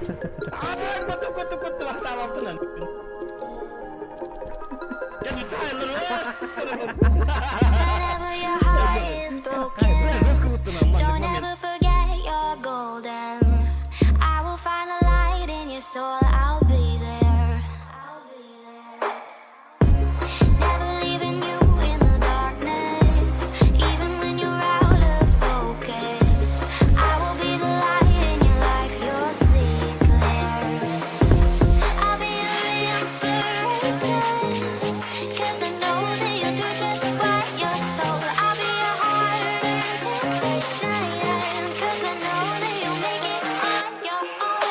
Whenever your heart is broken, don't ever forget you're golden. I will find the light in your soul. I'll be there. Never leaving you in the darkness, even when you're out of focus. I will be the light in your life. You'll see it clear. I'll be your inspiration. 'Cause I know that you'll do just what you're told. I'll be your hard-earned temptation. 'Cause I know that you'll make it on your own.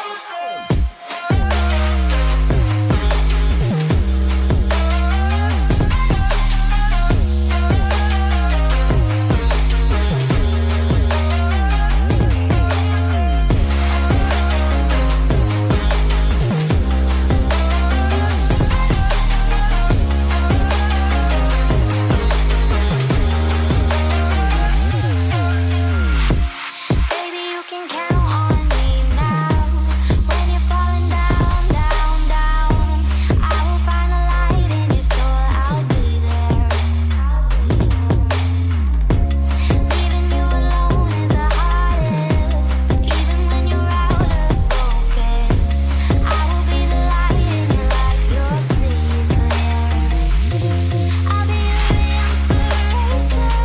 Baby, you can count on me now. When you're falling down, down, down, I will find the light in your soul. I'll be there. Leaving you alone is the hardest, even when you're out of focus. I will be the light in your life. You'll see it clear. I'll be your inspiration.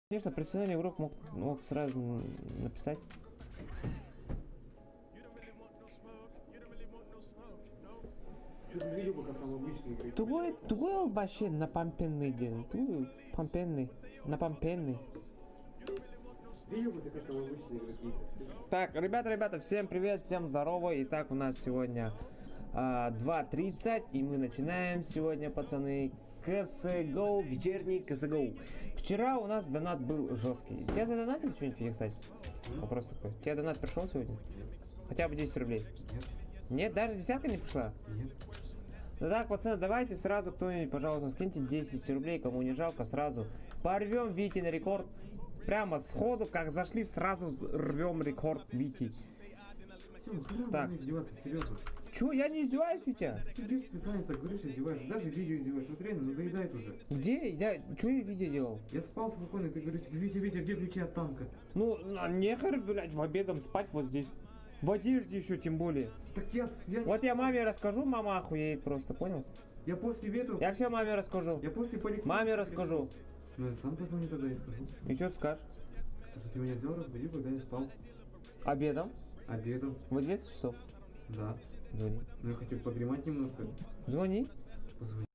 Конечно, профессиональный игрок мог, мог сразу написать. Что-то видел бы, как там обычные игроки. Тугой, тугой он вообще напампенный день. Тугой, пампенный, напампенный. Видел бы ты, как там обычные игроки. Так, ребята, ребята, всем привет, всем здорово. Итак, у нас сегодня 2.30, и мы начинаем сегодня, пацаны, CSGO, вечерний CSGO. Вчера у нас донат был жесткий. Тебя задонатили что-нибудь, Федя, кстати? Вопрос такой. Тебе донат пришел сегодня? Хотя бы 10 рублей. Нет. Нет, даже десятка не пришла? Нет. Ну так, пацаны, давайте сразу кто-нибудь, пожалуйста, скиньте 10 рублей, кому не жалко, сразу. Порвем Вити на рекорд. Прямо сходу, как зашли, сразу рвем рекорд Вити. Сема, хрен Так. не издеваться, серьезно. Чё, я не издеваюсь, Витя? Ты сидишь специально так говоришь, издеваешься, даже видео издеваешься. Вот реально надоедает уже. Где? Я чё я видео делал? Я спал спокойно, ты говоришь, Витя, Витя, где ключи от танка? Ну, нехер, блядь, в обедом спать вот здесь. В одежде еще тем более. Так я, я, Вот я маме расскажу, мама охуеет просто, понял? я после ветра, Я все маме расскажу. я после поликлиники. Маме расскажу. Ну, я сам позвоню тогда и скажу. И что скажешь? Что ты меня взял, разбудил, когда я спал. Обедом? Обедом, В 11 часов. да. Звони. Ну, я хотел подремать немножко. Звони. Позвони.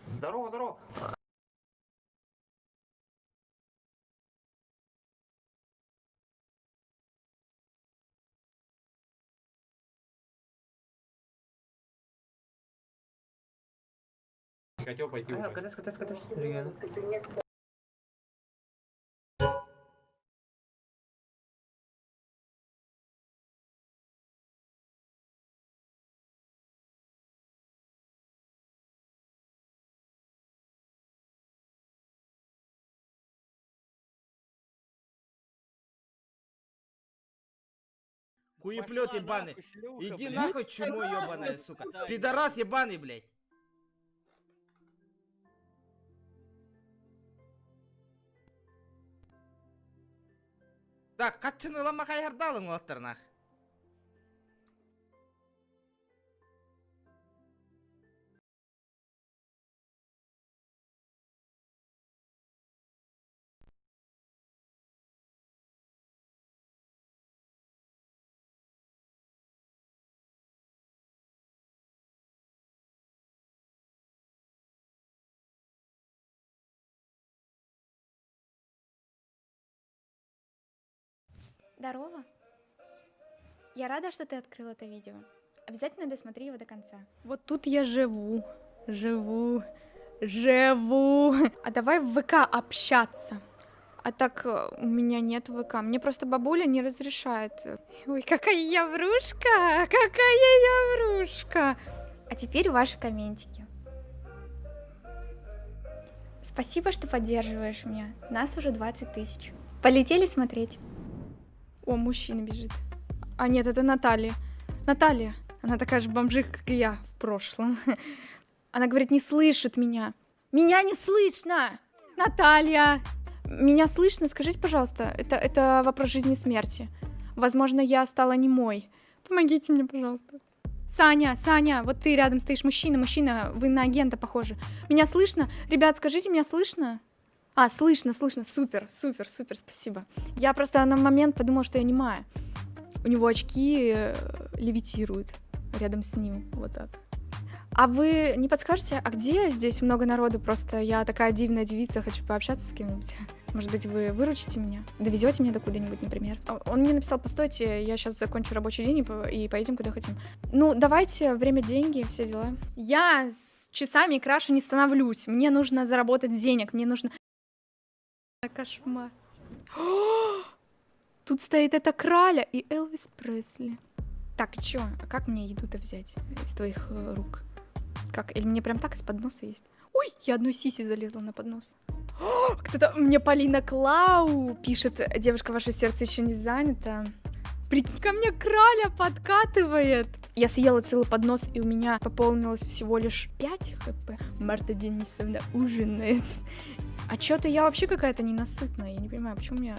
Здорово, здорово. Хотел пойти упасть. Катас, катас, катас. Региона. Хуеплет ебаный. Иди нахуй, чмо ебаная, сука. Пидорас ебаный, блядь. Так, каччыны лама хайхардалың оттырнах. Здорово. Я рада, что ты открыл это видео. Обязательно досмотри его до конца. Вот тут я живу, живу, живу. А давай в ВК общаться. А так у меня нет ВК. Мне просто бабуля не разрешает. Ой, какая я врушка! Какая я врушка! А теперь ваши комментики. Спасибо, что поддерживаешь меня. Нас уже 20 тысяч. Полетели смотреть. О, мужчина бежит. А нет, это Наталья. Наталья. Она такая же бомжиха, как и я в прошлом. Она говорит, не слышит меня. Меня не слышно! Наталья! Меня слышно? Скажите, пожалуйста, это вопрос жизни и смерти. Возможно, я стала немой. Помогите мне, пожалуйста. Саня, Саня, вот ты рядом стоишь, мужчина, мужчина, вы на агента похожи. Меня слышно? Ребят, скажите, меня слышно? А, слышно, слышно, супер, супер, супер, спасибо. Я просто на момент подумала, что я немая. У него очки левитируют рядом с ним, вот так. А вы не подскажете, а где здесь много народу? Просто я такая дивная девица, хочу пообщаться с кем-нибудь. Может быть, вы выручите меня? Довезете меня до куда-нибудь, например? А Он мне написал, постойте, я сейчас закончу рабочий день и поедем куда хотим. Ну, давайте, время, деньги, все дела. Я с часами краше не становлюсь. Мне нужно заработать денег, мне нужно... Кошмар. Тут стоит эта краля и Элвис Пресли. Так, чё? А как мне еду-то взять из твоих рук? Как? Или мне прям так из-под носа есть? Ой, я одной сиси залезла на поднос. Кто-то мне Полина Клау пишет: девушка, ваше сердце еще не занято. Прикинь, ко мне краля подкатывает. Я съела целый поднос, и у меня пополнилось всего лишь 5 хп. Марта Денисовна ужинает. А чё-то я вообще какая-то ненасытная. Я не понимаю, почему я...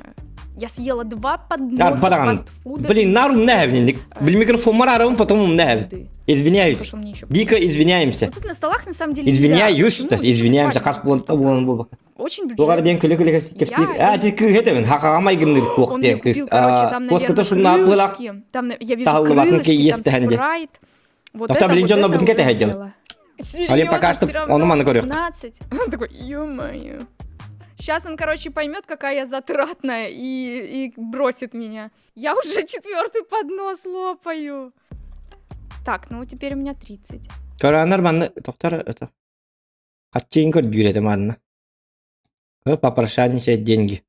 Я съела два подноса баран. фастфуда. Блин, нар умнэвник. Блин, микрофон марарым, потом умнэв. Еды. Извиняюсь. Пошел мне еще. Дико извиняемся. Вот тут на столах на самом деле еда. Извиняюсь, Почему? то есть извиняемся. Хас буолта буолан буолбакка. Очень Тугар бюджетно. диэн күлэ-күлэ кэпсиир. Я- А, ти кыыһы хахаҕамай гынныр Он куох мне диэн кыыс. купил, короче, там, Куоската наверное, шурнаат буолах. крылышки. Там, я вижу Таһыллыбатын крылышки, там киэстэһэн дьэ. спрайт. Вот Тоқта, это, блин, вот дьонно это бүтүн уже кэтэһэ дьон. дело. Али пока Серьезно, что всё равно ону маны көрүөх. 15. Он такой, ё-моё. Сейчас он, короче, поймет, какая я затратная и бросит меня. Я уже четвертый поднос лопаю. Так, ну теперь у меня 30. Коранар манна тоқтар это. Хатчиин көрдүүр этэ манна. Попрошайничать деньги.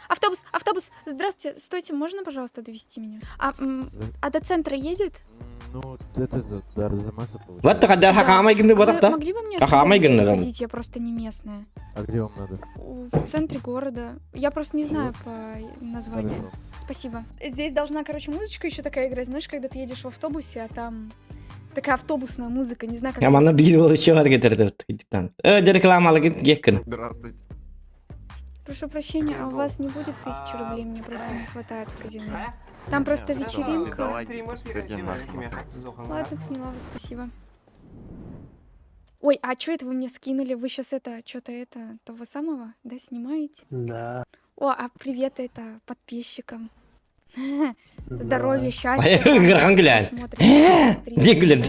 Автобус, автобус, здравствуйте, стойте, можно, пожалуйста, довести меня? А, а до центра едет? Ну, это до Арзамаса Вот получается. хаддар хахаамай гынны Вы бодақта. могли бы мне Ага, сказать, мы где гынны. ходить? Я просто не местная. А где вам надо? В центре города. Я просто не знаю по названию. Хорошо. Спасибо. Здесь должна, короче, музычка еще такая играть. Знаешь, когда ты едешь в автобусе, а там такая автобусная музыка, не знаю, как. Я манна биир ол еще бар кетер. Э, рекламалыгын кеккин. Здравствуйте. Прошу прощения, а у вас не будет 1000 рублей? Мне просто не хватает в казино. Там просто вечеринка. Ладно, поняла вас, спасибо. Ой, а что это вы мне скинули? Вы сейчас это, что-то это, того самого, да, снимаете? Да. О, а привет это подписчикам. Здоровья, счастья. Гырхан күлән. Смотрим, Күлән.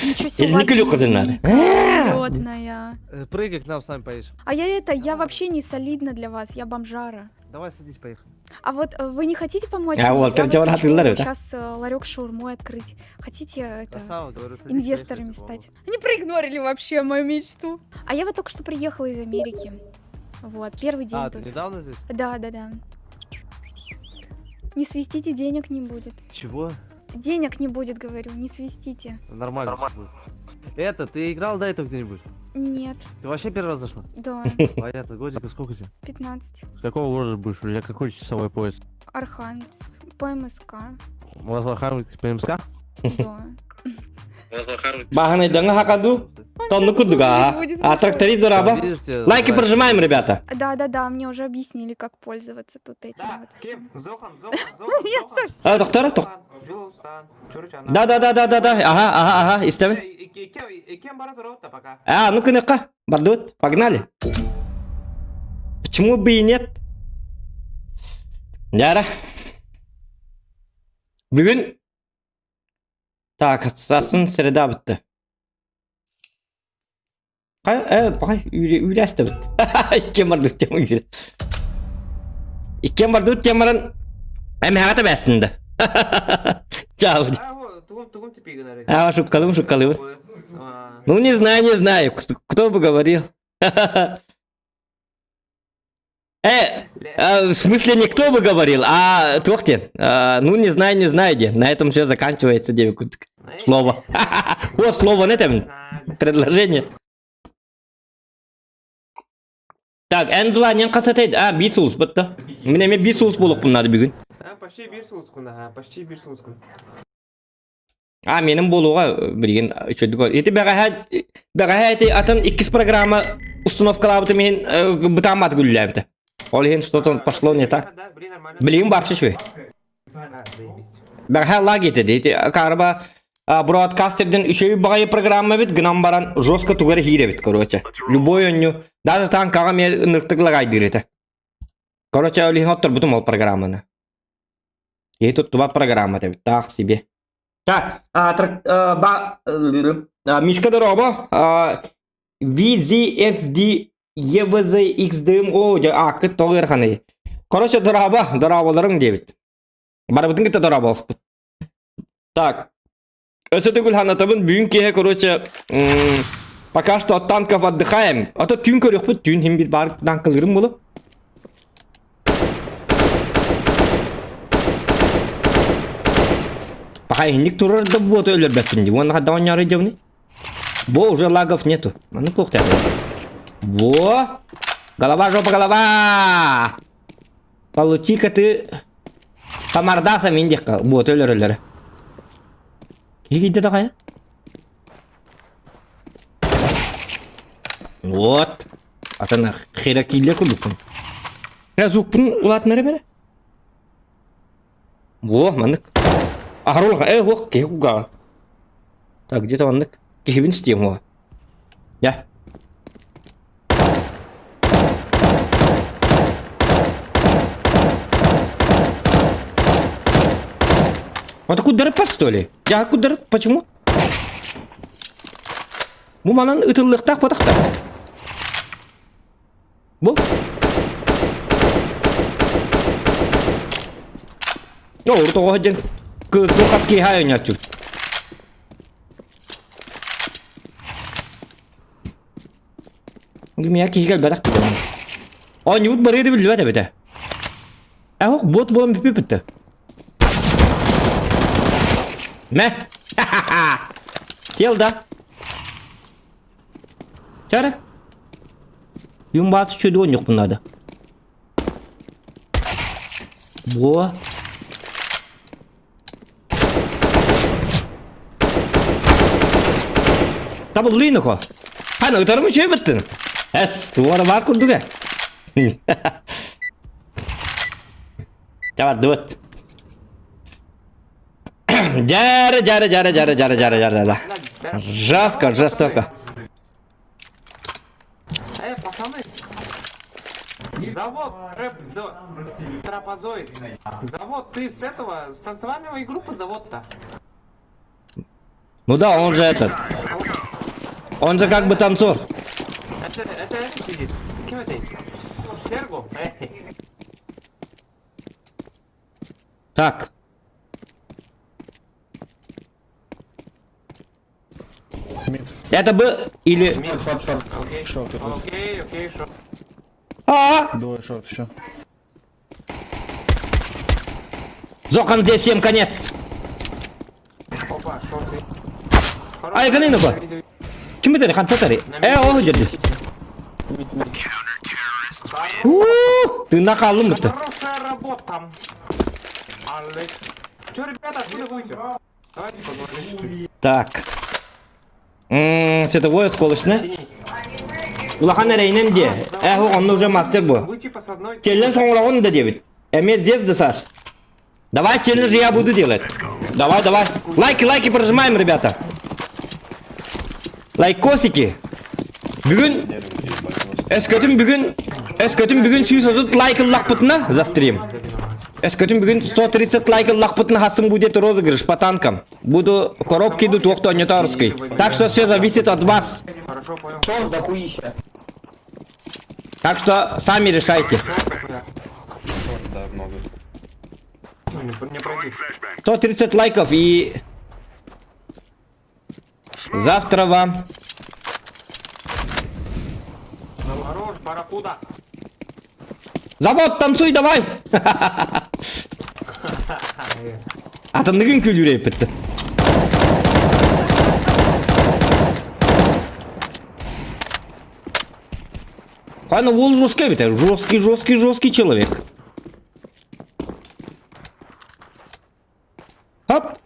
Ничего себе, у Или вас не күлү надо. вечеринка Э, Прыгай к нам с нами поедешь. А я это, я вообще не солидна для вас, я бомжара. Давай садись, поехали. А вот вы не хотите помочь? А, мне? вот, Я вот Джавар хочу Хатыллар, да? сейчас ларек шаурмой открыть. Хотите это Красава, говорю, садись, инвесторами поехали, стать? Они проигнорили вообще мою мечту. А я вот только что приехала из Америки. Вот, первый день А, ты тут. недавно здесь? Да. Не свистите, денег не будет. Чего? Денег не будет, говорю, не свистите. Нормально всё будет. Это, ты играл до этого где-нибудь? Нет, Ты вообще первый раз зашла? да, Понятно, годика сколько тебе? 15. С какого города будешь? У тебя какой часовой пояс? Архангельск, по МСК, У вас в Архангельске по МСК? да. Баһынайдаҥа хакаду. Тонну курдуга. Будет, А тракторист дораба. Видишь, тебе Лайки нравится. прожимаем, ребята. Да-да-да, мне уже объяснили, как пользоваться тут этим вот всем. Зохан, Зохан, Зохан, Я совсем... А, доктор, тох. Да, да, да, да, да, да. Ага, ага, ага, истэбин. Кем бара турабыт пока. А, ну-ка, ну-ка, бардут, погнали. Почему бы и нет? Яра. Бүгүн. Так, сарсын среда бітті. Қай, бақай, үйләсті бітті. Иккен барды тем үйле. Иккен барды темаран. Әм хағата бәсінді. Чао. А, шуккалым, шуккалым. Ну, не знаю, не знаю, кто бы говорил. В смысле, не кто бы говорил, а Тохтин. Ну, не знаю, не знаю, где. На этом все заканчивается, девку. Слово. О, слово, на этом предложение. Так, эн звание қасатайды. А, бит соус бітті. Міне мен бит соус болуқпын надо бүгін. Почти бир соускун, ага, почти бир соускун. А, менің болуға білген үчөдүк. Эти бәғәһә эти атын иккис программа установкалабыты мен бытамат гүлләбді. Ол хен что-то пошло не так. Билигин вообще шуй. Бәғәһә лаг етеді. Эти карба бродкастерден үшеуі бағайы программа бит, гынан баран жестко тугары хире бит, короче. Любой оню, даже танкаға мен нырктык лагайдыр ете. Короче, ол хен оттыр бутум ол программаны. И тут туба программа деп, так себе. Так, ба, Мишка дороба, VZXD, EVZXD, о, а, кыт толыр ханы. Короче, дораба, дорабаларың дебит. Барабытын кытта дораба олспут. Так, Өсө түгүл ханатабын бүгүн киһе, короче, пока что от танков отдыхаем. А то түүн көрүөхпүт, түүн хим бир бар танкалырым болу. Пока инник турар да вот өлөрбөппүн ди. Вон хадда оннары жабны. Во, уже лагов нету. Ну плохо Во! Голова, жопа, голова! Получи-ка ты по мордасам индикка. Вот, өлөр өлөр. Киги такая? Вот. Атын херакилле курдукпун. Я звукпун улаатынар эбэрэ. Во, маннык. Аһарулга, э, хуох, киһи кугаҕа. Так, где-то маннык. Киһибин истиэм уо. Я. Вот куддарыппат, что ли? Я куддарып, почему? Бу манан ытыллыахтаах ботахта. Бу. О, тоҕо дьэн кыыс хас киэһэ ойноччу. Мия киһи кэлбэтэх киһи. Оонньуут барыа да биллибэт эбитэ. Эһок бот буолан бүппүт Мэ! Сел да? Чара? Юмбасы чөдү оонньуохпун наада. Во. Табыллыы ноко. Хан ытарым үчүгэй быттын. Эс, туора бар курдуга. Чабардыбыт. Жара, жара, жара, жара, жара, жара, жара. Жестко, жестоко. Э, пацаны! Завод, трэп, за... трапозоид. Завод, ты с этого, с танцевального и группы завод-то? Ну да, он же этот. Он же как бы танцор. Это, это этот сидит. Кем это? Серго? Эй. Так. Это бы или... Short, short. Окей, окей, окей, short. А! Двое short еще. Зокон здесь всем конец. Опа, short. Ай, ганы ба. Ким этэр хантатари? Э, ол жерде. Уу, ты нахалым бытты. Хорошая работа. Алекс. Че, ребята, откуда будете? Давайте поговорим. Так. Ммм, световой осколочный. Синий. Улахан эрейнен де. Э, онно уже мастер бу. Вы типа с одной... Челлендж оҥороҕун да диэбит. Эмиэ Зев да Саш. Давай челлендж я буду делать. Давай, давай. Лайки, лайки прожимаем, ребята. Лайкосики. Бүгүн Өскөтүн бүгүн Өскөтүн бүгүн 130 лайк ыллахпытына за стрим. Өскөтүн бүгүн 130 лайк ыллахпытына хасым будет розыгрыш по танкам. Буду коробки идут Охто Так что все зависит от вас. Хорошо, понял. Так что сами решайте. Да, много. Ну, Не, не пройти. 130 лайков и завтра вам Хорош, барракуда. Завод, танцуй давай! Атындыгын күлүрэ эппитти. Аны ол жесткий эбит, жесткий, жесткий, жесткий человек. Хоп!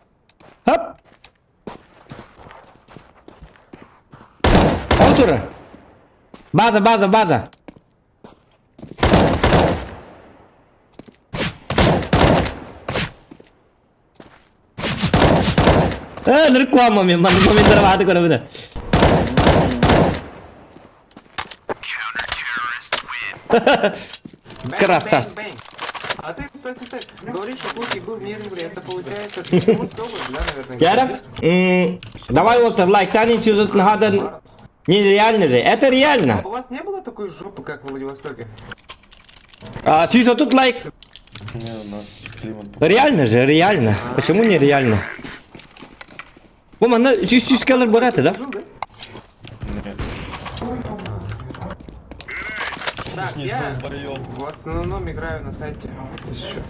Хоп! Отура! База, база, база! Э, ныркуама мен, маннык моменттар бааты көрөбүн. Красавчик. Bang, bang. А ты, стой, стой, стой. Говоришь, что Курки был в Нерюнгри, это получается, ты Мурской область, да, наверное? Яра, давай вот лайк танец юзут надо нереально же. Это реально. У вас не было такой жопы, как в Владивостоке? А, тут лайк. Не, у нас климат... Реально же, реально. Почему нереально? Бу манна сүүс кэлэр бараты да? Жил, да? Нет. Так, Не я долбоёб. в основном играю на сайте. Еще.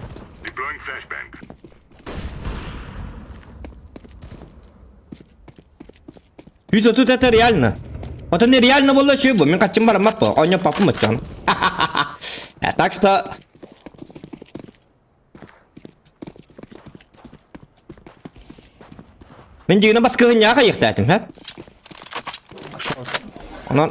Сүүс тут это реально. Это нереально было чего? Мен качым барамат по. Оня папу мачан. Так что Мен дигіне басқығын яға ектәтім, хә? Онан...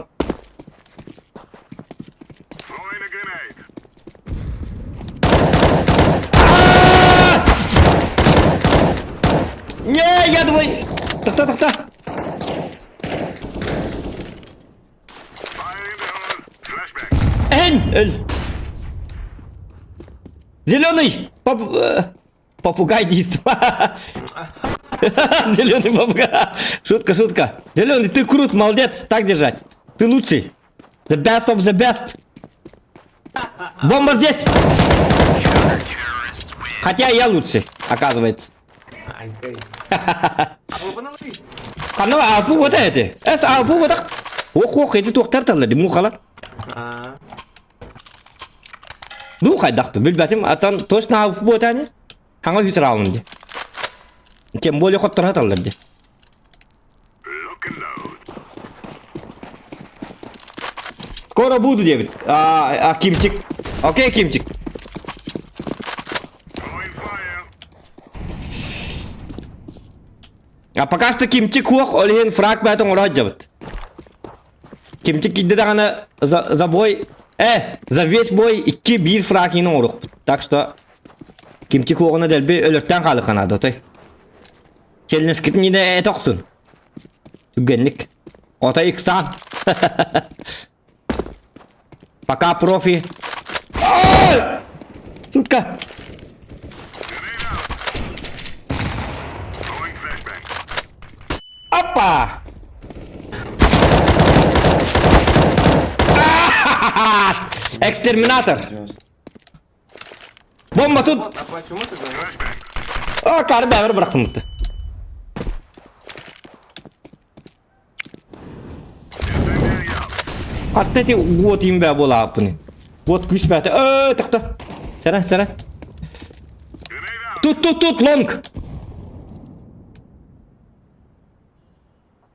Тахта, тахта! Эн! Өл! Зеленый! Поп, э, попугай дейсің. Зеленый попугай. Шутка, шутка. Зеленый, ты крут, молодец. Так держать. Ты лучший. The best of the best. Бомба здесь! Хотя я лучший, оказывается. Ханна апу вот эти. Эс апу вот так. Ох, ох, эти туохтар таллар, мухалар. Ну, хайдахту, билбэтим, атан точно апу вот они. Хаңа үс раунди. Тем более хоттор таллар ди. Скоро буду, Дэвид. А, а Кимчик. Окей, Кимчик. А пока что Кимчик хуох, ол иһин фраг бээтин оҥоро сылдьабыт. Кимчик киирдэ даҕаны за, за бой, э, за весь бой икки биир фраг иһин оҥоруохпут. Так что Кимчик хуоҕуна дэлби өлөртөн хаалыахха наада, отой. Челленскитин иде этэ охсун. Түгэнник. Отой иксаан. Пока профи. Ой! Сутка. Опа! Экстерминатор! Бомба тут! А, кары бәбір бырақтым бұтты. Хатта ти уот имбэ буолааппыный. Уот күүс бээтэ. Ээ, тохто. Сэрэн, сэрэн. Тут, тут, тут, лонг.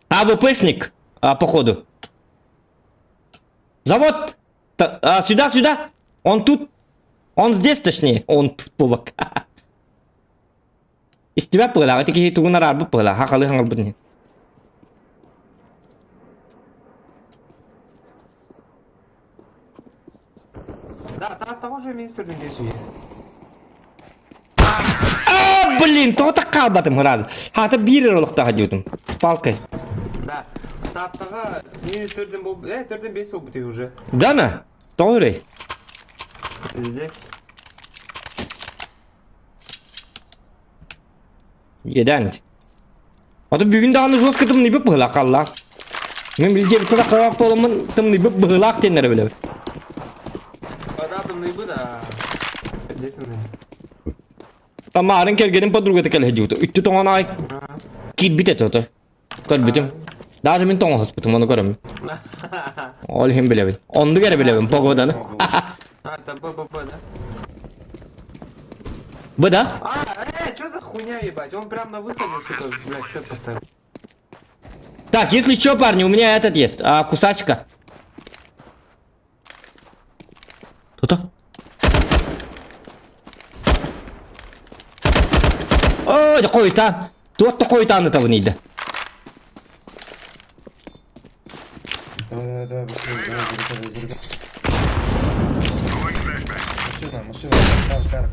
АВПшник, а, походу. Завод! А, сюда, сюда! Он тут. Он здесь, точнее. Он тут, бобок. Истибэт быһыылаах, ити киһи тугун араарбыт быһыылаах, хахалы хаҥалбыт иһин. Да, того же министр не А, блин, тоҕо так хаалбатым ыраады. Хаата биир эрэ олохтоох диэбитим. С палкой. Да. Тааттаҕа минус төрдөн бол... Э, төрдөн бес болбут уже. Да на? Тоҕо эрэй? Здесь. Иэдээн. Ото бүгүн даҕаны жестко тымныйбыт быһыылаах халлаан. Мин билдьэбиттэн ахталаах буоламмын тымныйбыт быһыылаах диэннэри билэбин. Вода тымныйбыт, а... Здесь он. Тамарын кэргэнин подругата кэлэ сылдьыбыта. Үттү тоҥон аҕай киирбит этэ ото. Көрбүтүм. Даже мин тоҥоһуспутум, ону көрөммүн. Ол иһин билэбин. Оннук эрэ билэбин погоданы. А, это БББ, да? Бу да? А, э, что за хуйня, ебать? Он прям на выходе, сука, блядь, счет поставил. Так, если что, парни, у меня этот есть. А, кусачка. Кто-то? Ой, хойутаан. Туох да хойутаан ытабын иийдэ. Давай, давай, давай, быстрее, давай, заряжай, заряжай. Машина, машина, кар, кар.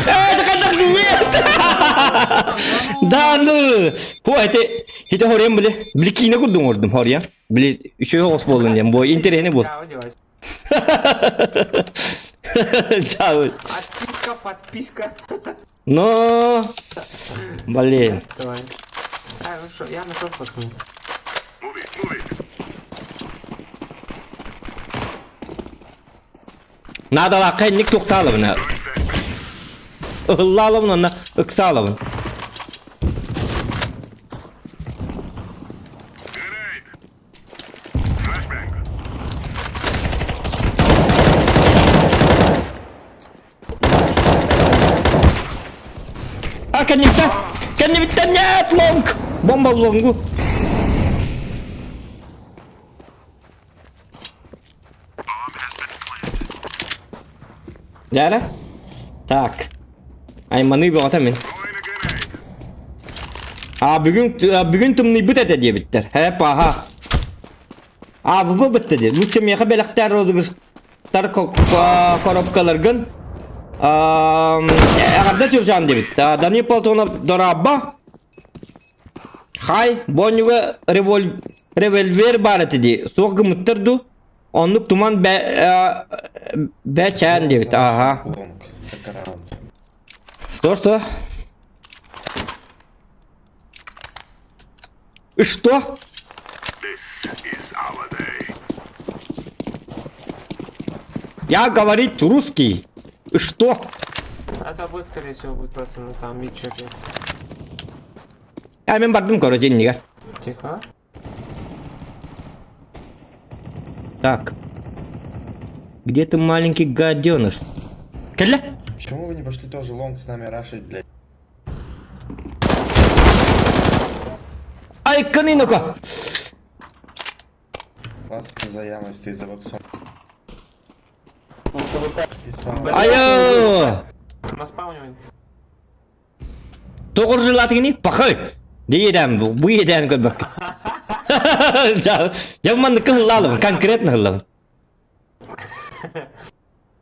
Э, это как нет! Да ну! Хо, это это хорем били. Били киинэ курдук оҥордум хорья. Били үчүгэй оҕус буоллун диэн бу интэриэһинэй буол. Чао, девайс. Чао. Отписка, подписка. Но, блин. Давай. А, ну что, я нашел пацаны. Наадалаахха инник туохтаалабына. Ыһыллаалабын уонна ыксаалабын. А, кэнниттэн! Кэннибиттэн нет, лонг! Бомба лонгу! Дьэ Так. Айманыы бөҕөтө мин. А бүгүн бүгүн тымныйбыт этэ диэбиттэр. Һэ паха. А ВП бытта диэ. Лучше миэхэ бэлэхтээр розыгрыштар коробкаларгын. Эҕэрдэ Чурчаан диэбит. Данил Платонов дорабба. Хай, бонньуга револь... револьвер баар этэ дии. Суох гыммыттар дуу? Оннук туман бэ бэчээн диэбит. Ага. Лонг, это раунд. Что, что? И что? Я говорить русский. И что? Это вы, скорее всего, будет просто, ну там мид чекается. Я мен бардым, короче, иннигэр. Тихо. Так. Где ты маленький гаденыш? Кэллэ? Почему вы не пошли тоже лонг с нами рашить, блядь? Ай, канынока! Вас за ямой стоит за боксом. Айо! На спауне. Тоҕо жилатыгыный? Пахай! Дьэ бу, бу иэдээн көрбөккүт. Дьэ маннык кыһыллаалым, конкретно кыһыллабын.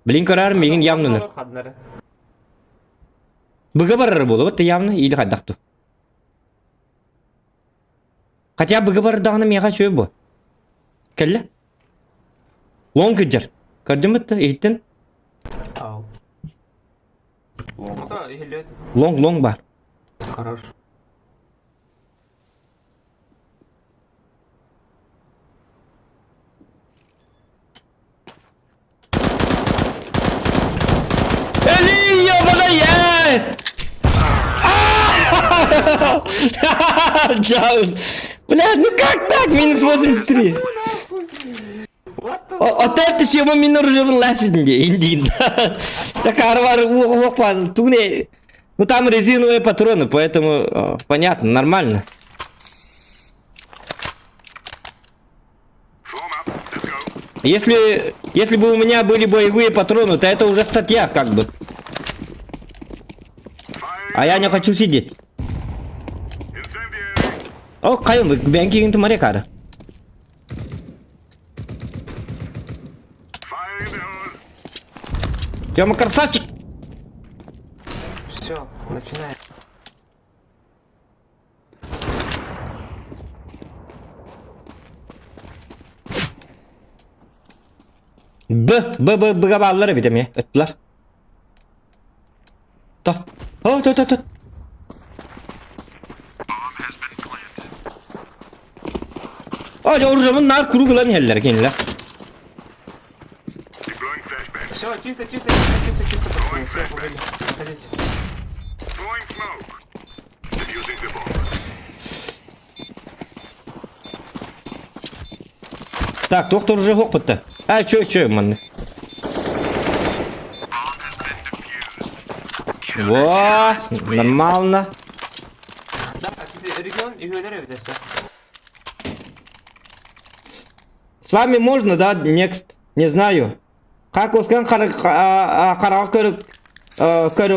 Блин көрөр миигин явно Быга барар буолуо ты явно или хайдах ту. Хотя быга бардаҕына миэхэ үчүгэй буо. Кэллэ. Лоҥ кырдьар. Көрдүм бытта, иһиттин? Ау. Лонг. Ну да, или Лоҥ, лоҥ баар. Хорош. Эли, ёбаный, Бля, ну как так? Минус 83. Отель ты съема минор жирн ласидинде, индин. Так арвар туне. Ну там резиновые патроны, поэтому понятно, нормально. Если, если бы у меня были боевые патроны, то это уже статья как бы. А я не хочу сидеть. О, кайым, бэнкигин тымаре кара. Тёма красавчик! Все, начинаем. Б, Б, Б, Б бааллар эбит эмиэ, ыттылар. То, о, то, то, то. О, дьэ, оружиемын наар куруук ылан иһэллэр кинилэр. Все, чисто, чисто, чисто, чисто, чисто, пацаны. Все, убили. Заходите. Так, туох да оружие суохпут А, чё, чё, манна. Во, нормально. Да, регион и все. С вами можно, да, next? Не знаю. Как ускан хараҕа көрө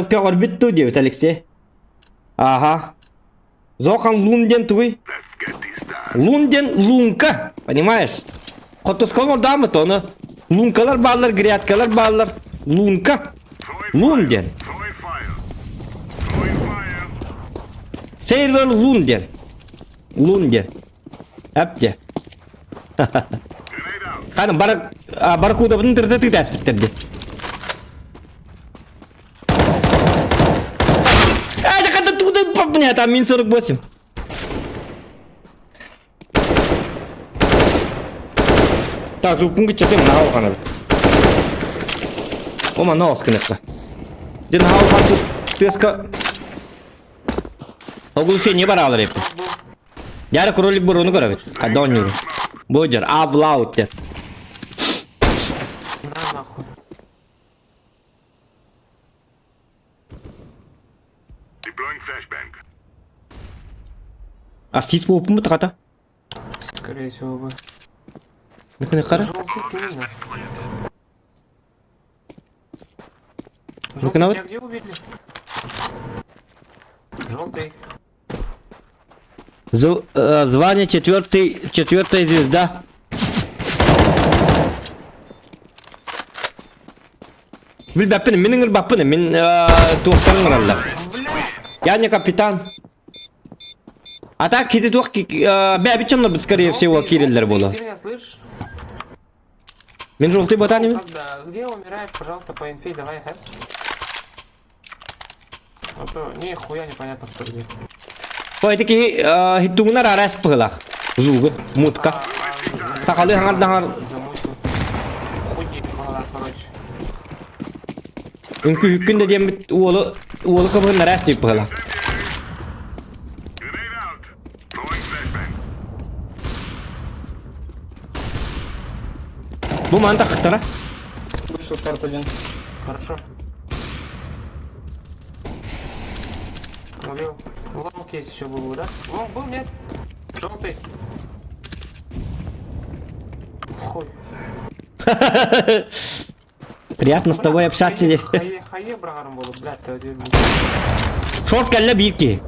көрбүт ту диэбит Алексей. Ага. Зохан лун диэн тугуй? Лун диэн лунка, понимаешь? Хотуском ордаамыт ону. Лункалар бааллар, грядкалар бааллар. Лунка. Лун диэн. Сервер лун диэн. Лун диэн. Әпте. Қаны бар барракудабытын тырта тыытааспыттар дии. А, так это туда, бля, там мин 48. Так, звукун кыччатым, наһаа улахан эбит. Ома, ноос гыныахха. Дьэ, наһаа улахан тыаска оглушение бараалар эбит. Яра кролик буруну көрөбүт. Хайда оонньуур. Бу дьэр, авлаут диэн. На нахуй. Астис буолбуппут хата. Скорее всего бы. Хара. Желтый ты нахуй. Ну-ка, Желтый, на тебя где убили? Желтый. Звание четвертый, четвертая звезда. Билбэппин, мин ыҥырбаппын, мин туохтарын ыҥыраллар. Я не капитан. А так кити туох бэбит дьоннорбут скорее всего киирэллэр буолуо. Ты меня слышишь? Мин желтый ботаним. Когда, где умираешь, пожалуйста, по инфе давай, хэп. А то нихуя непонятно, что где. Ой, ити киһи хиттугунар араас быһылаах. Зугы, мутка. Сахалыы хаҥардаҥар Замутил. Хуй была, короче. үҥкүүһүккүн да диэммит уолу уолу кыбыһын араас дип быһылаах. Бу маны тахтара. Вышел шорт один. Хорошо. Убил. Long есть еще был, да? Long был, нет? Желтый. Хуй. Приятно с тобой общаться. Хае, хае брагарым был, блядь, ты один. Шорт кэллэ биир киһи.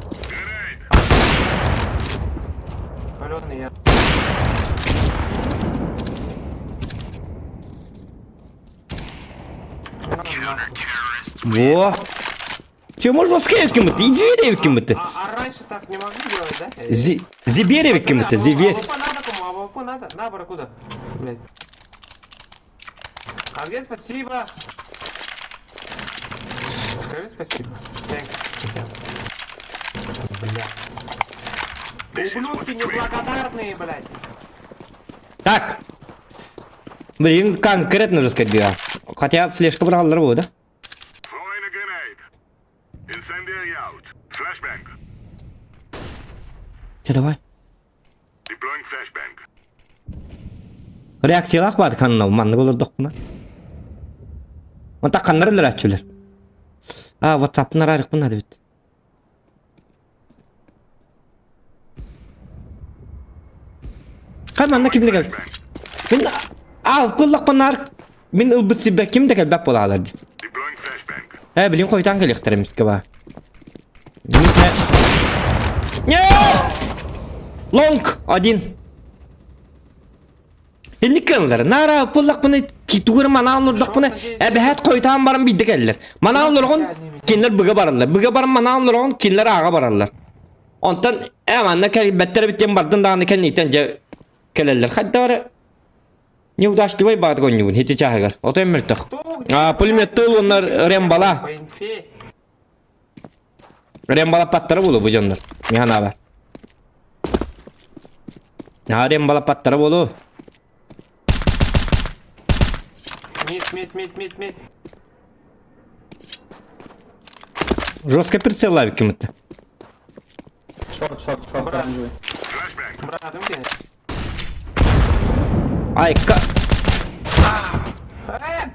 Паленый я. Во. Че, можно сказать, кем это? Иди кем это? А, а раньше так не могли делать, да? Зиберев кем это? Зибер. АВП надо кому? АВП надо? На, барракуда. Блядь. А где спасибо? Скажи спасибо. Thanks. Бля. Ублюдки неблагодарные, блядь. Так. Блин, конкретно же сказать, да. Хотя флешка брал рву, да? Throwing a grenade. Incendiary out. Flashbang. Че, давай. Deploying flashbang. Реакциялаах баар ханна, маннык олордохпуна. Онта ханнар өлөрөөччүлэр. А, WhatsApp-ын араарыахпын наада эбит. Хай манна ким да кэл. Мин аалпыллахпын наар мин ылбыт сирбэр ким да кэлбэт буолаалар дии. Deploying flashbang. Ээ, билин хойутаан кэлиэхтэрэ эмискэ баа. Нет! Long один. Инник кэллэр. Нара пыллахпына тугура манаан олордохпуна эбэһэт хойутаан баран биирдэ кэллэр. Манаан олорон кинилэр быга бараллар. Быга баран манаан олорон кинилэр ааҕа бараллар. Онтон ээ манна кэлбэттэр эбит диэн бардын даҕаны кэнниттэн дьэ кэлэллэр. Хайдах эрэ неудачливай баҕатык оонньуубун ити чааһыгар. Отой мөлтөх. А, пулеметтуул уонна рембала. По инфе. Рембалаппаттара буолуо бу дьоннор. Мин санаабар. Аа, рембалаппаттара буолуо. Мид, мид, мид, мид, мид. Жестко прицеллаабыт ким-то. Шорт, шорт, шорт, Брат. оранжевый. Брат, где? Ай, ка...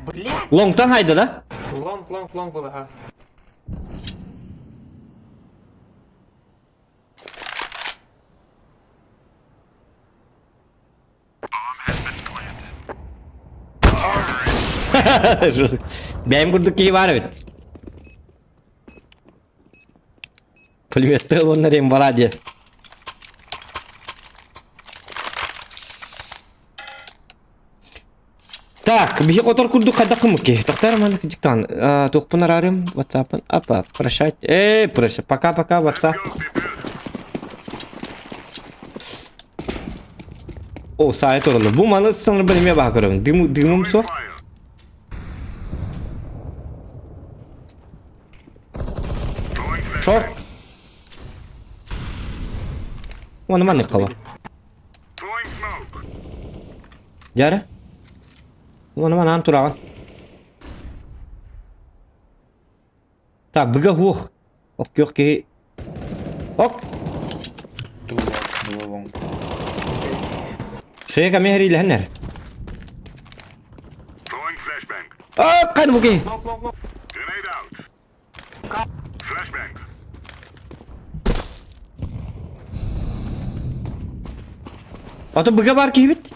Блядь! Лонгтан хайда да? Long, long, long был, ага. Бэйэм курдук киһи баар эбит. Пулеметтыы уонна рембала диэн. Так, биһи хотор курдук хайдах кымык киһи. Тохтоор маннык дьиктаан. Туохпун араарым, WhatsApp-ын. Апа, прощать. Эй, прощай. Пока-пока, WhatsApp. О, сайт ороллор. Бу маны саҥарбын эмиэ баһа көрөбүн. Дым, дымым суох. Шорт. Уонна маннык хаба. Дьара. Уонна манаан тураҕын. Так, быга хуох. Ок күөх киһи. Ок. Two long, two long. Шея эмиэ эриилэһэн Throwing flashbang. А, кан бу киһи. Long, long, long. Grenade out. Flashbang. Ото быга бар киһибит.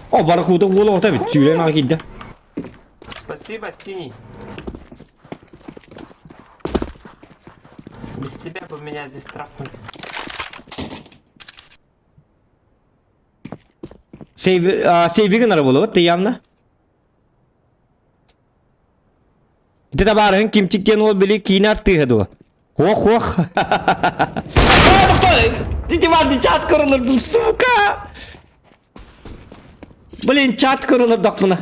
О, барахуда уола ото эбит. Сүүрэн аҕа киирдэ. Спасибо, синий. Без тебя бы меня здесь трахнули. Сейви гынара буолуо, ты явно. Ити табаарыһын Кимчик диэн уол били киинэ артыыһа дуо? Ох-ох! Ити чат көрөлөрдүм, сука! Блин, чат көрөлөрдөхпүнэ.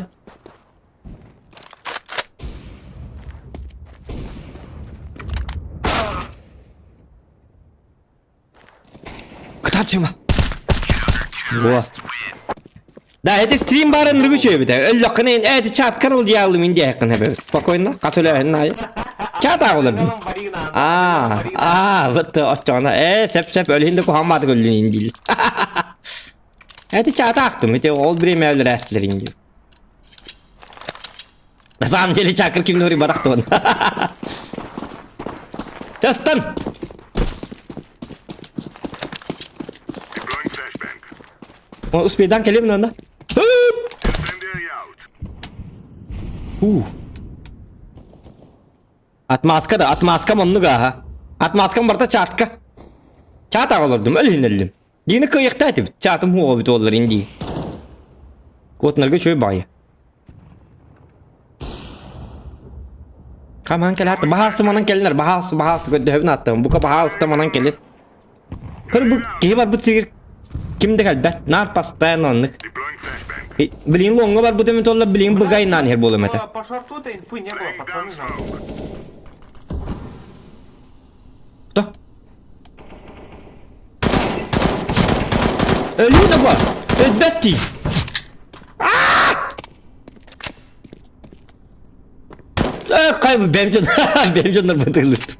Кытаат Сюма. Во. Да, это стрим барын ныргы чөйбүтэ. Өллөккүнэ эти чат карыл дьаалы мин диэххин хэбэбит. Спокойно, хас өлөһүн аайы. Чат ааҕылардым. Аа, аа, вот оччоҕуна ээ сеп сеп өлүһүн да куһаҕан баатык өллүн диил. Эти чат аахтым, ити ол время өлөрөөстүлэрин диир. На самом деле чакыр ким нори барахтыбын. Тастан! Deploying flashbang. Успейдан келем нана. Incendiary out. Ух. Отмазка да, отмазка оннук ааха. Отмазкам барта чатка. Чат аҕалырдым, өлүһүн өллүм. Дини кыайыахтаа этибит, чатым хуоҕа бит уоллар индии. Куотунарга үчүгэй баҕайы. Хамаан кэлээт, баһаалыста манан кэлинэр, баһаалыста, баһаалыста көрдөһөбүн ааттаҕым. Бука баһаалыста манан кэлин. Көр бу киһи барбыт сиригэр ким да кэлбэт, наар постоянно оннук. Deploying flashbang. Билигин лоҥҥо барбыт эбит буолла, билигин быгайнаан иһэр буолуом этэ. По шорту-то инфы не было, Laying down пацаны. нахуй. smoke. Кто? Өлүү да бар. Өлбөт дии. Эх, кай бэм дьон, бэм дьоннор бытыгылыттым.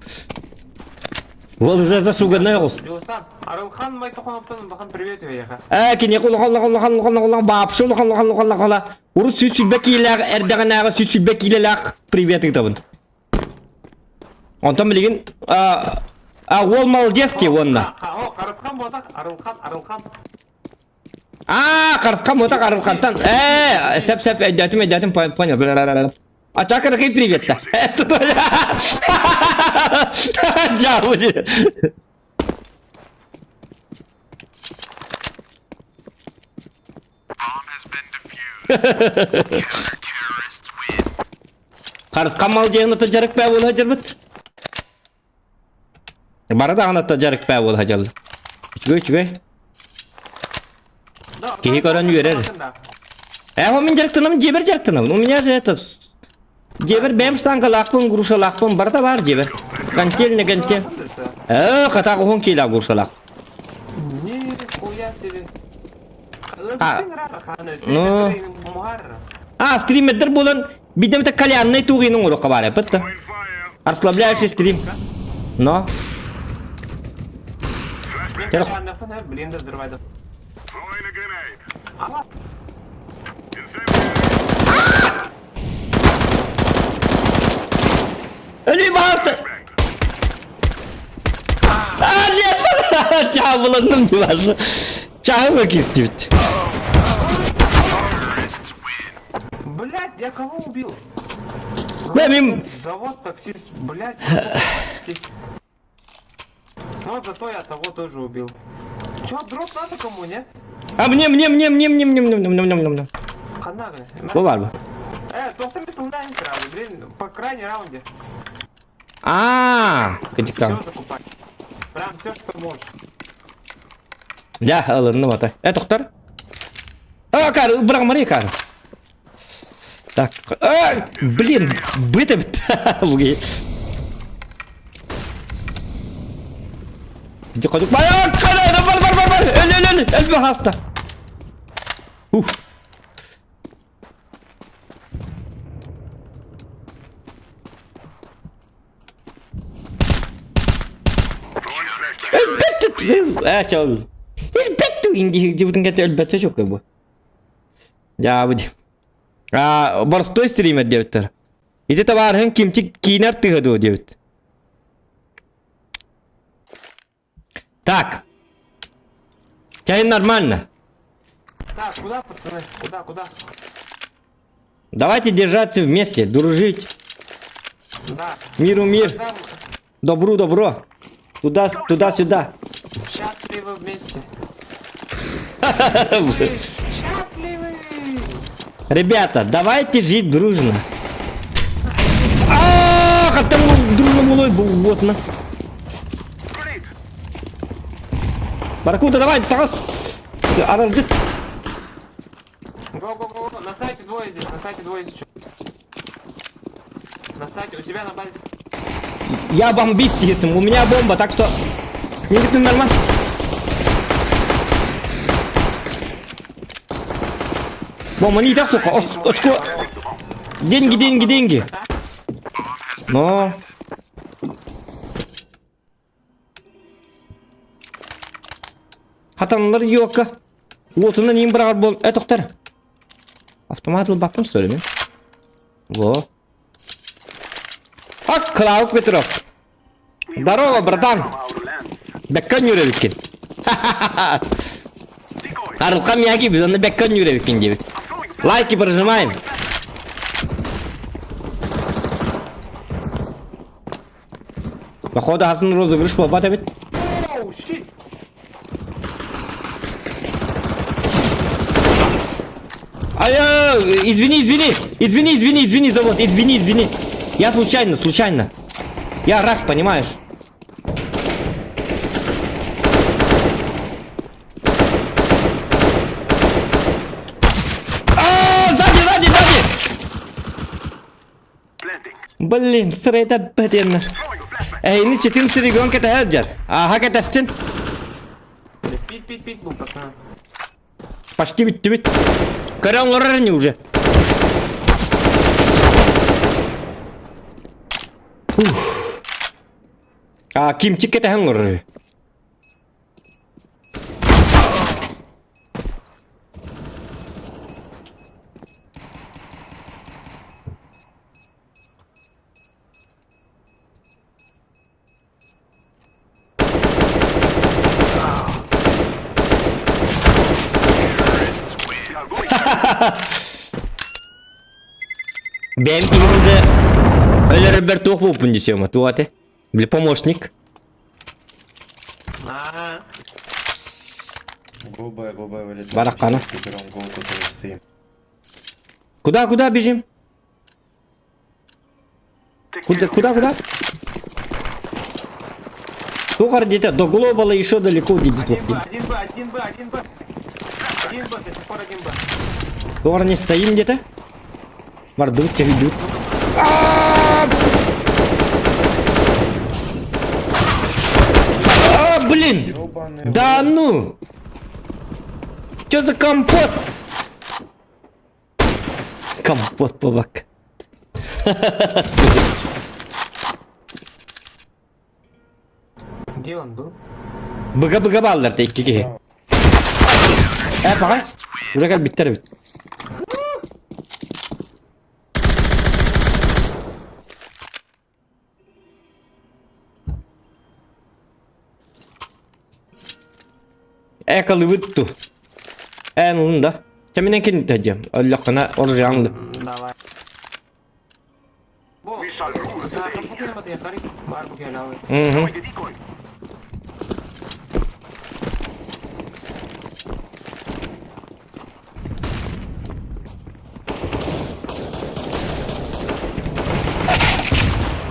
Ол уже зашуганная оҕус. Дьулустан, Арылхан Майтохоновтан улахан привет эйиэхэ. Ээ, киниэхэ улахан улахан улахан улахан улахан баапшы улахан улахан улахан улахан урут 120 киилээх эрдэҕинээҕи 120 киилэлээх привет ыытабын. Онтон билигин а, а уол молодец дии уонна. О, Харысхан буотах, Арылхан, Арылхан. Аа, Харысхан буотах Арылхантан. Ээ, сөп сөп өйдөөтүм өйдөөтүм понял. А чакырыкый привет да. Дьаабы. Харысхан малдьыһын дьарык бээ буола сылдьарбыт. Бары даҕаны дьарык бээ буола сылдьаллар. Үчүгэй үчүгэй. Киһи көрөн үөрэр. Э, ол мин дьарыктанабын, дьиэбэр дьарыктанабын. У меня же это... Дьиэбэр бэйэм штангалаахпын, грушалаахпын, барыта баар дьиэбэр. Гантель, не гантель. Э, хатаах уһун киилээх грушалаах. Нихуя себе. А, ну... А, стримердер буолан, бидэм кальянный тугин оҥоруохха баар эппит да. Расслабляющий стрим. Но. Блин, да взрывай. Өлүү баҕаста. А, нет! Чаабыланным дии Чаабы кистибит. Блять, я кого убил? Бля, мин... Завод таксист, блять. Но зато я того тоже убил. Чё, дроп надо кому, нет? А мне, мне, мне, мне, мне, мне, мне, мне, мне, мне, мне. Ханна, Бу бар бу. Э, доктор мы сразу, блин, по крайней раунде. А, Все закупай. Прям все, что можешь. Дьэ, ылынным ата. Э, доктор. А, кар, бырагмары кар. Так, а, блин, быт эбит. Буги. Иди ходук. Бар, бар, бар, бар, бар. Өл, өл, өл, өл, хаста. Ух. Өлбөт чол. Өлбөт инди жибутун кете өлбөттө жок бу. Я бу. А, боростой стример диэбиттэр. Ити табаарыһын кимчик киинэр тыһа дуо диэбит. Так. Чай нормально. Так, куда, пацаны? Куда, куда? Давайте держаться вместе, дружить. Да. Миру мир, Когда добру добро. Туда, туда-сюда. Счастливы вместе. Счастливы. Ребята, давайте жить дружно. А, хаттан дружно булой вот на. Баракуда, давай, тас. Аралдьыт. Го, го, го, го. На сайте двое здесь, на сайте двое сейчас. На сайте, у тебя на базе. Я бомбист, естественно. У меня бомба, так что... Не нормально. Бомба не так, сука. Очко. Деньги, деньги, деньги. Но... Хатанлар ёка. Уотунан иин быраҕар буол. Э, тохтор. Автомат ылбаппын что ли, мен? Во. Ак, Клаук Петров. Здорово, братан. Бэккэн нүрэбиккин. Арылхан Мияги біз оны бэккэн нүрэбиккин диэбит. Лайки прожимаем. Походу хасын розыгрыш буолбат эбит. Оу, щит! Ай, извини, извини, извини, извини, извини, завод, извини, извини. Я случайно, случайно. Я рак, понимаешь? А, сзади, сзади, сзади! Блин, сырайда бәден. Эйни четин сиригон кэтэһэр Аха кэтэстин. Пить, пить, пить был, пацан. Почти бүттүбүт. Көрө оҥорор ини уже. Ух. А, кимчик кэтэһэн оҥорор. Бэйэм киһим же өлөрөрбөр туох буолпун десем, туох этэ? Били помощник. А, Го Б, го Б, вылетает. Баракана. Берем гол, который стоим. Куда, куда бежим? Куда, куда, куда? Туох где-то до глобала еще далеко дедит один Б, один Б, один Б, один Б. Один Б, до сих пор один Б. Туох не стоим где-то? Мордут, тебя ведут. А, блин! Ёбаный Да ну! Чё за компот? Компот побак. Где он был? Быга-быга баллар икки киһи. Э, пока. Уже как биттер бит. Э, калыбыт ту. Э, ну да. Чаминен кин тәҗем. Аллахына оржаңлы. Давай. Бо, Бар бу Угу.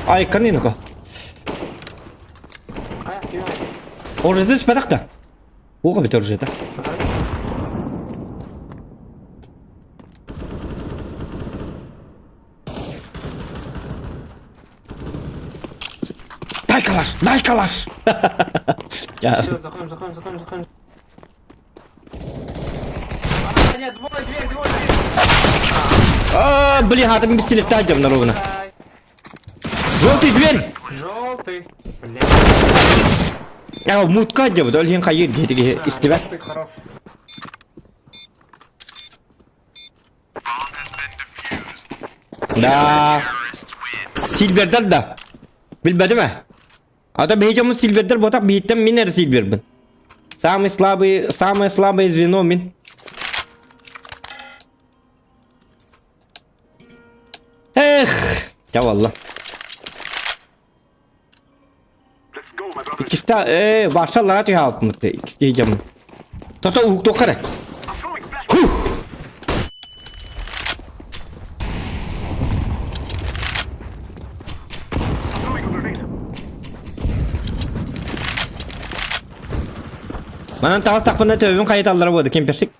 Ай, канинка. Оржыды түспәдәк та. Оға бит оржыды. Дай калаш, дай калаш. Все, заходим, заходим, заходим, заходим. А, нет, двое, дверь, двое, дверь. А, блин, а там пистолет на ровно. Желтый дверь. Желтый. Бля. А, мутка деп, ол хайыр деді истебет. Желтый хорош. Да. Сильвердер да. Билбедим э? А то бейджамын Сильвердер ботак бейттен мин эр Сильвербин. Самый слабый, самое слабое звено мин. Эх, я валла. Иккиста, э, башалара түһэ алтымытты, иккисте жамын. Тото уһук тохара. Хух. Манан таҕыстахпына төбөбүн хайыталлара буолда кемперсик.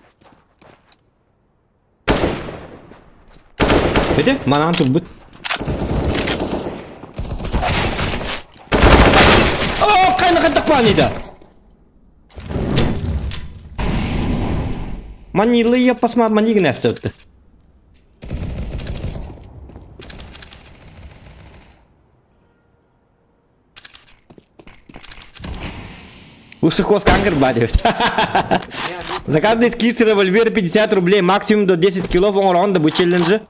Ити манаан турбут. О, кайна каттак панида. Манилы я посма манигин әстөттү. Ушаков канкер бадев. За каждый скис револьвер 50 рублей, максимум до 10 килов оҥорон да бу челленджи.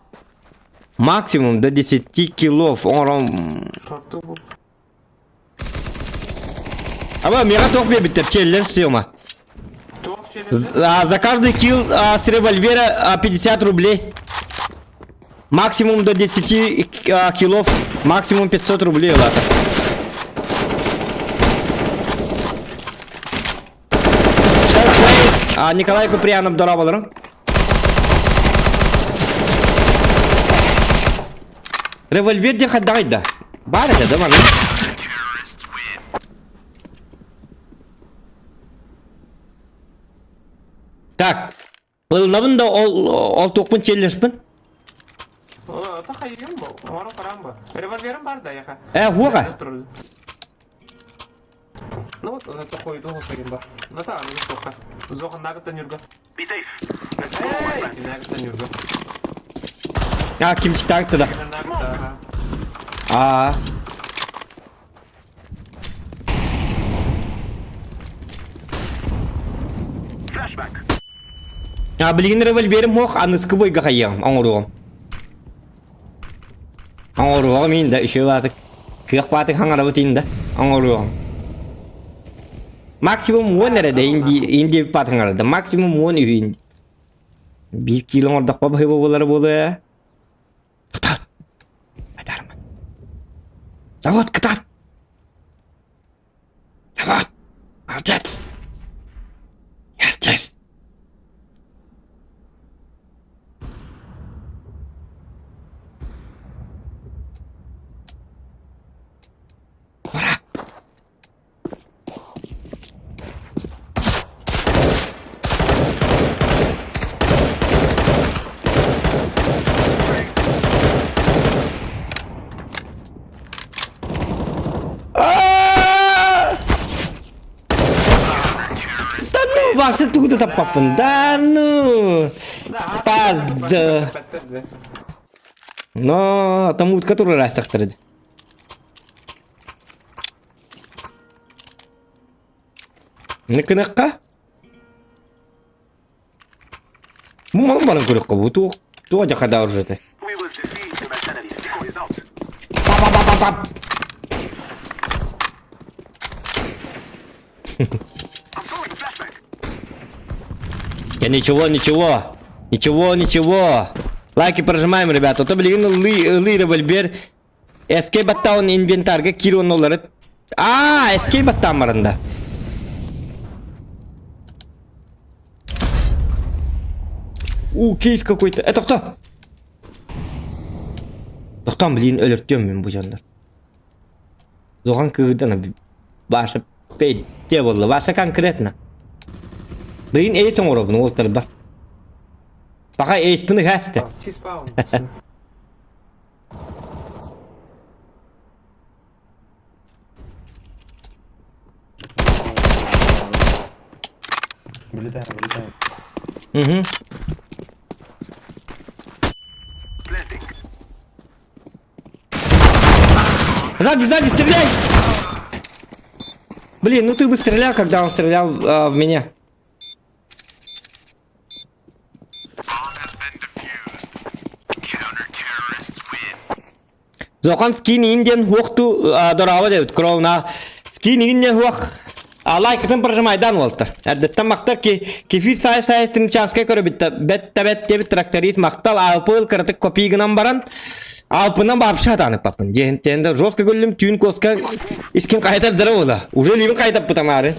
Максимум до 10 килов оҥорон. Аба мега тох биэбиттэр челлендж съема. За каждый килл а, с револьвера а, 50 рублей. Максимум до 10 а, килов, максимум 500 рублей ылата. А, Николай Куприянов дорооболорун. Револьвер диэн хайдаҕый да? Баар этэ да манна? Так, Ылынабын да ол ол туохпун челленджпын. Это хайым был. Оро карамба. Револьвером бар да яха. Э, хуока. Ну вот, это хуй дух хайым бар. Ну та, ну сколько. Зохан нагата нюрга. Be safe. Эй, нагата нюрга. А, кимчик так да. А. А, билигин револьверим суох, аныскы бойга хайыаҕым, оҥоруоҕум. Оҥоруоҕум иин да, үчүгэй баатык. Кыах баатык хаҥарабыт иин да, оҥоруоҕум. Максимум уон эрэ да инди, инди баат хаҥарада. Максимум уон үһү инди. Биир киило оҥордохпо баһыыба буолара буолуо ээ. Тутан! Айдарма. Завод кытаат! Завод! Молодец! Я здесь! Ура! Да ну, вообще тугу да таппаппын. Да ну. Паз. Но там утка турар сахтар Ныкыныкка? Бу малын баран көрөккө бу туох туох дьахада оружете. Па-па-па-па-па. Я ничего, ничего. Ничего, ничего. Лайки прожимаем, ребята. А то, блин, лы, лы револьвер Эскей баттаун инвентарга киир оннулары Аа, эскей баттаан баранда. У, кейс какой-то. Это кто? Тохтоон, блин, өлөртүөм мин бу дьоннор. Зохан кыырдан Баша петте буолла. Баша конкретно. Блин, эйс оҥоробун уолтарбар. Пока эйспин ыһаасты. T-spawn. Вылетаем, вылетаем. Угу. Сзади, сзади, стреляй! Блин, ну ты бы стрелял, когда он стрелял э, в меня. Зохан скин индиан хуохту дораава дебит кровна скин индиан хуох лайкытын прожимайдан уолтар. Эрдэттэн махтар ки кефир сай сай стримчанскай көрөбүт бэт табет дебит тракторист махтал алпыл кыратык копий гынан баран алпынан вообще атаныппаппын. Диэн жестко көрүлүм түүн коска искин кайтар дара була. Уже либин кайтаппытам ары.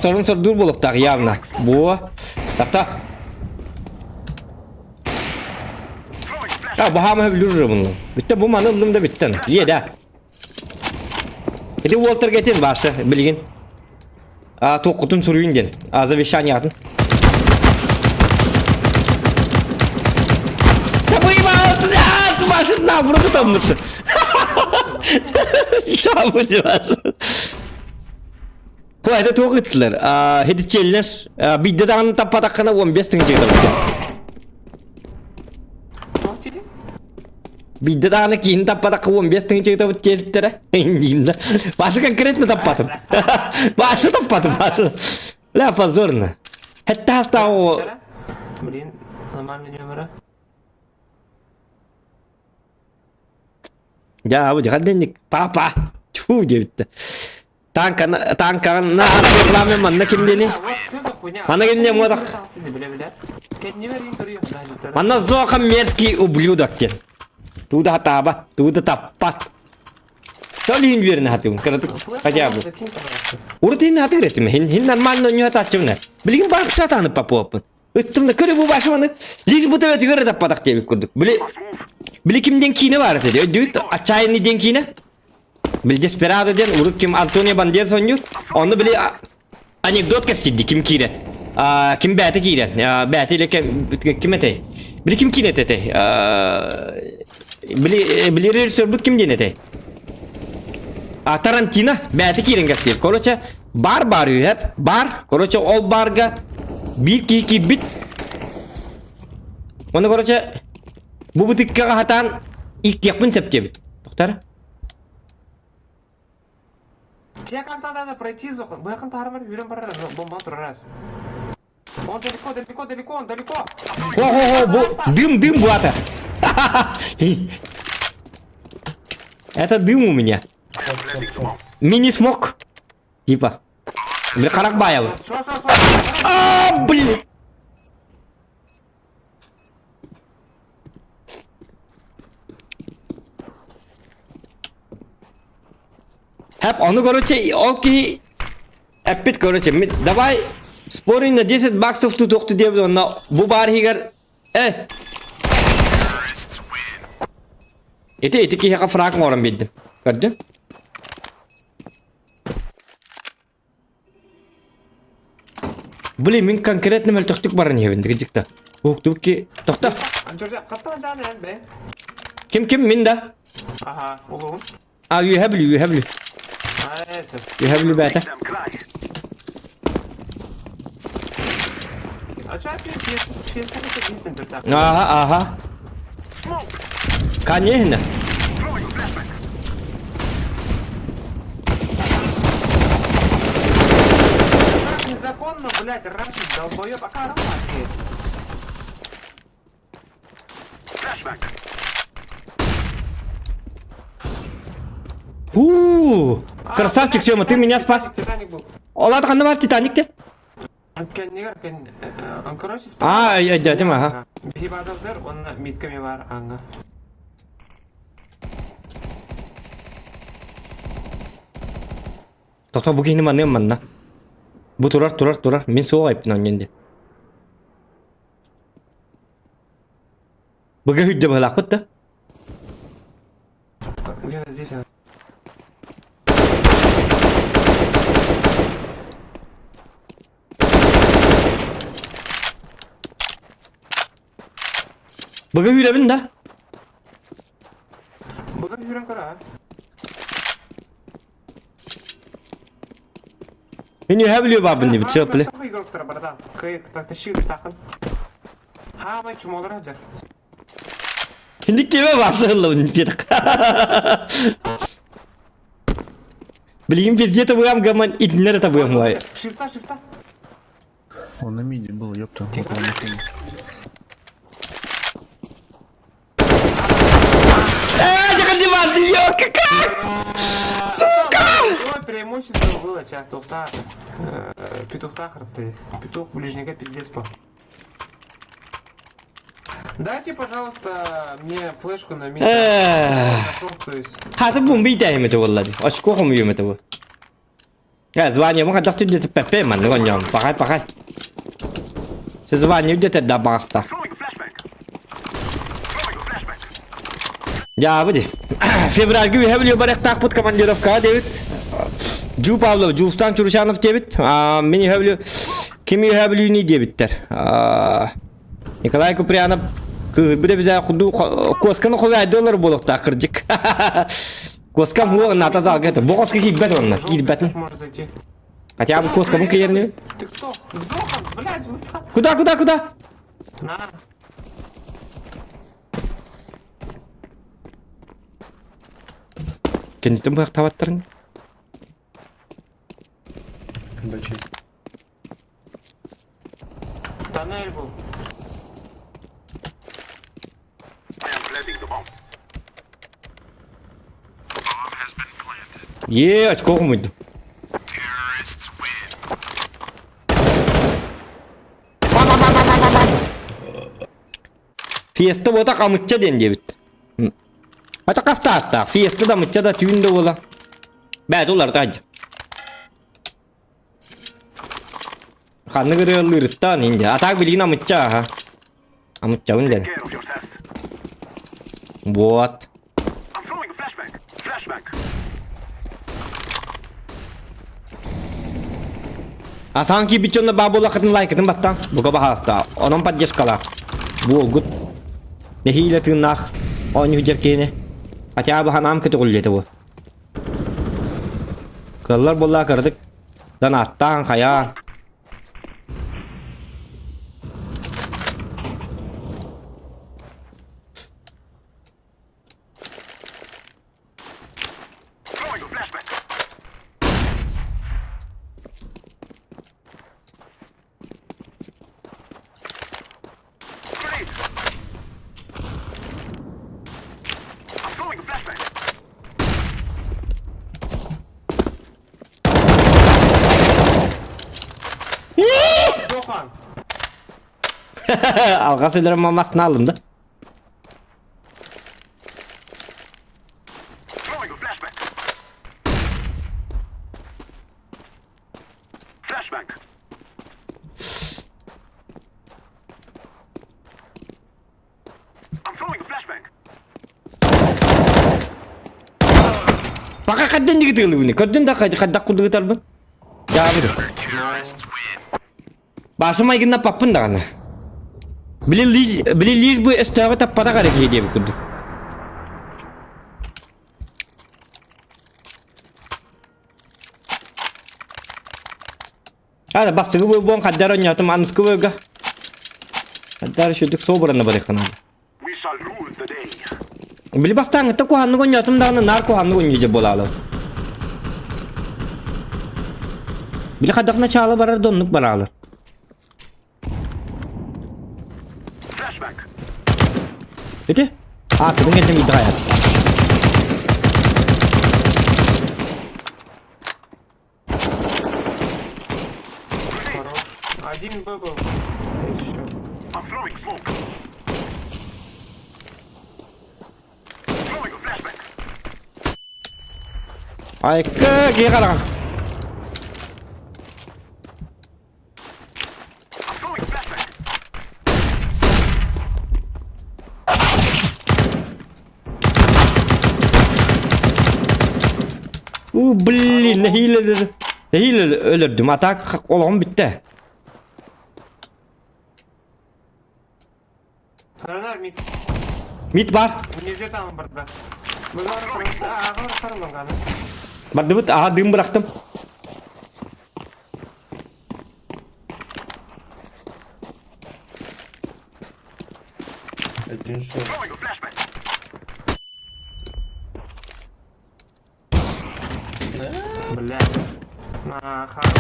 Сорун сордуур буолуохтаах явно. Буо. Тахта. А, баһаама сөбүлүүр бұны. Бүттэ бу маны ыллым да бүттэн. Е да. Ити Уолтер кетин башы билигин. Туоххутун суруйун диэн. Завещаниятын. Башына бұрды таммысы. Чабы диваш. Бу это туох ыттылар. Хеди челлендж. Бидде даҕаны таппатаххына 15 тыһыынча ыытабыт. Бидде даҕаны киһини таппатахха 15 тыһыынча ыытабыт диэбиттэрэ. Дииннэ. Башы конкретно таппатым. Башы таппатым. Башы. Бля, позорно. Хэтте хастаах Блин, нормальный номера. Дьэ, бу дьэ Папа! Тьфу диэбиттэ. Танканы, танканы реклама манна ким диэни? Манна ким диэн муодах? Манна Зоха мерзкий ублюдок диэн. Тууда хатаабат, тууда таппат. Сол иһин үөрэнэ хатыыбын, кыратык хотя бы. Урут иһин хатыыр этим, хин, хин нормально ньуха тааччыбына. Билигин барып сатааны папуаппын. Ыттым да көрө бу башыманы лишь бу төбөтүгэр эрэ таппатах диэбит курдук. Били били ким диэн киинэ баар этэ өйдүүт отчаянный диэн киинэ. Били Деспирадо диэн урут ким Антонио Бандерас оонньуур. Онно били анекдот кэпсиирди ким киирэн. Ким бэйэтэ киирэн. Бэйэтэ или ким этэй? Били ким киинэ этэй? Били били режиссербут ким диэн этэй? А Тарантино бэйэтэ киирэн кэпсиир. Короче, Бар бар үһэп, бар. Короче, ол барга биир киһи киирбит. Оны короче, бу бутыккаҕа хатаан ииктиэхпин сөп диэбит. Тоқтар. Тебе как-то надо пройти, Зохан. Быһакын таарымар үрэн барар, бомба турарас. Он далеко, далеко, далеко, он далеко. Хо-хо-хо, бу дым, дым буата. Это дым у меня. Мини-смог. Типа. Бля, Каракбаев. А, блин. Хэп, ону короче, ол киһи эппит короче, давай спорим на 10 баксов тутуохту диэбит онно бу баар иһигэр э Ити ити киһиэхэ фраг оҥорон биэрдим. Көрдүм. Блин, мин конкретно мөлтөхтүк баран иһэбин, дикта. Уһуктубут ки... Тохто! Ким ким мин да? Ага, улуун. А, үөһэ бүлүү, үөһэ бүлүү. Үөһэ бүлүү бээтэ. Ага, ага. Конечно. Незаконно, блядь, рашить, долбоеб, а как У, красавчик, Сема, ты меня спас. Титаник был. Олар ханна бар Титаник те? Короче, А, дядя, ага. Хибазавзер, он митками бар, анга. Тохто бу киһини маныам манна. Бу турар, турар, турар. Мин суох айыппын онньон Быга үрдэ быһалаахпыт да? Где-то здесь она. Быга үүрэбин да? Быга үүрэн көр а. Мин үһэ билиэ баабын диэбит, сөп биле. Игроктара братан. Кыйык, тащи тахын. Хаамай чумолар дьэ. Инник тиэмэ баасыһыллабын диэтэх. Билигин везде табыам гаман итиннэр табыам уай. Шифта, шифта. Он на миде был, ёпта. Около машины. Э, дьэ диван, ёлка, как? Сука! Преимущество было, ча, тухта. Петух ты. Петух ближнего пиздец по. Дайте, пожалуйста, мне флешку на мид. Хаты бум бийтэйм это буолла дии. Очко хомуйум это бу. Э, звание муха дохту где-то пепе маннык онньоон. Пахай, пахай. Се звание где-то да баста. Дьаабы ди. Февральга үһэ билиэ барыахтаахпыт командировкаҕа диэбит. Дю Павлов, Дьулустан Чуручанов диэбит. Мин үһэ ким үһэ бүлүүнүй диэбиттэр. Николай Куприянов кыыһырбыт эбизээ курдук куосканы ховайды олор буолуохтаах кырдьык. Куоскам хуо ната залга это. Бу коска киирбэт онно, киирбэтин. Хотя бы куоскабын киирни. Ты кто? Зохан, блядь, Куда, куда, куда? На. Кэнниттэн быһахтаабаттарын. Тоннель был. Е, очко хомуйдум. Фиеста буота хамычча диэн диэбит. Ата хастааттаах. Фиеста да мычча да түүн да буола. Бэт уларда адьа. Ханнык ырыаллыырыттан инде. А так билигин амычча аха. Амыччабын дэн. Вот. А саҥа киирбит дьонно баа буоллаххытын лайкытын баттаан, бука баһаалта. Онон поддержкалаах. Буолгут. Нэһиилэ тыыннаах оонньуу дьэр киһини. Хотя бы ханаам көтөҕүллүө бу. Кыаллар буоллаа кыратык донааттаан хайаан. Зохан! Алҕас өлөрөн мамасын алым да. Пока хадден диги тыылыбыны. Көрдүн да хайдах курдук ытарбын. Дьаабыр. Баасым айгынна паппын даҕаны. Били били лиз бу өстөөҕү таппатах эрэ киһи диэбит курдук. Ара бастыгы буолбуон хаддар онньоотум аныскы буолга. Хаддар үчүдүк собранна барыахха наада. Били бастааҥҥыта куһаннык онньоотум даҕаны наар куһаннык онньуу буолаалым. Били хайдах начало барар да оннук бараалар. Ити? А, кыдың кэлдим иди хайат. Хорош. Один Б был. Еще. Айка, киһи хараҕын. У, блин, нэһиилэ нэһиилэ өлөрдүм. А так олоҕум бүттэ. Хранар мид. Мид бар. Внизу там барда. Бардыбыт, аха дым бырахтым. Один шот. Бля. На хорош.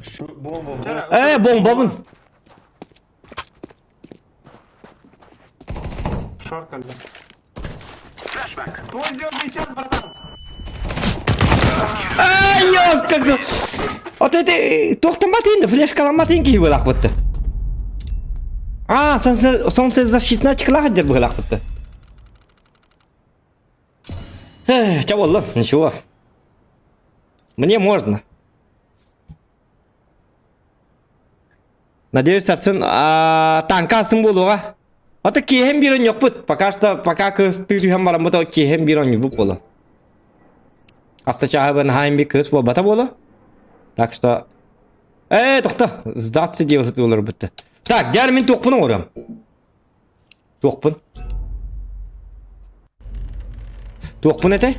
Шу, бомба, бомба. Э, бомбабын. Шоркали. Твой звездный час, братан! Ай, как... Вот это... Тоқтаматын, флешкаламатын киһи быһыылаах бытты. А, солнцезащитная очкалаах дьэр быһыылаах бытты. Эх, ча буолла, ничего. Мне можно. Надеюсь, сарсын танка сын буолуоҕа. Ата киэһэн биир онньокпут. Пока что, пока кыыс түһэн бараммыт, киэһэн биир онньубут буола. Хасса чааһы наһаа би кыыс буолбата буола. Так что... Э, тохто, сдаться делать олар бутта. Так, дьэр мин туохпун оҥором. Туохпун? Туохпун этэй?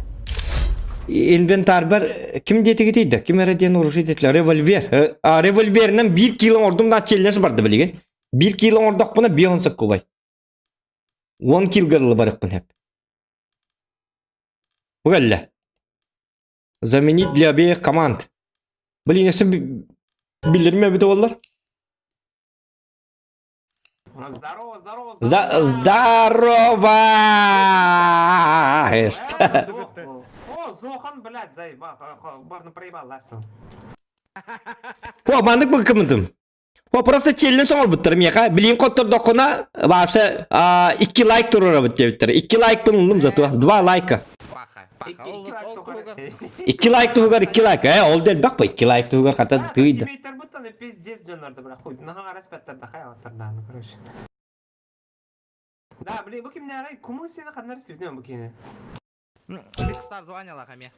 Инвентарбар ким диэтигитий да? Ким эрэ диэн оружие диэтилэр. Револьвер. А, револьверинэн биир кило оҥордум да челлендж барды билигин. Биир кило оҥордохпуна биир он соккубай. Уон килга дылы барыахпын сөп. Бу кэллэ. Заменить для обеих команд. Блин, если билэрим эбитэ буоллар. Здорово, здорово, За здорово! О, Зохан, блядь, заебал, барно проебал, ластил. О, маннык быкымытым. О, просто челлендж оҥорбуттар миэхэ. Билин хоттордоххуна, вообще, икки лайк туруорабыт диэбиттэр. Икки лайкпын ыллым зато. Два лайка. Паха, паха. Ол ол туһугар. Икки лайк туһугар икки лайк. Э, ол да элбэх бо. Икки лайк туһугар хата тыый да. Тиммейттер пиздец дьоннорду, бля, хуй. Наһаа араспаттар да, хайалаттар да, ну, короче. Да, блин, бу кимнээҕий? Куму сені ханнар сүүтүнэн бу кини? Биг Стар звонила хаме.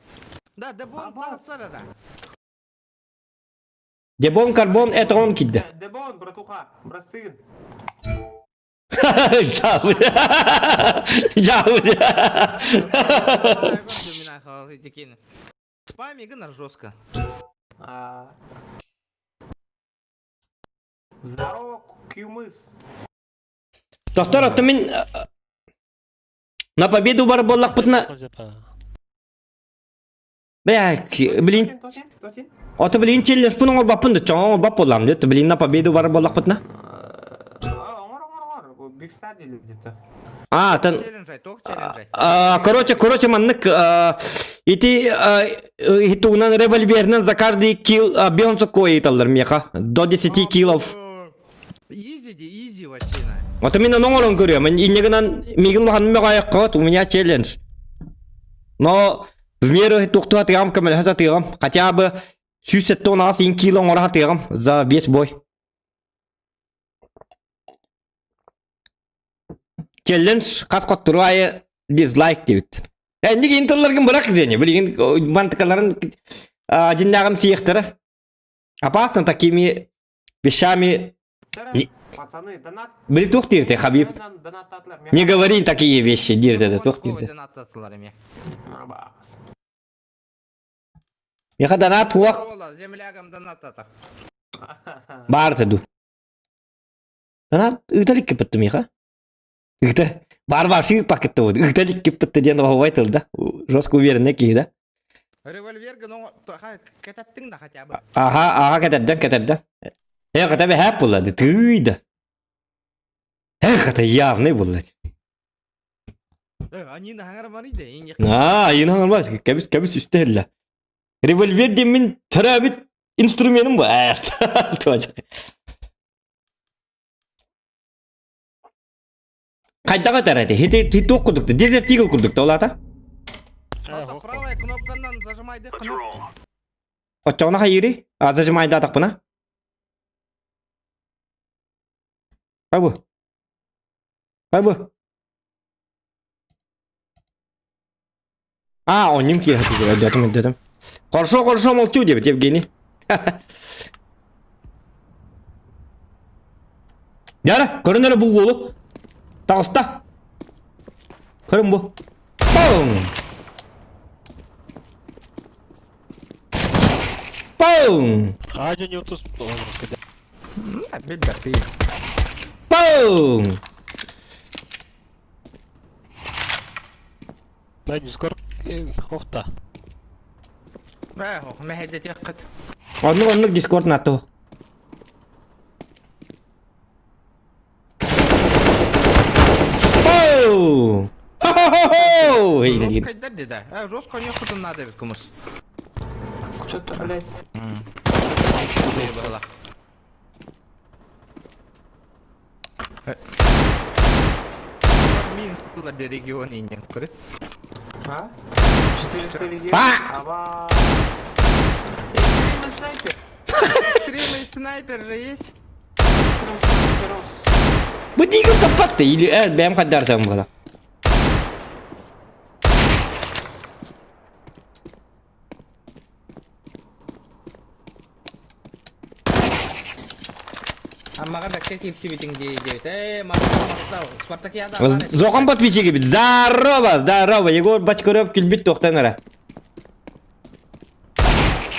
Да, да бон тахсара да. Дебон карбон это он кидде. Дебон, братуха, брастыгын. Дьаабы. Дьаабы. Спами гынар жестко. Здорово, Кюмыс. Доктор, оттон мин на победу бар буоллахпытына Бля, блин, ото блин челлеспун оҥорбаппын да, чоҥ оҥорбап буоллаҕым дии, блин на победу бар буоллахпытына. Оҥор, оҥор, оҥор, Big Star дииллэр где-то. А, тан короче, короче, маннык ити тугунан револьверынан за каждый килл бионсо ыыталлар миэхэ до 10 киллов. Изи ди, изи вообще. Вот мин ону оҥорон көрүөм. Инньэ гынан миигин улаханным мөҕөөйөххө, у меня челлендж. Но в меру туохтуу сатыаҕым, көмөлөһө сатыаҕым. Хотя бы 178 иин кило оҥоро сатыаҕым за весь бой. Челлендж хас хоттору аайы дизлайк диэбит. Энник иин тылларгын бырах Женя, билигин мантыкаларын дьиннээҕим сиэхтэрэ. Опасно такими вещами. Пацаны, донат. Били туох дииртэй, Хабиб? Не говори такие вещи, диирдэ туох дииртэй. Миэхэ донат туох Землягам донатата. баар ду. Донат ыыталик киппытты миэхэ. Ыыта бар бар шиир пакетты вот. Ыыталик киппытты диэн оһуобай тыл да. Жестко уверенный киһи да. Револьверга, ну, кэтэттиҥ да хотя бы. Аха, аха кэтэрдэн, кэтэрдэн. Э, хотя бы хэп буолла, тыый да. Э, хотя явный буолла. Э, они наһаҥар барыйда, Аа, айынаҥар бар, кэбис, кэбис үстэ Револьвер диэн төрөөбүт инструменым бу. Хайдах этэр эти? Хити туох курдук Desert Eagle курдук да улаата? Правая кнопканан зажимайды кнопку. Оччоҕуна хайыырый? А зажимайдаатахпына? Хай бу. Хай бу. А, онньум киэһэ өйдөөтүм, өйдөөтүм. Хорошо, хорошо, молчу диэбит Евгений. Яра, көрөн эрэ бу уолу. Таҕыста. Көрүн бу. Пум! Пум! Пум! Да, Дискорд хохта. Мэһэйдэтиэххит. Оннук оннук Дискорд НАТО. Оу! Хо-хо-хо! Жестко дали, да. А, жестко не хотun надо ведь кумыс. Что-то, блядь. Было. Мин регион и не А? 400 регион. А! Ава. Экстремный снайпер. Экстремный снайпер же есть. Бу диигин таппат. Как-то или бэм хаддар буола. Аммаҕа бэккэ киирсибитиҥ дии диэбит. Ээ, махтал, махтал. Спартакиада баар этэ. Зохан подписчиги бит. Здорово, здорово. Егор Бочкарев күлбүт туохтан эрэ.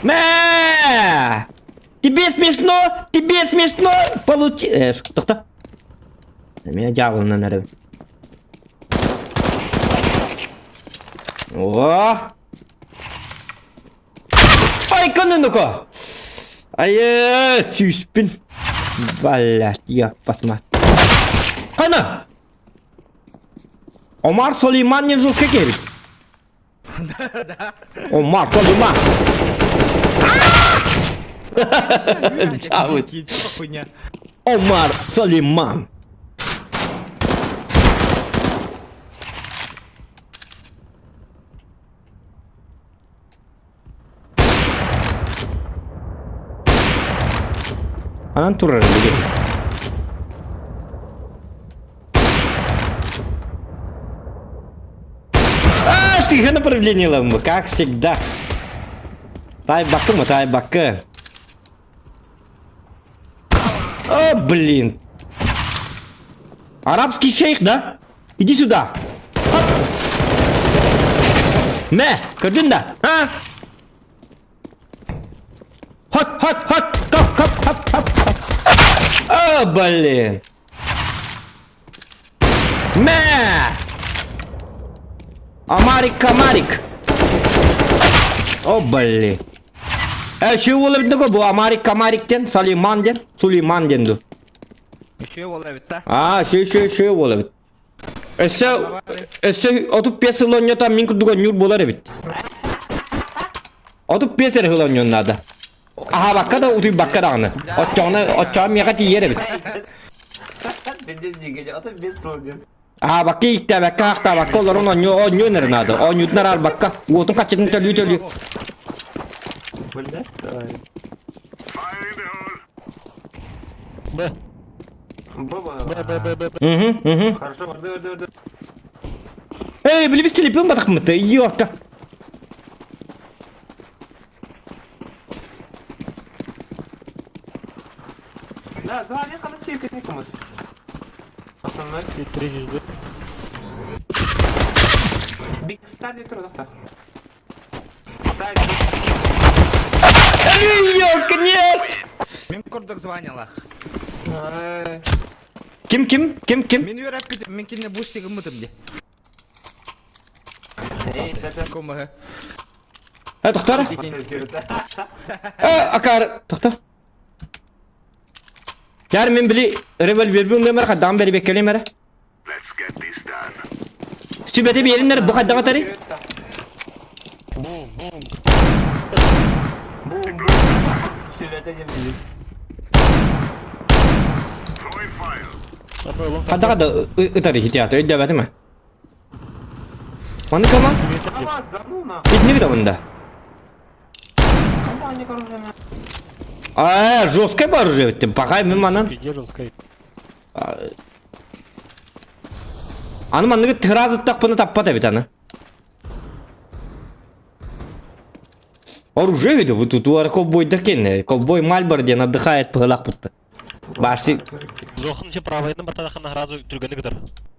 Мэ! Тебе смешно? Тебе смешно? Получи... Э, тохто. Меня дьяволынан эрэ. О! Ай, көннүнүкө! Айы, сүүспүн. Блядь, я посмотри. Кана! Омар Сулейман не жестко керик. Омар Сулейман! Дьабыт. Хуйня. Омар Сулейман! Анан турар билигин. А, тихо направление ламбы, как всегда. Тай бакы мы, тай бакы. О, блин. Арабский шейх, да? Иди сюда. Хоп. Мэ, көрдүн да? А? Хот, хот, хот, коп, коп, хоп, хоп, хоп. О, блин. Мэ! Амарик, Камарик. О, блин. Э, şu буолар бу Амарик Камарик диэн, Салиман диэн, Сулейман диэн ду. Үчүгэй уол эбит да. Аа, шö шö шö буолар эбит. Өссө өссө 35 сыл оонньото мин курдук оонньуур буолар эбит. 35 эрэ сыл оонньуон наада. Аһаабакка да утуйбакка даҕаны. Оччоҕуна оччоҕо миэхэ тиийэр эбит. Аһаабакка ииктээбэккэ аахтаабакка олорон оонньуу оонньуон эрэ наада. Оонньуутун араарбакка уотун хаччытын төлүү төлүү. Б. Б, Б, Б, Б, Б, Б. Угу, угу. Хорошо, жду, жду, жду. Эй, били телефон батахмыты, ёрка. Да, звали, когда тебе никомус. Основной. И третий жду. Биг стали трудов-то. Сайт. Эй, ёрка, нет! Мин курдук звонила. Ай. Ким, ким, ким, ким? Мин үөрэппитим, мин кинини бустик гыммытым дии. Эй, это Кумыһы. Э, тохтор. Э, акар, тохтор. Яр мен били револьвербин нөмер хаддан бери беккелем эрэ. Let's get this done. Сүбэти биэриннэр бу хайдаҕа тари? Бум, бум. Сүбэтэ диэн Throwing fire. Хайдаҕа да ытар хитиата өйдөөбөтүм ээ. Маны кама? Алмаз, да ну нахуй. Итинник да мында. Когда они оружие на... А, жесткое оружие битти. Бахай мен манан. Держал Аны манныгы тыразыттахпына таппат эбит аны. Оружие виду, бу тут уар ковбойдар кенне. Ковбой Мальбор диэн отдыхает пыһылах бутта. Барси. Зохан же правайын батадахана сразу түргені кыдар.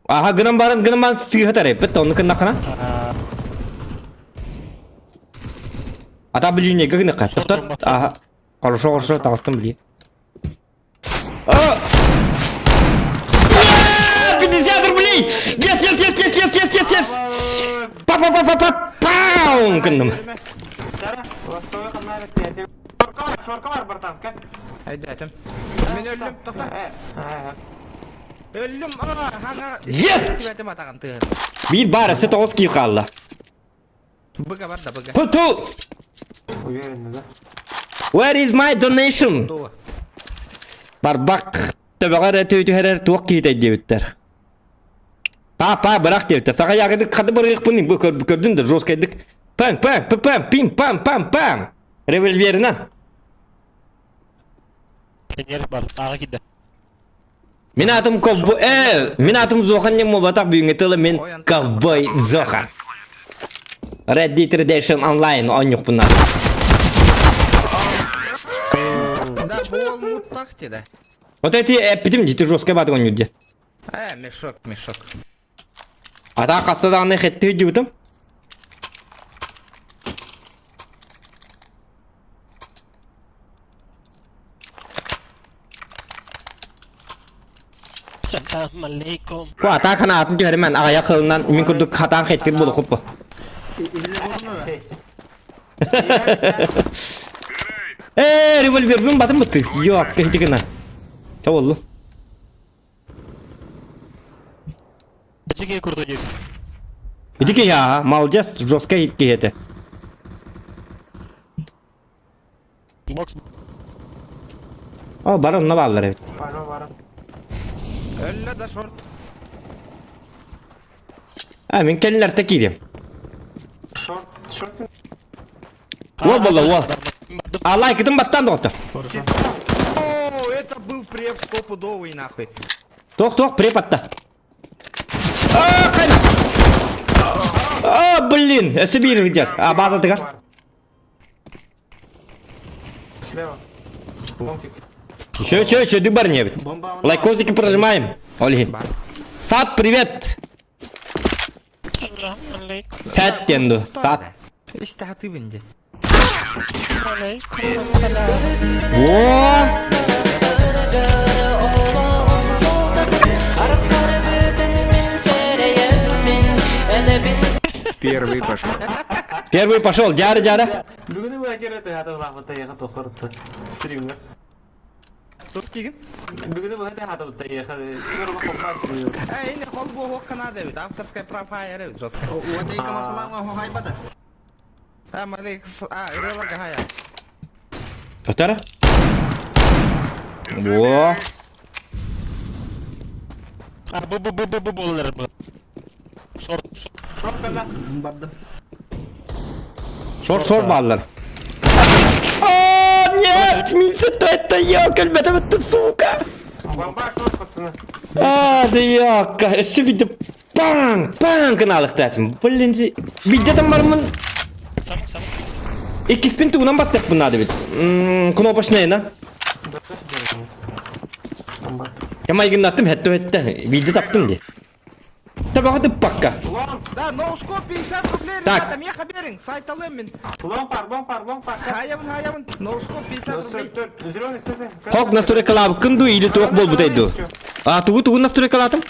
Аха гынан баран гынан баран сыыһа тарайппыт, онну кыннахына. Ата блин, гына Тоқтар. Аха. Хорошо, хорошо, таҕыстым блин. А! 50 рублей! Yes, yes, yes, yes, yes, yes, yes, yes! Па па па па па пау гынным. Шорка бар, братан, как? Өйдөөтүм. Мин өллүм, тохто. Өллүм, аа, хана. Yes! Тибэтим атаҕын тыыр. Биир баар өссө тоҕус киһи хаалла. Быга бар да быга. Путу! Уверенно, да? Where is my donation? Туга. Барбах төбөҕөр эрэ түһэрэр туох киһитэй диэбиттэр. Па-па бырах диэбиттэр. Саха ягодык хады бырыахпын бу көрдүн да жесткайдык. Пам пам пам пам пим пам пам пам. Револьверынан. Кенер бар, аға кидді. Мин аатым ковбой... Э, мин аатым Зохан не буолбатах бүгүҥҥү тылы мин ковбой Зохан. Red Dead Redemption Online оонньуохпун наада. Да, бол муттах да. Вот эти эппитим дии жесткай баатык оонньуур диэн. Э, мешок, мешок. Атаа хаста даҕаны хэттэ сылдьыбытым. Салам алейкум. Бу атаа ханаатын түһэримэн аҕыйах сылынан мин курдук хатаан хэттир буолуохпут. Ээ, револьвербин батым бытты. Yok, кэһити гына. Ча боллу. Дьиҥэ курдук дии. Ити киһи аа, молодец, жесткай киһи этэ. Бокс. О, бары онно бааллар эбит. Бары бары. Өллө да шорт. А, мин кэллэртэ киириэм. Шорт, шорт. Уол буолла, уол. А, лайкытын баттаан доҕоттор. О, это был преп стопудовый нахуй. Тох, тох, преп атта. А, кайна! А, блин, өссө биир видер. А, базатыгар. Слева. Ломтик. Еще, еще, еще, дыбар не бит. Бомба Лайкозики прожимаем. Олегин. Сад, привет! Сәт денду. Сад. Истахаты бинди. Во! Первый пошел. Первый пошел, дяра, дяра. Бүгүн бу это хатылаабыта тохорт стример. Тут тигин. Бүгүн бу это хатылта Э, ини хол бу хоккана дебит. Авторская права эре жестко. Уадейкам ассалам хохайбата. А, малик, а, ырылар хая. Тоқтара. Во. А, бу бу бу бу бу болар бу. Шорт, шорт. Бардым. Шорт, шорт баллар. О, нет! Миша, это я, это это сука! Бомба шорт, пацаны. А, да ёлка, өссө виде паң, паң гыналыктаатым. Блин, виде там бармын. Сам, сам. Иккиспин тугунан баттык надо бит. Кнопочный на. Я майгыннаттым, хэтте хэтте. Виде таптым ди. Табаҕа пакка. Лонг, Да, ноускоп 50 рублей, Так. ребята, меха беринг, сайт алыммин. лонг пар, лонг пар, лонг пар. Хаябын, хаябын, ноускоп 50 рублей. Зеленый, стой, Хок настройкалаабыккын дуу или туох буолбутай дуу? А тугу тугу настройкалаатым?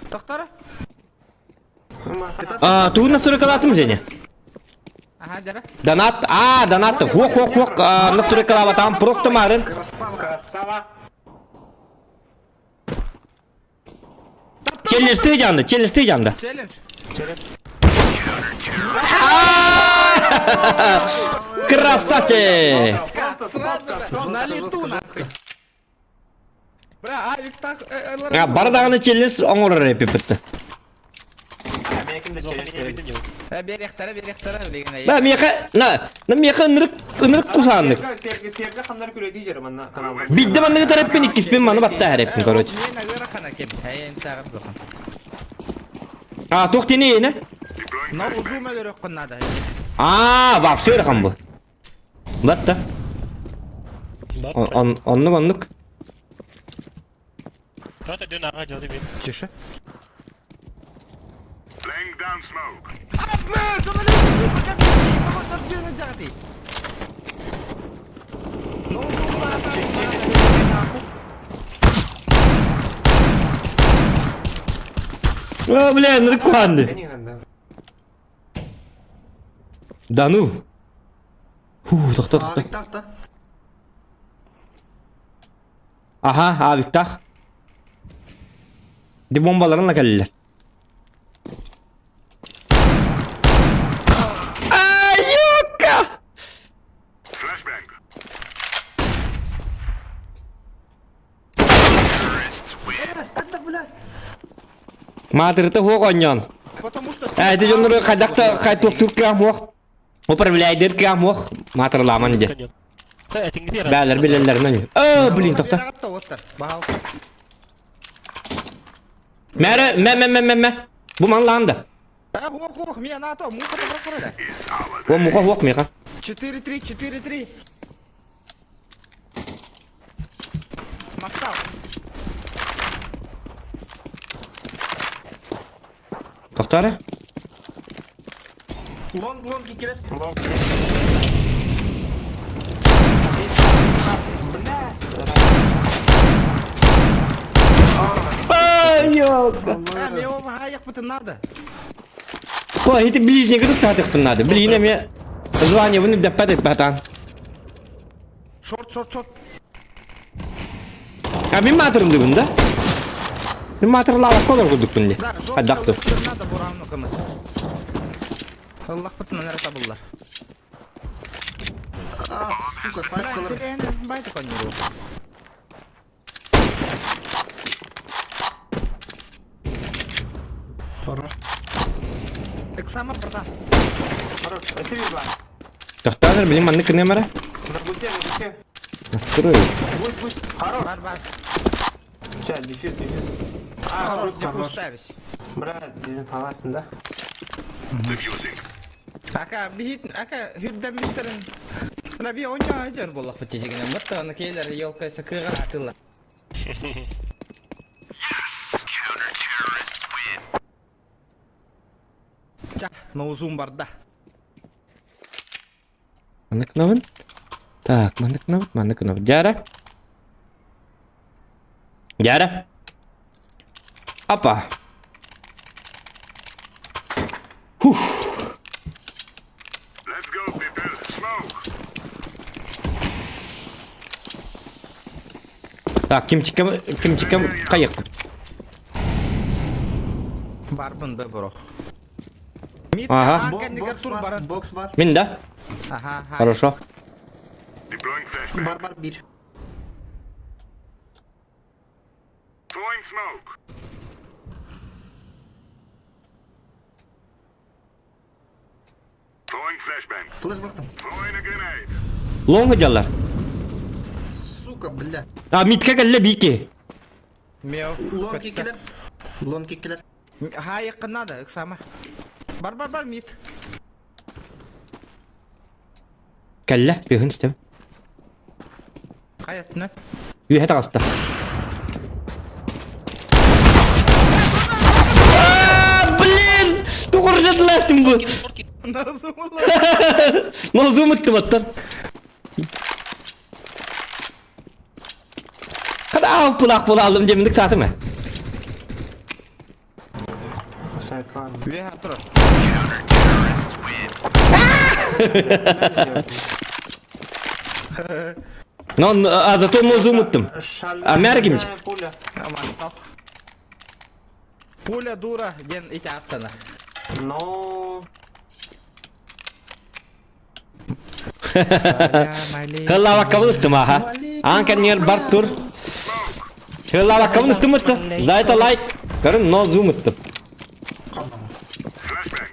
Тоқтара? А тугу настройкалаатым Женя? Ага, дара. Донат, а, донат, хуох хуох хуох, настройкалаабатаам просто марын. Красава. Красава. Челлендж ты жанды, челлендж ты жанды. Челлендж. Красавчик! Сразу же, на лету, нахуй. Бля, авик так... А, бары даҕаны челлендж оҥорор эпиппит. Берехтара, берехтара, билигин. Ба миэхэ, на, на миэхэ ынырык, ынырык кусааннык. Серге ханнар күледи жер манна каналга. Бидде манныгы тараппин, иккиспин маны батта хареппин, короче. Мен агыра хана кем. Хайын тагыр зохан. А, туох тини не? Но узум өлөрөх надо. А, вообще ырахан бу. Батта. Он, оннук, оннук. Что-то дün ага жады бит. Тише. Laying down smoke. О, бля, ынырык куһаанды. Да ну. Фу, тохто, тохто. Авик тахта. Аха, авик тах. Ди бомбаларын кэллилэр. Аюка! Flashbang. Э, блядь. Маатырыта хуох онньон. Потому что... Э, ити дьоннору хайдах да хай туох туркаам хуох. Управляйдыр каам хуох. Маатырламан де. Бээлэр билэллэринэн. Оо, блин, тохто. Мәрэ, мэ мэ мэ мэ мэ. Бу манлаан да. О, муха хуох меха. 4-3, 4-3. Мастал. Тохтары. Лонг, лонг иккилэр. Ай, ёлка. А, мне его аяқпытын надо. О, это ближний тут татыхтын надо. Блин, мне звание вы не допадет, братан. Шорт, шорт, шорт. А мен матырылдыбын да? Мен матырылаабак колор курдукпун ди. Да, Адактыр. надо буравну кымыс. Аллах бытын нара табыллар. А, сука, сайт кылыр. Байты конюру. Хорош. Эксама, братан. Хорош, спасибо, Иван. Тоқтаңдар, блин, маннык кынемара. На гусе, на гусе. Настрой. Гусь, гусь. Хорош. Бар, бар. Сейчас, дефьюз, дефьюз. А, Хорош, диффуз ставись. брат, дезинформация, да? Ака, бихит, ака, хүрден мистерин. Раби оня айдер боллах битежигинен. Бытта аны кейлер елка сакыга атыла. Ча, ноузум барда. Маннык кынабын. Так, маннык кынабын, маннык кынабын. Жара. Жара. Апа. Хух. Let's go, people. Smoke. Так, кимчиккем, кимчиккем кайык. Барбын бе бро. Мид, Ага. Бокс бар, бокс бар. Мин да? Ага, ага. Хорошо. Deploying flashbang. Бар, бар, бир. Throwing smoke. Throwing flashbang. Флеш бырахтым. Throwing a grenade. Лоңы жаллар. Сука, блядь. А, митка кэллэ бики. Мео. Лонг иккилэр. Лонг иккилэр. Ха, надо, эксама. Бар, бар, бар, мид. Кэллэ, тыһын истем. Хаятны. Үйэ таҕыста. А, блин! Тугуржадластым бу. Назумла. Мозум ыттыбаттар. Када пулак була алдым демдик сатымы. Сайт, ладно. Вега тура. Но, а зато мозум ыттым. А мэр кимчик? Пуля. Аман, Пуля дура, ден ити аттана. Но... Хыллабакка ыттым аха. Аан кэннигэр бар тур. Хыллабакка ыттым ыттым. За это лайк. Көрүн, но зум ыттым. Каннама. Flashbang.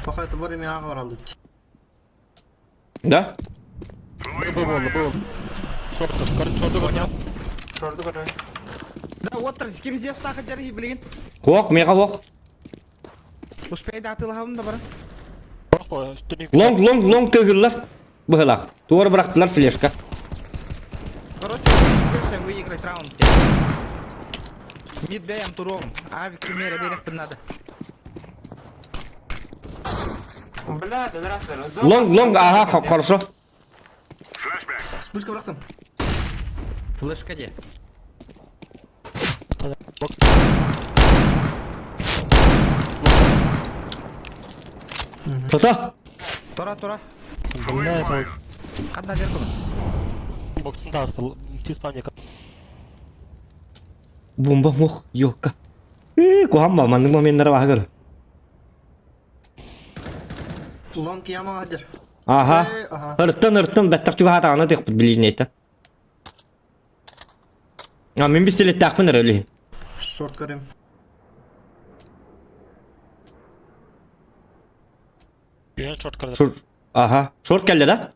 Пока это бар эми ага бар алды. Да? Throwing fire. Шорт, короче, шорту понял. Шорты, короче. Да, вот ким здесь нахуй держи, блин. Хуох, мега хуох. Успей да атылахым да бар. Лонг, лонг, лонг тыгыллар. Быһылах. Туора бырахтылар флешка. Короче, успевший выиграть раунд. Мид бэм туром. Авик мере берег надо. Бля, ты здравствуй. Лонг, лонг, ага, хорошо. Flashbang. Вспышка бырахтым. Флешка где? Тота. Тура, тура. Бля, это Одна веркумас. боксын таастыл. Тиз паника. Бомба мох, ёлка. Э, куһамма, маннык моменттар баһыгыр. Лонг яма адыр. Ага. Э, ага. Ырттын, ырттын, бәттак чугаһа тыхпыт ближнейта. А, мин пистолеттаахпын эрэ өлүһүн. Шорт көрем. Бүйен шорт кырды. Шур. Ага. Шорт кэллэ да?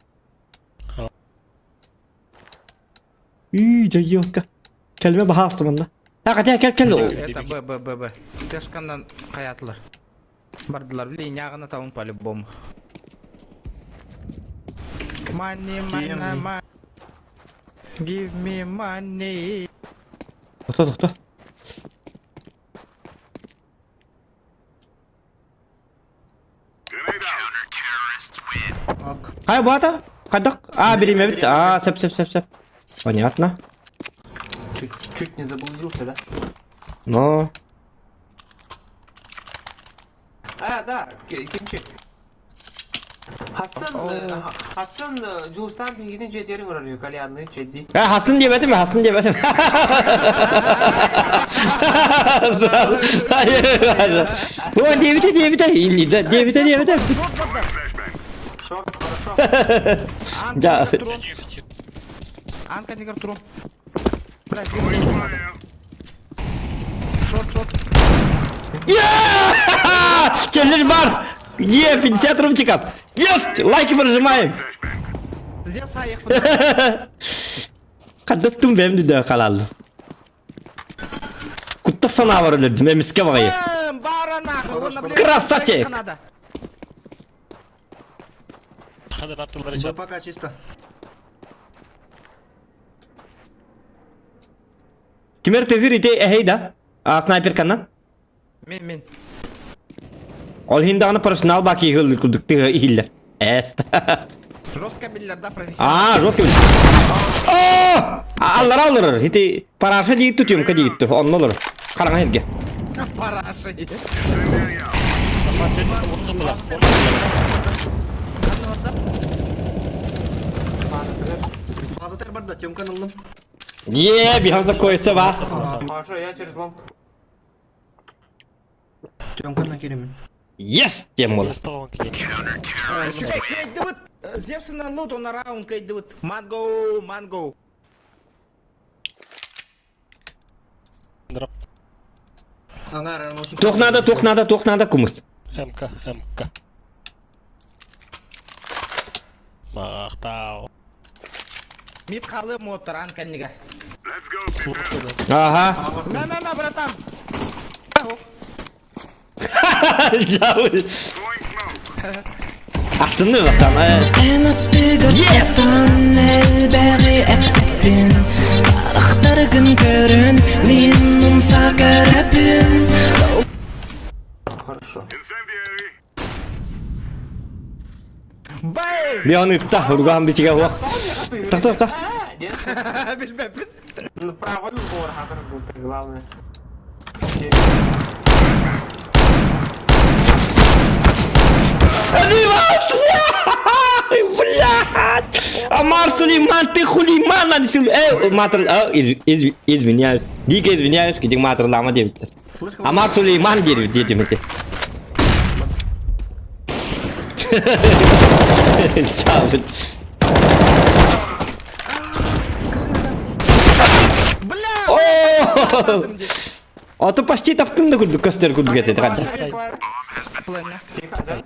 Үй, дьайыалка. Кэлмэ баһаалыста манна. А, хотя кэл кэл. Это Б, Б, Б, Б. Тэшканнан хаятылар. Бардылар. Линияҕына табын по-любому. Money, money, money. Give me money. Тохто, тохто. Хайа баата? Хайдах? А, биримэбит. А, сөп, сөп, сөп, сөп. Понятно. Чуть, чуть не заблудился, да? Но... А, да, кимчи. Хасан, Хасан Жулстан биһигитин дьиэтигэр ыҥырар үһү, кальянныы чэйдии. Э, Хасан диэбэтим, Хасан диэбэтим. О, диэбитэ, диэбитэ, да, диэбитэ, диэбитэ. Шорт, хорошо. Да. Аан кэннигэр турун. Бля, Шорт, шорт. Челлендж бар! Е, 50 рубчиков! Есть! Лайки прожимаем! Зевс айық. Қаддаттым бәм дүдә қалалды. Куттық санаа бар өлердім, эмиске бағайы. Бара нахуй. Красавчик! Б пока чисто. Кимер тыгыр ите эхей да? А, снайперканнан? Мин, мин. Ол хин даҕаны профессионал баки иһиллир курдук тыга иһиллэр. Эст. Жестко биллэр да профессионал. Аа, жестко биллэр. Оо! Аллара олорор. Ити параша диит тутюмка диит онно олорор. Хараҥа эргэ. Параша. База барда, Тёмканы ыллым. Е, биһамса койса ба. Хорошо, я через лонг. Тёмканы киремин. Yes, диэн буолар. Кыайдыбыт. Зевсынан лут, он раунд кыайдыбыт. Манго, манго. Туох наада, туох наада, туох наада кумыс. МК, МК. Махтау. Мид халы моторан кэннигэ. Let's go, people. Ага. Мэ, мэ, мэ, братан. Жабы. Throwing smoke. Астынды братан. Yes! Хорошо. Incendiary. Бэй! Бион ытта, ургаан бичигэ уох. Так, так, так. А, нет. Билбэппин. Ну, правый угор, хатыр был, так главное. Блядь! Амар Сулейман, ты хулиман, надо сул... Матр... А, из, из, извиняюсь. Дико извиняюсь, где матр лама девять. Амар Сулейман дерев, дети мы Бля! О! А то почти таптым да курдук көстөр курдук этет кадда. Плена. Тихо, да?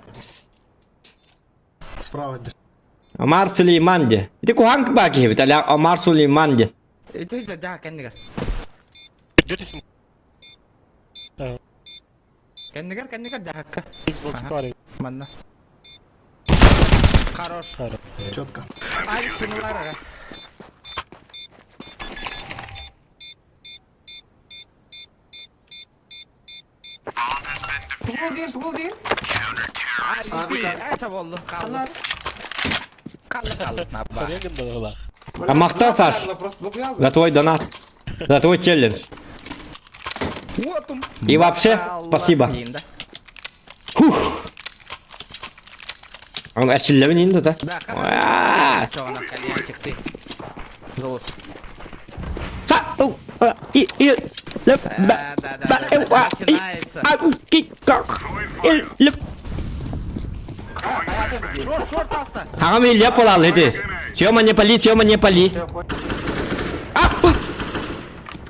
Справа. Амар Сулейман де. Ити куһаҥ баа киһибит, аля Амар Сулейман де. Ити да, кэннигэр. Где Кэннигэр, кэннигэр дьаһакка. Xbox Party? Манна. Хорош. Четко. Ай, кинулар. Тугул тугул диир. Ай, болду, қалды. Қалды, қалды. Наба. Реген да А махтал, Саш, за твой донат, за твой челлендж. Вот И вообще, спасибо. Хух. Он эрчиллэбин ин да. Да, Аа. хорошо. Кальянчик ты. Золото. Са, у, а, и, и, л, б, Да, да, да, б, да, э, а, и, начинается. а, у, ки, ка, и, л. Шорт, шорт аста. Аҕам Илья буолаал ити. Сёма не пали, Сёма не пали. Все, понял. А, у.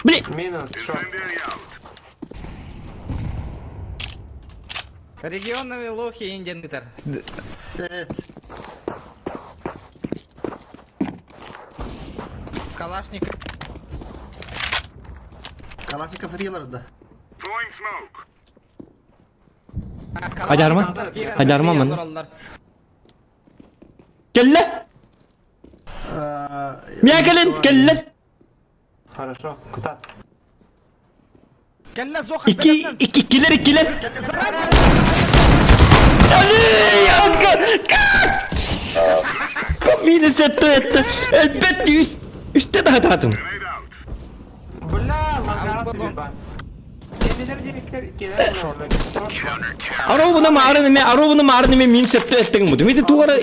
Блин. Минус, шорт. Incendiary out. Регионами лохи индианытар. С. Калашник. Калашников да. Throwing smoke. Айдарма. Айдарма маны. Кэллэ. Миэ кэлин, кэллэ. Хорошо, куда? Кэллэ Зоха Икки, икки, иккилэр, иккилэр. Минус это, это, элбэт үс, үстэ даһатаатым. Grenade out. Бля, лагасы ебать. Кенелер директор, кенелер Аробуна маарын эме, аробуна маарын эме мин сетте эттегин бу. Мити тугара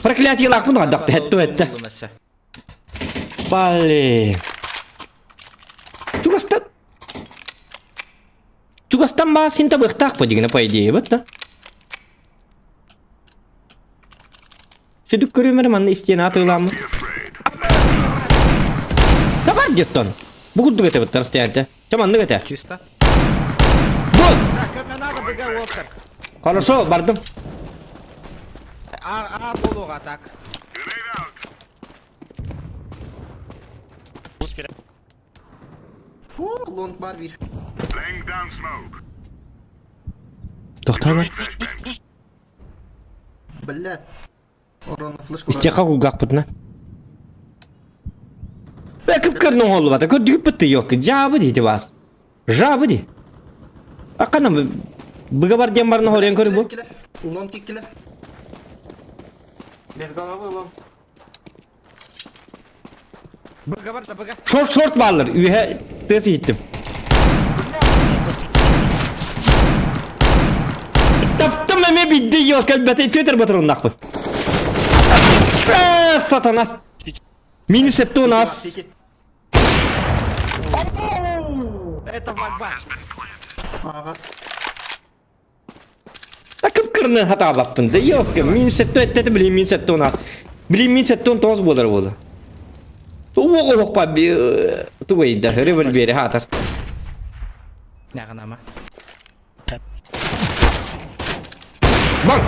проклятие лакпын гадакты хетту этте. Блин. Чугастан. Чугастан баа син табыхтаах по дигине по идее, вот да. Сүдүк көрүмөр манна истиэн атыыламмыт. Табар деттон. Бу курдук этэ быттар расстояние. Чэ маннык этэ. Чисто. Вот. Так, көмө надо БГ Оскар. Хорошо, бардым. А, А болуға так. Grenade out. Фу, long бар bir. Laying down smoke. Тохтоомар. Flashbang. Блядь. Орон флешку. Истиэхэ кулгаахпытына. Бэкіп көрнің олу бата, көрдүгүп бытты ёлка, жабы дейді бас. Жабы ди. Акана быга бар диэн барна хорен көрү бу. Long иккилер. Без головы long. БГ бар да БГ. Шорт шорт баалар, үйе тез иттим. Таптым эме бидди ёлка, бәте төтер батырыннақпын. Сатана. Минус этті у нас. Это вагба. Ага. Акып кырны хата баппын да ёлка, минус этті этті билин минус этті у нас. Билин минус этті он тоғыз болар болды. Туға оқпа тугайда револьвері хатар. Нағынама. Бang!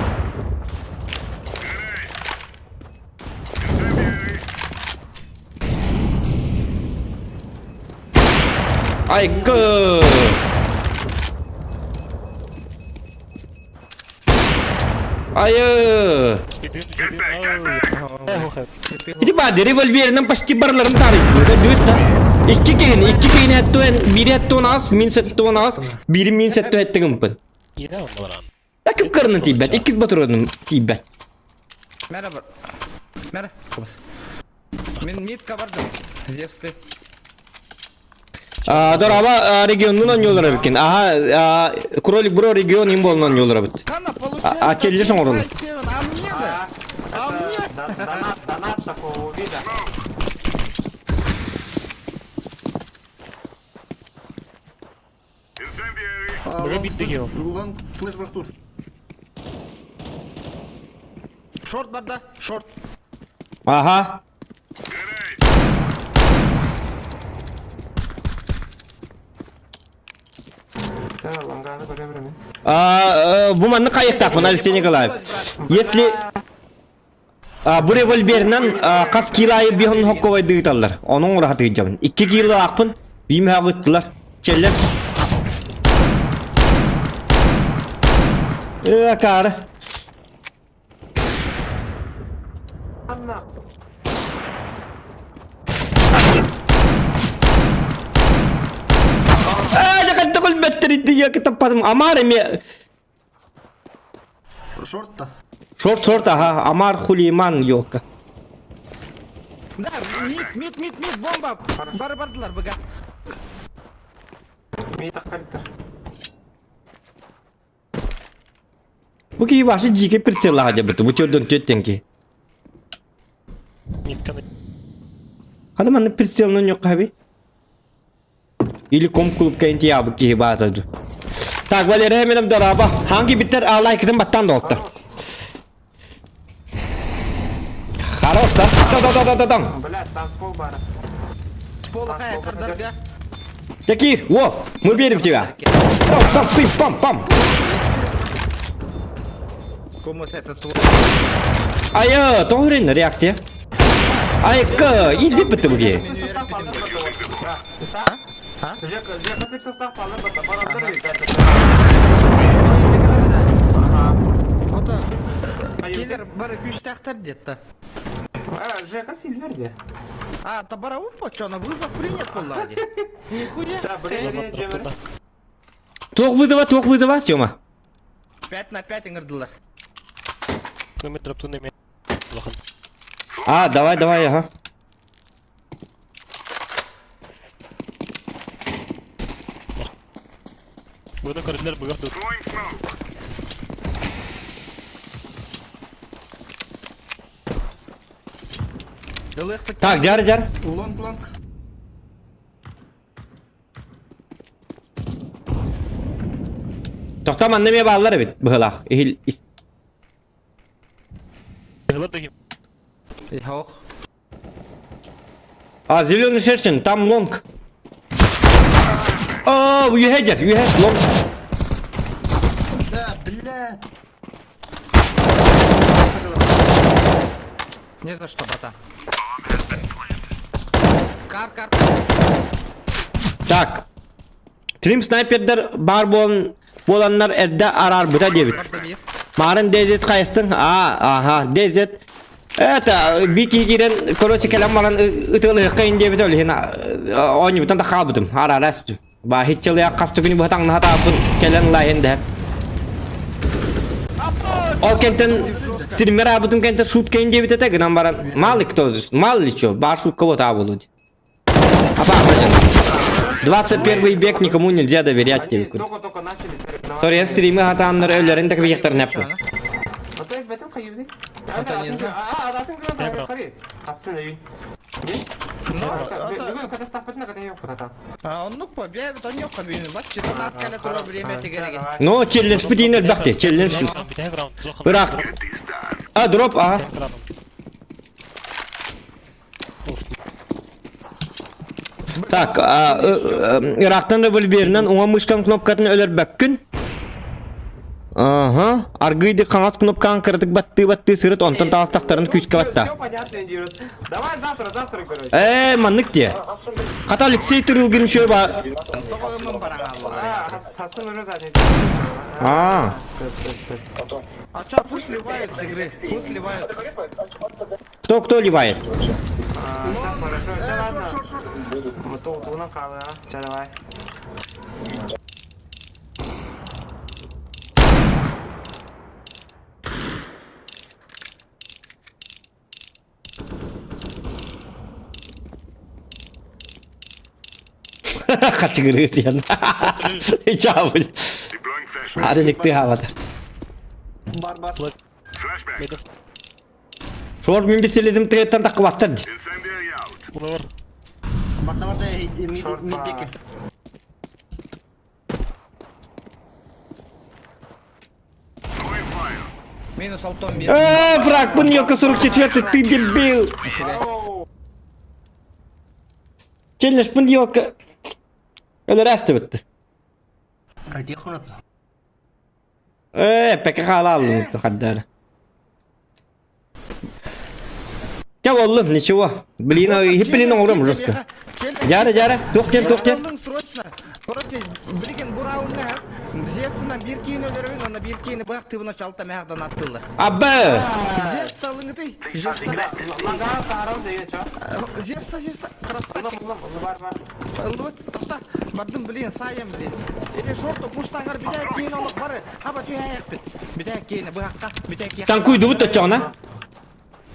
Айкы! Айы! Get back, get back. Ити бады револьверинен почти барларын тарыйт. Көдүт да. Икки кейин, икки кейин әттуэн, бири әттуэн аас, мин сеттуэн аас, бири мин сеттуэн әттигимпин. Акып кырнын тиибэт, иккис батырыным тиибэт. Мәрі бар. Мәрі. Қобыз. Мен митка бардым. Зевсті. Дораба регионнун онньолор эбиккин. Аха, кролик бро регион им болунан онньолор эбит. Қана получается. А челле соңорун. А мне да? А мне? Донат, донат такого вида. Incendiary. Long flash бырахтылар. Шорт бар да? Шорт. Аха. Grenade. Да, лонганы көре беремин. Бу манны кайыктакпын, Алексей Николаев. Если бу револьверинен хас кило айы биһон хокковай дыыталлар. Онун ураха тыгыджабын. 2 кило акпын, бийим хагыттылар. Челлер. Э, акары. Анна. Э, жакатты кол беттеридди, я таппадым. Амар эме Шорт та. Шорт шорт аха, Амар Хулейман ёлка. Да, мид, мид, мид, мид, бомба. Бары бардылар БГ. Мейт аккаликтер. Бу ки башы жике прицеллаға жабыты, бу төрдөн төттен ки. Хада манны прицелнын yok abi. Или ком клуб кенти ябы ки баатады. Так, Валерия менем дораба. Hangi bitter лайкытын баттан да oldu. Хорош, да? Да, да, да, да, да, да. Блядь, там скол бара. Полохая кардарга. Такир, во, мы верим в тебя. Пам, пам, пим, пам, пам. Комус это твой. Айы, тоғырын реакция. Айкы, илби бітті бұге. Мен үйрәп кетемін. А? Жека, Жека Слепцовтаах палар бата, парандар Ага. бит. Ага. Ото Айыл. киллер бары күүстээхтэр диэтта. А, Жека Сильвер де. А, табара упа, чё, на вызов принят буолла дии. Нихуя. Са, блин, Джемер. Туох вызова, туох вызова, Сёма. 5 на 5 ыҥырдылар. А, давай, давай, ага. Ылыахпыт. Так, дьар, дьар. Long, long. Тохтоо манна эмиэ бааллар эбит быһылаах. Иһил ис- Ох. А, зеленый шершень, там long. О, үөһэ дьэр, үөһэ, long. Да, блядь. Не за что, братан. Кар, кар. Так. Трим снайпердер бар болан боланнар эрдэ араарбыта диэбит. Барда биир. Марын DZ хайыстың? А, ага, DZ. Это, бики кирен, короче, кэлэн баран ытылыхка ин диэбит ол иһин оонньубутан да хаалбытым, араара эспитим. Ба хитчылыйа хас түгүнү быһа таҥнаһа кэлэн лайын дэһэр. Ол кэнтэн стример аабытым кэнтэн шутка ин диэбит этэ гынан баран мало ли кто, мало ли чё, бар шутка вот аа болу. Апа, 21 век никому нельзя доверять Они тебе. только-только начали соревнования. Сори, я стримы хатааннар өллөрүн так бийэхтэр нэппин. А то их бэтим хайыбзый. Это не знаю. А, а, а, а, Хассын өйін. Ну, ото- Бүгін катастрофатына ката yok катата. А, оннук по, бэбит оннук по бүүнү. Бат чытан ат кэлэ тура время тигэригин. Но челлендж битин элбэхти, челлендж. Бырақ. А, дроп, а. Так, а, Ирактан револьверинен уңа мышкан кнопкатын өлөрбөккүн. Ага, аргыйды қаңас кнопканы кырдык батты батты сырыт, онтон тағыстақтарын күйіске батта. Все понятно, идиот. Давай завтра, завтра, короче. Э, маннык те. Хата Алексей Тырылгин чөй ба. Тоҕо ымын бараҥ ааллар. А, Хассын уже задний. А. Все, все, все. А чё, пусть ливают с игры, пусть ливают. Кто кто ливает? А, все, хорошо, все, ладно. Мы тут унакалы, а? Все, давай. Хатыгыры диэн. Чаабыл. Арылыкты хавата. Бар, бар. Шор мен бистеледим тыгыттан такыбаттар ди. Барда, барда, мид, мид деки. Минус алтон бир. Э, фраг, бун ёлка 44 ты дебил. Челлендж бун ёлка. Өлөр бітті. Где хонат? Э, пәкі қала алдым қаддары. Ча болдым, ничего. Блин, хиппелин оңрым жестко. Жары, жары, тоқтен, тоқтен. Алдың срочно. Короче, билигин бу раунна Зевсынан бир кийин өлөрөбүн, онна бир кийини быак тыбына чалта мягдан аттылар. Абы! Зевс талыңыты. Зевс Лагар, саарам деген, чё? Зевс, Зевс, красавчик. Бар, бар. Ылбыт, тохта. Бардым, блин, сайым, блин. Или шорту пуштаңар бүтәк кийин олық бары. Хаба түйәк бит. Бүтәк кийини быакка, бүтәк кийин. Танкуйды бұтты чоғына.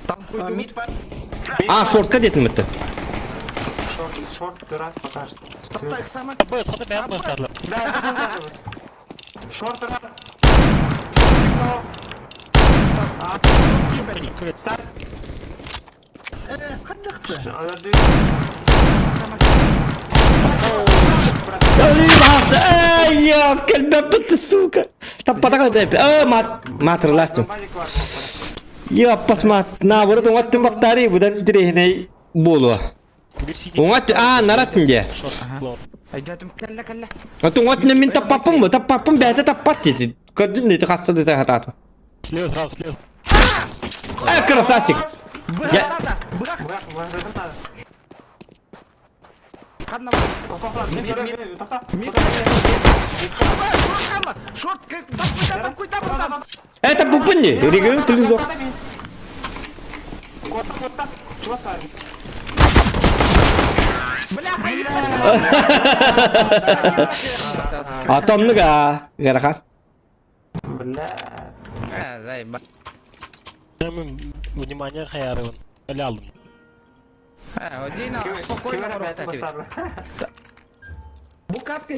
Танкуйду. Мид бар. А, шортка детін бітті. Шорт, шорт, раз пока что. Тохта, иксама. Да, да, да, да. Шорт раз. Сад. Э, сқаттықты. Эй, кэлбэппит, бітті, сука. Таппатаға деп. Э, мат, матырластым. Яппас мат, наоборот, оңаттын баттары, бұдан тирехиней болу. Оңат, а, нараттын де. Айдатым кәллә кәллә. Аты оңаттын мен таппаппын ба, таппаппын, бәті таппат деді. Көрдің дейді, қасты дейді хататы. Э, красавчик. Быак Я- надо, быак. Быrak, быrak надо. Ханна Мид, мид, Мид. Шорт, там куйда братан. Это пупынни, регион плюс. Бляха, Атомныга, Верхан. Бля. Заеба. Внимание, хаярывын. Өлі алдым. Дина, спокойно Бу катка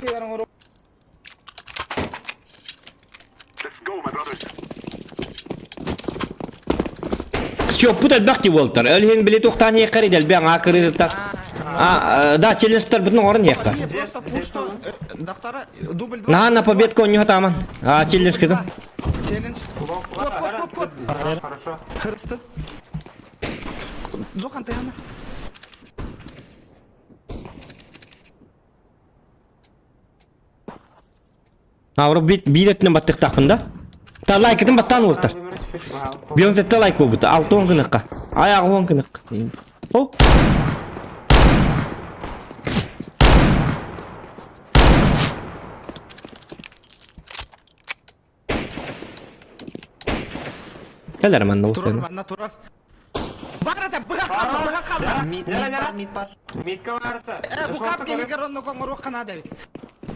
Все, пут элбэх болтар. Өлген билет ухтан ехар идел бен акырырта. А, да, челленджтер бүтүн орын ехта. Просто пушто, доктора, дубль 2. На, на победку не таман. А, челлендж кыды. Челлендж. Код, код, код, код. Хорошо. Хырысты. Зохан, ты ана. А, уру бит билетинен баттыктакпын да. Та лайкытын баттан болтар. Бейонсе лайк болбут. Алты он кыныкка. Аяғы он кыныкка. О! Келер мен Турар, olsun. манна турар. Барата, быға қалды, быға қалды. Мид, мид бар, мид бар. Мидка барта. Э, бу катка егер онны коңор оққана да бит.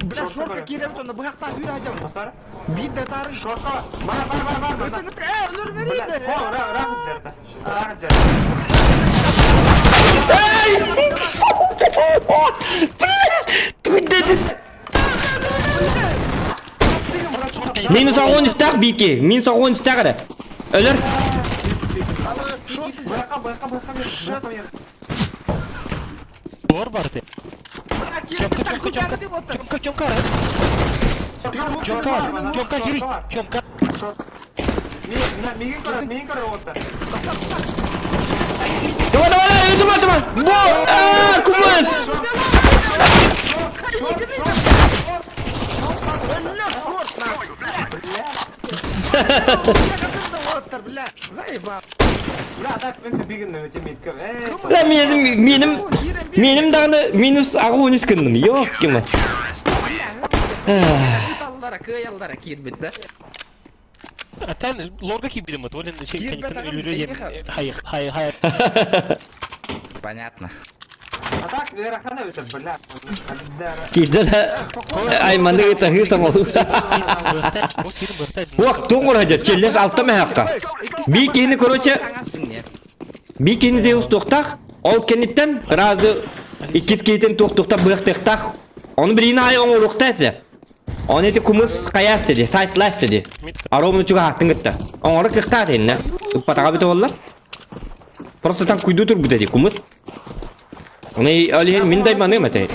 Бля, шорка киреп онны бығақта хүрі ажам. Достар. Бит де тарын. Шорка. Бар, бар, бар, бар. Өтің, өтің, э, өлір берейді. О, ра, ра, жерді. Ра, жерді. Минус огонь стак бики. Минус огонь стак әрі. Өлір. Бырақа, бырақа, бырақа, бырақа, бырақа. Бор бар де. Бля, киреп, Тёмка, так Тёмка, күтәрі Тёмка. деп отыр. Тёмка, Тёмка. Тёмка, Тёмка, кири. Тёмка. Мигин көрі, мигин көрі отыр. Давай, давай, давай, өтім, өтім. Бо! А, кумыс! Бля, шорт, нахуй. Бля. Отыр, бля, заебал. Бля, так, мен бигин өте мидка. Эй, Бля, менім, менім, менім дағыны минус огонь үскіндім. Yok кім. Аллара, кыяллара кирбит, да? Атан лорга кибидим от. Олен şey Кирбет кенitten ағам, өлүрө теймеха. Hayır, hayır, hayır. Понятно. а так, Рахана өте, бля. Киді айманды это хысам ол. Уақ, тоңыр хадя, челлендж алты мәхаққа. Бикini, короче, Бикини Зеус тоқтақ, ол кенеттен разы иккис кейтен тоқ тоқтап бұқтықтақ. Оны біріне ай оң ұрықта әті. Оны еті кумыс қаяс деді, сайтлас деді. Аромны чуға хаттың кітті. Оңыры кықта әтенні. Үппатаға біті олар. Просто там күйді тұр бұ деді, кумыс. Оны әлі мен дайманым әті.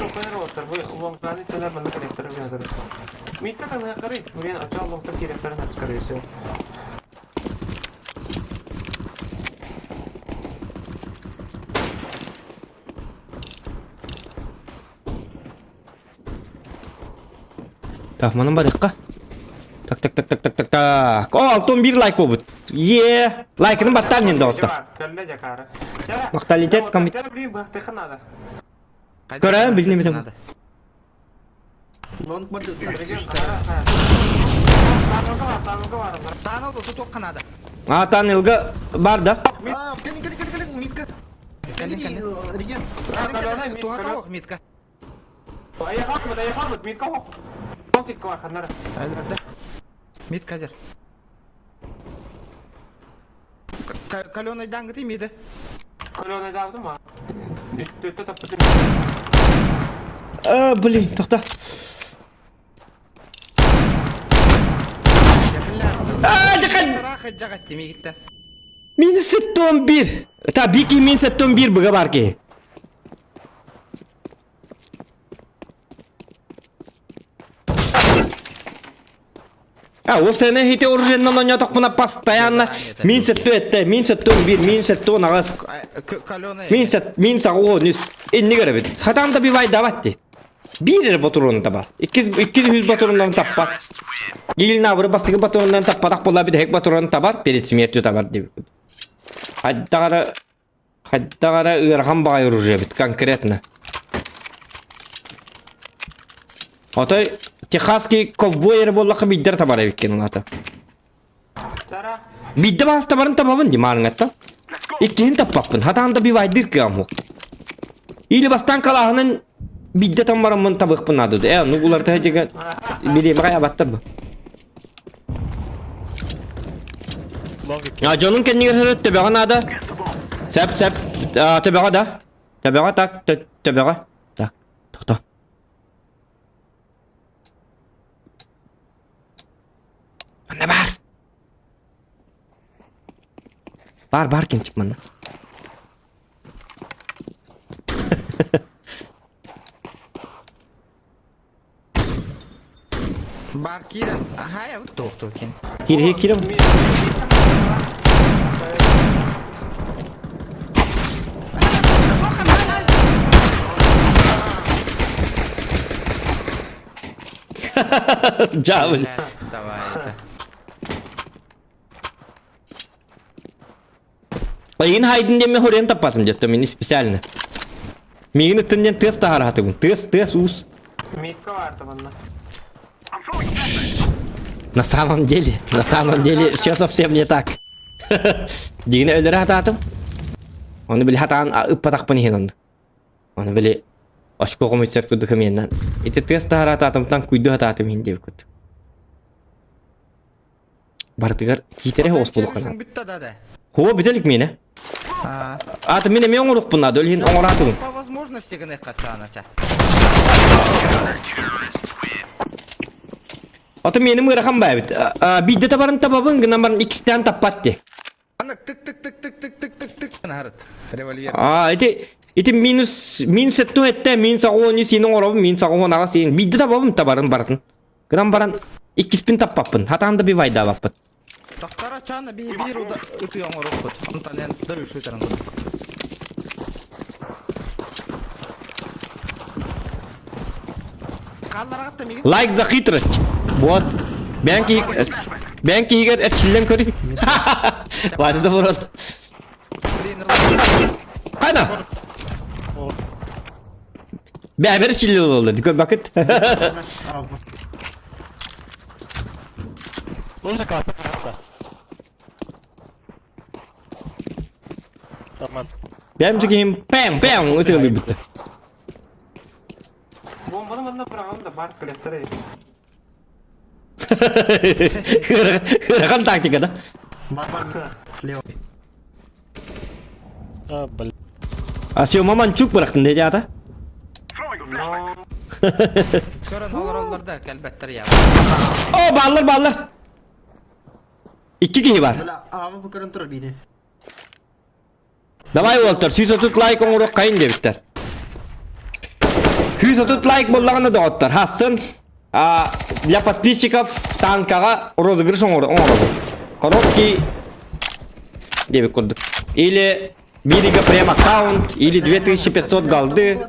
Мидка там қарай, блин, а чал лонгтан керектерін скорее всего. Так, манын бар жаққа. Так, так, так, так, так, так, так. О, алтон бір лайк болбут. Е, лайкының баттан енді отты. Мақталитет ком- Блин, бақтыға надо. Көрәм, білмеймін. Лонг бар деп. Танылды, тут оққанады. А, танылғы бар да. А, кэлин, кэлин, кэлин, кэлин, мидка. Кэлин, реген. Туғата оқ, митка. Митка дер. Каленый даңгыты миді. Каленый даңгыты ма? Үстөттө тапты. А, блин, тоқта. А, жақан! Сырақы жағат демегітті. Минус 71. Та, бики минус 71 бұға бар ки. А, ол сені хите оружиеннан ойнатық бұна постоянно минус 7 минус 71, минус 7 ағыз. Каленый. Минус минус о, не көрі бит. Хатам да бивай давать дейді. Бір батуронун табар. 200 батурондан таппа. Гилин абыры бастығы батурондан таппадақ бола bir хек батуронун табар, перед смертью табар деп. Хаддағара хаддағара ырған бағай оружие бит конкретно. Отой техасский ковбой эрэ буоллахха биирдэр табар эбиккин улаата. Тара. Биирдэ баас табарын табабын ди маарыҥаттан. Иккиһин таппаппын. Хатаан да бивайдыыр кыам суох. Или бастаан калааһынан биирдэ там бараммын табыахпын наада. Э, ну уларта дьигэ билиэмэ хайабаттар бу. А дьонун кэннигэр сырыт төбөҕө наада. Сэп сэп төбөҕө да. Төбөҕө так төбөҕө. Так, тохто. Манна бар. Бар бар кемчик манна. Бар киирэн, аһаайа туохтуу кин. Киирһи киирим. Дьаабын. Давай это. Айгын хайдын диэн хоруйан таппатым дьэ мин специально. Миигин ыттын диэн тыас таһараатыбын. Тыас, тыас, уус. Митка баарта манна. На самом деле, на самом деле все совсем не так. Дигини өлөрө хатаатым. Оны били хатаан ыппатахпын иһин онну. Оны били очко хомуйсар курдук эмиэннэн. Ити тыас таһараатаатымтан куйду хатаатым иһин диэбит курдук. Барытыгар киитэрэ оҕус буолуохха Бүттэ да да. Хуо бүтэлик миэнэ. Аата мин эмиэ оҥоруохпун наада, ол иһин оҥораатыбын. По возможности гына хатаана ча. Ото миэним ыарахан баайбыт. Биирдэ табарын табабын гынан баран иккистээн таппат ти. Аны тык тык тык тык тык тык тык тык харыт. Револьвер. А, ити ити минус минус этту этте минус оҕуону сиин оҥоробун минус оҕуон аҕа сиин биирдэ табабын табарын барытын. Гынан баран иккиспин таппаппын. Хатаан да бивайдаабаппын. Тохтара чаана би биир ытыы оҥоруппут. Онтон эн дөрү шүтэрин курдук. Хааллараҕат да мигин. Лайк за хитрость. Вот. Бэйэҥ киһи бэйэҥ киһигэр эрчиллэн көрүй. Вася забурал. Блин, Кана? Бэбер эрчиллил буолла. Дүкөр бакыт. Нужно кого-то. Роман. Бэм киһим пэм пэм ытыалыы бүтте. Бомбаны манна быраҕан да бар кэлэхтэрэ. Ыарахан тактика да? Бар, бар, слева. А, блин. А Сёма Манчук бырахтын деді ата. Көрөн олороллор да кэлбэттэр я. О, баллар, баллар. Икки киһи бар. Бля, аҕа бу көрөн турар биири. Давай уолтар, 130 лайк оҥоруох хайын диэбиттэр. 130 лайк буоллаҕына доҕоттор, хассын а, для подписчиков танкаҕа розыгрыш оҥоробут. Короткий диэбит курдук. Или бирига прем аккаунт, или 2500 голды.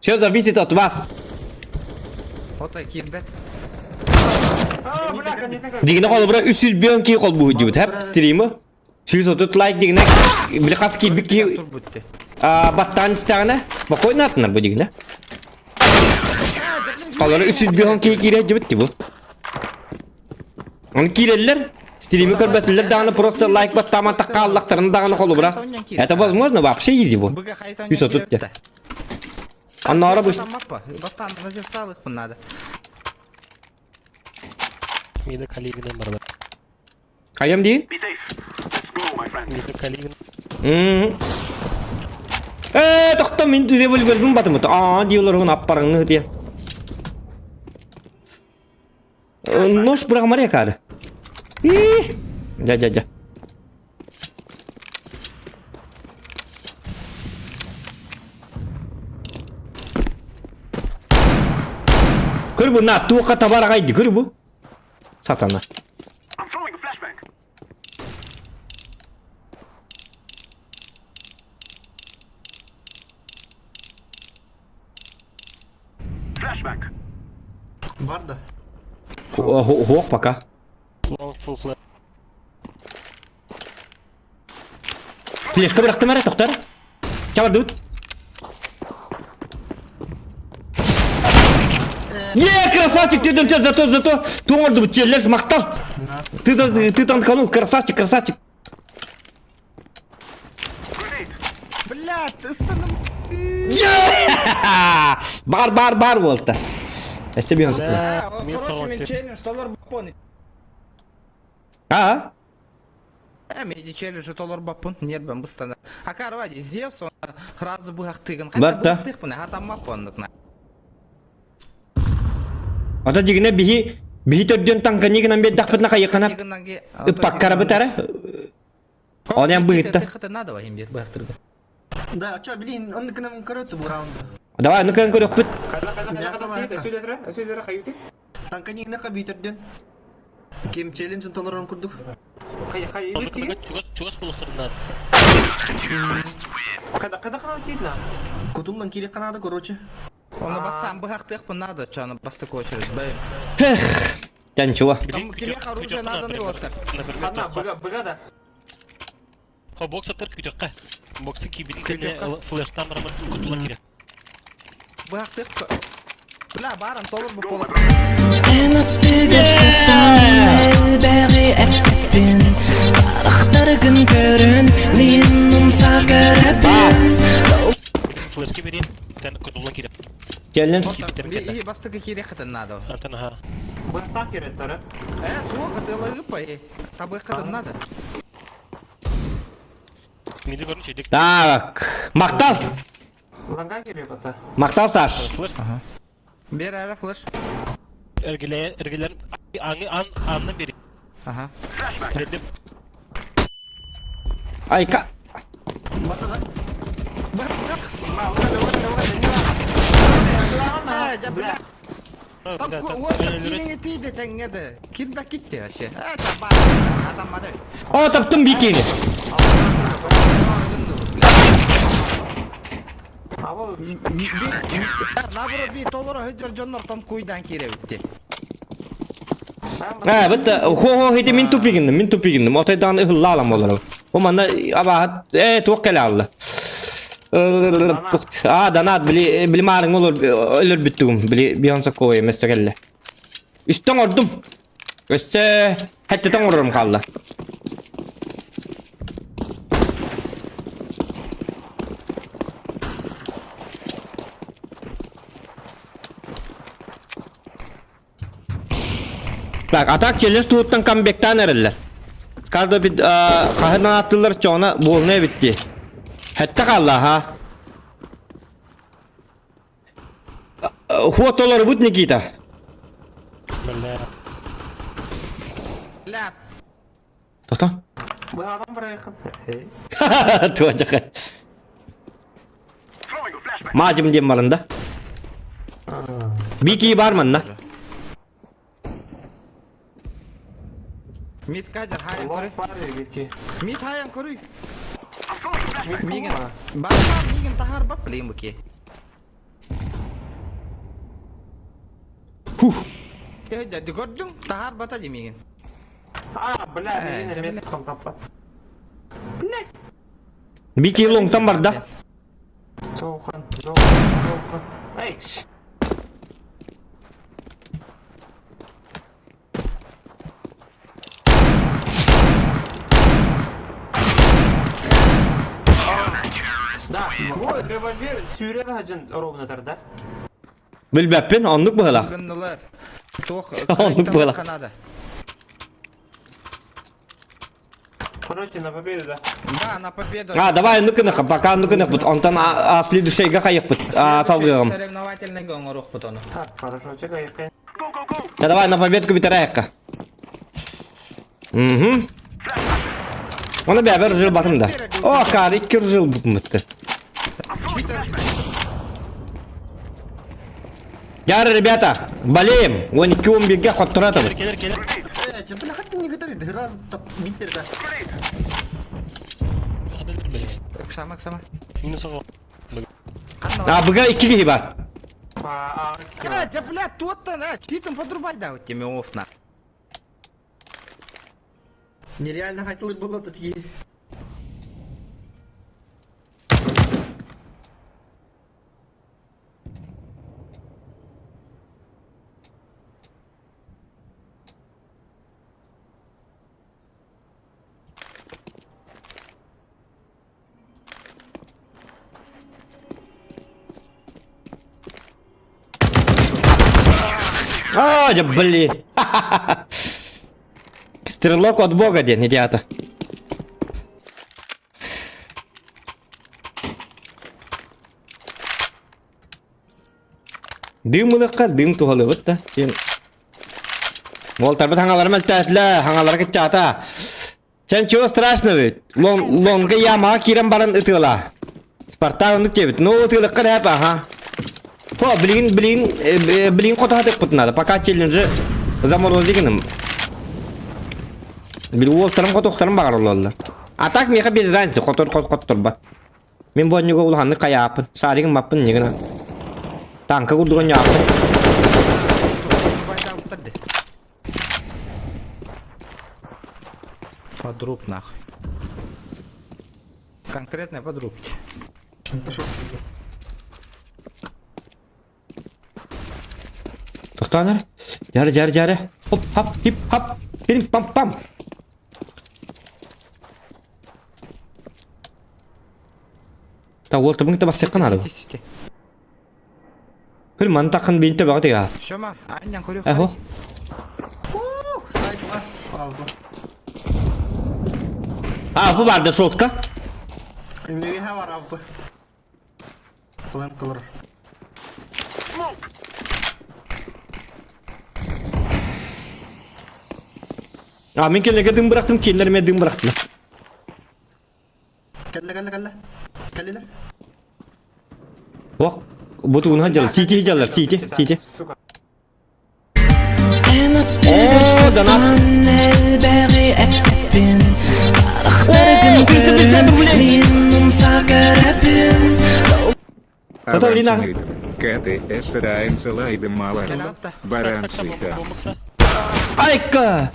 Все зависит от вас. Отой киирбэт. Дигине холобура 300 кии холбуу дьибит хэп стримы. 130 лайк дигине били хас киирбит кии баттаан истэҕинэ бокуойна атынар бу дигине. Холобура 300 кии киирэ дьибит бу. Оны киирэллэр, стримы көрбөтүллэр даҕаны просто лайк баттааман таккааллахтарын даҕаны холобура. Это возможно вообще изи бу. 130 те. Аннара бу Бастан назерсалыхпын надо. Мида Калинина барда. Хайам диин? Мида Калинина. Ээ, тохто мин револьвербин батымыт. Аа, диолар он аппарыңны тия. Нож бырагамар якады. Жа, жа, жа. Көр бу, на, туохха табар аҕай көр бу. Сатана. Бар да. Хуох пока. Long full flash. Флешка бырахтым эрэ, тохтор. Чабардыбыт. Е, красавчик, ты там зато, зато, тоңордубут, челлендж мактал. Ты, ты танканул, красавчик, красавчик. Блядь, ыстаным. Бар, бар, бар болта. Эсте бион Короче, мен челлендж толор баппын. А? Э, мен челлендж толор баппын, нервім быстана. Акар вади, Зевс, он сразу быхактыгын. Батта. Быхактыгын, хатаммаппын. Ата дигине биһи биһи төрдүөн таҥканыы гынан биэрдэхпитинэ хайыаххына ыппаккарабыт эрэ. Онон быһытта. Надо им быхтырга. Да, чё, блин, он к нам короту бу раунду. Давай, ну көн көрөхпүт. Танканигна хабитерден. Ким челленджин толорон курдук. Чугас чугас булустарынан. Кутуллан кири канада, короче. Оны бастан быхактык надо, чё, аны бастык очередь. Бэй. Тянчуа. Там кимех оружие надо не вот так. Быгада. Хо бокс атыр күтөккә. Боксы кибин кене флештан рамат кутула кирәк. Быхактык. Бля, барам толор бу пола. Флешке берин, тән кутула кирәк. Челлендж. И бастык кире хатын надо. Антон ага. Э, суох, ты лыпай. Табы хатын надо. Миди көрүн чедик. Так. Мактал. Мактал Саш. Флеш Бер әрі флеш. эргеле эргелер аңы ан анны бери. Ага. Кирдим. Айка. Э, жа, бля. Там вот кириңе тиди теңгеде. Кирбек китти вообще. Э, таба. Атаммады. О, таптым бикини. Наоборот, би толор хөжөр жоннор том куйдан кире битти. Э, бит хо хо хити мин тупигинdim, мин тупигинdim. Отайдан ыһыллаалам олар. О манна абаат э туох кэлэ алла. А, донат били били маарың олор өлөр бүттүгүм. Били Бейонсе кой эмес келле. Үстөн ордум. Өссө хәттетен орорум қалды. Так, атак челлендж туыттан камбектан эреллер. Скардо бит кахынан аттылар чоңна болны битти. Хәтта қалла, ха. Хуатолар бут Никита. Бля. Бля, Тоқта. Туа жақа. Мажым дем барында. Бики бар манна. мид кадер хайан көрүй. Мид хайан көрүй. Миген. Бар миген тахар бап блин буки. Хух. Э, дәді көрдің, тахар бата демеген. А, бля, Э, мен Бики лонгтан бар да. Зоухан, Зоухан, Зоухан. Эй, ш. Да, ой, револьвер сүйреді хажын ровно да? Билбәппин, оннук быһылах. Гыннылар. Тох, Оннук быһылах. Канада. Короче, на победу, да. Да, на победу. А, давай, ну кынах, пока ну кынах, бут. Онтон а следующийга хайықпыт. А, салгыгым. Соревновательный гоңорух бут оны. Так, хорошо, чекай, чекай. Да давай на победку битерайыққа. Угу. Оны бәбір жыл батым да. О, кар, икки жыл бутты. Яры, ребята, болеем. Он икки он бирге хоттуратым. Келер келер. Э, че, бля, хаттын не готовит, раз тап биттер да. Ыксама, ыксама. Минус ого. А, бұға икки кихи бар. А, Э, да, бля, тот-то, а, читом подрубай да, вот тебе офна. Нереально хотел было такие. А, да блин. Стрелок от бога диэн идеята. Дым ылыахха дым туһалыыбыт да. Ким Уолтарбыт хаҥалары мөлтөөтүлэ, хаҥалара кыччаата. Чэ, ничего страшного ведь. Лон, лонга ямаҕа киирэн баран ытыала. Спартак оннук диэбит. Ну, ытыалыкка рэп, ага. Хо, билигин, билигин, э, билигин хотоһатыахпыт надо. Пока челленджи заморозить гыным. Бил уолтарым хотуохтарын баҕараллар. А так миэхэ без разницы, хотор хот хотторбат. Мин бу онньуга улаханнык хайааппын, сааригын баппын ньыгына. Танка курдук онньоаппын. Подруб нахуй. Конкретно подрубьте. Тохтоон эрэ. Дьары, дьары, дьары. Хоп, хап, хип, хап. Пим, пам, пам. Та уол табың табастыахха наада. Сити, сити. Күл маны таххын биин төбөҕө тыга. Сема, анньан көрүөх. Эхо. Сайт бар. Алды. А, бу барды шотка. Эмнеге бар алды. Флэм кылыр. А, мин кэллэгэ дым бырахтым, кинилэр дым бырахтылар. Кэллэ кэллэ кэллэ. Кэллилэр. Ох, бу тугунан дьалар, сити дьалар, сити, сити. Сука. О, донат. О, 350 рублей. Каталина. Айка!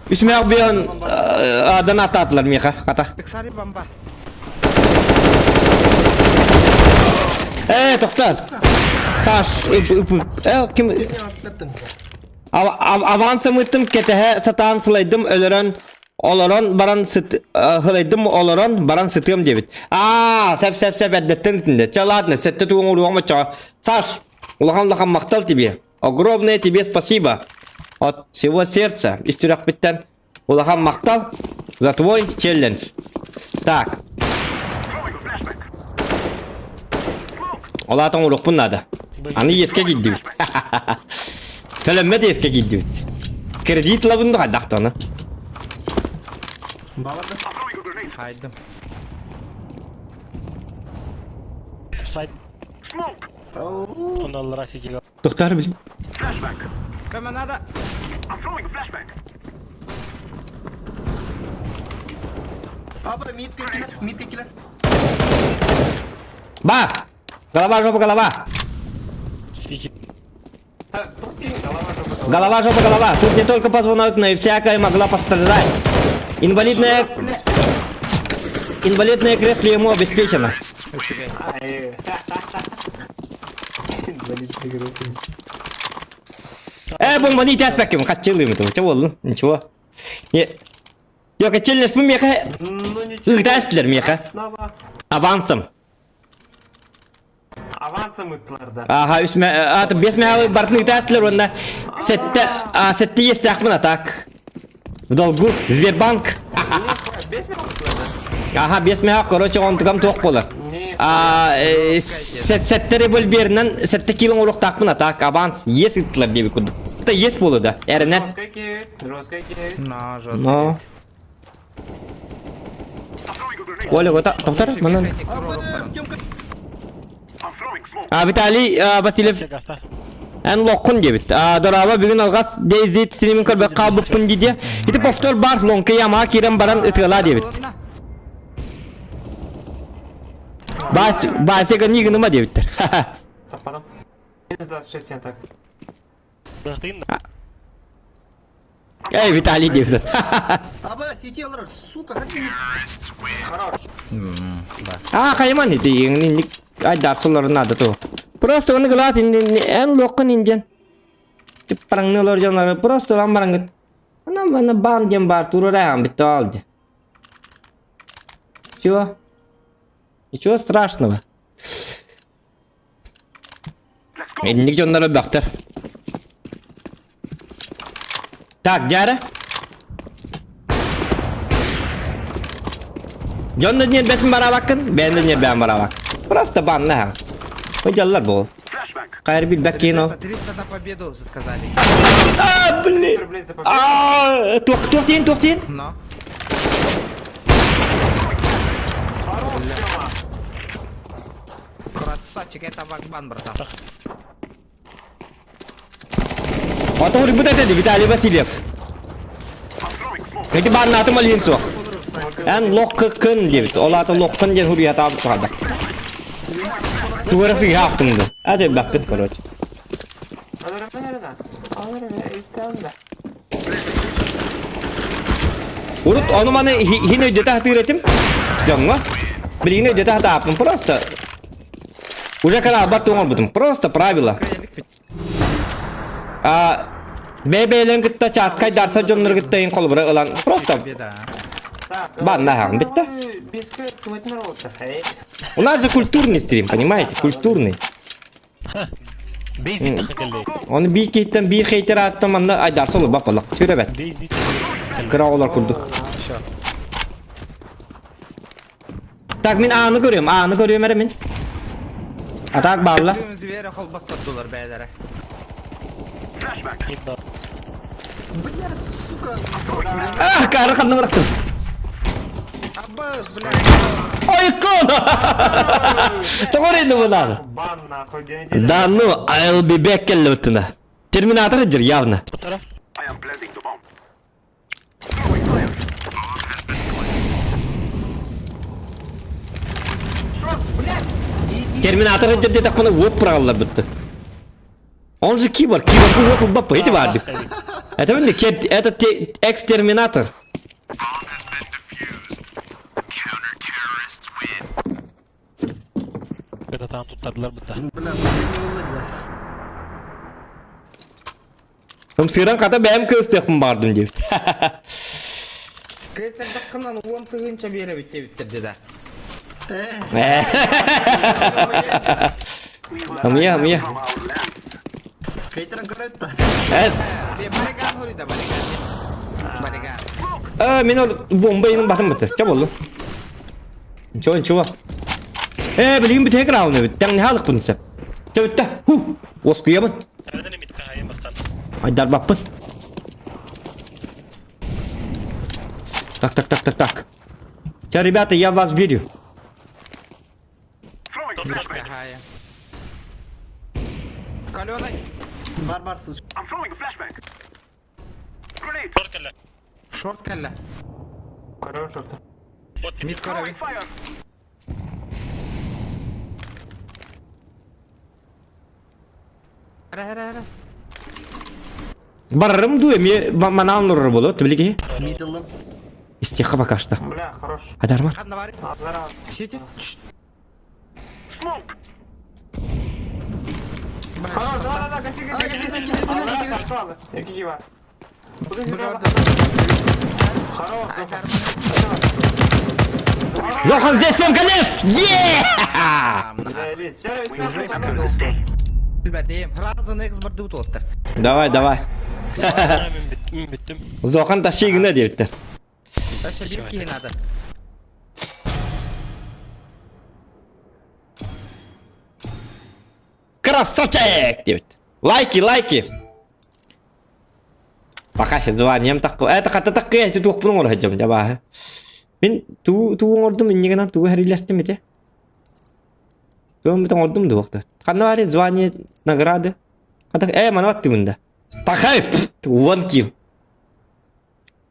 Үсмэх бион донаттаатылар миэхэ, хата. Ыксари бомба. Э, тохтоо. Саш, э, ким авансам ыттым кэтэһэ сатаан сылайдым өлөрөн олорон баран сыт хылайдым олорон баран сытыам диэбит. Аа, сеп сеп сеп эрдэттэн итинде. Чэ, ладно, сетте тугун уруоҕум оччоҕо. Саш, улахан улахан махтал тебе. Огромное тебе спасибо. От всего сердца, ис сүрэхпиттэн улахан махтал за твой челлендж. Так. Ол аатын урукпун надо. Аны иэскэ киирдибит. Төлөммөт иэскэ киирдибит. Кредит ылабын да хайдахтана. Баларды. Хайдым. Сайт. Оноллара сидига. Тохтар билим. Көмө надо. Аба мид кекилер, мид кекилер. Ба! Голова, жопа, голова! Голова, жопа, голова. Тут не только позвонок, но и всякое могла пострадать. Инвалидное... Инвалидное кресло ему обеспечено. Э, бомбаны итәспәккем, хатчылыйм это. Чего болдун? Ничего. Не. Yok, челлендж бу меха. Ну ничего. Ыгдастылар меха. Страшного. Авансом. Авансом ыттылар да. Аха, үс мә, аты бес мә бартын ыгдастылар онна. Сетте, а, сетте есть а так. В долгу, Сбербанк. Бес минут ыттылар да. Аха, бес мә, короче, онтугам тоқ болар. А, сетте револьверинен сетте килон уруктаакпын а так, аванс, ес ыттылар диэби курдук. Это ес болу да, эринен. Жесткая киевит, жесткая киевит. На, жестко. Но. Оля, вот так, доктор, манан. Аба, съемка. А, Виталий Васильев эн локкун диэбит. Дораба бүгүн алгас дейзит синемин көрбөк калбыппын диде. Ити повтор бар лоҥка ямаҕа киирэн баран ытыала диэбит. Бас, Васяга нигыныма диэбиттэр. Потом. Минус 26 я так. Эй, Виталий диэбит. Аба, сети алар, сука, хати не. Хорош. А, хайман ити, айдар сулары надо то. Просто оны гылат эн локкун инден. Параңны дьоннору просто ылан бараҥҥыт. Ана мана бан диэн баар туруораан бүтэ алды. Все. Ничего страшного. Инник дьонноро бөхтөр. Так, дьара. Дьон да ньиэрбэтин бараабаккын, бэйэн да ньиэрбэҕин бараабаккын. Просто банна. Ыдьаллар буол. Хайыр билбэт киин ол. 300 на победу сказали. А, блин! Рублей за победу. А, туох туох диэн, туох диэн? Но. Хорош, Тёма. Красавчик, это вакбан, братан. Ото урбут этэ Виталий Васильев. Эти баннаатым алиын суох. Эн локкын диэбит. Ол аата локкын диэн хуруйатаабыт сахада. Тугара сыыһа ахтымды. Ате баппыт короче. Урут ону маны хин өйдөтө хатыыр этим. Дьоҥҥо. Билигин өйдөтө хатааппын просто. Уже каналбар туоҥорбутум. Просто правило. А бэйэ-бэйэлэрин кытта чааткай дарса дьоннору кытта иһин холобура ылан просто баннаһаҕын бүттэ. У нас же культурный стрим, понимаете? Культурный. Оны биир киһиттэн биир хейтер ааттан манна айдарса олорбат буоллах. Сүрэбэт. Кыра оҕолор курдук. Так, мин ааны көрүөм, ааны көрүөм эрэ мин. Атаак баалла. Зверя холботтордулар бэйэлэрэ. Блядь, сука! А, кары ханна бырахтым. Аббас, блядь. Ой, кон! Тоҕо эрэ буолаары? Бан нахуй, день Да ну, I'll be back кэллэбиттина. Терминатор дир явно. Терминатор диэтэхпинэ уот быраҕылларбытты. Он же киборг, киборг уот ылбаппа, ити баардык. Это не это экс-терминатор. Это там туттардылар бытта. Бля, не вылазь, Ымсыыран хата бэйэм кыыстыахпын баҕардым диэбит. Кыйтардаххынан уон тыһыынча биэрэбит диэбиттэр да. Амия, амия. Хейтеран көрөттө. Эс. Балиган хурида балиган. Балиган. Э, мен ол бомба инин батым бытыр. Ча болду. Ничего, ничего. Э, билигин бүтэһик раунд эбит. Тэҥнэһэ алыкпын сөп. Чэ бүттэ. Ху. Уоскуйабын. Айдарбаппын. Так, так, так, так, так. Чэ, ребята, я в вас верю. Каленый. Бар-бар, сучка. Шорт кэллэ. Хорош, шорт. Мид көрөбүн. Эрэ эрэ эрэ. Барарым дуу эмиэ манаан олорор буолуо тибилиги. Мидылым. Истиэххэ пока что. Бля, хорош. Адарма. Ханна баар. Сити. Хорош, да, да, да, гаси, гаси, гаси. Гаси, гаси. Хорош, Зохан, здесь всем конец! Е! Билбэтим. Разын экс барды туоттар. Давай, давай. Мин бүттүм. Зохан тащи гына диэбиттэр. Өссө биир киһи надо. Красавчик! Диэбит. Лайки, лайки! Пока званием такку. Это хата таккы эти туохпун оҥоро сылдьабын дьабааһы. Мин туу туу оҥордум иннигинэн тугу хэрилэстим ити. Тугу оҥордум дуохта. Ханна баары звание награды. Хата э мана баттыбын да. Пахай! One kill.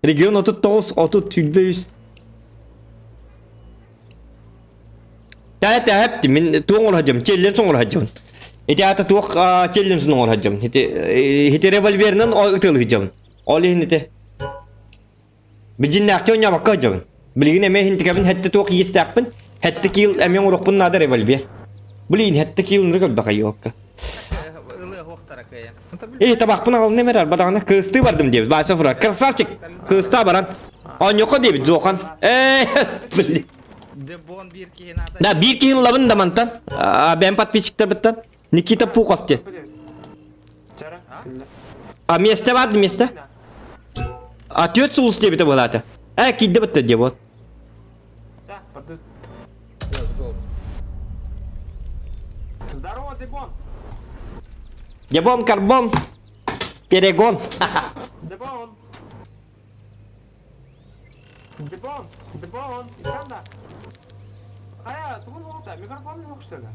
Регион 39, 33. Тää tähäpti, min tuon hajam, челлен соңор hajam. Ити ата туох челлен соңор hajam. Ити хити револьвернен ытыл hajam. Ол иһин ити. Bijinнäхте ойнабакка hajam. Билигин эме хинтикабин хэтте туох иестээхпин. Хэтте киил эме оҥорохпун наада револьвер. Блин, хэтте киил нырык өлбэхэ йокка. Ылы хуохтара кыайан. Эй, табахпын аҕалын эмэр арбадаҕына кыыстыы бардым диэбит. Вася фура. Красавчик! Кыыстаа баран. Онньоко диэбит Зохан. Э, блин. Дебон биир киһи надо. Да, биир киһин ылабын да мантан. Бэйэм подписчиктарбыттан. Никита Пухов диэн. А место бар место? Ответ сулус диэбитэ буолаата. Э, киирдэ бытта диэ вот. Да, подожди. Здорово, Дебон! Дебон, карбон, перегон. Дебон! Дебон! Дебон! Исканда! Хайа, тугун оҕото, микрофон yok что ли?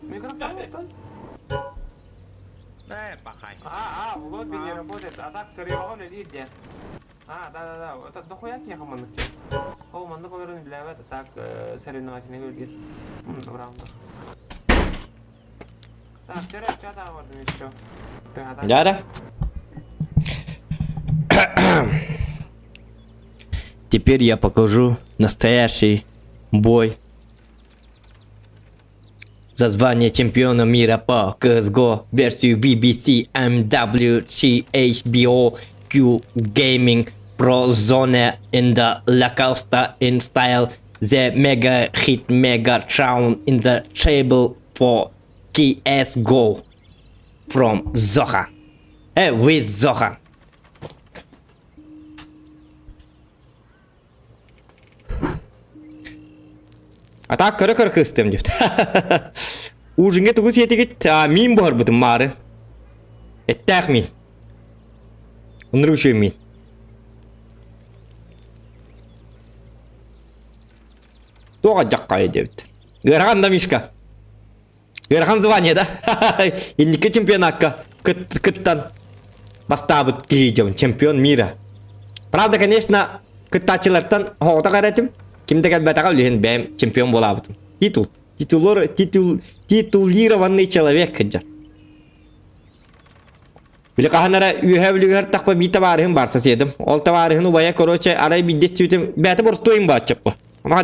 Микрофон оттон? Э, пахай. А, а, в лобби не работает, а так сырьевого не где? А, да-да-да, это дохуя киһи маннык Ол маннык олорон билээбэт, а так соревновательный үлгер. Раундах. Так, вчера чат бардым еще. Да-да. Теперь я покажу настоящий бой за звание чемпиона мира по CSGO версию VBC MWCHBO Q Gaming Pro Zone in the Lacoste in style the mega hit mega crown in the table for CSGO from Zoha. Eh, with Zoha. А так көрө-көрө кыстым диэт. Ужинге тугу сиэтигит миин буһарбытым маары. Эттээх миин. Ынырык үчүгэй миин. Туох адьаххайа диэбит. Ыарахан да Мишка. Ыарахан звание да? Инники чемпионакка кыттан бастаабыт киһи дьон, чемпион мира. Правда, конечно, кыттааччылартан оҕото этим. Ким да кэлбэтэҕэ үлэһин бэйэм чемпион буолаабытым. Титул. Титулор, титул, титулированный человек кыдьар. Били хаһан эрэ үөһэ бүлүгэр тахпа биир табаарыһым барса сиэдим. Ол табаарыһын убайа, короче, арай биирдэ истибитим, бэйэтэ боростуойум бааччаппа. Ону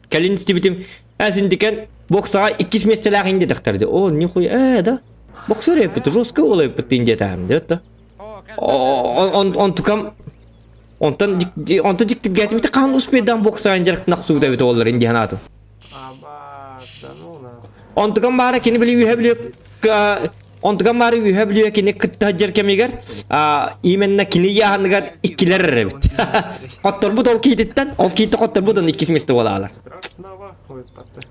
Кэлин истибитим, ээ синдикен боксаҕа иккис миэстэлээх ин диэтэхтэр дии. О, нихуя, ээ да. Боксер эппит, жестко уол эппит дин диэтэхим диэт да. Онтукам онтон онтон дьиктиргээтим хаһан успейдаан боксаҕа дьарыктанах суута эбит уоллар ин диэн аатым. Онтукам баара кини били үһэ билиэ Онтукам баары үһэ бүлүө кини кытта сылдьар кэмигэр именно кини яһаныгар иккилэр эрэ эбит. Хотторбут ол киититтэн, ол киити хотторбут он иккис место буолаалар.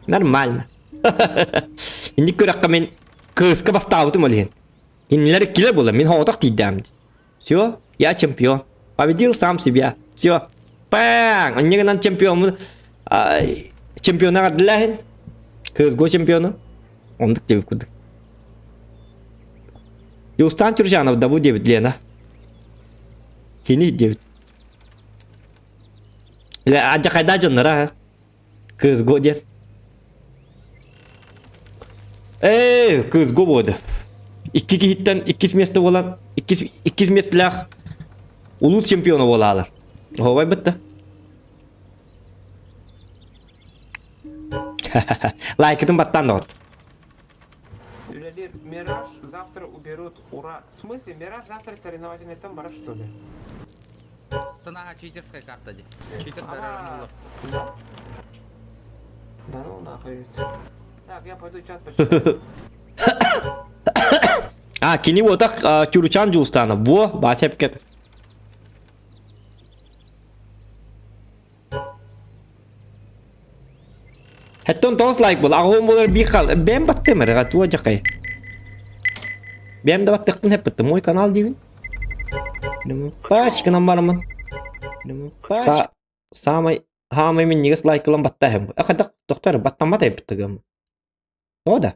Нормально. Инник күрэххэ мин кыыска бастаабытым ол иһин. Кинилэр иккилэр буолла, мин соҕотох тиийдэм. Все, я чемпион. Победил сам себя. Все. Паң! Инньэ гынан чемпиоммун чемпиона ардылаһын. КСГО чемпиона. Ондук диэбит курдук. Юстан Чуржанов да бу диэбит Лена. Кини диэбит. Адьахайда дьоннора КСГО диэн. Ээ, КСГО буолду. Икки киһиттэн иккис место буолан, иккис, иккис местэлээх улуус чемпиона буолаалар. Оһуобай бытта. Лайкытын баттаан да Үлэлиир Мираж завтра уберут, ура. В смысле, Мираж завтра соревновательный там барар, что ли? Наһаа читерская карта дии. Читер бэрэ Да. Да ну нахуй. Так, я пойду чат почитаю. А, кини уотах Чуручан Дьулустаана. Во, Вася эпкет. Хэттон тоҕус лайк буол, аҕыһын буолар биир хал. Бэйэм баттыам эрэ, туа дьакай. Бэйэм да баттыахпын хэппиттэ, мой канал диибин. Пачканан барамын. Са самай хаамай минньигэс лайк ылан баттаһым. Ахадах доктор баттаммат эбиттигим. О да.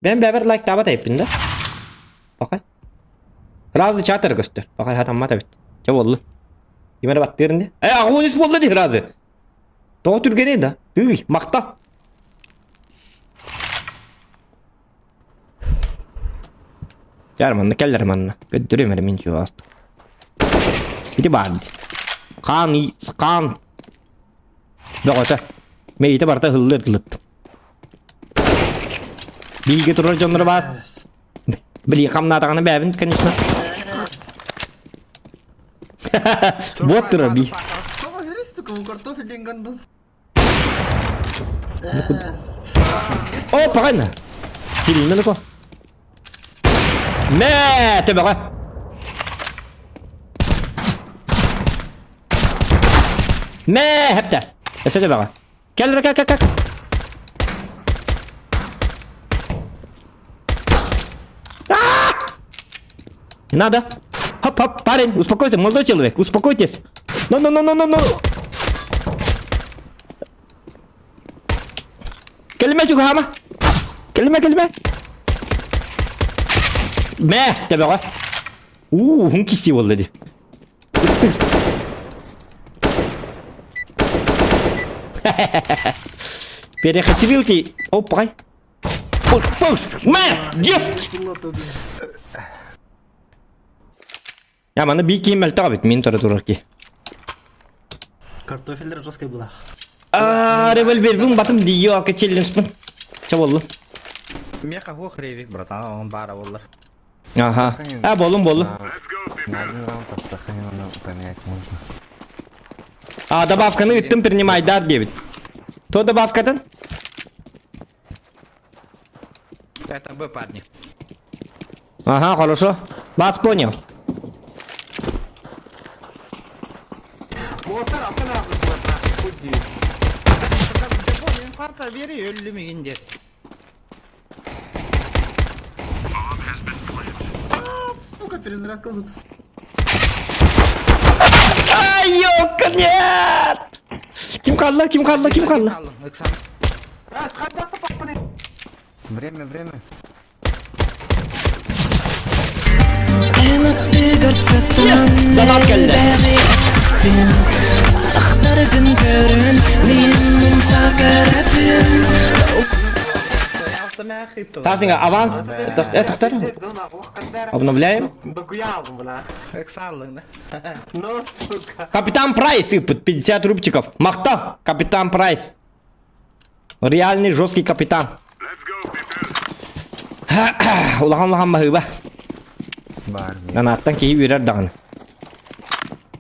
Бэйэм бэйэбэр лайктаабат эбиппин да. Бакай. Разы чатыр көстөр. Бакай хатаммат эбит. Чэ буоллун. Ким эрэ баттыыр ини. Э, аҕыс буолла дии разы. Тоҕо түргэнэй да? Тыый, махтал. Кэлэр манна, кэлэр манна. Көрдөрүөм эрэ мин чугас. Ити баар дии. Хаан, хаан бөҕөтө. Мэйиитэ барыта ыһыллыар дылыттым. Бииргэ турар дьоннору баас. Били хамнаатаҕына бэйэбин, конечно. Вот турар би. О, погано. Кирилл далеко. Мэ, төбөҕө. Мэ, хэптэ. Өссө төбөҕө. Кэл, кэл, кэл, кэл. Не надо. Хоп, хоп, парень, успокойся, молодой человек, успокойтесь. Ну, ну, ну, ну, ну, ну. Кэлимэ чугаһаама. Кэлимэ, кэлимэ. Мэ, төбөҕө. Уу, уһун киси буолла дии. Перехитрил ти. Опай. Мэ, есть! Я маны бии киин мөлтөх эбит, мин тура турар ки. Картофеллер жесткой была. А, револьвербин батым дии, алка челленджпын. Ча болду. Меха хуох ревик, братан, он бара боллар. Ага. А, болум болу. На один раунд Астаханина поменять можно. А, добавканы ыттым принимайдар диэбит. То добавкатын? Это Б, парни. Ага, хорошо. Вас понял. Уолаттар алтан аахпыт нахуй, хуй дии. Инфаркта бери, өллүм игин диэт. Сука, перезарядка тут. Ай, ёлка, нет! Ким қалла, ким қалла, ким қалла? Аллым, ыксан. Раз, хадда таппын. Время, время. Yes! Занат келді. Тартинга, аванс. Тоқтар. Обновляем. Докуялдым, бля. Ыксаллың да. Ну, сука. Капитан Прайс сыпет 50 рубчиков. Махта, капитан Прайс. Реальный жесткий капитан. Улахан улахан баһыыба. Бар. Анааттан киһи үөрэр даҕаны.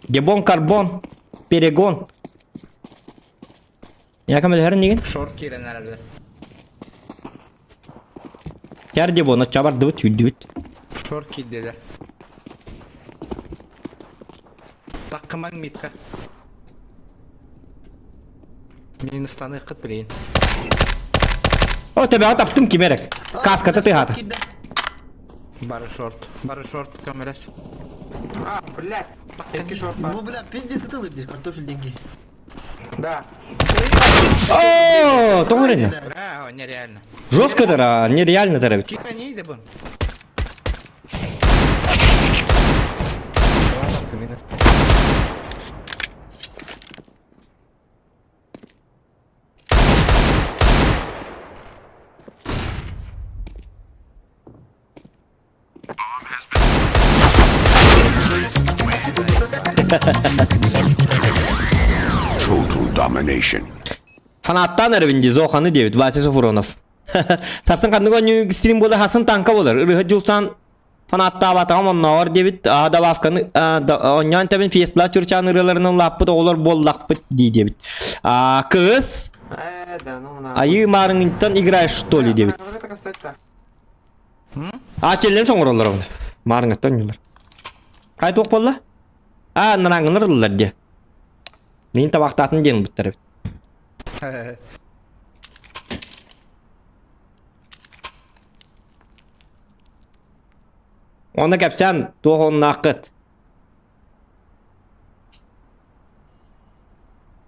Дебон карбон. Перегон. Якам элһэрин нигин? Шорт киирэн эрэллэр. Тяр дебон оччабардыбыт сүүрдүбүт. Шорт киирдилэр. Таккымаң митка. Минустаны кыт билейин. О, төбөҕө таптым ким эрэ. Каската тыһаата. Бары шорт. Бары шорт көмөлөс. А, блядь. Эки шорт бар. Ну, бля, пиздец, это здесь, картофель деньги. Да. О, тоҕо эрэннэ? Бра, нереально. Жестко тара, нереально тара бит. Кика не иде бун. Total domination. Фанаттан эребин дии Зоханы диэбит Вася Софронов. Сарсын ханнык оонньуу стрим буолар, хасын танка буолар. Ырыһыт Дьулсан фанаттаабатаҕым оннооҕор диэбит, аа добавканы оонньоон тэбин фестла чурчаан ырыаларынан улааппыт оҕолор буоллахпыт дии диэбит. А кыыс Э, да, ну нахуй. айыы маарыҥыттан играешь что ли диэбит. А челлен соҥороллор оны. Маарыҥыттан оонньуулар. Хай туох буолла? А нараҥылар ыллар диэ. Мин табахтаатын диэн ылбыттар эбит. Онно кэпсээн туох оннааххыт?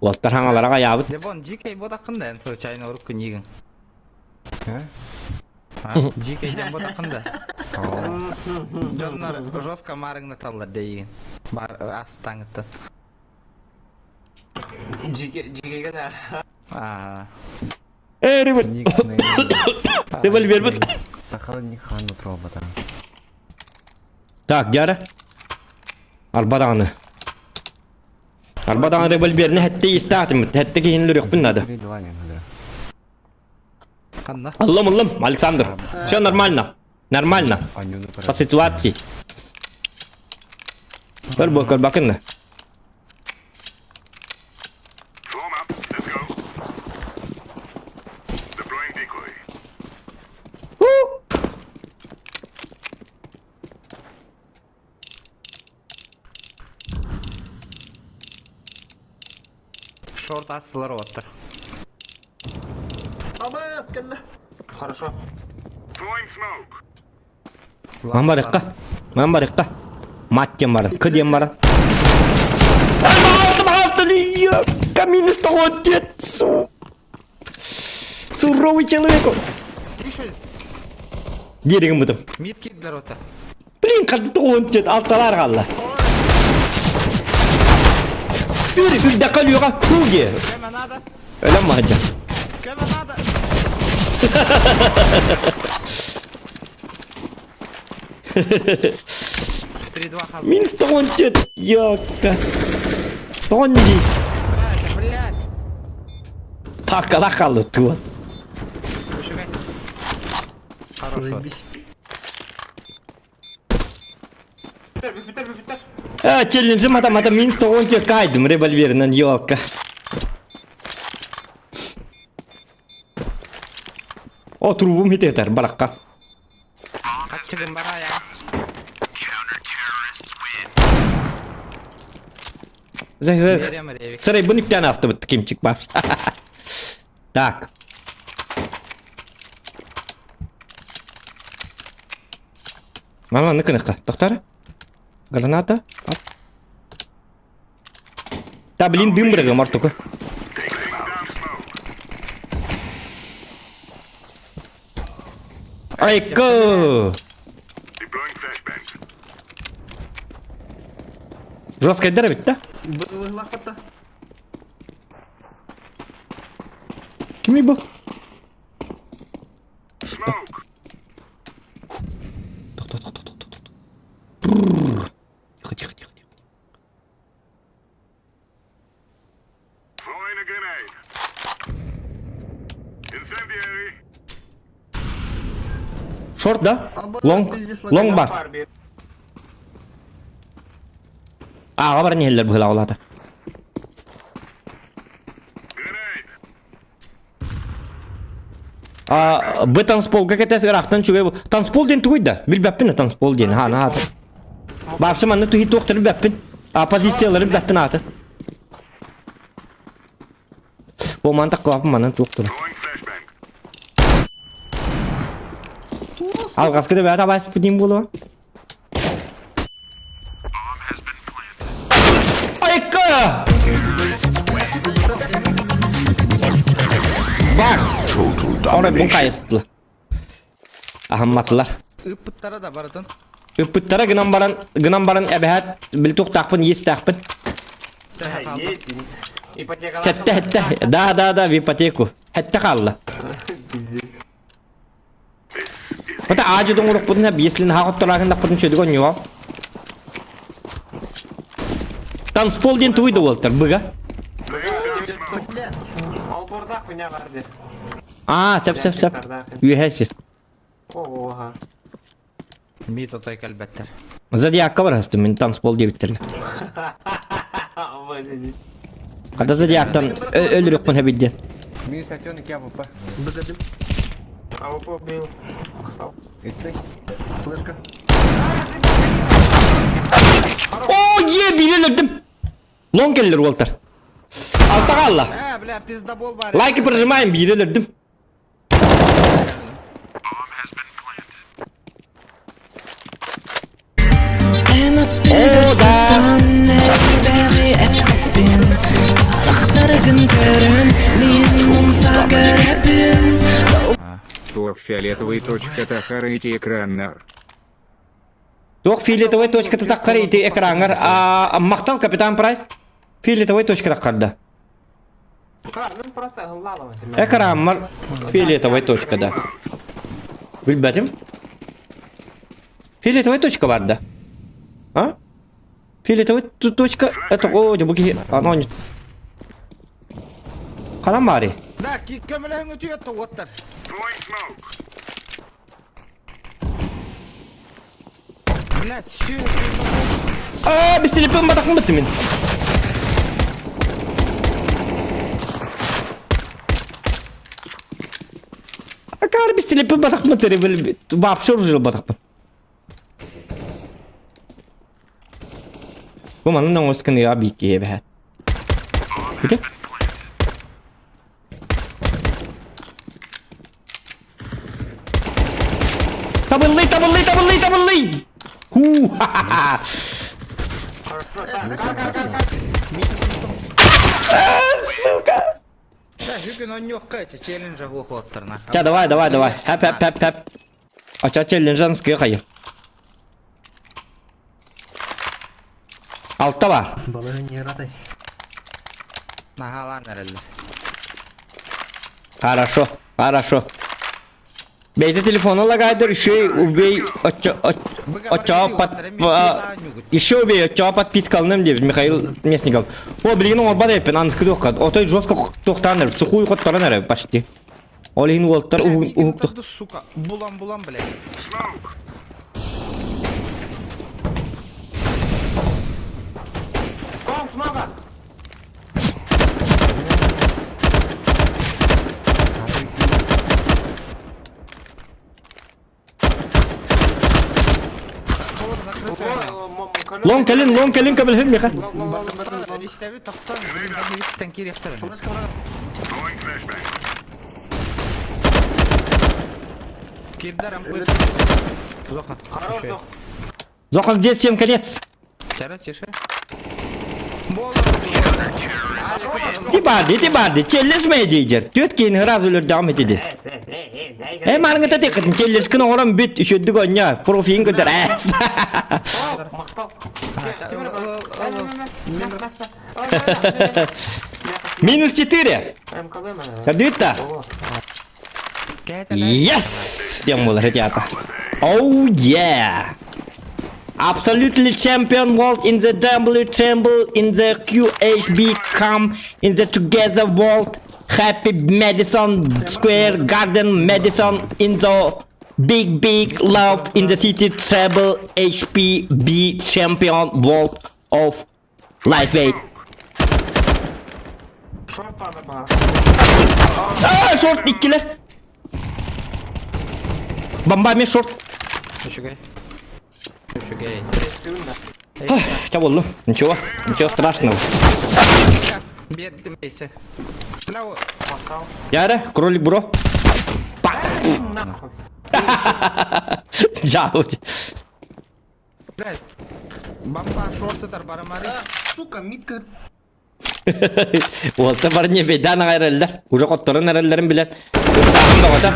Уолтар хаҥалара хайаабыт. Дебон, GK бодақында эн случайно урук күнигин. Э? GK ден бодақында. Дьоннор жестко марыңны таллар дейгин. Бар астаңыттан. Жигеге да. Аа. Э, револь... Никнейм. Револьвер бит. Сахалин Хану робота. Так, дьара. Арба даҕаны. Арба даҕаны револьверни хэттэ истаатым. Хэттэ киһини өлөрүөхпүн наада. Три два не надо. Ханна? Аллам, аллам, Александр. Все нормально. Нормально. Анюну По ситуации. Көр бу, көр бакын. Шорт астылар оттар. Абас кэллэ. Хорошо. Ман барыахха. Ман барыахха. Мат диэн баран, К диэн баран. Алтым алтын Камин стоит дед. Суровый человек. Еще Дерегім бұдым. мид кирдилер оттар. Блин, қарды тоғын дед, алталар қалла. Bir bir dakika lüğa huge. Көмө надо. Öyle mi hacı? Көмө надо. Три-два хал. Минус тоғын дед. Йокка. Тоғын di. Блядь, блядь. Takala kaldı tuva. Үшүгэй. Хорошо. Заебись. Бүтер, бүтер, бүтер. А, челлендж мата мата минус тоғын дед кайдым револьверінен йокка. О, трубум хитетер бараққа. Хатчыгын бара я. Зай, Берем ревик. Сырай бұны үктен асты бітті кемчик бар. Так. Мама, ныкы-ныкы. Тоқтары. Граната. Оп. Та, блин, дым біргі, мартука. Айка! Жестко дыр бит, да? Быһылаах Кими бұл? Тоқта, тоқта, тоқта, тоқта. Бррр. Тихо, тихо, тихо, тихо. Шорт, да? Лонг. Лонг бар. Бар бир. Аға бар нелер бұла олады. А, б танцпол, как это сырақтан чугай. Танцпол ден тугай да. Билбәппін танцпол ден. Ха, на. Бапсы манны тухи тоқтыр билбәппін. А позициялары билбәппін аты. Бу мантак қылапын манан тоқтыр. Алғасқы да бәрі абайсып дейін болуы. Айка! Бар! Total Ora бу domination. кайыстылы. Ахамматылар. Ыппыттара да барытын. Үппүттара гынан баран, гынан баран эбэһэт бил туктаахпын, иэстээхпин. Есть. Ипотека. Сэтте хэтте. Да, да, да, в ипотеку. Хэтте хаалла. Ота аажы доҥурукпутун хэп, если хаҕоттораахын чөдүгөн ньуо. Танцпол диэн тугуй да буолтар, быга. Олборда хуйня бар дед. Аа, сөп сөп сөп. Үөһэ сир. Ого. Мид отой кэлбэттэр. Зодиакка барастым мин танцпол диэбиттерге. Вот здесь. Хата зодиактан өлүрүкпун хэбидден. Минус котенок, я АВП. Б1. АВП убил. Кто? Флешка. О, е, билелердим. Лон келлер уолтар. Алта қалла. Э, бля, пиздобол бар. Лайки прожимаем, билелердим. О, да. Туох фиолетовый точка тахара ити экраннар. Туох фиолетовый точка таххар ити экрангар. А, махтал капитан Прайс. Фиолетовый точка таххарда. Ну просто лалова. Экранмар фиолетовый точка да. Билбэтим. Фиолетовый точка бар да. А? Фиолетовый точка это о, буки оно не. Ханан баары. Да, көмөлөһүң өтүйөттө оттар. Блядь, сүү. А, без телефон батакын бітті мен. Акар без телефон батакмын теребил вообще уже батакмын. Бу манын оңоскын я бики бәһәт. Бите? Ебаный! Ху ха-ха-ха! Сука! Бүгүн онньуохха эти челленджа хуохуоттарна. Ча, давай, давай, давай. Хэп, хэп, хэп, хэп. Ача челленджан скыхайы. Алта бар. Балыгын яратай. Наһаалаан эрэллэр. Хорошо, хорошо. Бэйдэ телефона лагайдыр, еще убей, оччоо под... Еще убей, оччоо подпискалным деп Михаил Местников. О, билигин оҥорбот эппин, аныскы туохха. Отой жестко туохтаан эрэ, сухую хотторон эрэ почти. Ол иһин уолтар уһук Сука, булан-булан, блядь. Том, смага! Лон кэлин, лон кэлин көмөлөһүн миэхэ. Истэби тохтон, бириттен кириэхтэрин. Кирдер ампы. Зохан. Зохан, здесь всем конец. Чара, тише. Ти барды, ти барды, челлешмей дейдер. Түөт кейин ыраас өлөрдөҕүм этиди. Э, марыңыта теккытын челлешкин оҥорон бүт, үчүддүк онньо, профилин көтөр. Минус 4. Көрдүбүт Yes! Диэн буолар этиата. Oh yeah! Absolutely champion world in the W Chamber in the QHB come in the together world happy Madison Square Garden Madison in the big big love in the city treble HPB champion world of lightweight. Аа, шорт иккилэр. Бомба мен шорт. Үчүгэй. Үчүгэй. Ча боллу. Ничего, ничего страшного. Биэрдим эйсе. Бля, Яра, кролик бро. Па. Жалуйте. блядь. Бамба шортытар барамары. Сука, митка. Уолта бар не бейдан аҕай Уже хотторон эрэллэрин билэн. Ыксааһын бөҕөтө.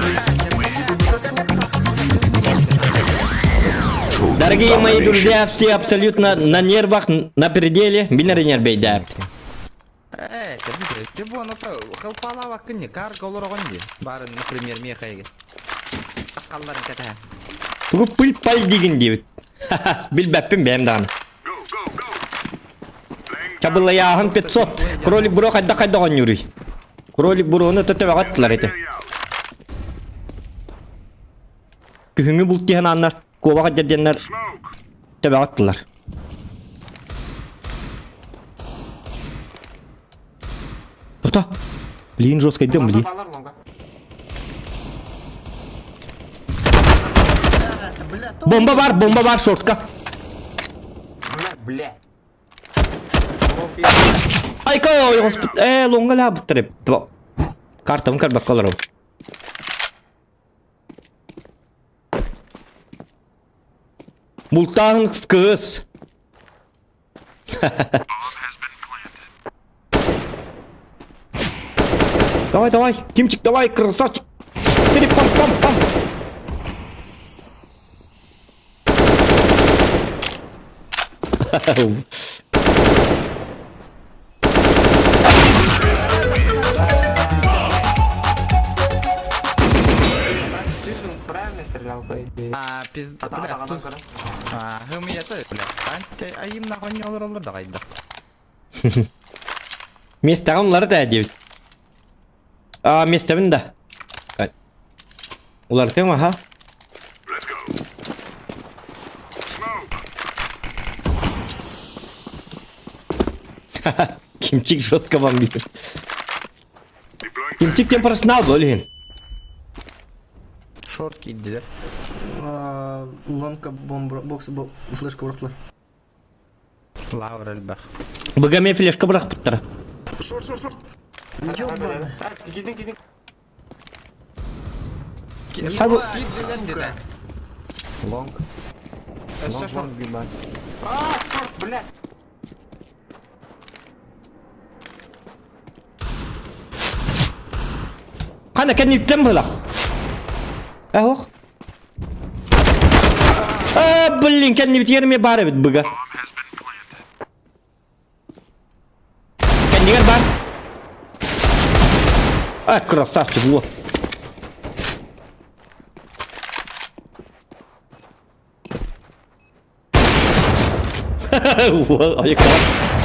Дорогие мои друзья, все абсолютно на нервах, на пределе. Бинер нербейдә. Э, ты бу аны хылпалаабаккын дии, карга олороҕун дии. Барын, например, миэхэйгэ. Таккалларын кэтэһэн. Тугу пыль-паль дигин диэбит. Билбэппин бэйэм даҕаны. Чабылайааһын 500. Кролик бро хайдах хайдах оонньууруй? Кролик брону төтөбөҕө аттылар ити. Күһүҥҥү булт тиһэн ааннар, куобах дьэрдиэннэр төбөҕө аттылар. Тота. Блин, жесткий дым, блин. Бомба бар, бомба бар, шортка. Бля, бля. Айка, ой, господи. Э, лонга ля быттырып. Картам карбак олору. Бултааһын кыс. Давай, давай, Тимчик, давай, красавчик. Три, пам, пам, пам. Правильно стрелял, по идее. А, пизда, бля, тут... А, хымията, бля. Айым нахуй не олороллор да кайда. Местаҕын уларыт ээ диэбит. А, миэстэбин да. Уларытыам аха. Кимчик жестко бомбит. Кимчик тем профессионал был, блин. Шорт кийдилэр. Лонка бомба, бокс, флешка бырахтылар. Лавр элбэх. Быга флешка бырахпыттара. Шорт, шорт, шорт. Ёбаный. Киирдин, киирдин. Хабы. Киирдилэр дедэ. Лонг. Өссө шорт. А, шорт, блядь. Хана кэнниттэн быһылах. Эх. А, блин, кэннибитигэр эмиэ баар эбит быга. Кэннигэр баар. А, красавчик, вот.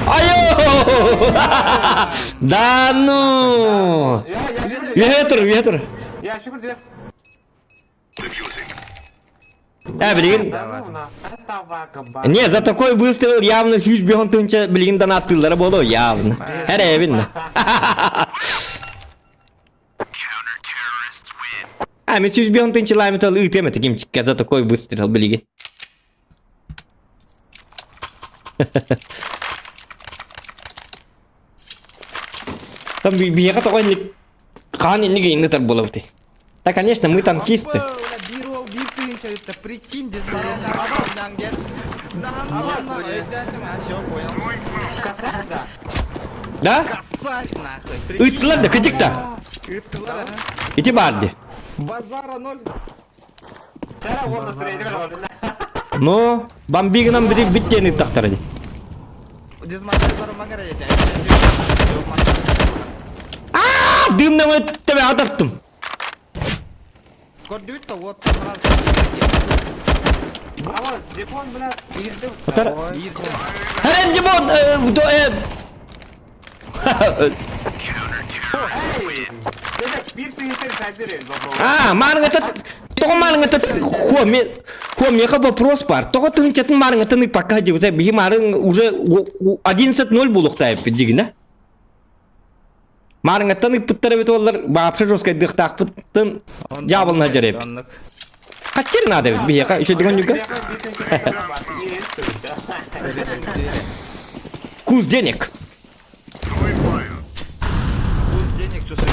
Айо! Да ну! Ветер, ветер. Я шүкүр Э, блин. Не, за такой выстрел явно 105 тысяча, блин, донаттыыллара буолуо явно. Эрэбин. А, мен 105 тысяча лайм ыытыам этэ кимчикке за такой выстрел, блин. Там биһиэхэ тоҕо инник хаан инник иннитар буолабытый. Да, конечно, мы танкисты. Биир уол биир тыһыынча ыытта. Прикинь, Все, понял. Да? Косарь, нахуй. Ыыттылар да, кытык да. Ыыттылар, Ити баар дии. Базара ноль. Но, бомбигынан бити биттен ыттахтара дии. Дизмонтаж бар маңара ете. А, дымнамы тебе ататтым. Көрдүт да вот. Дипон, блядь, Отар. Харен Димон, до А, марың этот, тоҕо марың этот, хо, ме, хо, меха вопрос бар. Тоҕо тыһынчатын марыңатын пока дебите, биһи марың уже 11-0 булуктайып дигин, Марыңаттан ыппыттар эбит олар, вообще жестко дыхтаахпыттын дьявол жереп. Хачыр надо бит биһиэхэ еще деген нүгэ. Вкус денег. Вкус денег чувствую.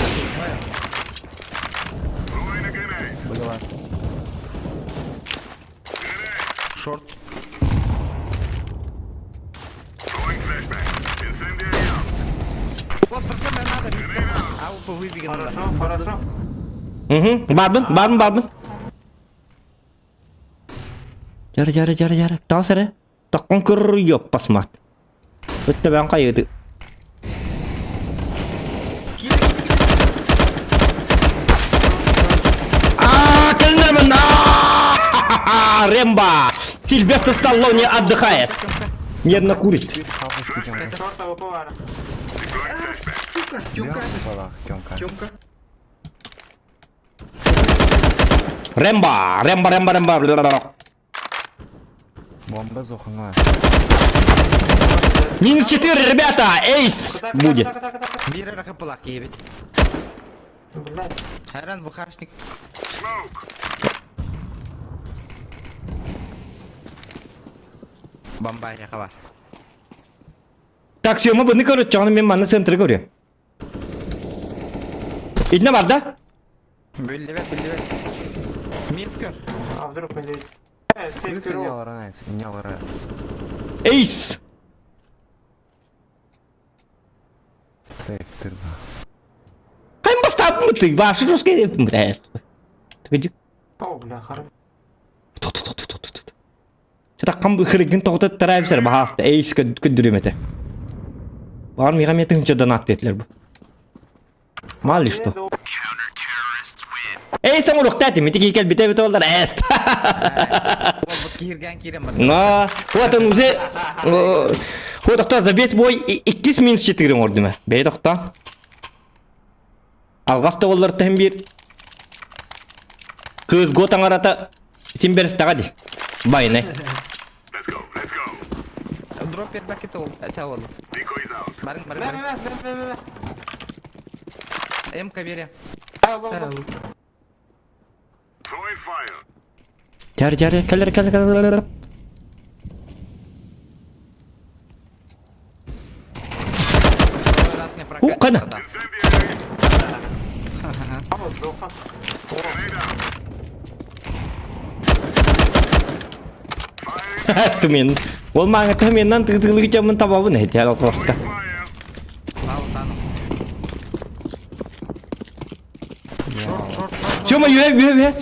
Шорт. Вот такое надо. А выбеги надо. Хорошо, хорошо. Угу. Барбын, барбын, барбын. Жара, жара, жара, жара. Тал сәрі. Таққон көр ёп басмат. Өтті бән қайыды. А, Кельнерман! А, Рембо! Сильвестр Сталлоне отдыхает. Нервно курит. Шорта повара. Сука, Тёмка. Тёмка. Рембо! Рембо, Рембо, Рембо. Бомба зохана. Минус 4, ребята! Эйс будет. Биир рахапалак ебить. Хайран бухаршник. Бомба я хабар. Так, все, мы бы короче, он мен манна центр говорю. Идна бар, да? Биллибет, биллибет. Миткер. А вдруг мы здесь? Эйс! Кайм бастап ты, ваш русский, блядь. Ты иди. О, бля, хорошо. Сата кам хырыгын тоғыта тарайбсер бахаста эйс көдүрүмете. Бар мига метинче донат детлер бу. Мало ли что. Эй, сен урухтати, мити кел бите бите олдар эст. Кирген кирен бар. На, вот он уже вот тоқта за весь бой 2 минус 4 ордума. Бей тоқта. Алгаста олар тем бир. Кыз готан арата симберс тагади. Байне. Дроп бакет ол. Чал ол. Барың, барың, барың. М-ка бере. Жары жары, келер келер келер. Раз не прокатит. Ух, қана. Сымен. Ол маңыты менен тыгытылыгы чамын табабын эти алқоска. Сема юэ юэ юэ.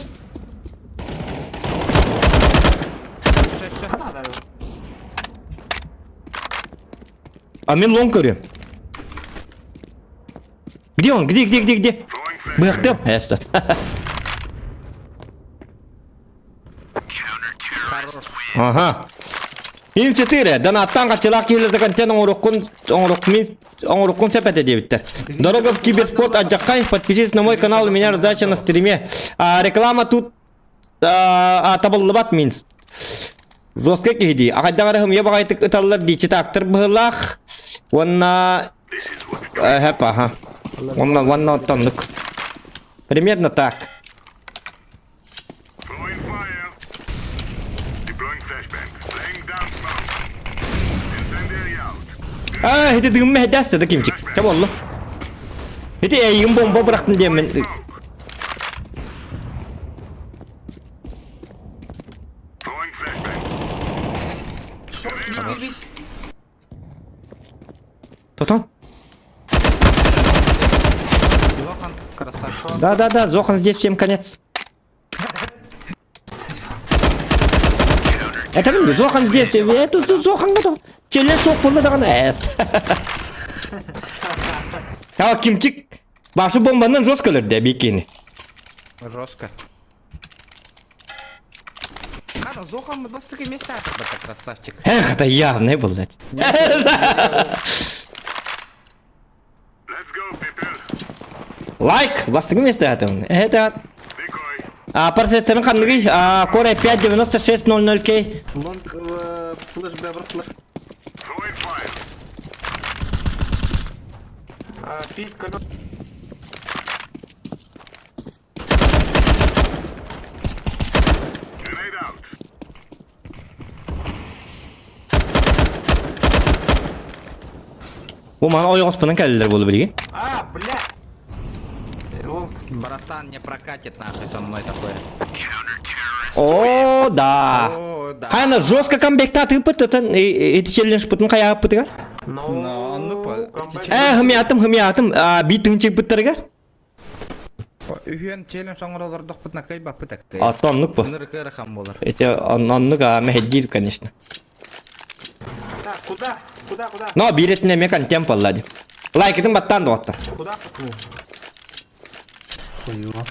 А мен лонг көрем. Где он? Где, где, где, где? Быхтым. Эстат. Ага. Им 4. Донаттан қачылақ келерді контент оңырыққын оңырыққын сәпәті дебіттер. Дорога в киберспорт Аджакай. Подпишись на мой канал, у меня раздача на стриме. А, реклама тут а, табыллыбат минс. Жестко киһи Аҕайдаҕарыһым я баҕайтык ыталлар дии читактыр быһылаах. Уонна хэп аха. Уонна уонна оттоннук. Примерно так. Аа, ити дыгымма хэдээс да кимчик. Ча боллу. Ити эйигин бомба бырахтын диэммин. Тотон. Зохан, красавчик. Да-да-да, Зохан здесь всем конец. Это мин Зохан здесь, это Зохан готов. Челлендж суох буолла даҕаны эст. А Кимчик башы бомбанан жестко өлөрдө бикини. Жестко. Хана, Зохан бастык месте это красавчик. Эх, это явный был, блядь. Лайк! Бастыгы месте это. Это... А, парсетсерин ханныгы, а, Core 5 9600K. Лонг флеш б бырахтылар. Пить колес. Бу мана ойоҕоспунан кэллилэр буолу билигин. А, бля! Лонг. Братан, не прокатит нахуй со мной такое. О, да. О, да. Хайна жестко камбэкта тыыппыт эти челлендж пытын хайааппытыгар. Ну, ну, по- камбэк. Э, хымиатым, хымиатым, биир тыһынчык Үһүөн челлендж оҥоролордохпутуна кыайбаппыт Оттон бу. Ынырык ыарахан буолар. Эти оннук мэһэддиир, конечно. Так, куда? Куда, куда? Но биирэтин эмиэ контент буолла дии. Лайкытын баттаан доҕоттор. Куда, пацаны? Хуево.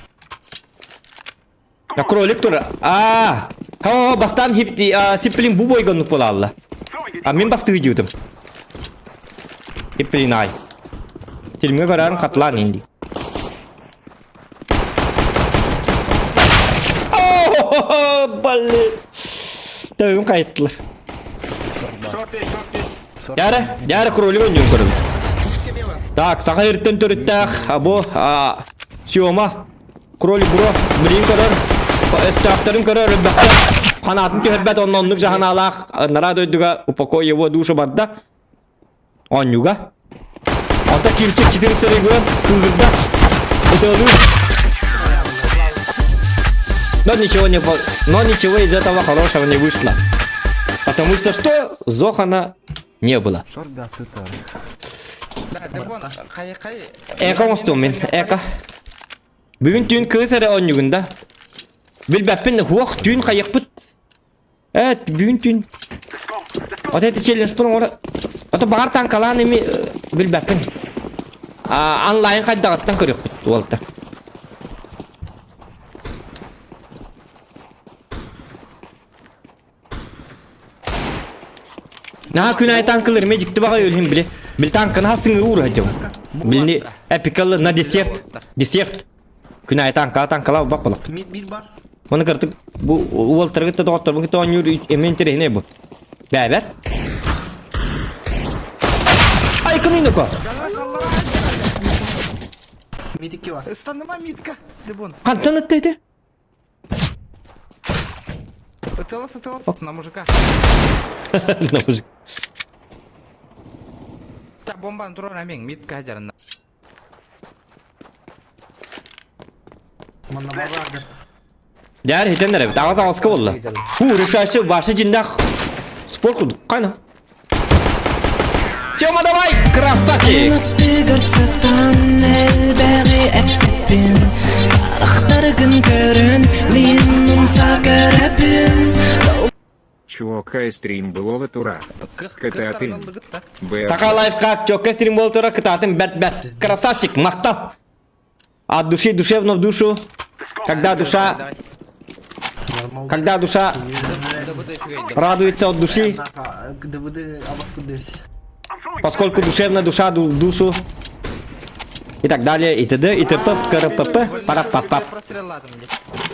Я кролик тур. А, О, бастан хипти, сиплин бу бойгоннук буолалла. А мин бастыы дьиутум. Хиплин ай. Тилмге көрөрүн хатлаан инди. О, блин. Төбүм кайттылар. Шорт есть, шорт есть. Яра, яра кролик ойнуун көрөбүн. Так, саха иртен төрүттээх, бу Сёма, кролик бро, билин көрөр, өстөөхтөрүн көрөр, өлбөхтөр. Ханаатын түһэрбэт, онно оннук жаһанаалаах, нара дойдуга упокой его душу барда. Онньуга. Онто кимчик 14 регион кыырда. Ытыалыы. Но ничего не но ничего из этого хорошего не вышло. Потому что что? Зохана не было. Да, Девон, хай-хай. Эко оҥостуом мин, эко. Бүгүн түүн кыыс эрэ оонньугун да. Билбэппин хуох түүн хайыхпыт. Э, бүгүн түүн. Ото эти челленджпын оҥоро. Ото баҕар таҥкалаан эми билбэппин. А, онлайн хайдаҕыттан көрүөхпүт уолта. Наһаа күн аайы танкалар эмиэ дьикти баҕайы өлүһүн били. Били танканы хас сыҥыы уура сылдьабын. Билини эпикалы на десерт. Десерт. Күн аайы танка танкалаах бак балак. Мид бир бар. Оны кыртык бу уолтарга кытта доҕотторбун кытта оонньуур эмиэ интэриэһинэй бу. Бээбэр. Ай кыныйныко. Мид икки бар. Ыстаныма мидка, Девон. Хантан ытта ити? Ытылас, ытылас, на мужика. На мужик. Та бомбан турар амең, мидка жарына. Манна баар. Дьээр хитэн эрэбит. Аҕас аҕаска буолла. Ху, решающий башы дьиннээх спорт курдук. Кайна. Тёма, давай, красавчик! Чуокай стрим было тура. Кытаатын. Б. Саха лайфхак, чокка стрим буола тура, кытаатын бэрт бэрт. Красавчик, махтал! От души, душевно в душу. Когда душа... Когда душа радуется от души, поскольку душевно душа душу и так далее, и т.д., и т.п., кр.п.п, пара-па-па.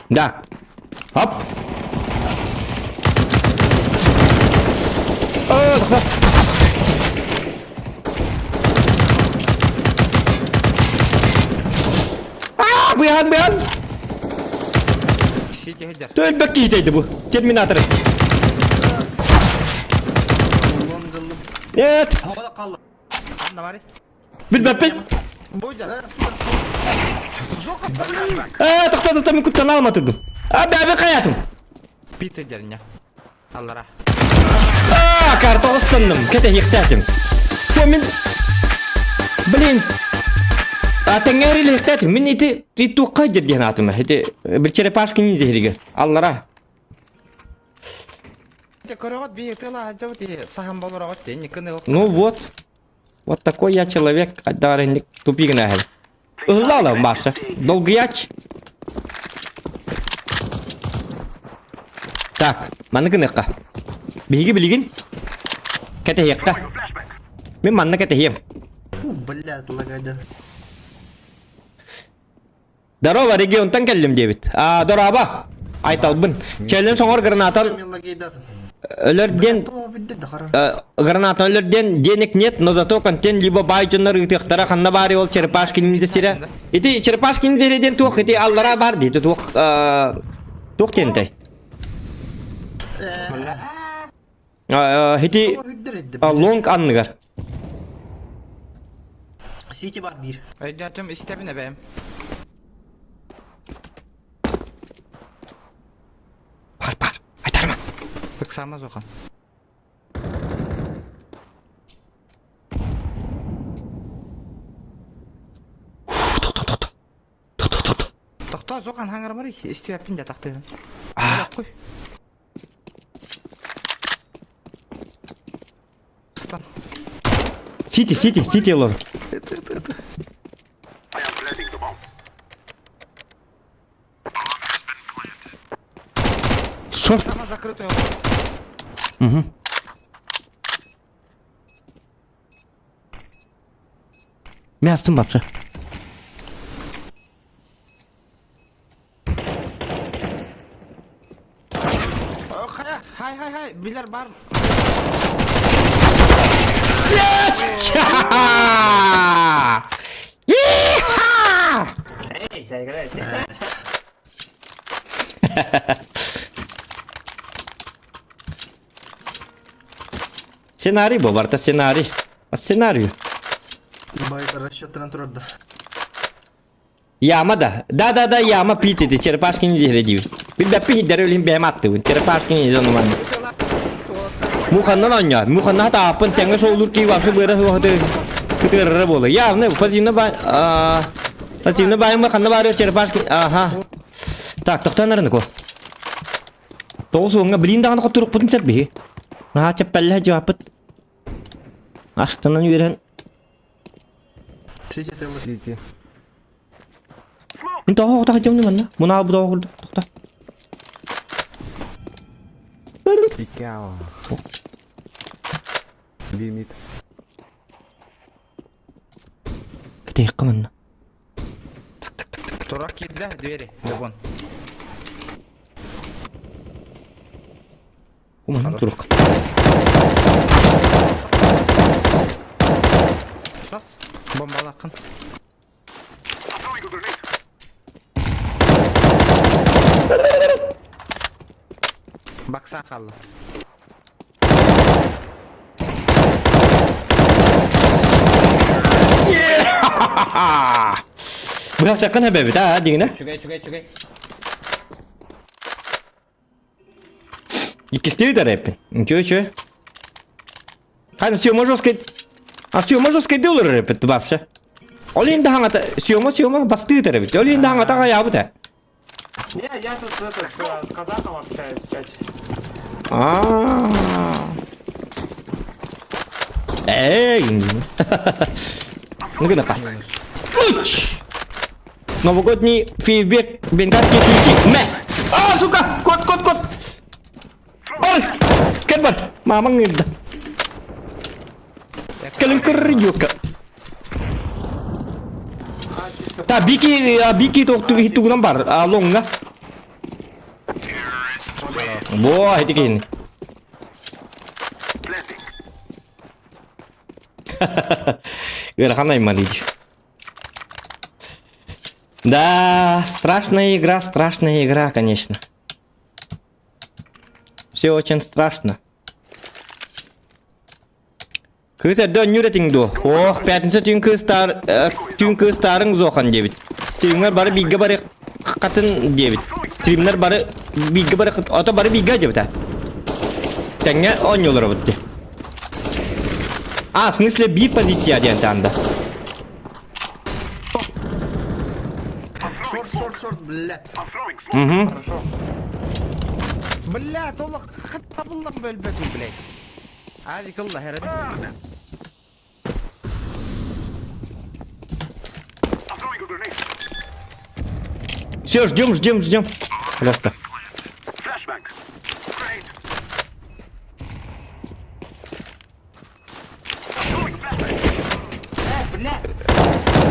Да. Оп. Аа, быһан, быһан! Төлбөк киһитэйди бу. Терминатор. Нет. Билбэппин. Ээ, тохто, тохто, мин куттана алматырдым. А, бәбе хаятым. Питер дерня. Аллара. Аа, карта останным. Кэтэһиэхтээтим. Бу мин... Блин. А тэҥҥэ илиэхтээтим. Мин ити туохха дьиргиһэн аатым. Ити бір черепашки ниндзя иһиригэр. Аллара. Ну вот. Вот такой я человек. Хайдаар тупигын әһэл. Ыһылла Марша. Долгуяч. Так, манны гыныахха. Биһиги билигин кэтэһиэххэ. Мин манна кэтэһиэм. Фу, блядь, лагадя. Здорово, регионтан кэллим диэбит. А, дороба. Айталбын. Челлен соҥор гранатан өлөр диэн гранатан өлөр диэн денег нет, но зато контент либо баай дьоннор ыытыахтара ханна баары ол черепашки ниндзя сирэ. Ити черепашки ниндзя сирэ диэн туох ити аллара бар дии туох туох диэнтэй? Ити лонг анныгар. Сити бар биир. Өйдөөтүм истэбин эбээм. Бар бар. Айтарма. Ыксаама суохан. Тохто тохто. Тохто тохто. Тохтоо суохан хаҥармарый истибэппин дьэ тахтыгын. Куй. Сити, сити, сити олор. Шорт. Сама закрытая. Угу. Мястым вообще. Хай хай хай, билер бар. Yes! Yeehaw! Сценарий бу, барыта сценарий. Сценарий. Бай расчет турарда. Яма да. Да-да-да, яма пит ити, черепашки ниндзя диир. Билбэппин иһиддэр өлүн бэйэм аттыбын. Черепашки ниндзя ону манна. Муханнан оонньоор. Муханна тааппын тэҥҥэ суоллуур киһи вообще быара суохаты кытыарара буолар. Явно пассивно бай... Пассивно байым ханна баарыар черепашки... Аха. Так, тохтоон эрэ ко. Тоҕус уоҥҥа билиин даҕаны хотторукпутун сөп биһи. Наһаа чэппэллэһэ дьааппыт. Астынан үөрэн Сити Сити. Мин тоҕо оҕото сылдьабын манна? Мунаал бу тоҕо курдук тохто. Иккиао. Лимит. Кэтэһиэххэ манна. Турак киирдэ двери, вон. Уманан турук. Сас, бомбалааххын. Бакса хаалла. Быһахтаккын эбэбит аа дигинэ. Үчүгэй, үчүгэй, үчүгэй. Иккистии рэппин. Ничего, ничего. Хана съема жесткий. А съема жесткий доллар рэппит вообще. Ол инде хаңата съема съема бастыы тэрэбит. Ол инде хаңата аябыт. Не, я тут это, с, с казахом общаюсь в чате. А. Эй. Ну гына Уч! Новогодний фейерверк бенгальский свечи. Мэ! А, сука! Кот, кот, кот! Ой! Кэл бар! Мамаң ыырда. Кэлин көр юка. Та бики бики тугунан бар лоҥҥа. Бо, ити киһини. Ыарахан айман иди. Да, страшная игра, страшная игра, конечно. Все очень страшно. Кыыс эрдэ онньуур этиҥ дуо? Ох, пятница түүн кыыстаар, түүн кыыстаарыҥ зохан диэбит. Стримнэр бары бииргэ бары хатын диэбит. Стримнэр бары бииргэ бары ото бары бииргэ диэбит Тэҥҥэ оонньуулар дии. А, в смысле биир позиция диэн таанда. Шорт, шорт, шорт, блядь. Угу. Бля, толық хат табыллан бөлбөтүм, блядь. Авик ылла херен. Все, ждем, ждем, ждем. Пожалуйста.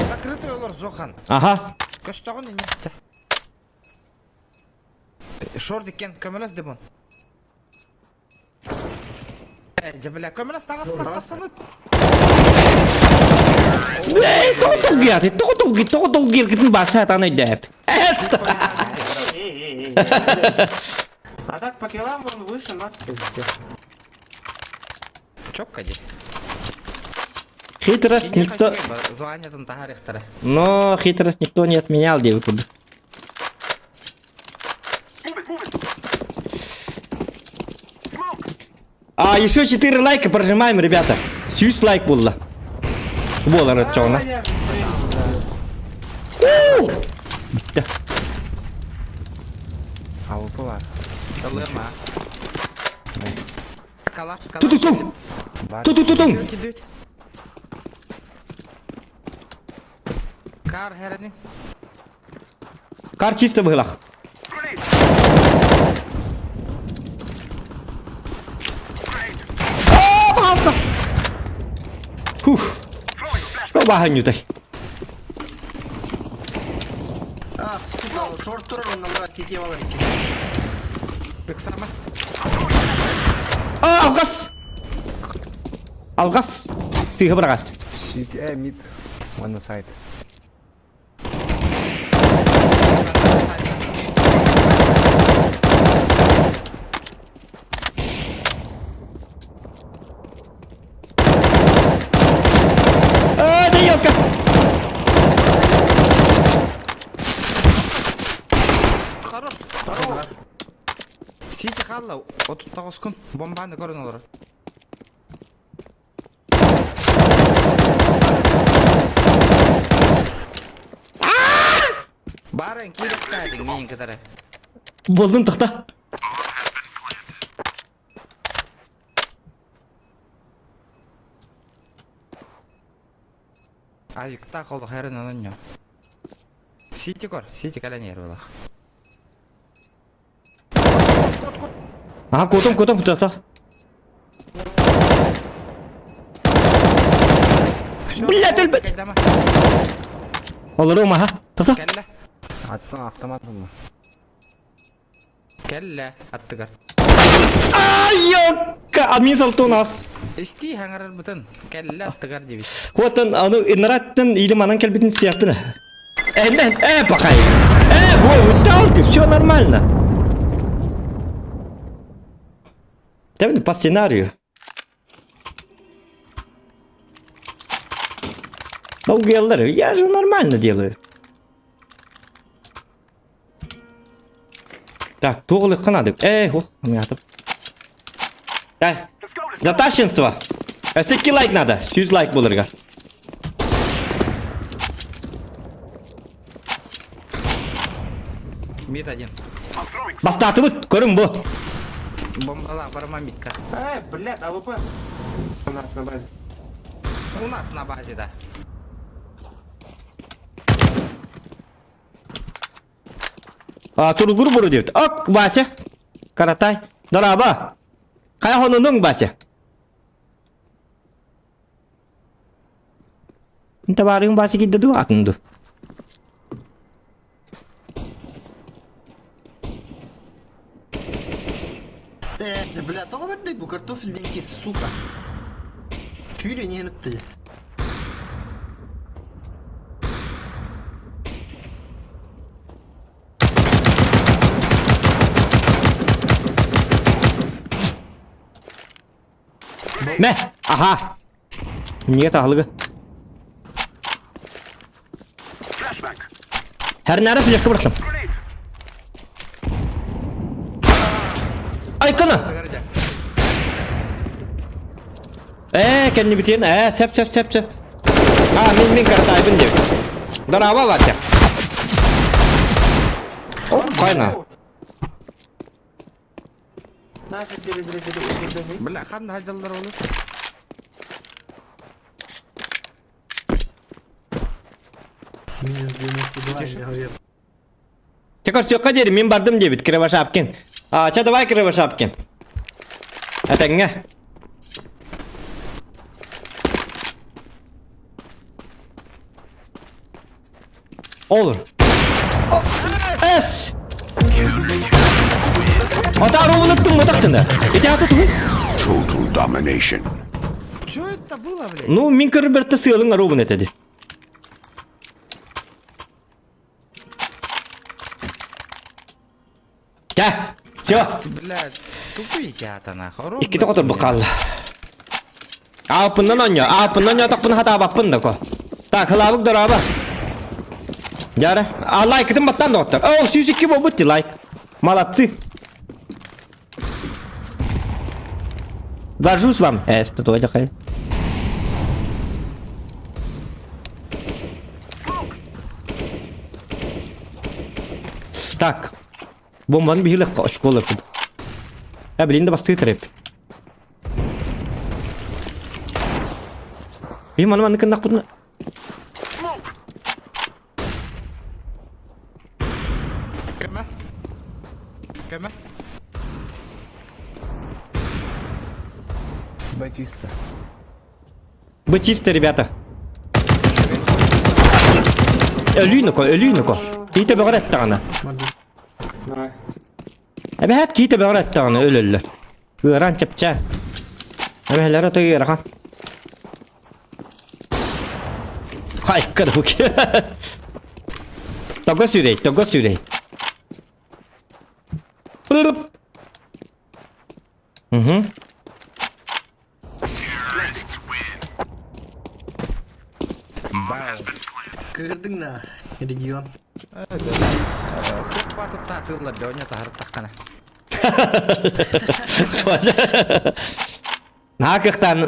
Закрытый олор Зохан. Ага. Көстөҕүн иннетте. Шорт иккен көмөлөс дебон. Бля, көмөлөс тағас тағастаныт. Эй, тоҕо долгуйааты, тоҕо долгуй, тоҕо долгуйаргытын бааса атан өйдөөп. Эй, эй, эй. А так по киллам он выше нас всех. Чокка ди. Хитрость никто... Званиятын тахарихтара. Но хитрость никто не отменял, девку. А, еще 4 лайка прожимаем, ребята. 100 лайк было. Буолар оччоҕуна. Я стрельну, Бүттэ. АВП бар. Ылыма. Калаш, калаш. Ту-ту-ту! Бар. Ту-ту-ту-ту! Кидуть. Кар херени. Кар чисто быһылах. А, пожалуйста! Фух. Баһанютай. А, сука, шорт турар, он нам брат сети алар экен. Бексама. А, алгас! Алгас! Сыыһа бырагас. Сити, э, mid. One side. А, да елка! Хорош. Сити халла. 39 күн. Бомбаны көрін олар. Барын кирек кәдін мен кідірі. Болдун тохта. Авикта қолы хайрын анын Сити кор, сити кәлен ер болақ. А, котом, котом, тохта. Блядь, өлбөт! Олорум, аха. Тохта. Кәллә. Атсан автомат булма. Кәллә, аттыгар. А, елка! Админ салтунас. Исти хаңарар бутын. Кәллә аттыгар дебит. Хотын, аны инраттын или манан келбитин сияппын. Э, э, пока. Э, бой, ты, все нормально. Да, по сценарию. Долгий я же нормально делаю. Так, тоғылы қанады. Эй, ох, атып. Так. Затащенство. Өссө лайк надо. 100 лайк булырга. Мид один. Бастаатыбыт, көрүҥ бу. Бомбала, барма мидка. Эй, блядь, АВП. У нас на базе. У нас на базе, да. А, туругур буру диэбит. Ок, Вася. Каратай. Дорообо. Хайа хонунуҥ, Вася? Табаарыҥ Вася киирдэ дуу, атын дуу? Э, бля, тоҕо бэрдэй бу картофель диэн сука. Түүрү не ты. Мэ! Аха! Niye sağlığı? Her nerede flaşka bıraktım. Айкана! Ээ, кэннибитин, ээ, сөп, сөп, сөп, сөп. А, мин мин каратайбын деп. Дорообо, Вася. Оп, хайна. Нафиг через Бля, хан хадьаллар олу. Минус 92, я говорю. Чэ көрсүөххэ диэри мин бардым диэбит Кривошапкин. А, чэ давай Кривошапкин. Этэҥҥэ. Olur. Эс! Отар угунуттум мутактында. Ити аты тугуй? Total domination. Что это было, блядь? Ну, мин көрбөртө сыалың арубун этеди. Чэ, все. Блядь, тупые театр, нахуй. Иккитэ хоторбут хаалла. Ааппыннан оонньоо, ааппыннан оонньоотохпуна хатаабаппын да ко. Так, хылаабык дорообо. Дьара, а лайкытын баттаан доҕоттор. О, 102 буолбут дии лайк. Молодцы. Горжусь вам. Э, что твой Так. Бомбаны биһилэххэ очколар курдук. Э, билин да бастыы тиреп. Би маны маны кыннахпытына. Көмө. Көмө. Б чисто. Вы чисто, ребята. Өлүү өлүү Киитэ бөҕөр эттэҕинэ. Давай. Эбэһээт киитэ бөҕөр эттэҕинэ өлөллөр. Ыараан чэпчээн. Эбэһэлэрэ той ыарахан. Хайка да Того сүрэй, того сүрэй. Угу. Кырдың на регион. Көп батып татылар, бөне тахар тахқана. Наһаа кыахтаан,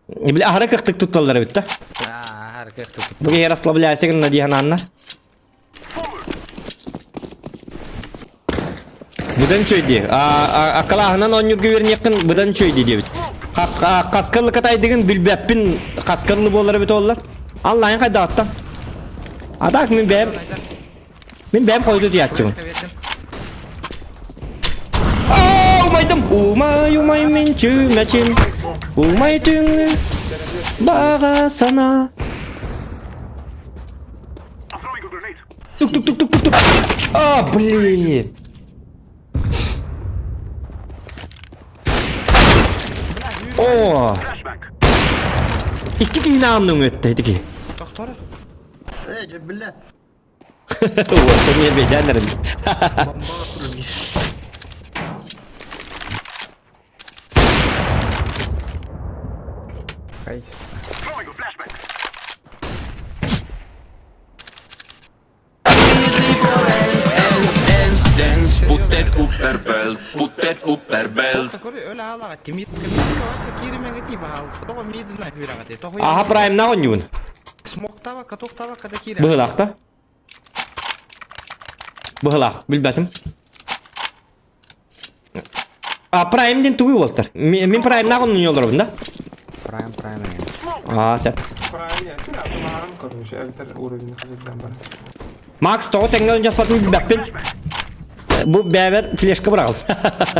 били аһара кыахтык тутталлар эбит да. Ахар кыахтык. Бу киһи расслабляйся гынна дии санааннар. Быдан үчүгэй А акалааһынан оонньуурга үөрэниэххин быдан үчүгэй диэбит. Хаскаллы катайдыгын билбэппин хаскаллы буолар эбит оллар. Онлайн хайдааттан. А так мин бэйэм мин бэйэм хойду дияччыбын. Аа, умайдым. Умай, умай мин чүмэчим. Умай түҥҥү баҕа санаа. Тук тук тук тук тук тук. А, блин. О! Икки киһини аамныҥ өттө ити. Доктор. Эй, же, блядь. Вот, не бейдәнерин. Бомба круги. Качество. Putter upper böld, putter Аха праймна оонньуубун. Быһылаах да? Быһылаах, билбэтим. А прайм диэн тугуй уолтар? Мин праймнаах оннун олоробун да? Прайм, прайм. Аа, сеп. Правильно, ты автоматом, короче, эбэтэр уровень хазырдан бар. Макс тоҕо тэҥҥэ онньоппотун билбэппин. Бу бэйэбэр флешка быраҕыл.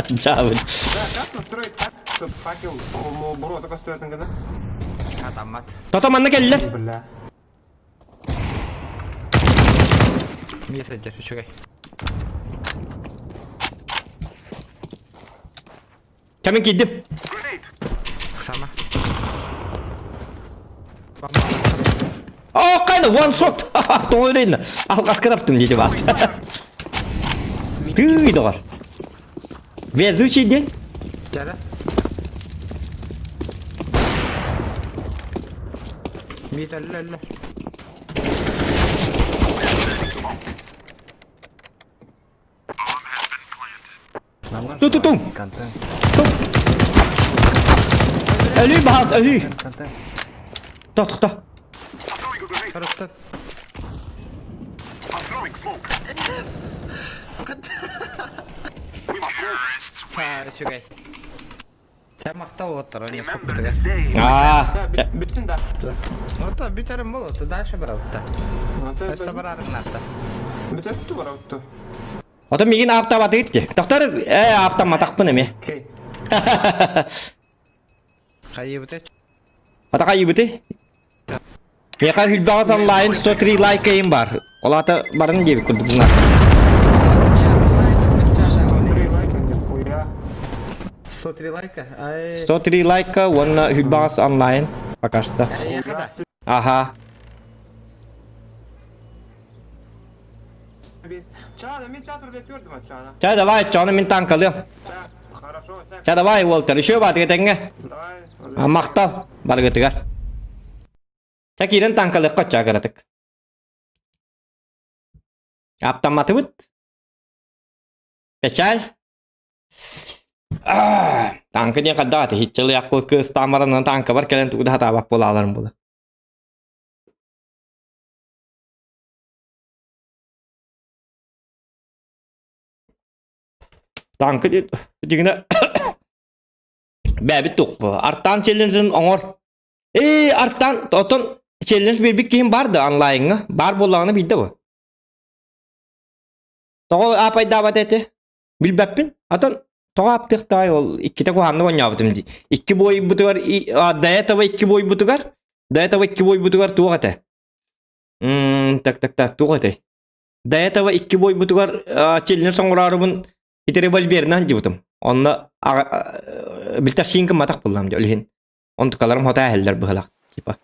Дьаабын. Да, как настроить так, чтобы факел буруота көстүбэтин гына? Атаммат. Тото манна кэллэр. Бля. Миэ сылдьар үчүгэй. Кэмин киирдим. Сама. О, кайна, one shot! Тоҕо үрейін. Алғашқы таптым деді бас. Тый доғар. Везучий день. Дьэ Миит өллө өллө. Ту-ту-тум. Өлүү баһаас, өлүү. Тохто. Харыстан. Үчүгэй. Чэ махтал уоттар, они сколько Аа. Бүтүн да. Ото бүтэрим бол, ото дальше барабытта. Өссө барарын наата. Бүтөттү барабытты. Ото мигин ааптаабатыгыт дии. Тохтор ээ ааптамматахпын эмиэ. Окей. Хайыбыты. Ата хайыбыты? Миэхэ хүлбэҕэс онлайн 103 лайкайым бар. Ол аата барын диэбит курдук гына. 103 лайка, нихуя. 103 лайка. Ай. 103 лайка уонна хүлбэҕэс онлайн пока что. Аха. Ча давай, чону мин танкалыам. Ча давай, Уолтер, еще баатыга тэҥҥэ. Махтал баргытыгар. Ча киирэн танкалыахха оччоо кыратык. Аптамматыбыт. Печаль. Танка диэн хайдах аты хитчэлиэх кыыс таамаранан танкабар кэлэн тугу да хатаабат буолааларым була. Танка дигинэ бэбит тух Артан челленджин оҥор. Ээ Артан отон челлендж биэрбит киһим бар да онлайҥҥа баар буоллаҕына биирдэ бу. Тоҕо аапайдаабат этэ? Билбэппин. Отон тоҕо аптыахтаай ол иккитэ куһааннык оонньообутум дии. Икки буойбутугар до этого икки буойбутугар до этого икки буойбутугар туох этэ? Так так так туох этэй? До этого икки буойбутугар челлендж оҥороорубун ити револьверынан дьыбытым. Онно билтэ сиин гымматах буллам дьэ ол иһин. Онтукаларым хото эһэллэр быһылах типа.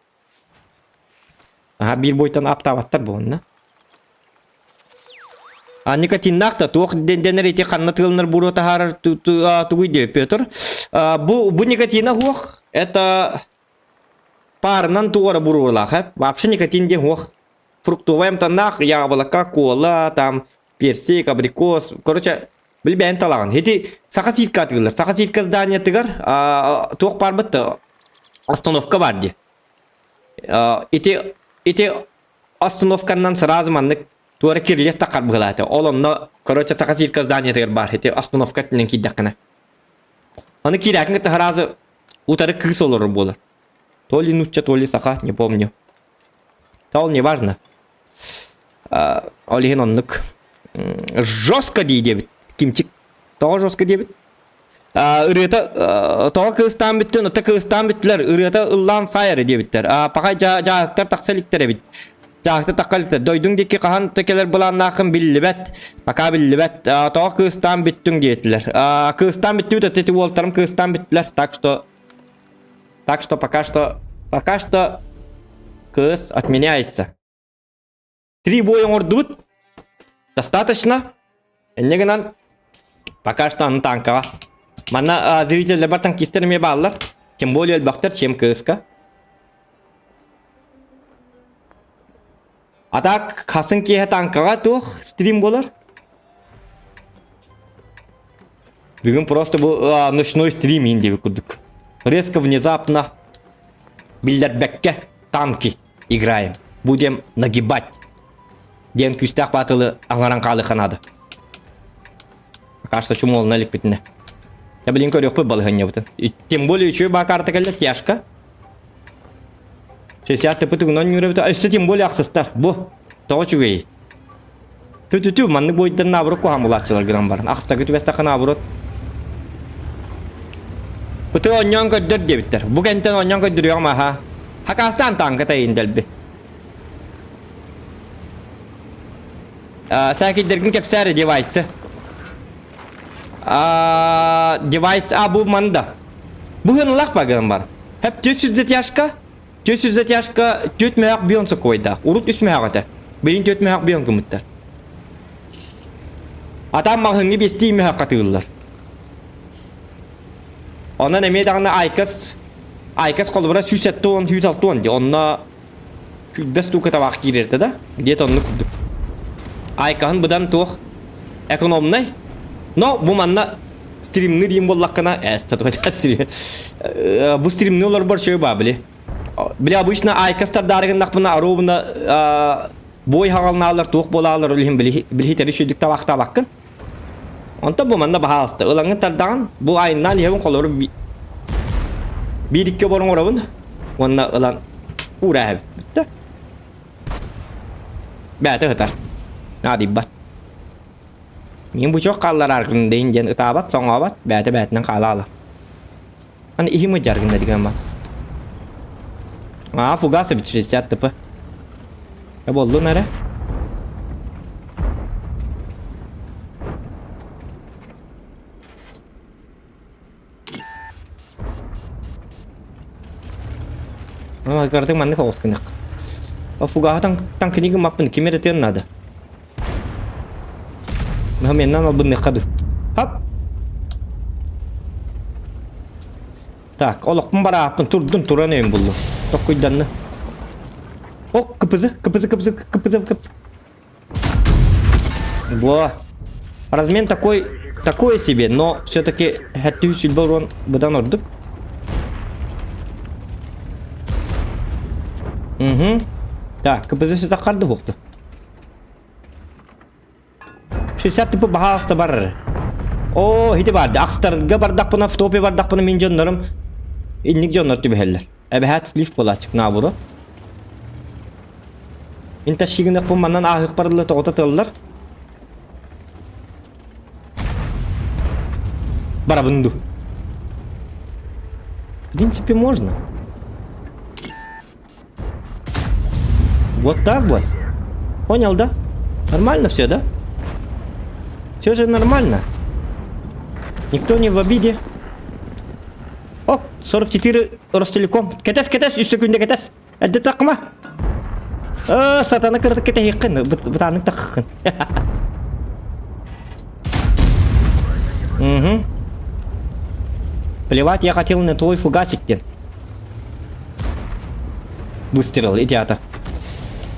Аха биир буойтан аптаабаттар буолна. А никотиннаах да туох дэнэр ити ханна тыылынар буруо таһаарар тугуй диэ Петр. Бу бу никотина хуох это паарынан туора буруолаах э. Вообще никотин диэн хуох. Фруктовай амтаннаах яблоко, кола, там персик, абрикос. Короче, билбээн талаҕын. Ити саха сииркэ атыылар. Саха сииркэ зданиетыгар туох баарбыт остановка бар дии. Ити ити остановканнан сразу маннык туора кирлес тахар быһылаата. Ол онно, короче, саха сииркэ зданиетыгар баар. Ити остановка өттүнэн киирдэххинэ. Аны киирээкин кытта сразу утары кыыс олорор буолар. То ли нучча, то ли саха, не помню. Ол не важно. Ол иһин оннук жестко дии диэбит. Кимчик тоҕо жестко диэбит? Ырыата тоҕо кыыстаан бүттүн, ота кыыстаан бүттүлэр, ырыата ыллаан саайары диэбиттэр. Пахай дьааһыктар тахса иликтэр эбит. Дьааһыктар тахха иликтэр. Дойдуҥ диэки хаһан кэлэр былааннааххын биллибэт. Пока биллибэт. Тоҕо кыыстаан бүттүҥ диэтилэр. Кыыстаан бүттүбүт, ити уолтарым кыыстаан бүттүлэр. Так что Так что пока что, пока что кыс отменяется. Три боя оҥордубут. Достаточно. Инньэ гынан пока что аны танкаҕа. Манна зрителлэр бар танкистар эмиэ бааллар. Тем более өлбөхтөр, чем кыыска. А так хасын киэһэ танкаҕа туох стрим буолар? Бүгүн просто бу ночной стрим иин диэбит курдук. Резко внезапно биллэрбэккэ танки играем. Будем нагибать. Диэн күүстээх баатылы аҥаран хаалыахха наада. Кажется, чумуолуна иликпитинэ. Я блин көрүөхпүт балаһыанньабытын. Тем более үчүгэй баа карта кэллэ тяжко. 60 тыпытыгынан ньүүрэбит. Өссө тем более ахсыстар. Бу. Тоҕо үчүгэй. Тү-тү-тү маннык бойдан наоборот куһаан булааччылар гынан баран. Ахстагы түбэстэххэ наоборот. Ыты оонньоон көрдөр диэбиттэр. Бу кэнтэн оонньоон көрдөрүөҕүм аха. Хакаастаан тааҥка тайын дэлби. Саакиддэргин кэпсээр девайсы. Девайс а бу манда. Бу хынлах багын бар. Хеп 400 затяжка, 400 затяжка 4 мөһөх бион сокуойдаах. Урут 3 мөһөх этэ. Билин 4 мөһөх бион кымыттар. Атаан маҕаһыыҥҥа биэстии мөһөх хатыыллар. Онон эмиэ даҕаны Айкас Айкас холобура 170 160 дии. Онно Күүрбэс туука табаах киирэртэ да? Диэт оннук курдук. Айкаһын быдан туох экономнай. Но бу манна стримныр им буоллаххына стрим бу стримни олорбор чөй баа били. Били обычно айкастардаары гыннахпына ровно бой хаҕалнаалар туох буолаалар ол иһин били билихитери шүйдүк табаахтаабаккын. Онтон бу манна баһаалыста ылаҥҥын тардаҕын бу айыннаан иһэбин холобур биир икки оборон оҥоробун уонна ылан уурааһабыт бүттэ. Бэйэтэ ытар. Наадыйбат. Мин бу чох хааллараар дейин диэн ытаабат, соҥообот, бэйэтэ бэйэтинэн хаалаала. Аны иһим ыдьар гына дигэн бар. Аа, фугас эбит 60 тп. Э боллун эрэ. Картың маннык оҕус гынык. Фугаһы таҥкыны гыммаппын ким эрэ тыан наада. Меннан албынныхха ду. Хап! Так, олохпун барааппын турдун туран өйүм буллум. Токкуйданны. Ок, кыпызы, кыпызы, кыпызы, кыпызы, кыпызы. Во. Размен такой, такое себе, но все-таки хэттүү сүлбэ урон быдан ордук. Угу. Так, КПЗ сюда харды хуқты. 60 типа баһаалыста бар. О, хити барды. Ахстарга бардахпына, в топе бардахпына мин дьоннорум инник дьоннор түбэһэллэр. Эбэһээт слив буолааччык наоборот. Мин тащигынахпын манан ааһыах барылла тоҕото тыллар. Барабын ду. В принципе, можно. Вот так вот. Понял, да? Нормально все, да? Все же нормально. Никто не в обиде. О, 44 Ростелеком. Кэтэс, кэтэс, үс секунда кэтэс. Эрдэ такма. Э, сатана кырдык кэтэһиэххин, бытааннык таххын. Угу. Плевать, я хотел на твой фугасик, ден. Выстрел, идиота.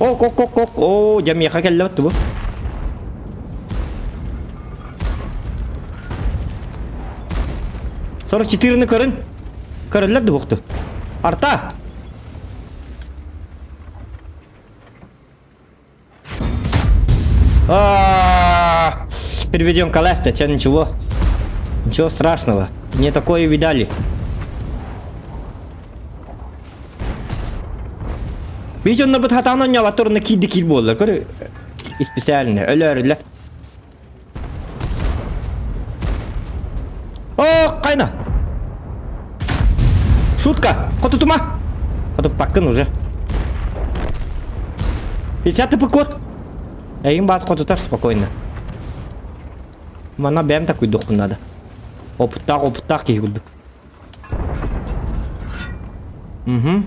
Ок, ок, ок, ок, о, дьэ миэхэ кэллэбит бу. 44-ны көрүн. Көрөллөр да буохту. Арта! А, Переведем колеса, че ничего. Ничего страшного. Не такое видали. Биир дьоннорбут хатаан оонньообаттар киирди киир буоллар. Көр специально өлөөрүлэр. О, кайна! Шутка! Хотутума! Хотуппаккын уже. 50 тп код. Эйин баас хотутар спокойно. Манна бэйэм такуйдуохпун надо. Опыттаах опыттаах киһи курдук. Угу.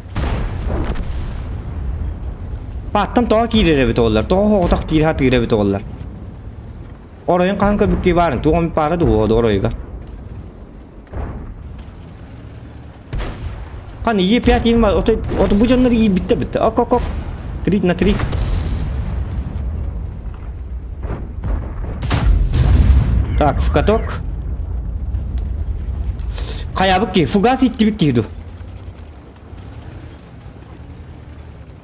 Пааттан тоҕо киирэр эбит оҕолор? Тоҕо оҕотох киирэ сатыыр эбит оҕолор? Оройун хаһан көрбүккүй баарын? Туох эмит баара дуу оройугар? Хан Е5 им ото ото бу дьоннор иирбиттэр битте. Ок ок ок. 3 на 3. Так, в каток. Хайабыт киһи, фугас иттибит киһи ду.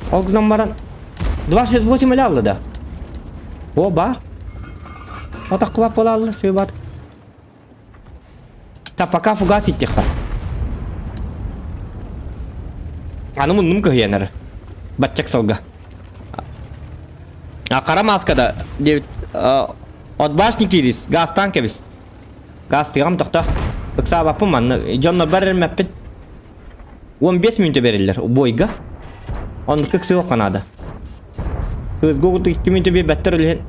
Ол гынан баран 268 эле алла да. О, бар. Атах кыбап бола алла, сөй бар. Та пока фугас иттихпа. Аны муннум кыһыйанар. Баччак сылга. А қара маскада девит от башни кирис, газтан кебис. Газ тыгам тохто. Ыксаабаппын манна. Дьоннор бар эрмэппин. 15 мүнөтэ бериллэр бойга. Оннук ыксыахха наада. Кыызга угутук 2 мүнөтэ биэрбэттэр үлэһин.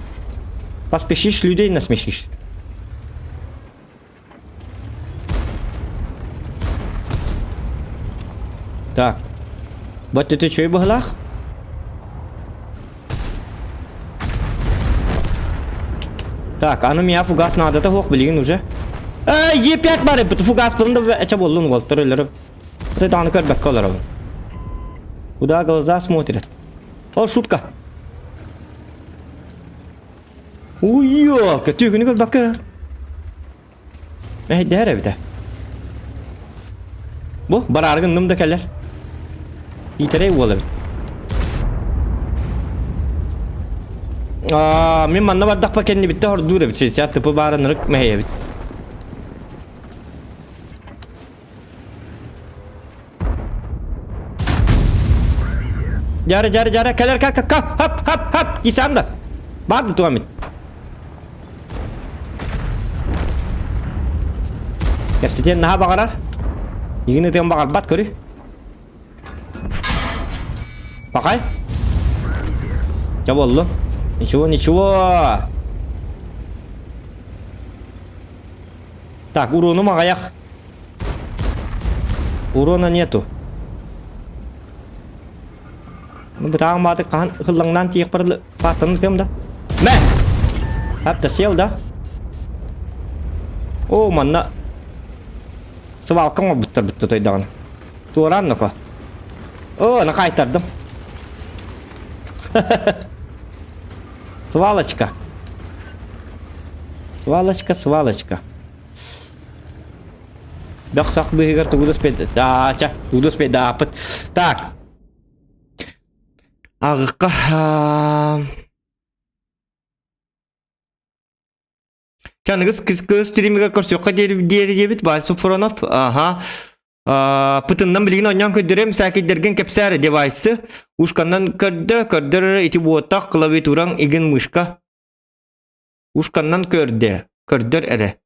Поспешишь, людей насмешишь. Так. Вот это чөй быһылаах. Так, аны миа фугас наадата суох билигин уже. Э, Е5 бар эбит, фугас бұрын да эче боллун уолтар өлөрүм. Вот это аны көрбөккө олоробун. Куда глаза смотрят? О, шутка. Ой, ёлка, түгүнү көрбөккө. Мэһэйдэһэр эбитэ. Бу бараары гынным да кэлэр. Иитэрэй уол эбит. Аа, мин манна бардахпа кэннибиттэ хордуур эбит. 60 тыпы баарын ырык мэһэй эбит. Дьара, дьара, дьара, кэлэр, ка, ка, ка, хап, хап, хап, кисаан да. Бар да туамит. Кэпсэтиэн наһаа баҕарар. Игин ытыан баҕарбат көрү. Пакай. Ча боллу. Ничего, ничего. Так, урону маҕайах. Урона нету. Ну, бытаан бааты хаһан хыллаҥнаан тиийэхпэр пааттаны тыам да. Мэ! Хап сел да. О, манна свалка оҥорбуттар бүтті тойдаҕына. Туораан ноко. О, аны қайтардым. Свалочка. Свалочка, свалочка. Бөх-сах быыһыгар тугу да спед... Аача, тугу да спедааппыт. Так. Ааҕыкка Чаныгыс кыс стримига көрсүөххэ диэри диэбит Вася Фуронов. Аха. Пытыннан билигин онньоон көрдөрөм саакидерген кэпсээр девайсы. Ушканнан көрдө, көрдөр ити буоттах клавиатураң игин мышка. Ушканнан көрдө, көрдөр эрэ.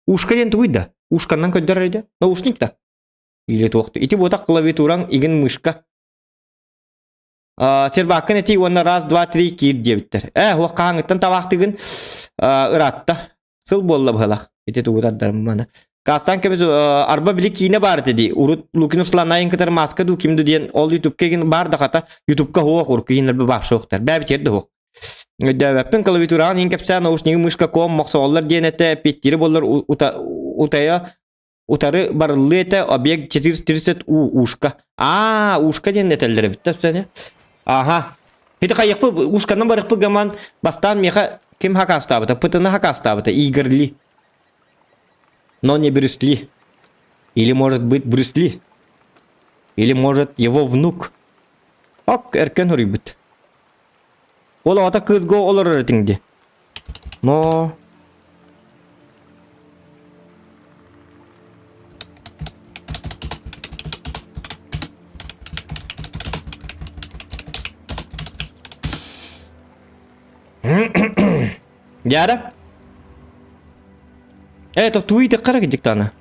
Ушка диэн тугуй да? Ушканнан көрдөр эрэ дэ? Наушник да? Или туохту. Ити буотах клавиатураң игин мышка. Серваккын этии уонна раз, два, три киир диэбиттэр. Ээ, уох хаһааҥҥыттан табаахтыгын ыраатта. Сыл буолла быһалах. Ити тугу тардарым маны. Кастан кэмис арба били киинэ баар этэ дии. Урут Лукин Руслан айын кытары маска дуу ким ду диэн ол ютубка игин баар да хата ютубка хуох урукку кииннэрбэ баар суохтар. Бээбитигэр да хуох. Өйдөөбөппүн клавиатураҕын иһин кэпсээн наушнигы мышка ком мохсоҕоллор диэн этэ эппиэттиирэ буоллар утайа утары барыллыы этэ объект 430 у ушка. Аа, ушка диэн этэллэр эбит да сөне. Аха. Ити хайыппы ушканан барыппы гаман бастаан миэхэ ким хакастаабыта? Пытына хакастаабыта Игорь Ли. Но не Брюс Ли. Или может быть Брюс Ли. Или может его внук. Ок, эркен хоруйбут. Ол аҕата кыысга олорор этиҥ дии. Но... Яра? Это туй тыккара диктана.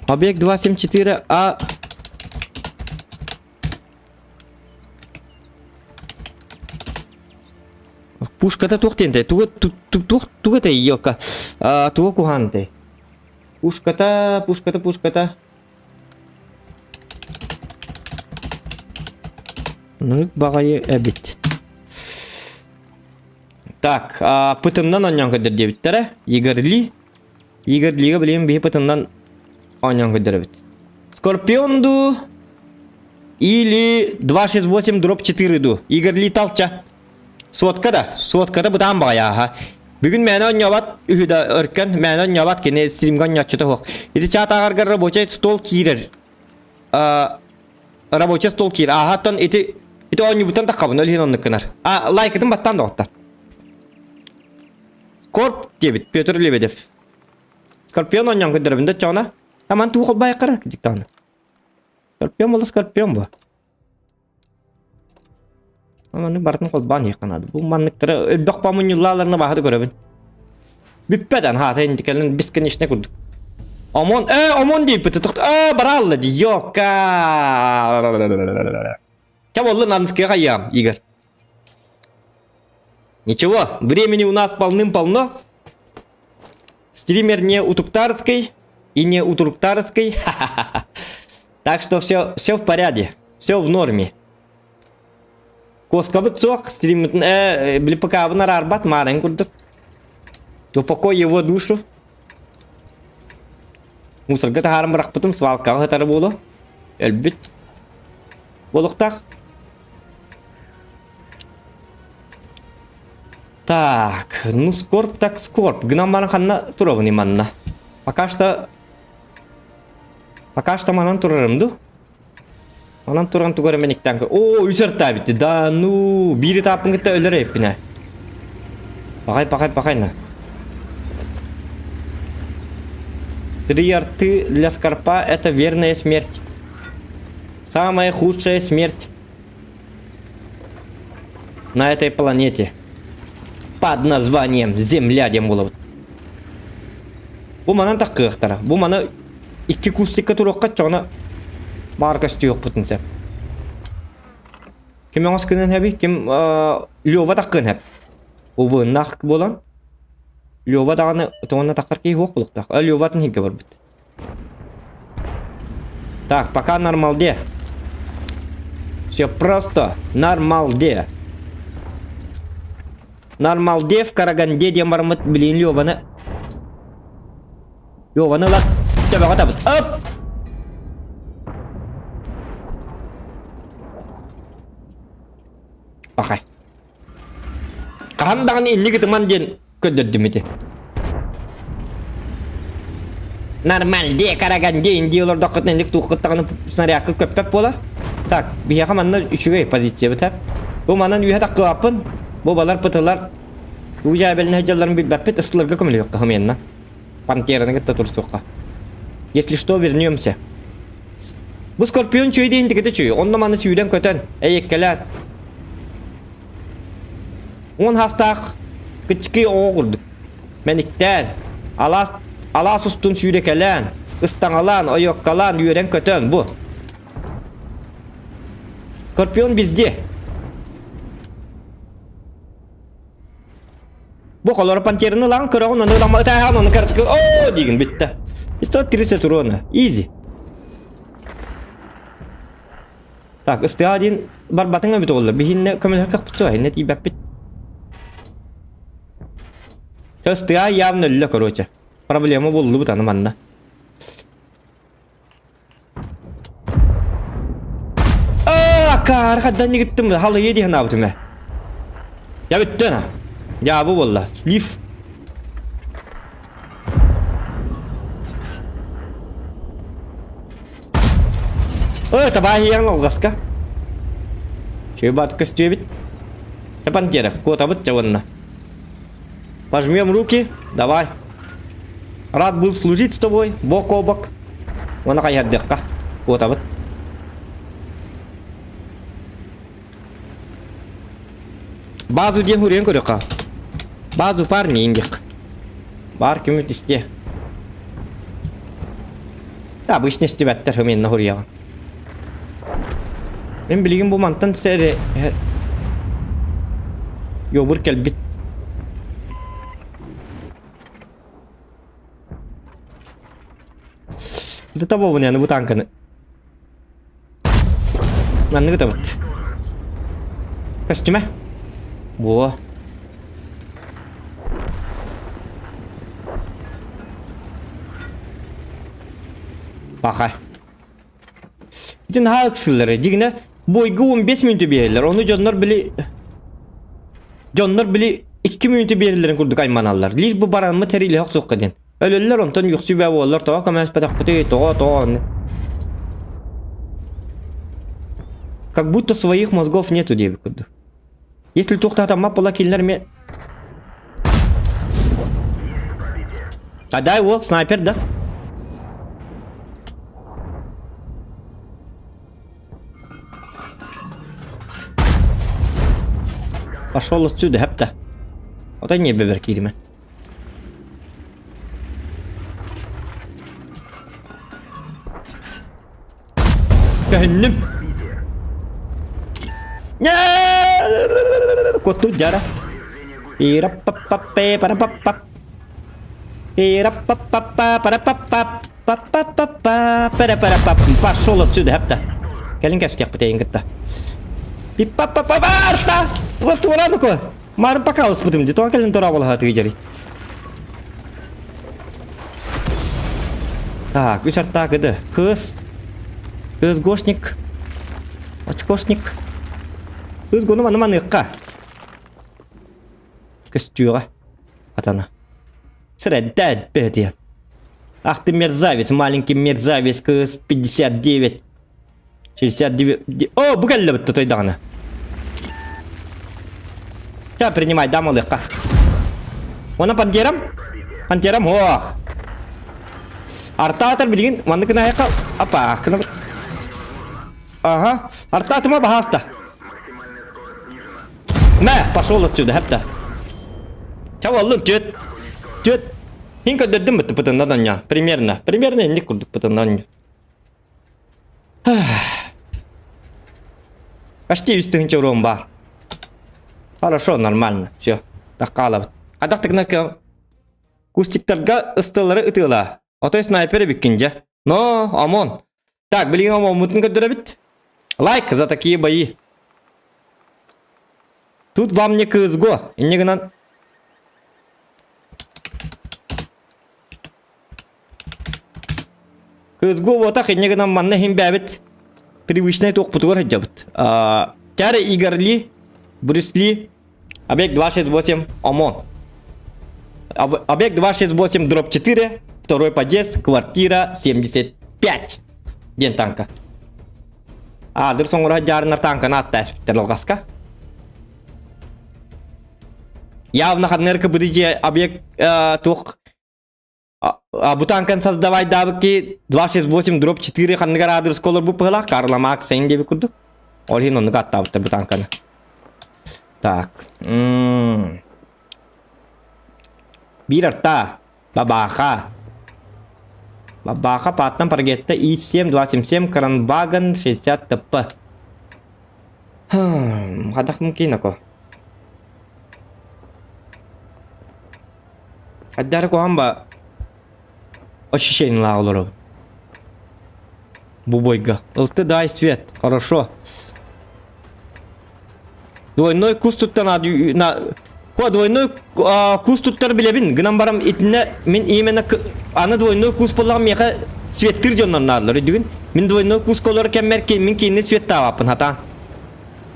Объект 274 А Пушката туох диэнтэй? Тугу туох тугу этэй елка? Тугу куһаантай? Пушката, пушката, пушката. Нырык баҕайы эбит. Так, пытымнан оонньоон көрдөр диэбиттэрэ. Игорь Ли. Игорь Лига билигин биһи пытымнан оонньоон көрдөр эбит. Скорпион дуу или 268 дробь 4 дуу. Игорь Ли талча. Сотка да, соткада бытаан баҕайааха. Бүгүн мээнэ оонньообот үһү да өркөн, мээнэ оонньообот кини стримҥэ оонньооччута суох. Ити чат ааҕаргар рабочай стол киирэр. А, рабочай стол киир. Ааһаттан ити ити оонньуубуттан таххабын, ол иһин оннук гынар. А, лайкытын баттаан доҕоттор. Корп диэбит Петр Лебедев. Скорпион оонньоон көрдөрөбүн да чоҕуна. Аман туу холбайыккара дьиктаҕына. Скорпион буолла скорпион бу. Маннык барытын холбоон иһиэххэ наада. Бу манныктары элбэх помунньуллааларына баһа да көрөбүн. Бүппэт ан хаата инникелен бесконечный курдук. Омон, э, омон диэппит тохт, э, бараалла ди, ёка. Ча боллун анскыга хайям, Игорь. Ничего, времени у нас полным-полно. Стример не утуктарский и не утруктарский. Так что все, все в порядке, все в норме. Куоскабыт суох, стриммитин э, били ПК-бын араарбат, маарыҥ курдук. Упокой его душу. Мусорга таһааран бырахпытым, свалкаҕа сытара буолуо. Өлбүт. Буолуохтаах. Так, ну скорб так скорб. Гынан баран ханна турабын манна? Пока что... Пока что манан турарым ду. Манан туран тугар эмэниктэн Оо, үс артаабитти. Да ну, биири тааппын кытта өлөр эппинэ. Пахай, пахай, пахай на. Три арты для скорпа это верная смерть. Самая худшая смерть на этой планете. Под названием Земля диэн буолабыт. Бу манан таккыахтара. Бу маны икки кустикка туруохха чоҕуна баар көстүөхпүтүн сөп. Ким оҥос гынан хэби, ким Лёва таккын хэп. Увыннах буолан Лёва даҕаны тоҕуна таккар киһи суох булуктаах. Лёватын хигге барбыт. Так, пока нормалде. Все просто нормалде. Нормалде в Караганде диэн бараммыт билин Леваны. Леваны ылат төбөҕө табыт. Оп! Пахай. Хаһан даҕаны инник ытыман диэн көрдөрдүм ити. Нормальде, Караганде, Индия олордоххутуна инник туоххуттаҕына снарядка көппөт буолар. Так, биһиэхэ манна үчүгэй позиция быта. Бу манан үөһэ таккылааппын. Бу балар пытылар уу дьээбэлинэ сылдьалларын билбэппит, ыстыларга көмөлөһүөххэ хомуйанна. Пантераны кытта турсуохха. Если что, вернемся. Бу Скорпион чүй диэн тикити чүй. Онно маны сүүрэн көтөн, эйэккэлээн. Уон хастаах кычкый оҕо курдук. Мэниктээн, алаас, алаас устун сүүрэкэлээн, ыстаҥалаан, ойуоккалаан, үөрэн-көтөн бу. Скорпион везде. Бу холоро пантераны ылаҕын көрөҕүн, ону ылама ытааһаҕын, ону картык оо диигин бүттэ. 130 урона. Изи. Так, ыстыа диэн барбатыҥ эбит оҕолор. Биһиннэ көмөлөһөр кыахпыт суох, иннэ тиийбэппит. Ыстыа явно өллө, короче. Проблема буллубут аны манна. Акаар хаддан нигиттим халыйы дии санаабытым ээ. Я бүттэ на. Дьаабы буолла. Слив. Ой, табаһыйаҥ алҕаска. Чөй көстүөбүт. Чапантера, куотабыт чабынна. Пожмем руки, давай. Рад был служить с тобой, бок о бок. Уонна хайыһардыахха. Куотабыт. Базу диэн хуруйан көрүөххэ. Базу парни индик. Бар кимит истиэ. Да, обычно истибэттэр хымиэннэ хуруйаҕын. Мин билигин бу мантан сэри Йобур кэлбит. Да табабын яны бу танканы. Манныгы табыт. Көстүмэ. Во. Баха. Ити наһаа ыксыыллар. Дьиҥинэ, бойга 15 мүнүүтэ биэрэллэр. Ону дьоннор били... Дьоннор били... 2 мүнүүтэ биэрэллэрин курдук айманаллар. Лишь бы бараммыт сэриилэһэ охсуохха диэн. Өлөллөр онтон үөхсүү буолаллар тоҕо көмөлөспөтөхпүтүй, тоҕо, тоҕо онно. Как будто своих мозгов нету диэбит курдук. Если туохтаатаммат буола кинилэр эмиэ А дай уол снайпер да? Пошел отсюда, хапта. Отой не бэбэр кииримэ. Көһүннүм. Кутту дьара. Пира-па-па-пе, пара-па-па. Пира-па-па-па, пара-па-па. Па-па-па-па, пара-пара-па. Пошел отсюда, хапта. Кэлин кэстиэхпит эйин кытта. Пиппа-па-па-барта! Вот туораныко. Марын покалыспытым ди, тоға кэлин тура болаха тыгыжари. Так, үс артаак ыды. Кыз. Кыз гошник. Очкошник. Кыз гону маны маныqqa. Көстүүҕэ. Атана. Срэддәт бэтиэн. Ах ты мерзавец, маленький мерзавец, кыз 59. 69. О, бу кэллэ бытта тойдаҕына. Ча, принимай, дам ылыахха. Уонна пантерам? Пантерам, ох. Артаатар билигин маннык гына Апа, Ага. Артаатыма баһааста. Мэ, пошел отсюда, хапта. Ча боллун, түөт. Түөт. Хин көрдөрдүм бытты пытынна донья. Примерно. Примерно инник курдук пытынна Почти үс тыһыынча урон баар. Хорошо, нормально. Все. Таккаалабыт. Хадах тыгына кустиктарга ыстылары ытыала. Отой снайпер эбиккин дьэ. Но, ОМОН. Так, билигин ОМОНмутун көрдөрөбүт. Лайк за такие бои. Тут вам не КСГО. Инне гынан КСГО буотах инне гынан манна иһин бээбит привычнай туохпутугар сылдьабыт. Тяре Игорь Ли, Брюс Ли, объект 268, ОМОН. Объект 268, дробь 4, второй подъезд, квартира 75. Диэн танка. Аадыр соҥура дьаарынар танканы атта эспиттэр алҕаска. Явно ханнырка быдыжы объект туох бу танкан создавай даабыки 268 дробь 4 ханныгар аадырыс колор бу пыһылаах Карла Маркс эҥин диэбит курдук. Ол иһин оннук аттаабыттар бу танканы. Так. Биир арта. Бабаха. Бабаха пааттан Паргетта И7 277 Кранваген 60 ТП. Хадах мумкин ако. Хайдары куһаҕан ба ощущениелаах олоробун. Бу бойга. Ылты дай свет. Хорошо. Двойной кус туттан на Хо двойной кус туттар билэбин. Гынан барам итинне мин именно аны двойной кус боллаҕым миэхэ светтир дьоннор наадалар өйдүгүн. Мин двойной кус колор кэммэр мин киинни светтаабаппын хатаан.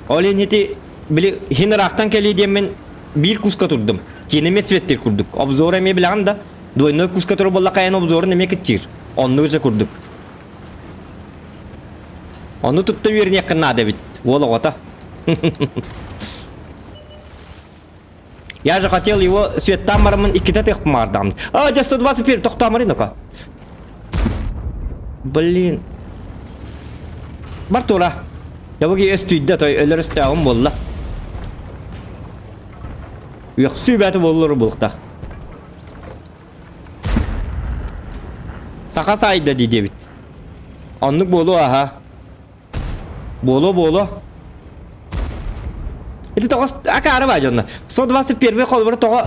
Ол иһин ити били хин ыраахтан кэлии диэммин биир куска турдум. Киинэ эмиэ светтир курдук. Обзор эмиэ билэҕин да, двойной куска турар буоллахха эн обзорун эмиэ кыччыыр. Оннук же курдук. Ону тутта үөрэниэххин наада эбит, уол оҕото. Я же хотел его светтаан бараммын иккитэ тыахпын баҕардаҕым. А, дьэ 121 тохтооморый ну-ка. Блин. Бар тура. Ябыги өстүйдэ той өлөр өстөөҕүм буолла. Үөхсүү бэти буоллар буолуохтаах. Саха сайда дии диэбит. Оннук буолуо аха. Буолуо буолуо. Это тоҕо акаары баа дьонно. 121 холобура тоҕо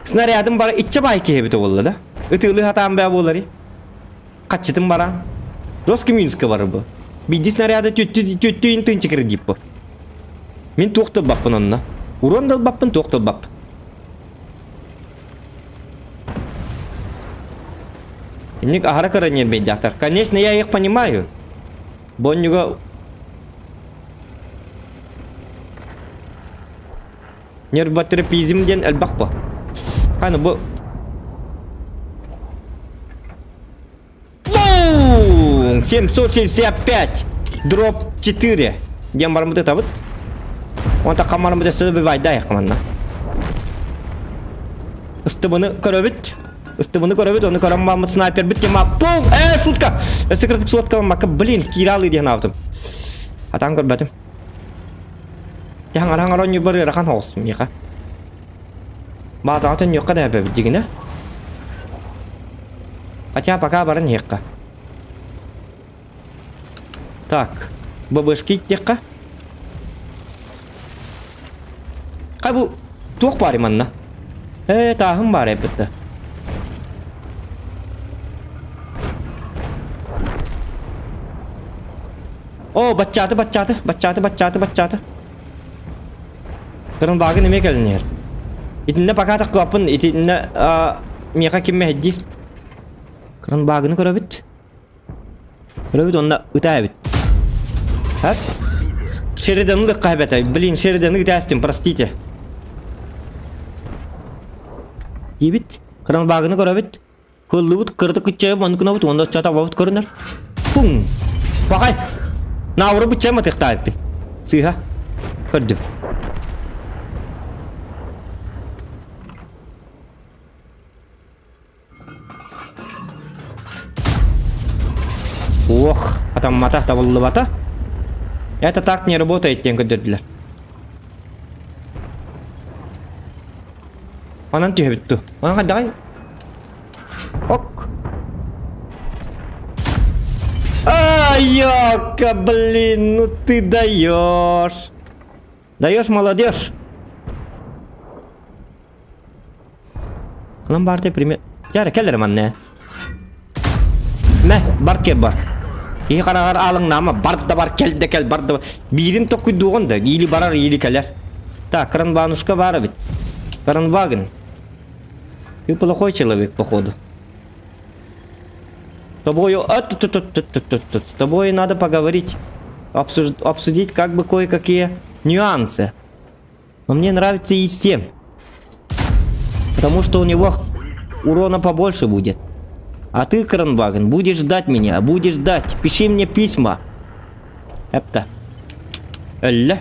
снарядым бара иччэ баай киһи эбитэ буолла да. Ытыылыы хатаан баа буолари. Хаччытын баран. Жесткий минуска бар бу. Биирди снаряды түттү тыынчы кредит бу. Мин туох да ылбаппын онно. Урон да ылбаппын, туох да ылбаппын. Инник аһара кыра ньиэрбэйдээхтэр. Конечно, я их понимаю. Бонньуга... Нервотрепизм диэн элбэх бу. Аны бу Бум! 765! Дроп 4. Диэн барыммыт ытабыт. Онта хамарыммыт өссө бывайда айакманна. Ыстыбыны көрөбүт. Ыстыбыны көрөбүт, оны көрөн баммыт снайпербит тема. Пум! Э, шутка! Өссө кырдык сотка макка, блин, киралы диэн аабытым. Атан көрбөтүм. Дьаһаҥар хаҥар оонньуурбар ыарахан оҕус миэхэ. Баатаҕа төннүөххэ да эбэбит дьигинэ. Хотя пока баран иһиэххэ. Так, ББшки иттиэххэ. Хай бу туох баар манна? Ээ, тааһым баар эбит да. О, баччааты, баччааты, баччааты, баччааты, баччааты. Кырынбаагын эмиэ кэлин иһэр. Итиннэ пока тахкылаппын, итиннэ миэхэ ким мэһэйдиир? Кырынбаагыны көрөбүт. Көрөбүт онно ытаа эбит. Хат? Шериданы лыкка эбэтэ. Блин, Шериданы ытаастым, простите. Диэбит. Кырынбаагыны көрөбүт. Кыллыбыт кырдык кыччайып маннык гынабыт уонна оччо табабыт көрүнэр. Пуҥ! Пахай! Науру быччайым атыахтаабыппын. Сыыһа. Көрдүм. Ох, атаммата, табыллыбата. Это так не работает диэн көрдөрдүлэр. Онон түһэбит ту. Онон хайдаҕай? Ок. Ай, блин, ну ты даешь. Даешь, молодежь. Онон баартай пример. Дьара кэлэр манна. Мэ, бар кел бар. Киһи хараҕар аалыҥнаама, бар да бар, кэл да кэл, бар да бар. Биирин токкуйдуоҕун да, или барар, или кэлэр. Так, Кранванушка баар эбит. Кранваген. Ты плохой человек, походу. С тобою... А, тут, тут, тут, тут, тут, тут. С тобой надо поговорить. Обсуж... Обсудить как бы кое-какие нюансы. Но мне нравится И7. Потому что у него урона побольше будет. А ты, Кранваген, будешь ждать меня, будешь ждать. Пиши мне письма. Эпта. Өллө.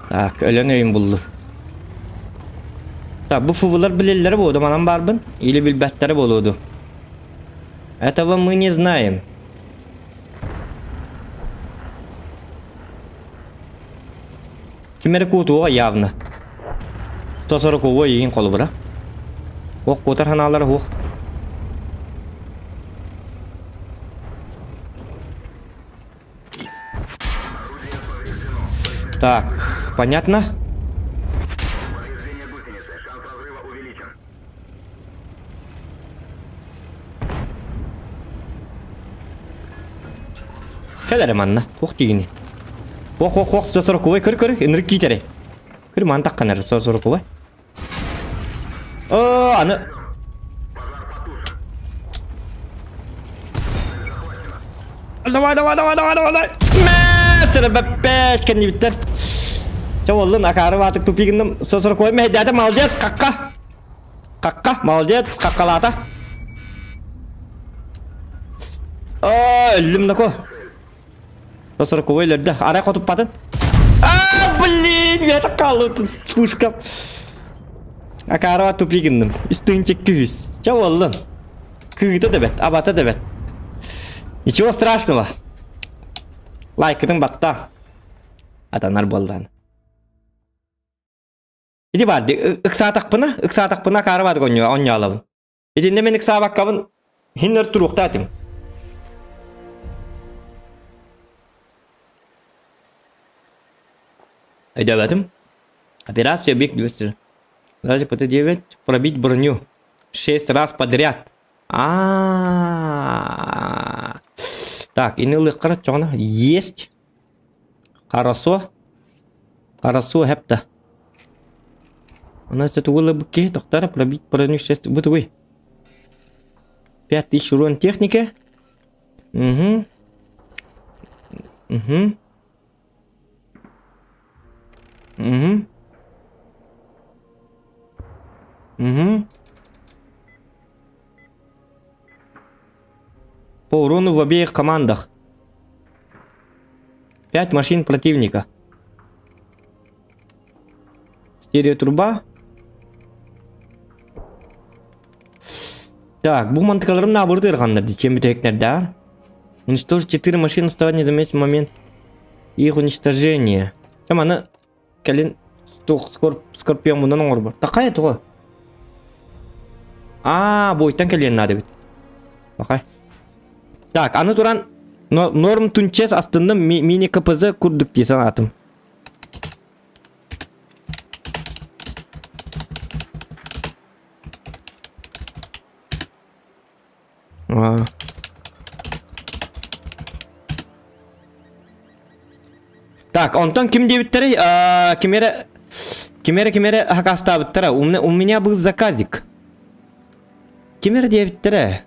Так, өлөн өйүм булду. Так, бу фувлар билэллэрэ буолду, манан баарбын. Или билбэттэрэ буолуоду. Этого мы не знаем. Ким эрэ куотуоҕа явно. 140 игин холобура. Ох, куотар ханаалара уох. Так, понятно? Кэл эрэ манна, туох диигиний? Ох, ох, ох, 140 көр, көр, ынырык киитэри. Көр, маны таххан эрэ, 140 О, аны... Давай, давай, давай, давай, давай, давай. Мэ, сырбэппэч, кэннибиттэр. Чэ, оллун, акаары баатык тупигынным. 140 мэһэйдээтэ, молодец, какка. Какка, молодец, каккалаата. О, өллүм нако. 140 өлөрдө. Арай хотуппатын. А, блин, я так қалып пушка. Акарова тупигынным. Үстүнчек күз. Чэ боллун. Кыыта да бэт, абата да бэт. Ничего страшного. Лайкытын батта. Атанар буоллаан. Ити баар ди ыксаатахпына, ыксаатахпына акаарыбаатык онньоолобун. Итиннэ мин ыксаабаккабын иһин өр туруохтаа этим. Өйдөөбөтүм. Операция объект 200. Даже ПТ-9 пробить броню. Шесть раз подряд. А-а-а. Так, ини ылыаххара чоҕуна есть. Хорошо. Хорошо хэпта. Она это было бы доктора пробить броню 6 бутовой. 5000 урон техники. Угу. Угу. Угу. в обеих командах. Пять машин противника. Стереотруба. Так, бу мантыкаларым наоборот ырганнар дичем бүтэктер да. Уничтожить 4 машины оставать не заметить момент их уничтожения. Там аны кэлин туох скорпион мунан оҥорбор. Такая туга. Аа, бойтан кэлиэн наада эбит. Бакай. Так, аны туран норм тунчес астынным мини КПЗ курдук дии санаатым. А. Так, онтон ким диэбиттэрий? А, кимэрэ кимэрэ кимэрэ хакастаабыттара. У меня, у меня был заказик. Кимэрэ диэбиттэрэ?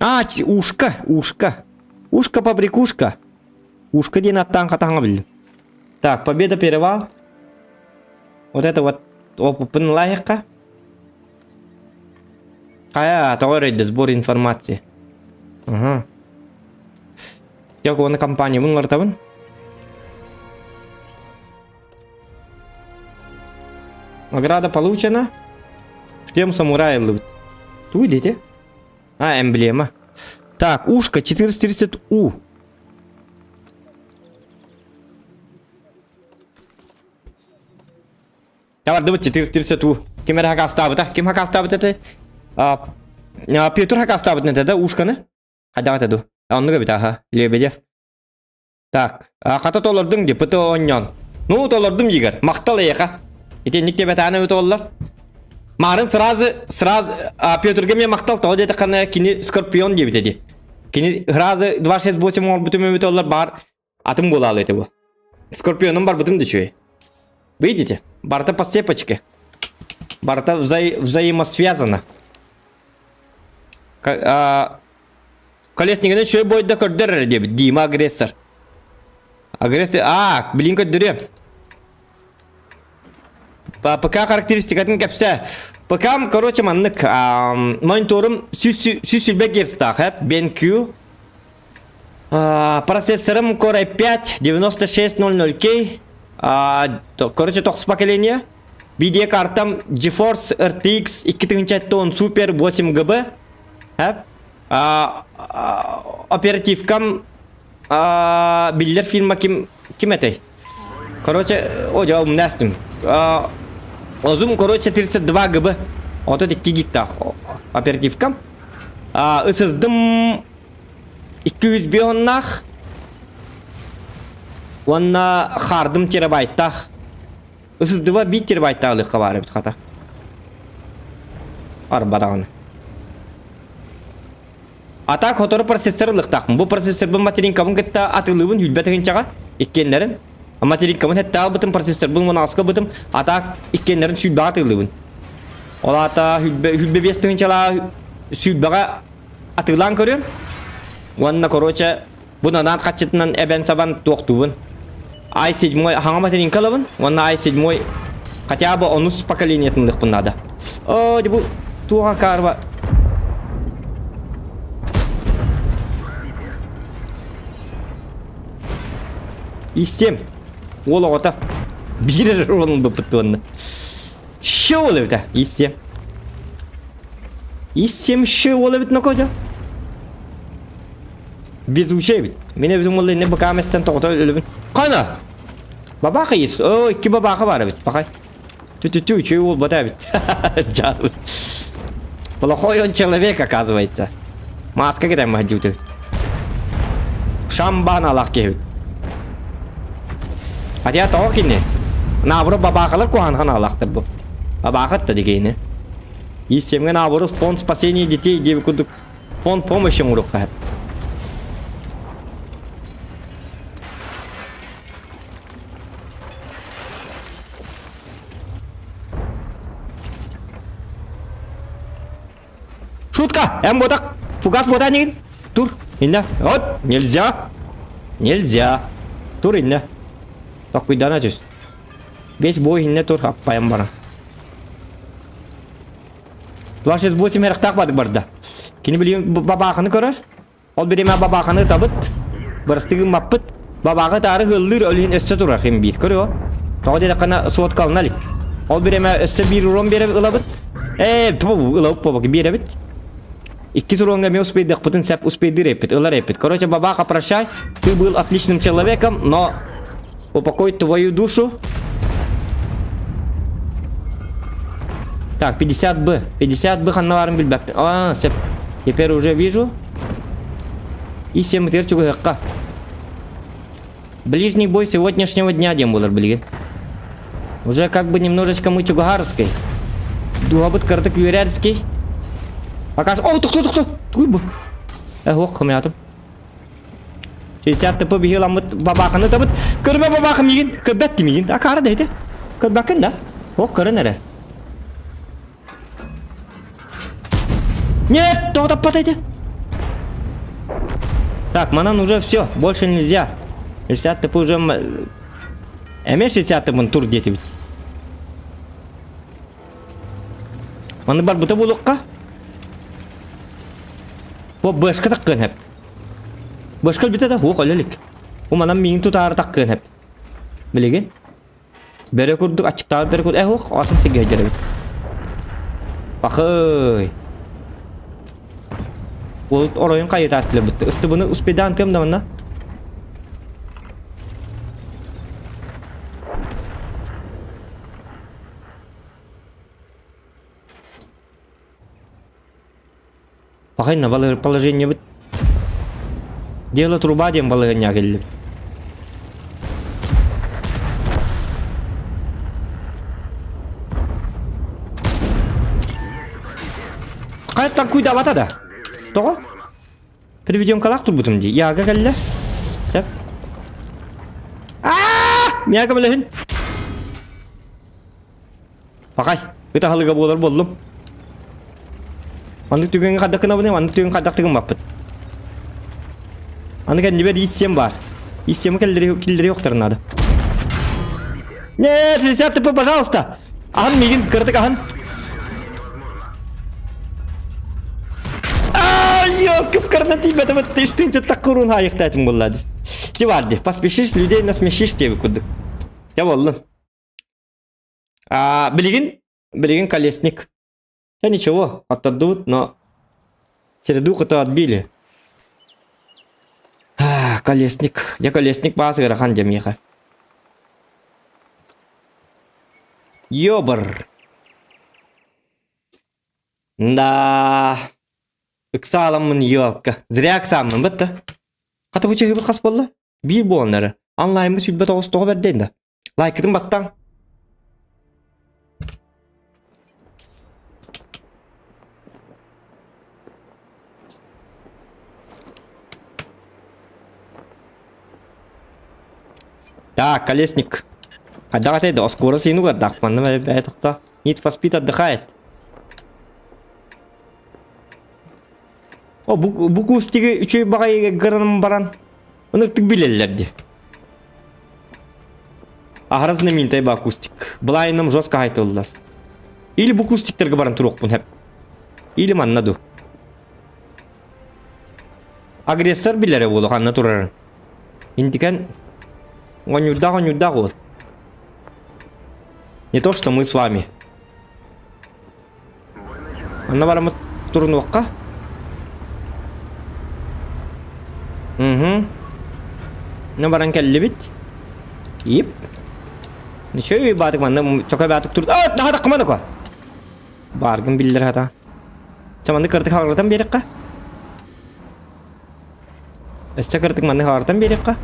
А, ушка, ушка. Ушка побрякушка. Ушка диэн аттаан хатаҥа биллим. Так, победа перевал. Вот это вот опыппын ылаайахха. Хайа, тоҕо эрэ сбор информации. Ага. Дьэ, уонна компаниябын уларытабын. Награда получена. Шлем самурая ыллыбыт. Тугуй дети? А, эмблема. Так, ушко 430 У. Табардыбыт 430 У. Ким эрэ хакастаабыта? Ким хакастаабыт этэ? А, Петр хакастаабыт этэ да ушканы? Хайдах этэ ду? Оннук эбит аха. Лебедев. Так, хата толордуҥ дии, ПТО оонньоон. Ну, толордум Игорь. Махтал эйиэхэ. Итинник диэбэтэҕинэ эбит оллар. Марын сразу, сразу, а, Петрга мне махтал тоҕо диэтэххинэ кини Скорпион диэбитэ дии. Кини сразу 268 оҥорбутум эбит оллар баар атын буолаалы этэ бу. Скорпионум барбытым да үчүгэй. Видите? Барыта по цепочке. Барыта вза взаимосвязано. А, Колесниканы үчүгэй бойда көрдөр эрэ диэбит. Дима агрессор. Агрессор. А, блин көрдөрүө. ПК характеристикатын кэпсэ. ПК-м, короче, маннык. Мониторум 100 герцтаах, BenQ. Процессорым Core i5 9600K. Короче, тохсус поколение. Видеокартам GeForce RTX 2010 Super 8 GB. Оперативкам биллэр фильма ким ким этэй? Короче, о, дьэ, умнастым. Озум, короче, 32 ГБ. 32 гигтаах оперативкам. Ысыздым 205 оннаах. Уонна хардым терабайттаах. Ысыздыба 1 терабайттаах лыхха баар эбит хата. Арба даҕаны. А так сотору процессор ылыктаахпын. Бу процессорбын материнкабын кытта атыылыыбын хүлбэ тыһыынчаҕа иккиэннэрин. Материнкабын хэтте албытым, процессорбын уон ылбытым. А так иккиэннэрин сүүрбэҕэ атыылыыбын. Ол аата хүлбэ, хүлбэ биэс тыһыынчалаах сүүрбэҕэ атыылаан көрүөм. Уонна, короче, бу нанаат хаччытынан эбэн-сабан туохтуубун. i7 хаҥа материнка ылабын уонна i7 хотя бы онус поколениетын ылыахпын наада. Оо, бу туоха карва. Истем. Уол оҕото. Биир эрэ уолун быппыт уонна. Шо ол эбитэ. Истем. Истем шо ол эбит нокожа. Везучий эбит. Мин эбитим уолла инне быкаам эстэн тоҕото өлөбүн. Хана! Бабаха есть. О, икки бабаха бар эбит. Бакай. Тю-тю-тю, үчүгэй уол бата эбит. Жал. Плохой он человек, оказывается. Маска кэтэн маһдьыбыт эбит. Шамбан алах киһибит. Хотя тоҕо кини? Наоборот бабаахалар куһаанхан алахтар бу. Бабаахат да дигейни. Исемҥэ наоборот фонд спасения детей диэбит курдук Фонд помощи оҥоруохха сөп. Шутка! Эн ботак! Фугас бота нигин! Тур! Инна! Вот! Нельзя! Нельзя! Тур инна! Токуйдана түс. Весь бой инне тур аппайым бара. 28 эрехтаах бадык барда. Кини билигин бабаахыны көрөр. Ол бириэмэ бабааханы ытабыт. Бырастыы гыммаппыт. Бабааҕы ытаары ыаллыыр ол иһин өссө турар им биир. Көрүө. Тоҕо диэтэххинэ суоткалана илик. Ол бириэмэ өссө биир урон биэрэ ылабыт. Ээ, тьфу, ылабыт буолбакка биэрэбит. Иккис уроҥҥа эмиэ успейдыахпытын сөп успейдыыр эппит, ылар эппит. Короче, бабаха, прощай. Ты был отличным человеком, но упокой твою душу. Так, 50 Б. 50 Б ханна баарын билбэппин. А, сөп. Теперь уже вижу. И 7 ытыар чугаһыахха. Ближний бой сегодняшнего дня диэн буолар билигин. Уже как бы немножечко мы чугаһарский. Дууһабыт кыратык үөрэрский. Пока... О, тохто, тохто! Тугуй бу? Э, ох, хомуйаатым. 60 ТП биһиламмыт бабааханы табыт. Көрбө бабаахы миигин. Көрбөт миигин. Акаара да ити. Көрбөккүн да. Ох, көрөн эрэ. Нет, тоҕо таппата ити? Так, манан уже все, больше нельзя. 60 ТП уже... Эмиэ 60 ТП тур диэтибит. Маны барбыта буолуохха. Бу бэшка таккын хэп. Бэшка өлбүтэ да, уох өлө илик. Бу манан миигин тутаары таккын хэп. Билигин. Бөрө курдук аччыктаабыт бөрө курдук. Э уох, атын сиргэ сылдьар эбит. Пахый. Ол оройун хайытаас бытты. Ыстыбыны успейдаан тыам да манна. Пахайна положение бит. Дело труба диэн балаһыанньаҕа кэллим. Хайаттан куйдаабата да? Тоҕо? Приведенкалаах турбутум дии. Яга кэллэ. Сөп. Аа! Миэхэ көмөлөһүн. Пахай, ыт аһылыга буолар буоллум. Маннык түгэҥҥэ хайдах гынабыный, маннык түгэҥҥэ хайдах гыммаппыт. Аны кэннибэр ииссиэм баар. Ииссиэми киллэри киллэри охторун надо. Нет, 60 ТП, пожалуйста! Аһын миигин, кыратык аһын. Ай, ёлка, тиийбэтим, үстүн таккурун хаайыктаатым буоллады. Ти барды, поспешишь, людей насмешишь диэбит курдук. Я боллун. А, билигин, билигин колесник. Да ничего, отдадут, но середуху-то отбили. А, колесник. Где колесник баас ыарахан дьэ миэхэ. Ёбр. Да. Ыксааламмын елка. Зря ыксааммын бытта. Хата бу чыһыбыт хас буолла? Биир буолан эрэ. Онлайнмы 29 тоҕо бэрдейн да. Лайкытын баттаҥ. Так, колесник. Хайдах этэй да оскуола сиин угардаах манна бэйэ тохто. Need for Speed отдыхает. О, бу, бу кустиги үчүгэй баҕайы гынан баран ыныртык билэллэр дии. Аһара знаменитый ба кустик. Былайыным жестко хайтыллар. Или бу кустиктерге баран туруохпун хэп. Или манна ду. Агрессор билэрэ буолу ханна турарын. Интикен оонньуурдаах оонньуурдаах уол. Не то, что мы с вами. Онно бараммыт турунуохха. Угу. Ну баран кэллибит. Ип. Ничего баатык манна чока баатык тур. А, наха таккыма да Бааргын биллэр хата. Ча манны кырдык хаалгытан биэрэххэ. Өссө кырдык манны хаалгытан биэрэххэ.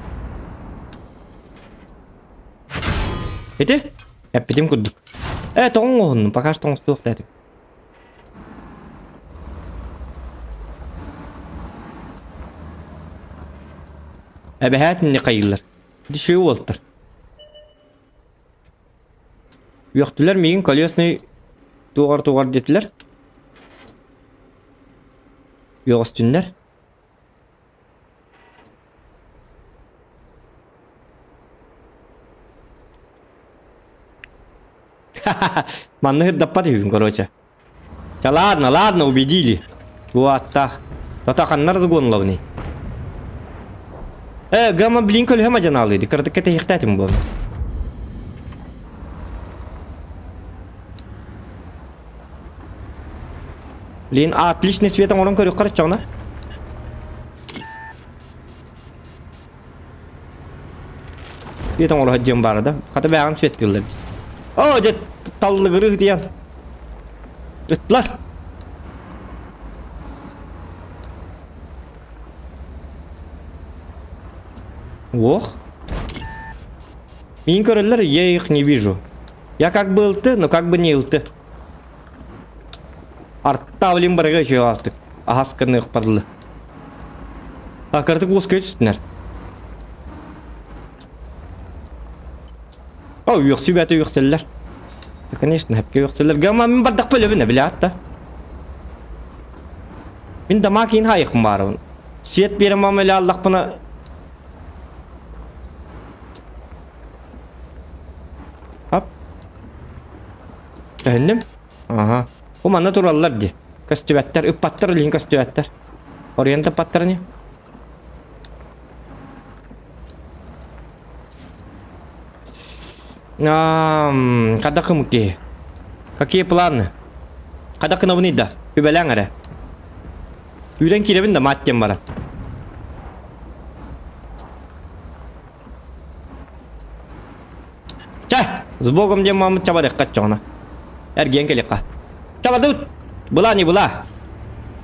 Ити? Эппитим курдук. Э, тоҕо оҥоһуннум, пока что оҥостуох да этим. Эбэһээт инни хайыыллар. Диши уолтар. Үөхтүлэр миигин колесный туоҕар-туоҕар диэтилэр. Үөҕүстүннэр. Манна сырдаппат үһүбүн, короче. Да ладно, ладно, убедили. Туаттаах. Тото ханна разгонловный? Э, гамма блин көлөһө мадьанаалыйды. Кыратык кэтэһиэхтээтим буолла. Блин, а, отличный свет оҥорон көрүөххэ эрэ Свет оҥоро сылдьыам баара да. Хата бэйэҕин светтииллэр дии. Оо, дьэ, таллыгыры ытыйан. Ыттылар. Ох. Мин көрөллөр, я их не вижу. Я как бы ылты, но как бы не ылты. Арта блин барыга үчүгэй аастык. Аһас гыныах бардылы. Акырдык уоска түстүнэр. О, үөхсүү бәті үөхсэллэр. Да, конечно, хәпке үөхсэллэр. Гама мин бардах бөлөбүн билят да. Мин дамаа киин хайықпын баарыбын. Свет берем мама эле аллахпына Ап. Төһүннүм. Аха. Бу манна тураллар дии. Көстүбэттэр, ыппаттар илин көстүбэттэр. Ориент ыппаттар ини. Хадах кымык Какие планы? Хадах кынабыный да? Үбэлээн эрэ. Үүрэн киирэбин да маат диэн баран. Чэ, с богом диэн маамыт чабарыахха чоҕуна. Эргиэн кэлиэххэ. Чабардыбыт! Была не была.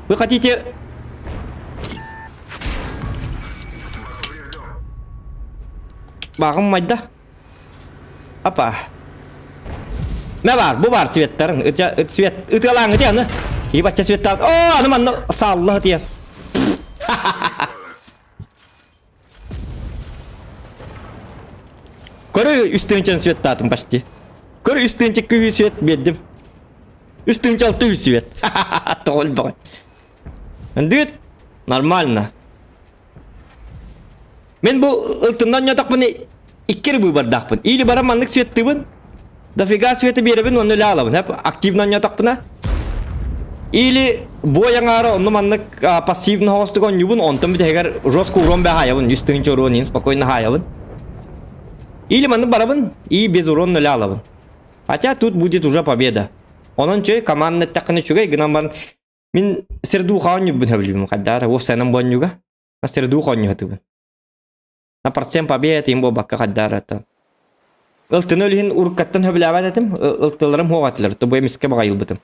Вы хотите... Бааҕым майда. Апа. Мэ бар, бу бар светтарын. Ытя, ыт свет. Ытыалааҥ ити аны. Ибачча светтаан. О, аны манна саалла ытыйан. Көрө үс тыһыынчаны светтаатым почти. Көрө үс тыһыынча күһүү свет биэрдим. Үс тыһыынча алты үс свет. Тоҕол бөҕө. Үндүт. Нормально. Мен бу ылтыннан ньотохпун икки выбордаахпын. Или баран маннык светтыыбын. Дофига света биэрэбин уонна үлэ алабын. Активно ньотохпуна. Или бой аҥаара онно маннык пассивно хоҕостук оонньуубун, онтон бүтэһигэр жестко урон бэһаайабын, үс тыһыынча урон иһин спокойно хаайабын. Или маннык барабын, и без урон нуля алабын. Хотя тут будет уже победа. Онон чөй команда эттэххинэ үчүгэй гынан баран мин сирдуу оонньуубун сөбүлүүбүн хайдаара уопсайынан бу оонньууга сирдуу оонньуһатыбын. На процент побед им буолбакка хайдаара Ылтыны өлүһүн уруккаттан сөбүлээбэт этим, ылтыларым суох этилэр, то бу эмискэ баҕайылбытым.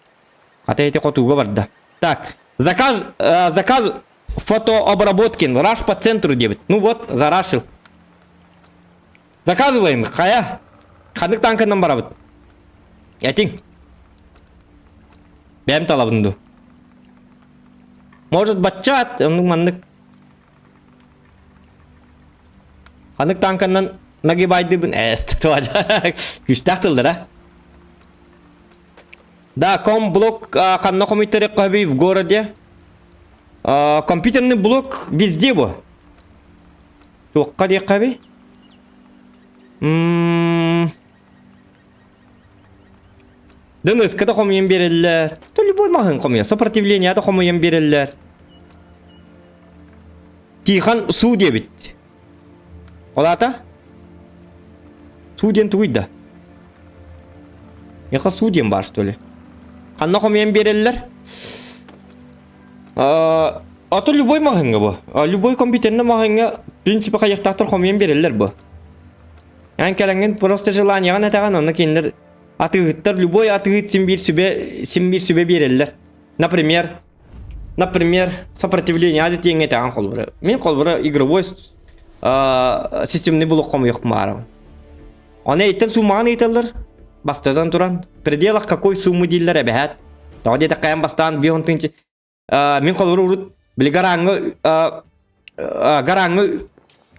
Ата ити хотууга барда. Так, заказ, заказ фотообработкин, раш по центру диэбит. Ну вот, зарашил. Заказываем, хайа. Ханнык танканан барабыт. Этиҥ. Бэйэм талабын дуу. Может, баччаат, оннук маннык. Ханнык танканан нагибайдыбын эст. Күүстээх тыллара. Да, комблок ханна хомуйтарыахха в городе. Компьютерный блок везде бу. Туохха диэххэ эбий? ДНС-ка да хомуйан биэрэллэр. То любой маһын хомуйа. Сопротивление да хомуйан биэрэллэр. Тихон суу диэбит. Ол аата? Суу диэн тугуй да? Миэхэ суу диэн баар что ли? Ханна хомуйан биэрэллэр? А то любой маһыҥҥа бу. Любой компьютерный маһыҥҥа в принципе хайыахтаахтар хомуйан биэрэллэр бу. Эн кэлэҥҥин просто желанияҕын этэҕин, онно кинилэр атыыһыттар любой атыыһыт син биир сүбэ син биир сүбэ биэрэллэр. Например, например, сопротивление ады тиэҥҥэ этэҕин холобура. Мин холобура игровой системный блок хомуйуохпун баарабын. Оны эйтэн суммаҕын ыйыталлар. Бастатан туран, в пределах какой суммы дииллэр эбэһээт. Тоҕо диэтэххэ эн бастаан биир тыһыынча мин холобура урут били гарааҥҥа гарааҥҥа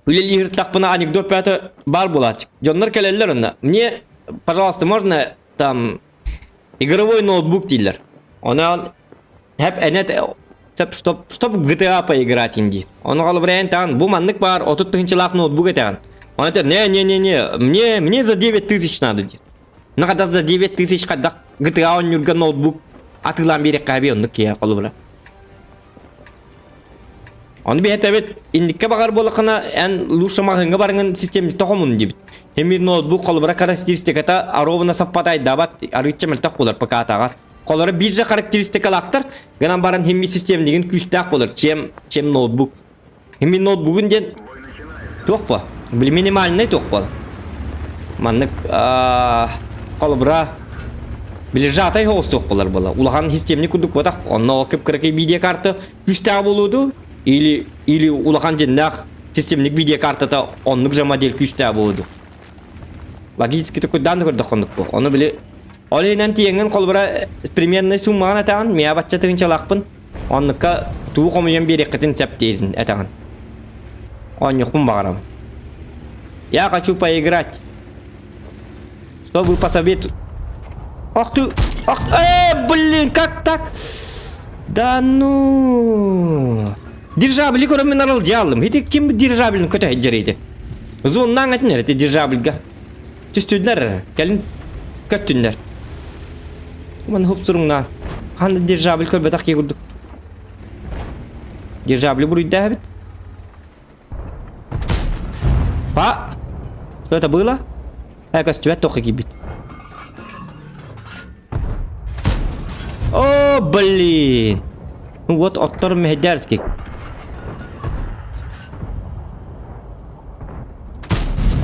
үлэлиир анекдот пята бар буолааччы. Дьоннор кэлэллэр онно. Мне, пожалуйста, можно там игровой ноутбук дииллэр. Онон Хэп энет чтоб, чтоб GTA поиграть им диир. Ону холобура таан бу маннык баар 30 тыһыынчалаах ноутбук этэҕин. Он этэр не не не не мне мне за 9 тысяч надо диир. Ну когда за 9 тысяч хайдах GTA оонньуурга ноутбук атыылаан биэриэххэ эбии оннук киһи холобура. Ону биһэтэбит инникке баҕар буоллаххына эн лучше маҕаһыыҥҥа барыҥын системниктэ хомун диэбит. Эмир ноутбук холобура характеристиката аробына совпадайдаабат арыычча мөлтөх буолар ПК-таҕар. Холоро биир же характеристикалаахтар гынан баран химми системнигин күүстээх буолар чем чем ноутбук. Химми ноутбугун диэн туох бо? Били минимальный туох буолар. Маннык холобура били сжатай соҕус туох буолар буолар. Улахан системник курдук буотах. Онно ол кып-кыракый видеокарта күүстээх буолуо дуу? Или или улахан дьиннээх системник видеокартата оннук же модель күүстээх буолуо дуу? Логически такой дан көрдөх оннук бу. Ону били ол иһинэн тиэҥҥин холобура примерный суммаҕын этэҕин, миа бачча тыһыынчалаахпын. Оннукка тугу хомуйан биэриэххитин сөп диирин этэҕин. Оонньуохпун баҕарабын. Я хочу поиграть. Что вы посоветуете? Ах ты! Ах! Э, блин, как так? Да ну! Дирижабли көрөн мин аралдьаалым. Ити ким дирижаблин көтө дьэрийди? Зоннаан этинер ити дирижабльга. Түстүлэр, кэлин көттүннэр. Ман хупсуруҥна. Ханна дирижабль көрбөтөх кии курдук. Дирижабли буруйдаа эбит. Па! Что это было? Э, көстүбэт тоққа киирбит. О, блин! Ну вот, оттор Мехедерский.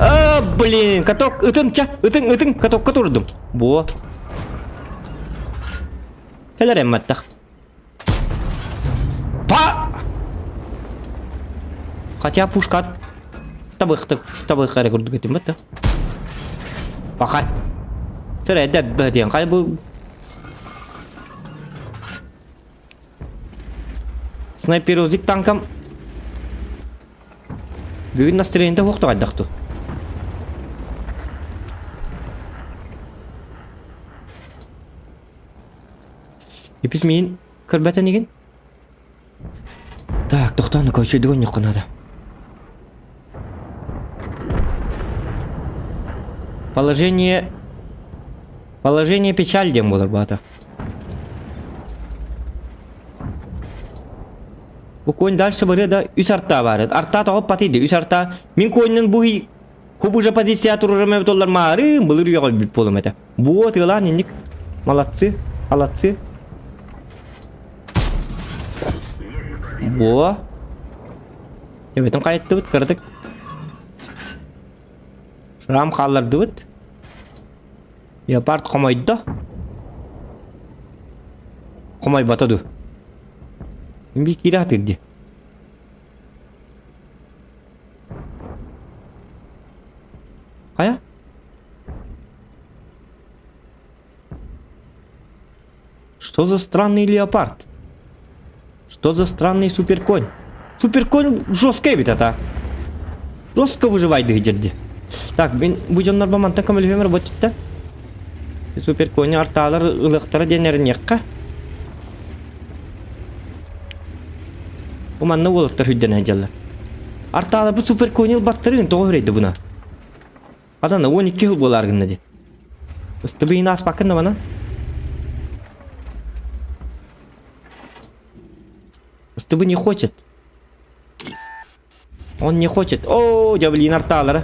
А, блин, каток, ытын, ча, ытын, ытын, катокка турдум. Бо. Кэлэр эмматтах. Па! Хотя пушка табыхты табыхха эрэ курдук этим бата. Пахай. Сэр эдэ бэтиэн хай бу Снайперозик танкам Бүгүн настроениета суох тоҕойдохту. Ипис миин көрбөтөн игин. Так, тохтоон короче дыгон надо. Положение... Положение печаль диэн буолар баата. Бу конь дальше барыа да үс артаа баар. Артаа тоҕо патыйды үс артаа. Мин коньнун бу хубужа позиция турарым эбит оллар маарым былыр үйэҕэ өлбүт буолум этэ. Буо тыалаан инник. Молодцы, молодцы. Буо. Эбэтин хайыттыбыт кыратык. Шрам хааллардыбыт. Леопард хомойдо. Хомойбото ду. Мин киирэ сатыыр дии. Хайа? Что за странный леопард? Что за странный суперконь? Суперконь жесткий эбит ата. Жестко выживай дыгдерди. Так, мен бу дьоннор мантан көмөлөһүөм работит Суперконь артаалар ылыахтара диэн эрниэххэ. Бу манна уолаттар хүддэн сылдьаллар. Артаалар бу суперконь ылбаттарын тоҕо үрэйди буна? Адана 12 жыл буолаар гынна ди. Ыстыбыйын ааспаккын да мана. Ыстыбы не хочет. Он не хочет. О, дьаблин артаалара.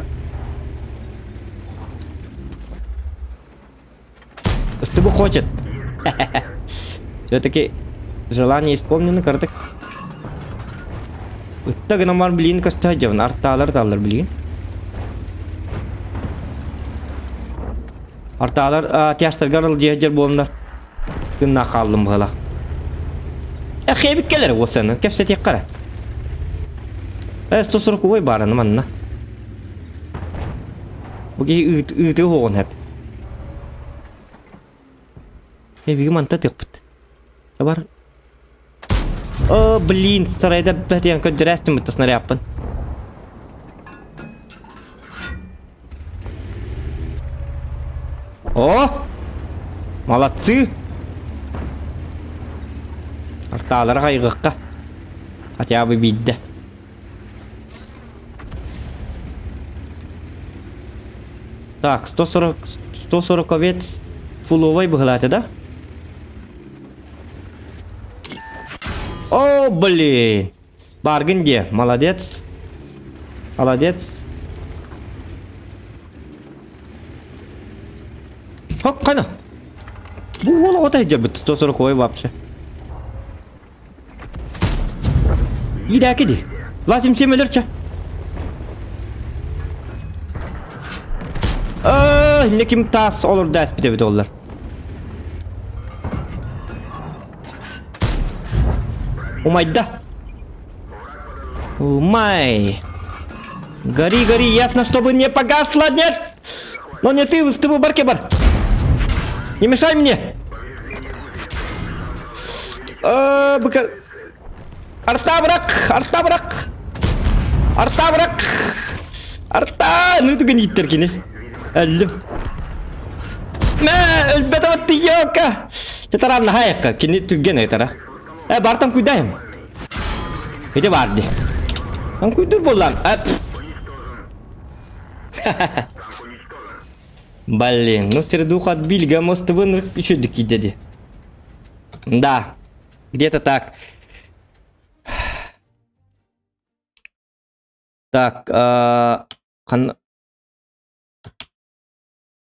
Ыстыбы хочет. Все-таки желание исполнено, картык. Ытта гынан бар блин көстө дьабын артаалар таалар блин. Артаалар тяжтаргар ылдьыһдьар буоланнар гынна хааллым быһалаах. Э хебик кэлэр уосаны кэпсэтиэх кара. Э 140 баараны манна. Бу киһи ыытыы оһоҕун хэп. Эбиги манта тыппыт. Бар. О, блин, сарайда бэтиэн көрдөрөөстүм бытта снарядпын. О! Молодцы! Артаалара хайгыкка. Хотя бы бидде. Так, 140, 140 овец фуловой быһылаата да? О, блин! Баргын дии, молодец. Молодец. Хоккана. Бу уол оҕото сылдьарбыт 140 вообще. Иирээки дии. Лазим всем өлөрчө. Не ким таас олорду эспит эбит оллар. Умайда. Умай. Гори, гори, ясно, чтобы не погасло, нет! Но не ты, с тобой барке бар. Не мешай мне! Э, быка... Арта бырах! Арта бырах! Арта бырах! Арта! Ну түгэн ииттэр кини. Өллүм. Мэ, өлбөтө тыйока. Чатаран наһайыкка, кини түргэн этара. Э, бартан куйдайым. Ити бар ди. Ан куйдур боллан. Блин, ну сердуха отбили, гамостыбын еще дикий дяди. Да, где-то так. Так, хан...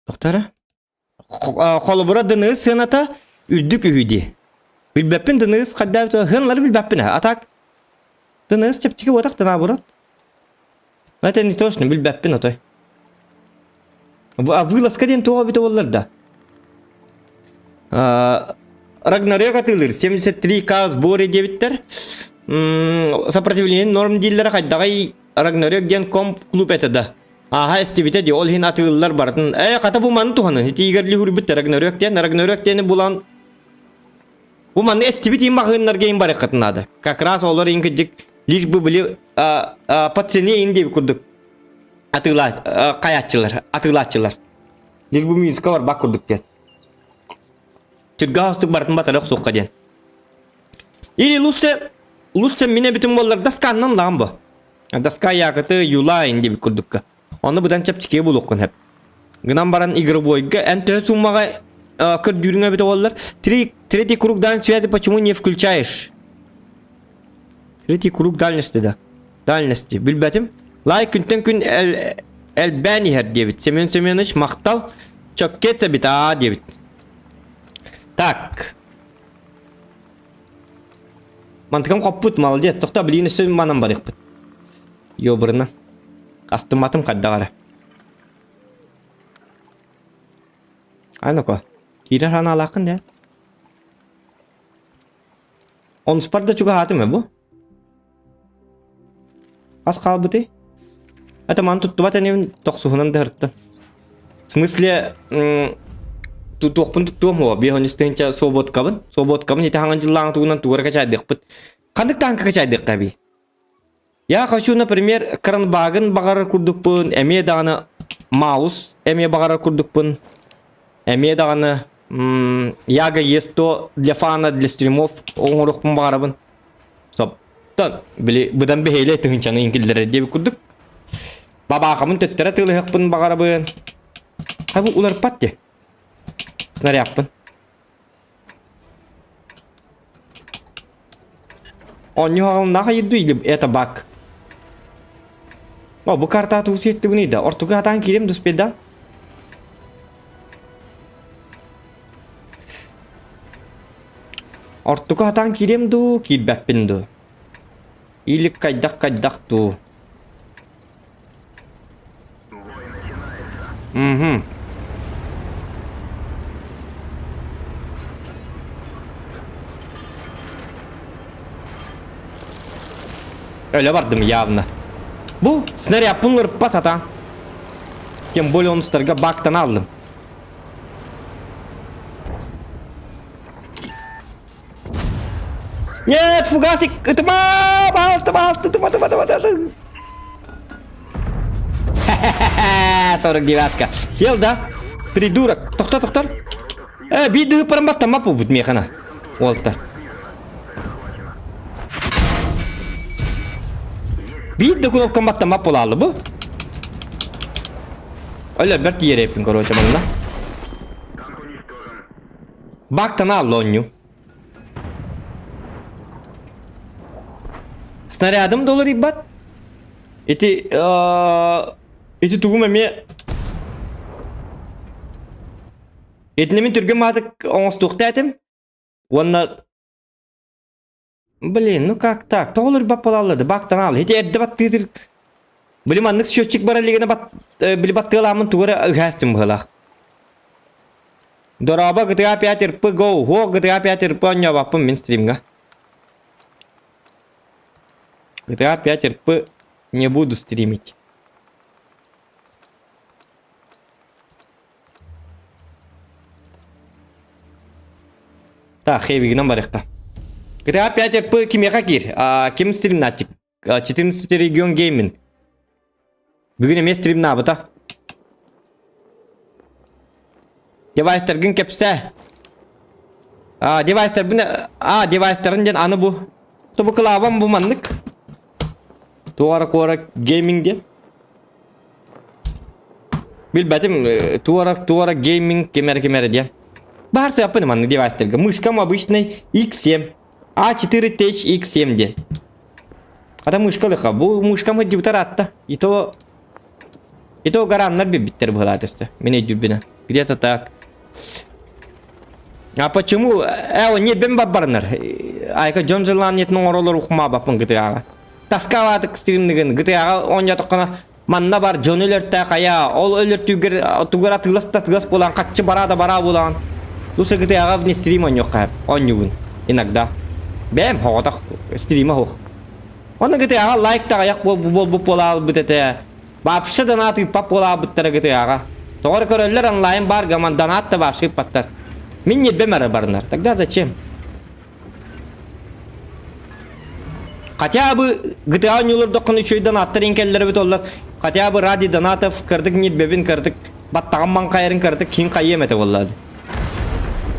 Тохтара? Холобура дыныыс сыаната үрдүк үһү дии. Билбэппин дыныыс хайдаа хынлары билбэппин а так дыныыс чэпчэки буотах да наоборот. Это не точно билбэппин отой. А вылазка диэн туох эбитэ буоллар да. Рагнарёк атыылыыр 73к сборе диэбиттэр. Сопротивление норм дииллэрэ хайдаҕый Рагнарёк диэн комп клуб этэ да. Ааһа эстибитэ дии, ол иһин атыыллар барытын. Ээ, хата бу маны туһанын. Итиигэр лүһүрбүт Рагнарёк диэн, Рагнарёк диэни булан Бу манны эстибит иин маҕаһыыннарга иин барыаххытын наада. Как раз олор иин кырдьык лишь бы были по цене иин диэбит курдук атыылаа хайааччылар, атыылааччылар. Лишь бы Минска барбак курдук диэн. Түргэ хостук барытын батара охсуохха диэн. Или лучше, лучше мин эбитим буоллар досканнан даҕан бу. Доска якыты юла ин диэбит курдукка. Онно быдан чэпчэки булуоххун сөп. Гынан баран игровойга эн төһө суммаҕа көрдүүрүҥ эбитэ буоллар третий круг дальности связи почему не включаешь? Третий круг дальности да. Дальности. Билбэтим. Лайк күнтэн күн элбээн иһэр диэбит. Семен Семенович махтал. Чөккет эбит аа диэбит. Так. Мантыкам хоппут, молодец. Тохто билигин өссө манан барыахпыт. Ёбырына. Астымматым хайдах эрэ. А ну-ка. Киирэр ханаалааххын дии. Онуспар да чугаһаатым ээ бу. Ас хаалбытый? Это маны туттубат энибин тохсуһунан да ырыттан. В смысле, туохпун туттуом уо, биэһон истинча свободкабын. Свободкабын ити хаҥан дьыллааҥ тугунан тугара качаайдыахпыт. Ханнык таанка качаайдыахха эбий? Я хочу, например, кранбагын баҕарар курдукпун, эмиэ даҕаны маус эмиэ баҕарар курдукпун, эмиэ даҕаны Яга есть то для фана, для стримов оҥоруохпун баҕарабын. Стоп. Били быдан бэһиэлэй тыһыынчаны иҥкиллэрэр диэбит курдук. Бабаахамын төттөрө тыылыһыахпын баҕарабын. Ха бу уларпат дии. Снарядпын. Оонньуу хаҕылыннаах айырды или это баг? О, бу карта тугу сиэттибиний да? Ортуга хатаан киирем дуспеда. Ортуга хатаан киирем дуу, киирбэппин дуу? Или кайдах-кайдах дуу? Угу. Өлө бардым явно. Бу снарядпын ырыппат ата. Тем более онустарга бактан алдым. Нет, фугасик! Ытыма! Пожалуйста, пожалуйста, ытыма, ытыма, ытыма, ытыма. 49-ка. Сел, да? Придурок. Тохтор, тохтор. Э, биир дыһы баттама буолбут миэхэ Уолта. Биир да кнопкам баттама буолаалы бу. Өлө бэрт тиийэрээппин, короче, манна. Бактан алла онньу. Снарядым да уларыйбат. Ити ити тугум эмиэ Итини мин түргэн маатык оҥостуохта этим. Уонна Блин, ну как так? Тоҕо уларыйбат буолаллар да? Бактан аал. Ити эрдэ баттыытыр. Били маннык счетчик бара илигинэ бат били баттыалааммын тугу эрэ ыһаастым быһыылаах. Дорообо GTA 5 РП Go. Һуох GTA 5 РП оонньообоппун мин стримҥа. GTA 5 РП не буду стримить. Так, хевигинэн барыахха. GTA 5 РП кимиэхэ киир? А, ким стримнатчик? 14 регион гейминг. Бүгүн эмиэ стримнаабыта. Девайстаргын кэпсээ. А, девайстарбын... А, девайстарын диэн аны бу. Тобу кылаабам бу маннык. Туора куора гейминг диэн. Билбэтим, туора туора гейминг кимэрэ кимэрэ диэн. Баар сыаппын маннык девайстарга. Мышкам обычный X7. А4 Tech X7 диэн. Ата мышкалыха. Бу мышкам сылдьыбытар аатта. И то и то гараннар билбиттэр быһалаат өстө. Мин өйдүүрбүнэ. Где-то так. А почему? Э, не бен барбарнар. Айка дьон желаниетин оҥоролор ухмаабаппын GTA-ҕа. Таскалаатык стримныгын GTA-ҕа оонньоотоххуна манна бар дьону өлөртөө хайа ол өлөртүүгэр тугар атыылас да атыылас буолан хаччы бараа да бараа буолан лучше GTA-ҕа вне стрим оонньуохха оонньуубун иногда. Бэм хоҕотох стрима суох. Онно GTA-ҕа лайк таҕайах буолбут буолаалбыт этэ. Вообще донат ыыппат буолаабыттара GTA-ҕа. Тоҕо эрэ көрөллөр онлайн бар гаман донат да вообще ыыппаттар. Мин ньирбэм эрэ барынар. Тогда зачем? Хотя бы GTA оонньуулардаххына үчүгэй донаттар иҥкэллэр эбит оллар. Хотя бы ради донатов кырдык ньирбэбин кырдык баттаҕым маҥхайарын кырдык киин хайыам этэ буолла.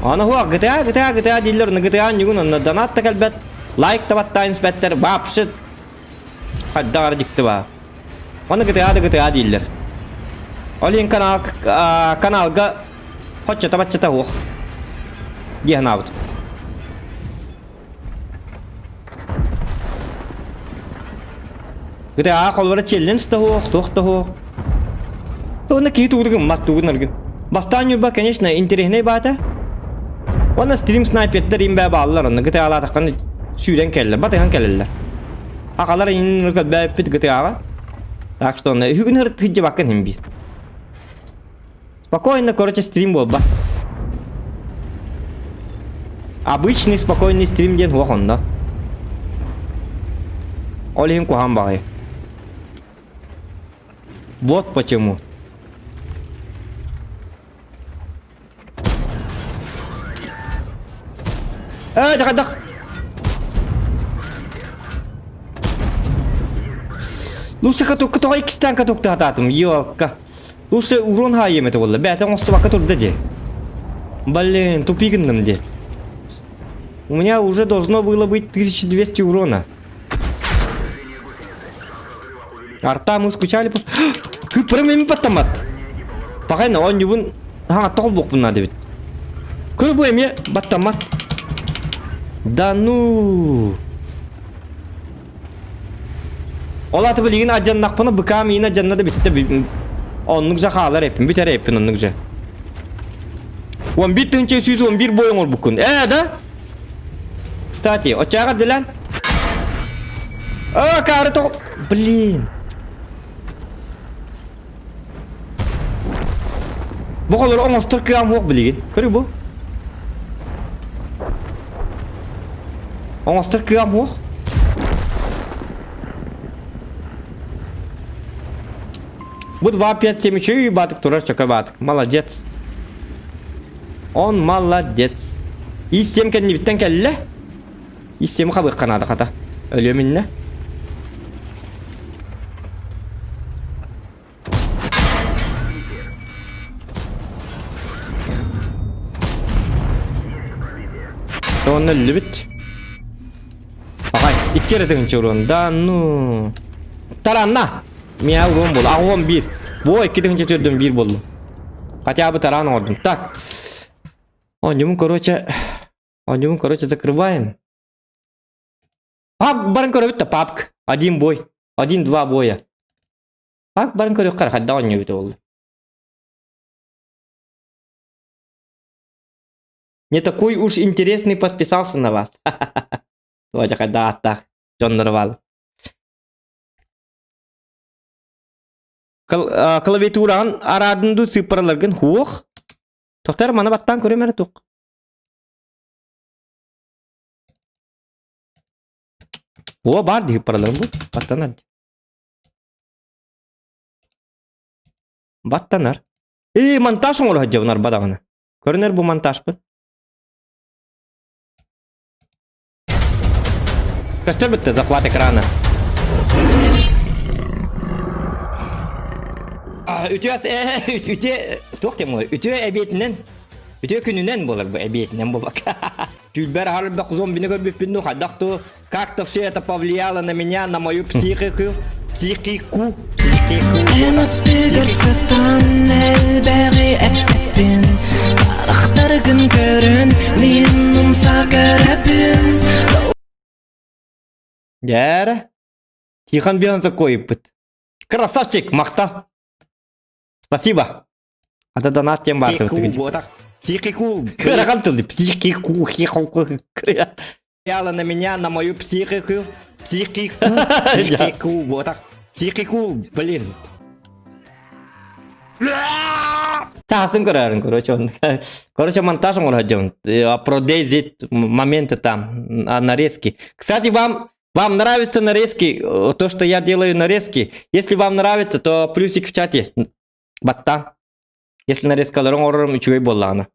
Аны хуа GTA GTA GTA дииллэр онно GTA оонньугун онно донат да кэлбэт лайк да баттаан испэттэр вообще хайдах эрэ дьикти баар. Оны GTA да GTA дииллэр. Ол иһин канал каналга хоччото-баччата суох дии санаабытым. GTA холбора челлендж да суох, туох да суох. Уонна киһи тугу да гыммат, тугун аргын. Бастаан Ньурба, конечно, интэриэһинэй баата. Уонна стрим снайпердар им бээ бааллар, онно GTA-лаатаххына сүүрэн кэллэр, батыһан кэлэллэр. Аҕалар иҥин көрбөөппүт GTA-ҕа. Так что онно үһүгүн сылдьыбаккын иһин биир. Спокойно, короче, стрим буолба. Обычный спокойный стрим диэн суох онно. Ол иһин куһаҕан баҕайы. Вот почему. Э, дах Лучше каток тоҕо иккистээн катоктаатаатым, елка. Лучше урон хаайым этэ буолла. Бэйэтэ оҥостубакка турда дии. Блин, тупик гынным дии. У меня уже должно было быть 1200 урона. Арта мы скучали по... Прям баттамат. Пахайна оонньуубун хаҥатта холбуохпун наада эбит. Көрө бу эмиэ баттаммат. Да ну. Ол аты билигин адьаннахпына быкаам иин адьанна да бүттэ. Оннук же хаалар эппин, бүтэр эппин оннук же. 11 тыһыынча 111 бой оҥорбуккун. Ээ да? Кстати, оччоҕо дилэн. А, кары тоҕо... Блин. Бу холор оҥостор кыам суох билигин. Көрү бу. Оҥостор кыам суох. Бу 2, 5, 7, үчүгэй баатык турар чөкө баатык. Молодец. Он молодец. Ис-сиэм кэннибиттэн кэллэ. Ис-сиэми хабыахха наада хата. Өлүөм иннэ. Онно өллүбүт. Агай, икки эрэ тыһыынча урон. Да ну. Таранна! Миа урон буолла. Аҕуон биир. Во, 2 тыһыынча төрдүн биир буоллум. Хотя бы тараан оҥордум. Так. Оонньуубун, короче... Оонньуубун, короче, закрываем. Пап баран көрөбүт да папк. Один бой. Один-два боя. Пак баран көрүөххэ хайдах оонньуубут буолла. Не такой уж интересный подписался на вас. Давайте хайдах ааттаах дьоннору баал. Клавиатураҕын араадын дуу цифраларгын хуох. Тохтор маны баттаан көрөм эрэ туох. О баар дии цифраларым бу. Баттанар. Баттанар. Ээ монтаж оҥоро сылдьабын арба даҕаны. Көрүнэр бу монтажпын. Көстөр бүттэ захват экрана. Үтүө үтүө туох диэн буолар? Үтүө эбиэтинэн үтүө күнүнэн буолар бу эбиэтинэн буолбакка. Түүлбэр аһар зомбины көрбүппүн ну хайдах ту как-то все это повлияло на меня, на мою психику, психику, психику. Дьээрэ, Тихон Бионзакоевпыт. Красавчик, махтал. Спасибо. Ата донат диэн баар Психику, Кыраган тылды. Психику, хихоку, Повлияло на меня, на мою психику, психику, психику, вот так. Психику, блин. Тасын көрөрүн, короче, он. Короче, монтаж оҥорор Продезит моменты там, нарезки. Кстати, вам вам нравятся нарезки, то, что я делаю нарезки? Если вам нравится, то плюсик в чате. Батта. Если нарезкалары оҥорорум үчүгэй буоллаҕына.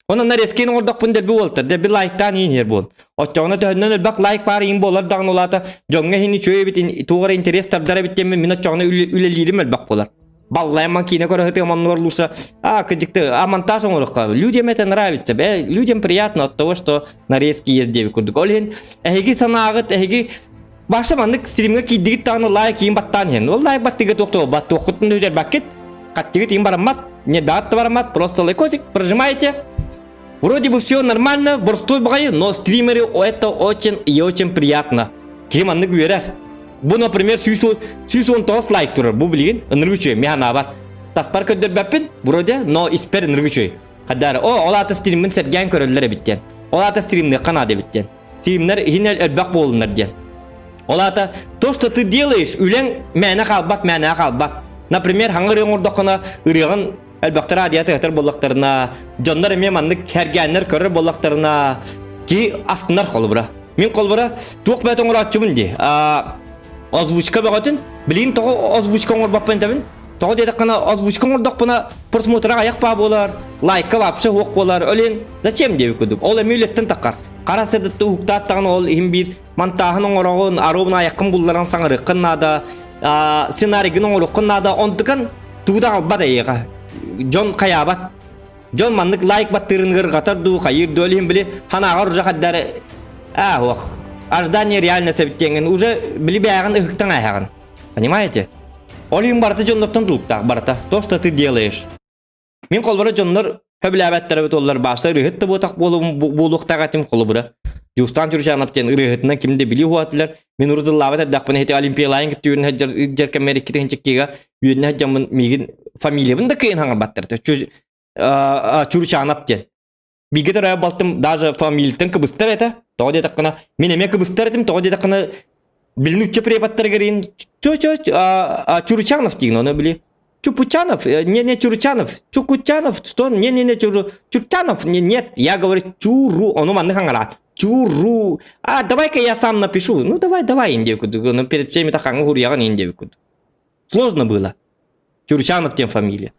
Онон нарезкин оҥордохпун дэлби буолтар, дэлби лайктаан иин иһэр буол. Оччоҕуна төһөннөн элбэх лайк баар иин буолар даҕаны улаата дьоҥҥо иһин үчүгэй эбит, туох эрэ интерес тардар эбит диэммин мин оччоҕуна үлэлиирим элбэх буолар. Баллайаман киинэ көрө сытыам оннугар лучше а кыдьыкты а монтаж оҥоруохха людям это нравится бэ людям приятно от того что нарезки есть диэбит курдук ол иһин эһиги санааҕыт эһиги Баша маннык стримҥа киирдигит даҕаны лайк иин баттаан иһин. Ол лайк баттыга туох туох баттуоххутун үтэрбэккит. Хаттыгыт иин бараммат. Не даат да бараммат. Просто лайкосик прожимаете. Вроде бы все нормально, борстуой баҕайы, но стримеры это очень и очень приятно. Киһи маннык үөрэр. Бу, например, 119 лайк турар. Бу билигин ынырык үчүгэй, миэхэ наабат. Таспар көрдөрбөппүн, вроде, но испэр ынырык үчүгэй. Хаддар, о, ол аата стриммин сэргээн көрөллөр эбит диэн. Ол аата стримныахха наада эбит диэн. Стримнэр иһин элбэх буоллунар диэн. Ол аата то, что ты делаешь, үлэҥ мээнэ хаалбат, мээнэ хаалбат. Например, хаҥа ырыа оҥордоххуна, ырыаҕын элбэхтэр аадыйа тыгатар буоллахтарына, дьоннор эмиэ маннык хэргээннэр көрөр буоллахтарына, киһи астынар холобура. Мин холобура туох бэйэтэ оҥорооччубун дии. Озвучка бөҕөтүн, билигин тоҕо озвучка оҥорбоппун этэбин? Тоҕо диэтэххинэ, озвучка оҥордохпуна просмотра айах баа буолар, лайка вообще суох буолар. Ол зачем диэбит курдук. Ол эмиэ үлэттэн таххар. Хара сыдытты уһуктааттаҕына ол иһин биир монтааһын оҥороҕун, аруобун айаххын булларан саҥарыаххын наада, сценарийгын оҥоруоххун наада. Онтукан тугу да аҕалбат эйиэхэ. Дьон хайаабат. Дьон маннык лайк баттыырын ырҕатар дуу, хайыыр дуу, ол иһин били ханааҕар уже хаддар аа ох, ожидание реальность эбит диэҥҥин уже били бэйэҕин ыһыктан ааһаҕын. Понимаете? Ол иһин барыта дьоннортон тулуктаах барыта. То, что ты делаешь. Мин холбора дьоннор сөбүлээбэттэр эбит оллар бааса ырыһыт да буотах буолуохтаах этим холобура. Дьуустаан Чурчанов диэн ырыаһытынан ким да билии уһаатылар. Мин урут ыллаабат эрдэхпинэ ити Олимпиалайын кытта үөрэнэ сылдьар кэммэр икки тыһыынча үөрэнэ сылдьаммын миигин фамилиябын да кыайан хаҥарбаттар. Чурчанов диэн. Бииргэ төрөөбүт балтым даже фамилияттан кыбыстар этэ. Тоҕо диэтэххинэ, мин эмиэ кыбыстар этим, тоҕо диэтэххинэ, билин учча преподтарыгар чо чо Чурчанов диин, ону били Чупучанов, не не Чурчанов, Чукучанов, что? Не не не Чуру, Чурчанов, не нет, я говорю Чуру, ону маннык хаҥара. Чуру. А, давай-ка я сам напишу. Ну давай, давай, индейку. Ну перед всеми тахаҥы хуруйаҕын индейку. Сложно было. Чурчанов диэн фамилия.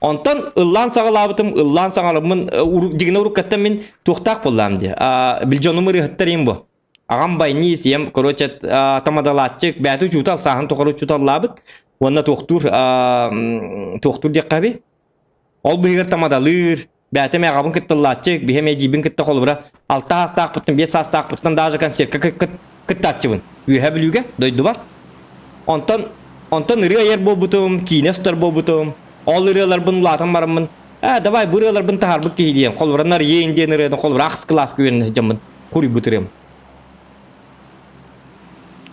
Онтон ыллаан саҕалаабытым, ыллаан саҥараммын, дьигинэ уруккаттан мин туохтаах буоллаам дии. Бил дьонум ырыаһыттар им бу. Аҕам байнис, ийэм, короче, тамадалааччык, бэйэтэ учуутал, сааһын тухары учууталлаабыт. Уонна туохтуур, туохтуур диэххэ эбий. Ол быһыгар тамадалыыр, бэйэтэ эмиэ аҕабын кытта ыллааччык, биһи эмиэ эдьиийбин кытта холобура алта саастаахпыттан, биэс саастаахпыттан даже концертка кыттааччыбын. Үөһээ Бүлүүгэ, дойдубар. Онтон онтон ырыа айар буолбутум, киинэ устар буолбутум. Ол ырыаларбын улаатан бараммын, ээ, давай бу ырыаларбын таһаарбыт киһи диэн, холобура Нарыйын диэн ырыаны холобура ахс кылааска үөрэнэ сылдьаммын хуруйбут ырыам.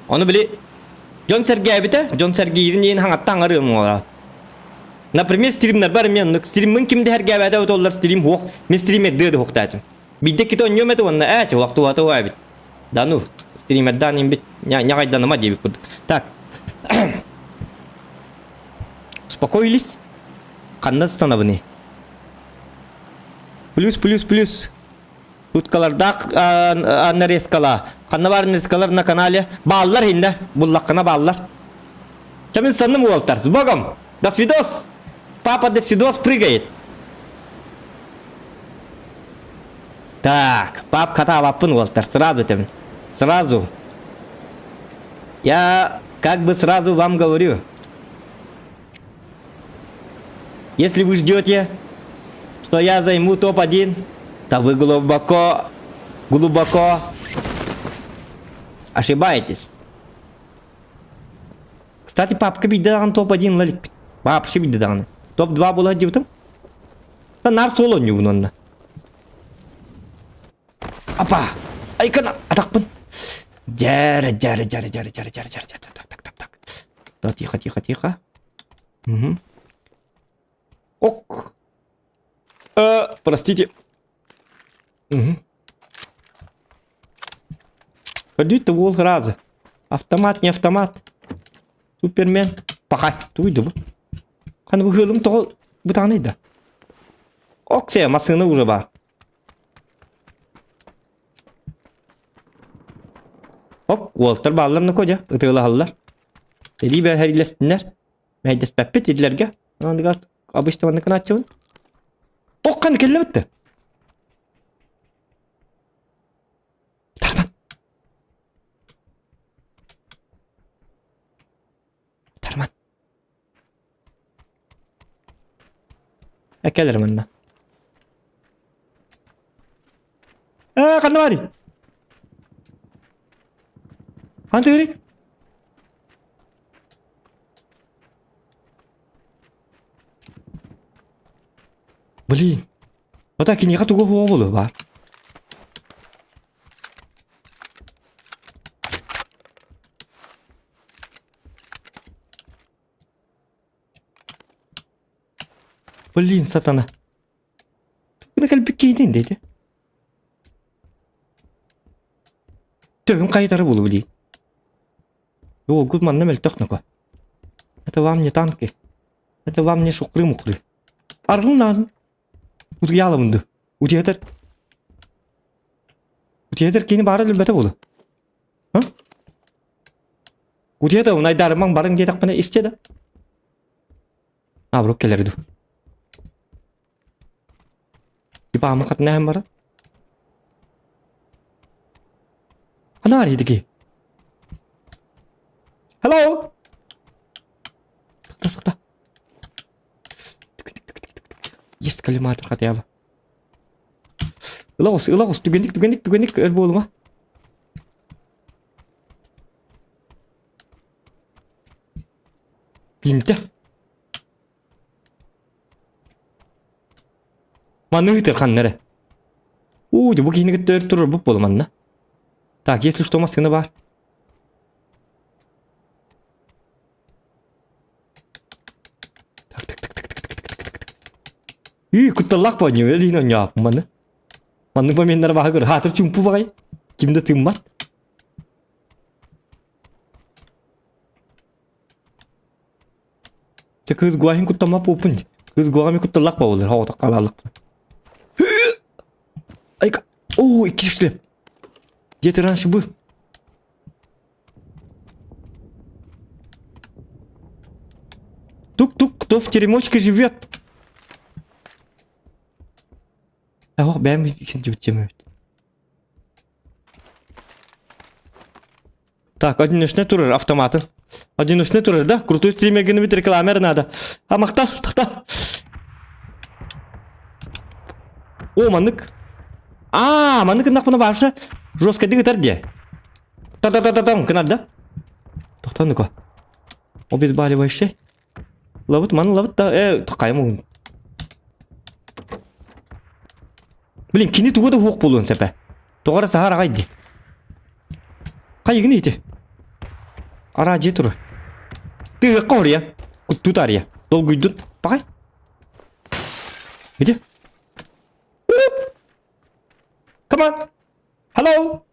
Ону били дьон сэргээбитэ, дьон сэргиирин иһин хаҥаттан аҥарыам уолаат. Например, стримнарбар эмиэ оннук стриммын ким да сэргээбэтэ отоллар стрим хуох, мин стримердыа да хуохтаатым. Биирдэ кити онньуом этэ уонна ээ чувак туһата уа эбит. Да ну, стримердаан имбит ньаҕайданыма диэбит курдук. Так. Успокоились? Ханна санабыный? Плюс, плюс, плюс. Уткалардаах нарезкала. Ханна баар нарезкалар на канале? Бааллар инде. Буллаххына бааллар. Чамин санным уолтар. С Богом! До свидос! Папа до свидос прыгает. Так, пап хатаабаппын уолтар. Сразу этим. Сразу. Я как бы сразу вам говорю. Если вы ждете, что я займу топ-1, то вы глубоко, глубоко ошибаетесь. Кстати, папка биирдэ даҕаны топ-1 ыла иликпит. Вообще биирдэ даҕаны. Топ-2 буола сылдьыбытым. Наар суол оонньуубун онно. Апа! Айкана! Атахпын! Дьэрэ, дьэрэ, дьэрэ, дьэрэ, дьэрэ, дьэрэ, дьэрэ, так, так, так, так. Да, тихо, тихо, тихо. Угу. Ок. Э, простите. Угу. Ходить-то уол разы. Автомат, не автомат. Супермен. Пахать. Туйду бу. Ханы бу хылым тоҕо бытаанай да. Оксе, массыына уже бар. Ок, уолтар бааллар нокодьа, ытыалаһаллар. Илии бэһэрилэстиннэр. Мэйдэспэппит иллэргэ. Аныгас обычно маннык гынааччыбын. Ок, ханна кэллэбит Тарман. Тарман. Кэлэр манна. Ээ, ханна барый? Хантыырый? Блин. Ота киниэхэ тугу хуо буолуо баар? Блин, сатана. Тугуна кэлбит киһитин диэти. Төбүн хайытары булу блин. О, манна мөлтөх ноко. Это вам не танки. Это вам не шукры-мукры. Аргыннан. Утуйаалабынды. Утуйатар. Утуйатар кини баара өлбөтө буолу. А? Утуйата унайдарымаҥ барыҥ диэтэхпинэ истиэ да. А, брук кэлэр ду. Типа амы хатына бара. Хана арыйдыки. Hello. Тықта, сықта. Есть коллиматор хотя бы. Ыла ос, ыла ос, түгэнник, түгэнник, түгэнник өр буолума. Бинтэ. Маны ыытыр ханна эрэ. Уу, бу киһини кытта өр турар буп буолуманна. Так, если что, массыына баар. Так, так, так, так, так, так, так, так, так. Үй, кутталлаах боонньуу, өлүүн оонньооппун маны. Маннык моменнар баһа көр, хаатыр чумпу баҕай. Ким да тыыммат. Чэ кыыс гуаһын куттаммат буолпун. Кыыс гуаҕа кутталлаах буолар, хоҕотох хаалааллах. Айка, о, икки шлем. Где ты раньше был? Тук-тук, кто в теремочке живет? Ох, бэм тема. Так, одиночный турыр автоматы. Одиночный турыр, да? Крутой стример гыныбит рекламер надо. А махта, тахта. О, маннык. А, маннык гыннахпына вообще жестко дигитер де. Та-та-та-та-там, гынар да? Тохтоо ну-ка. Обезболивающий. Лабыт, маны лабыт да, э, такайым. Блин, кини тугу да хуох буолуон сөп ээ. Тоҕо эрэ саһар аҕай дии. Хайыгын ити? Араа дьиэ турар. Тыһыахха хоруйан. Куттуу таарыйа. Долгуйдун. Пахай. Где? Come on. Hello.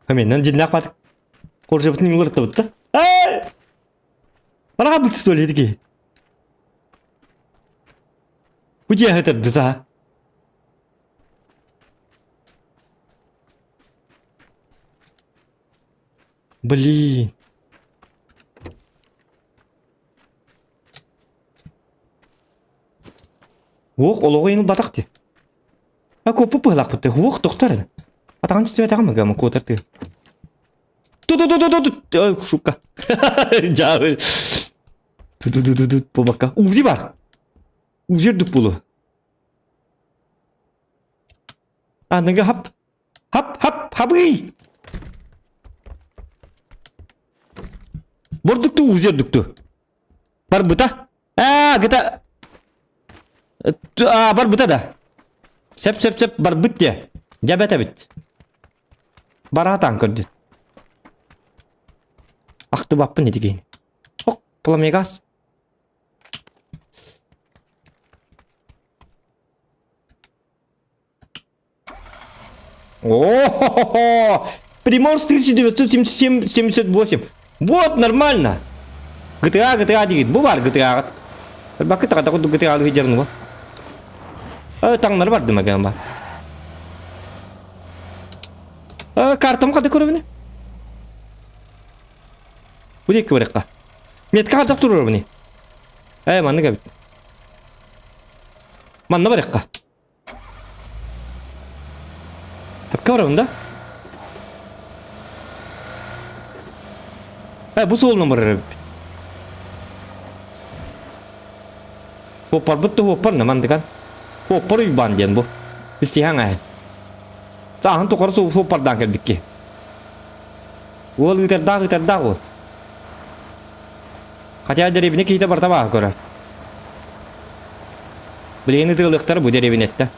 Мен дьиннээх бат. Коржабытын уларыттабыт да. Эй! Бараға быт что ли ки? Бу дьиэ хытырды саха. Блин. Уох олоҕу иһин ылбатах дии. А куоппут быһылаахпыт дии. Уох тохтор. Атаҕын түстүбэтэҕим ыгама куотар тыы. Ту-ту-ту-ту-ту. Ой, шутка. Дьаабы. Ту-ту-ту-ту бабакка. Узи бар. Узи үрдүк буолуо. Аныгы хап. Хап хап хабый. Бордукту узи үрдүкту. Барбыта. Аа, гыта. Аа, барбыта да. Сеп сеп сеп барбыт де. Дьэбэт эбит. Бараатаан көрдүн. Ахтыбаппын ити киһини. Ок, пламегаз. О-хо-хо-хо! Приморск 1977-78. Вот, нормально. GTA, GTA диигит. Бу бар GTA-ҕыт. Бакы таҕата курдук GTA-лыы дьарын бу. Таҥнары бардым аган бар. Картам қада көрөбүнэ? Бу диэки барыахха. Метка хардах турар Э, маннык эбит. Манна барыахха. Хапка барабын да? Э, бу суолунан барар эбиппит. Суоппарбыт да суоппар намандыган. Суоппар уйбаан диэн бу. Билсиһэҥ ээ. Сааһын тухары суоппардаан кэлбикки. Уол ыытардаах ыытардаах уол. Хотя дэриэбинэ киһитэ барыта бааһы көрөр. Билигин ытыалыахтара бу дэриэбинэттэ.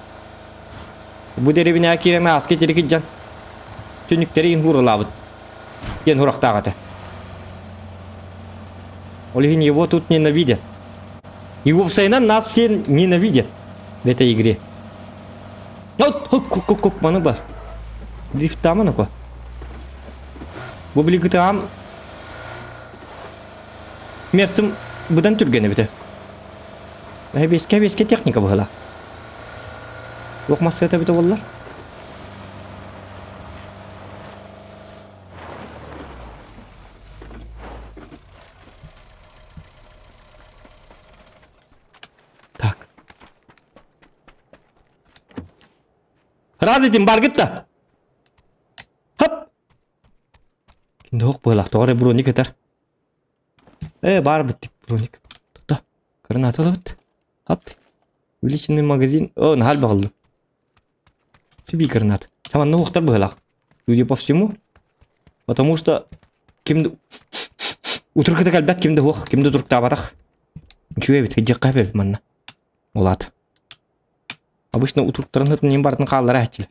Бу дэриэбинэҕэ киирэн ааска тирикит дьон түннүктэри иһин хууралаабыт диэн сурахтаах этэ. Ол иһин его тут ненавидят. И уопсайынан нас все ненавидят в этой игре. Вот, хук хук хук маны бар. Дрифтаман око. Бу билигитаам Мерсим быдан түргэн эбитэ. Эбиэскэ эбиэскэ техника быһыла. Туох массыата эбитэ буоллар? Так. Разытин баргыт да. Хоп. Кимде быһылаах тоҕо эрэ броник ытар. Э, баар бит броник. Тутта. Граната ылабыт. Хоп. Увеличенный магазин. О, наһаа элбэх Сүбий гранат. Саманна уохтар быһылаах. Судя по всему. Потому что ким утурката кэлбэт ким да уох, ким да туруктаабатах. Үчүгэй эбит, ыдьахха эбит манна. Улаат. Обычно утуруктарын хытын ним бартын хааллара әчил.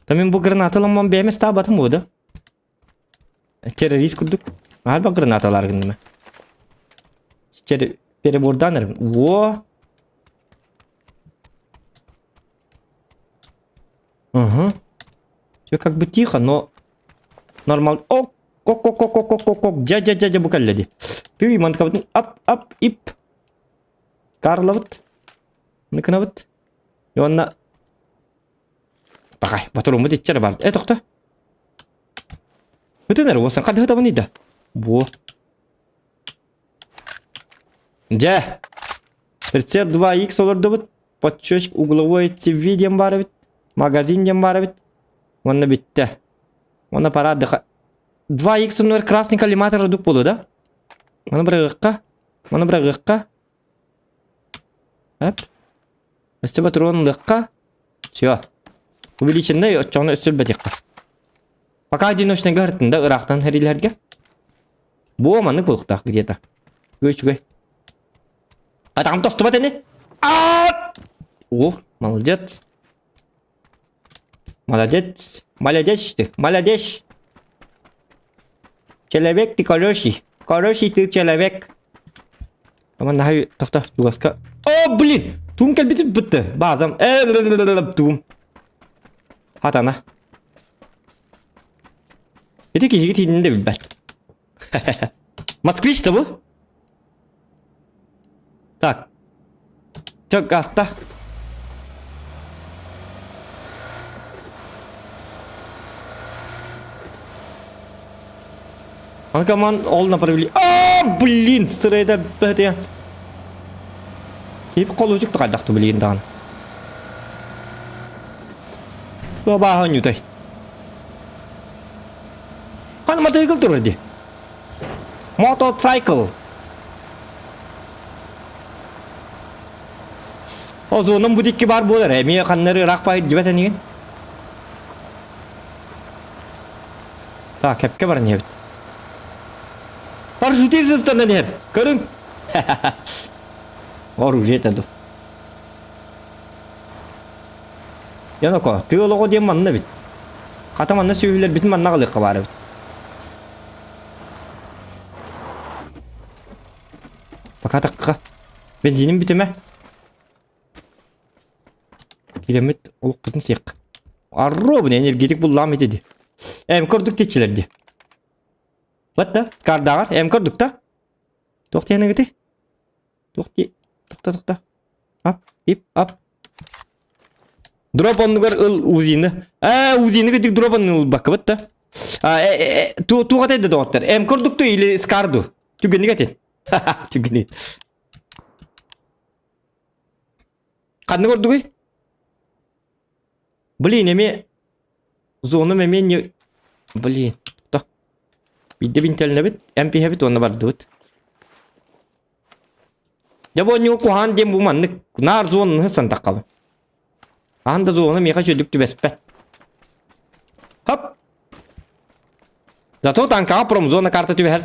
Та мин бу граната ламман бэйэм ыстаабатым буо да? Террорист курдук. Альба гранаталар гынныма. Перебордан эрим. Во! Угу. Все как бы тихо, но нормал. О, кок кок кок кок кок кок кок дьэ дьэ дьэ дьэ бу кэллэ дии. Тыый мантыкабытын ап ап ип. Карлабыт. Ныкынабыт. И онно Пахай, батуруммут иччэр бар. Э, тохто. Ытын эрэ уосан хадыһы табын да. Бу. Дьэ. Прицел 2X олордубут. Подчёчк угловой TV диэн баар эбит. Магазин диэн баар эбит. Уонна бүттэ. Уонна пора отдыхать. 2X номер красный коллиматор ордук буолуо да? Маны бырагыахха. Маны бырагыахха. Эп. Өссө патрон ылыахха. Все. Увеличенный оччоҕуна өссө өлбөтүөххэ. Пока одиночныйга ырыттын да ыраахтан хэрилэргэ. Буо маннык буолуохтаах где-то. Үчүгэй үчүгэй. Атаҕым тостубат ини. Аа! О, молодец. Молодец. Молодец ты. Молодец. Человек ты хороший. Хороший ты человек. Аман наһай тохто чугаска. О, блин! Туум кэлбитим бытты. Базам. Э, туум. Хатана. Ити киһиги тиинин да билбэт. Москвич-то бу? Так. Чэ, гаста. А команд ол направили. А, блин, сырайда бәтия. Кип колучук тахайдахту билигин даҕаны. Бабааһын ютай. Хан мотоцикл турар ди. Мотоцикл. Озоном бу дикки бар буолар. Эмиэ ханнары ыраах бай дибет энигин. Так, кепке баран иһэбит. Парашютист ыстанан иһэр. Көрүҥ. Оружие ду. Яноко, тыал оҕо диэн манна эбит. Хата манна сүөһүлэрбитин манна аҕалыахха баар эбит. Пока такка. Бензиним бүтүмэ. Киремит олохпутун сиэк. Арробун энергетик буллаам ити ди. Эм көрдүк течилер ди. Вот да, кардагар эм көрдүк та. Туох диэн Туох ди? Тохто тохто. Ап, ип, ап. Дроп оннугар ыл УЗИны. Аа, УЗИны кытык дроп оннун ылбаккыбыт да. А, э, э, туох этэ доҕоттор? Эм курдукту или скарду? Түгэнник этин. Түгэнник. Ханнык ордугуй? Блин, эми зонум эмиэ не... Блин, то. Биирдэ бинтэлнэбит, эмпиһэбит уонна бардыбыт. Дьэ бу онньугу куһаан диэн бу маннык наар зонаны сантаххабын. Аан да зона миэхэ үчүгдүк түбэспэт. Хоп! Зато танкаҕа промзона карта түбэһэр.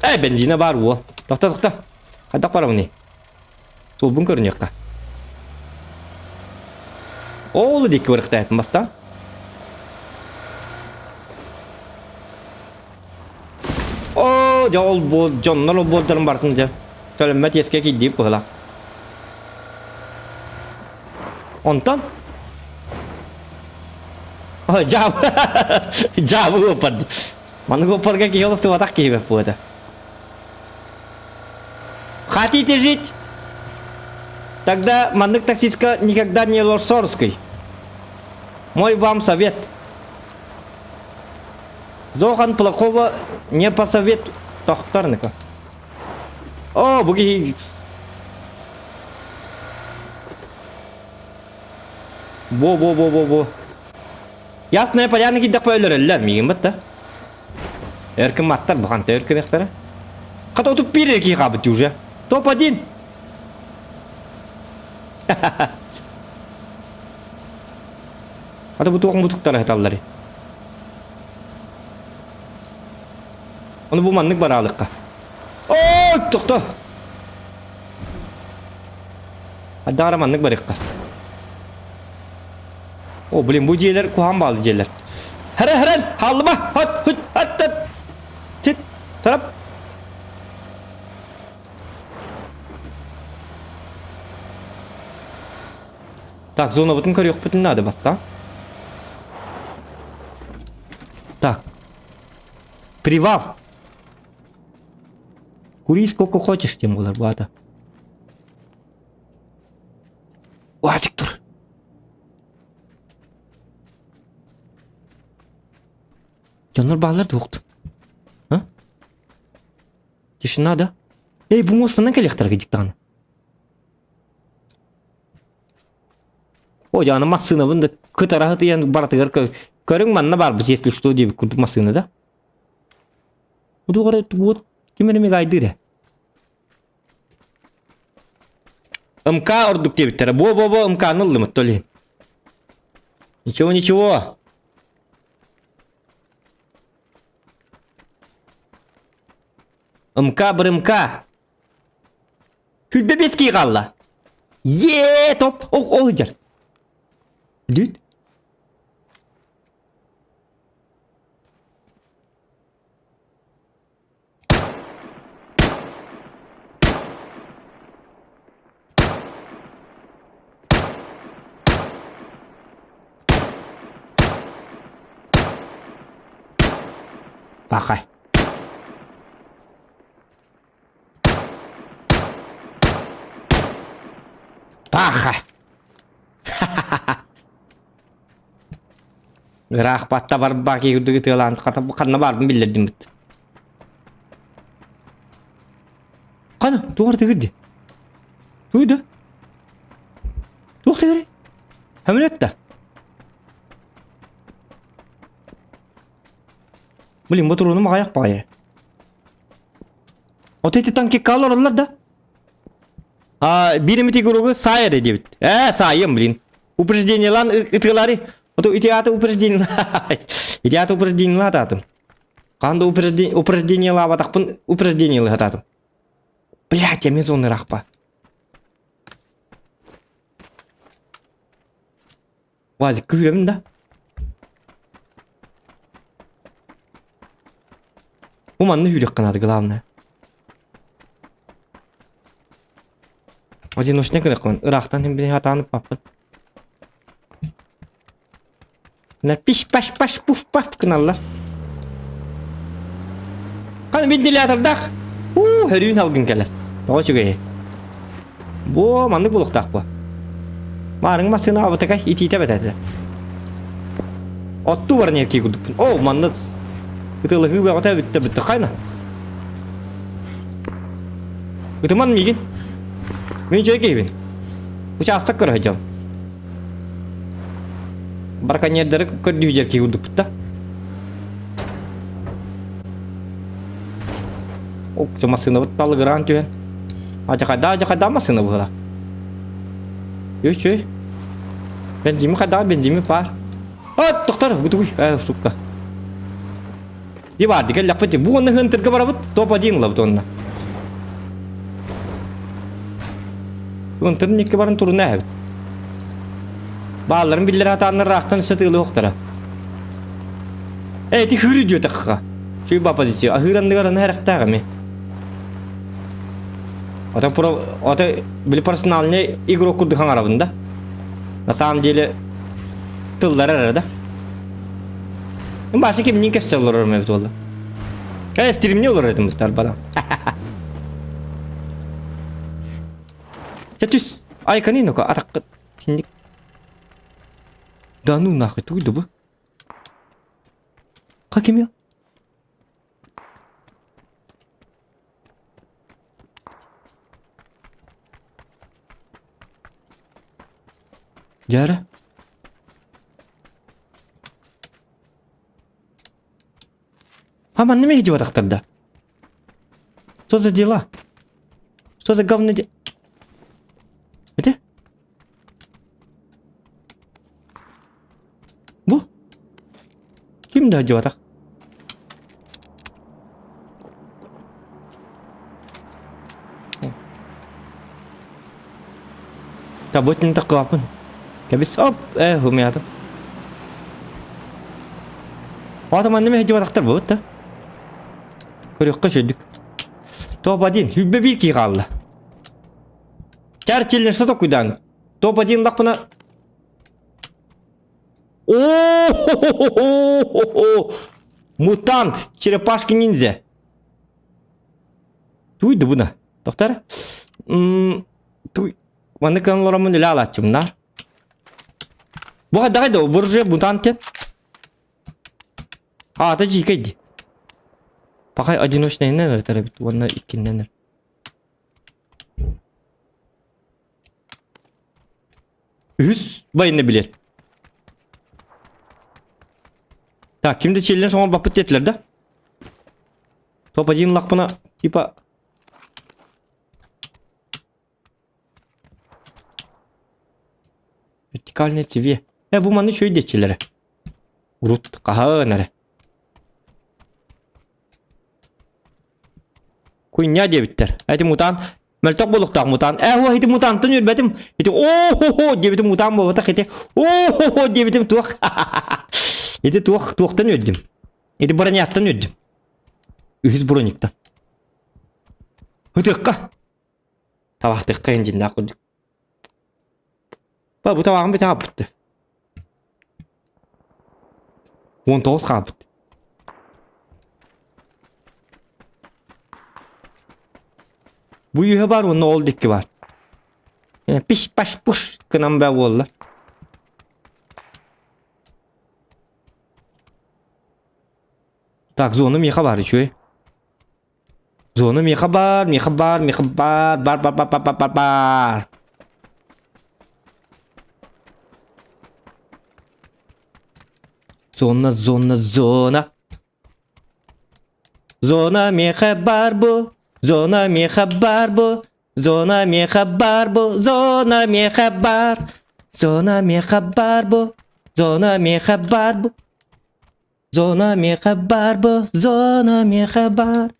Э, бензина баар уол. Тохто, тохто. Хайдах барабыный? Суолбун көрүнүөххэ. Ол диэки барыахтаахпын бастаан. Оо, дьэ ол буол дьоннор ол буолдарын бартын дьэ. Төлөммөт иэскэ киирдиим быһыла. Онтон? Ой, дьаабы. Дьаабы уоппар. Маннык уоппарга киһи олохсубатах киһи бэп буота. Хотите жить? Тогда маннык таксистка никогда не лорсорский. Мой вам совет. Зохан плохого не посовет... Тохторника. О, бу киһи Бо бо бо бо бо. Ясная поляна киирдэхпэ өлөрөллөр миигин батта. Эркин маттар бу ханта өркүнэхтэрэ. Хата отуп биир киһи хаабыт уже. Топ-1. Хата бу туох мутуктара хаталлары. Оны бу маннык бараалыкка. Ой, тохто. Адаара маннык барыахха. О, блин, бу дьиэлэр куһаҕан баалы дьиэлэр. Хара харан, хааллыма, хат, хут, хат, хат. Сит, тарап. Так, зонабытын көрүөхпүтүн наада бастаан. Так. Привал. Кури сколько хочешь, тем более, бата. Уазик тур. Дьоннор баалар дуохту. А? Тишина, да? Эй, бу муостанан кэлиэхтэрэ дьиктаҕына. О, дьааны массыынабын да кытара сытыйан барытыгар көрүҥ манна баарбыт если что диэбит курдук массыына да. Удугара тугут ким эрэ мигайдыыр ээ. МК ордук диэбиттэрэ. Бо-бо-бо МК-ны ыллымыт то ли. Ничего, ничего. МК бір МК. Хүлбэ бески қалла. Е, топ, ол ол жер. Дүт. Пахай. Паха. Ыраах батта барбаа киһи тыалаан ханна баарбын биллэрдим бит. Қана, туғар тегірді. Туйды. Туох тегіри? Әмілетті. Блин, бу туруну мағаяқ бағая. Вот эти танки калоралар да. А, биир игрогу саайар диэбит. Ээ, саайым, блин. Упреждениелан ытыылары. Ото ити аата упреждение. Ити аата упреждениелаатым. Хаһан да упреждениелаабатахпын упреждениелаатым. Блять, я мезон ырахпа. Вазик күүрөмүн да. Бу манна үүрүөххэ наада главное. Одиночный гынахпын. Ыраахтан иһин били хатаан ыппаппын. Пиш паш паш пуф паф гыналлар. Ханы вентилятордаах. Уу, хөрүүн алгын кэлэр. Тоҕо үчүгэйи. Бу маннык булуктаах бу. Маарыҥ массыына абытакай итиитэ бэтэтэ. Оттуу баран эркии курдукпун. Оо, манна ытылыһыы бөҕөтө бүттэ бүттэ хайна. Ытыман миигин. Мин үчүгэй киһибин. Учаастак көрө сылдьабын. Браконьердары көрдүү дьэркии курдукпут да. Ок, массыынабыт талыгыраан түһэн. Адьахайдаа, адьахайдаа массыына быһыла. Үчүй. Бензими хайдаа, бензими паар. А, тохтор, бутугуй, э, сука. И баар, кэллэхпит, бу онно хынтырга барабыт, топ-1 ылабыт онно. Хынтырын икки барын туруна эбит. Баалларын биллэр атааннар ыраахтан өссө тыылы Э, ити хыры диэтахха. Шуйба позиция. Аһыыр анныгар аны хэрэхтээх эми. Ото про ото били персональный игрок курдук хаҥарабын да. На самом деле тыллар эрэ да. Башы кимнин кэссе олорор эбит буолла. Э, стримне олорор этим буттар бара. Чэ түс. Ай канинока атаккыт. Синник. Да ну нахуй, туйду бу. Как имя? Дьэ А манна эмиэ дьыбатахтар Что за дела? Что за говно де... Это? Бу? Ким да дьыбатах? Табытын таққылаппын. Кэбис, оп, э, умятым. Ата манна мэ дьыбатахтар буолбут да. Көрүөххэ үчүгдүк. Топ-1, хүлбэ биир киһи хаалла. Чар челлендж токуйдаан. Топ-1 лахпына О-хо-хо-хо-хо-хо! Мутант, черепашки ниндзя. Туй дубуна. Доктор? Туй. Манны кан лорамын үлэ алааччымнар. Бу хайдаҕай да буржуя мутант диэн. Аата дьиикэй дии. Пахай одиночнайынан ырытар эбит уонна иккиннэн Үһүс военный билет. Так, ким да челлендж оҥорбоппут диэтилэр да? Топ-1 лахпына, типа... Вертикальный ТВ. Э, бу маны үчүгэй диэччилэрэ. Урут хаһан эрэ. Куйня диэбиттэр. Эти мутант. Мөлтөх буолуохтаах мутант. Э, о, ити мутантын үрбэтим. Ити о-хо-хо диэбитим мутант буолбатах ити. О-хо-хо диэбитим туох. Ити туох туохтан үрдүм. Ити броняттан үрдүм. Үһүс брониктан. Ытыахха. Табахтыахха инжиннээх курдук. Ба бу табаҕым бүтэ хаалбытты. 19 хаалбыт. Бу үһэ бар уонна ол дикки бар. Пиш паш пуш гынан бэ буолла. Так, зона миэхэ бар үчүгэй. Зона миэхэ бар, миэхэ бар, миэхэ бар, бар, бар, бар, бар, бар, бар, бар. Зона, зона, зона. Зона миэхэ бар бу, зона миэхэ бар бу, зона миэхэ бар бу, зона миэхэ бар. Зона миэхэ бар бу, зона миэхэ бар бу. Зона миэхэ бар бу, зона миэхэ бар.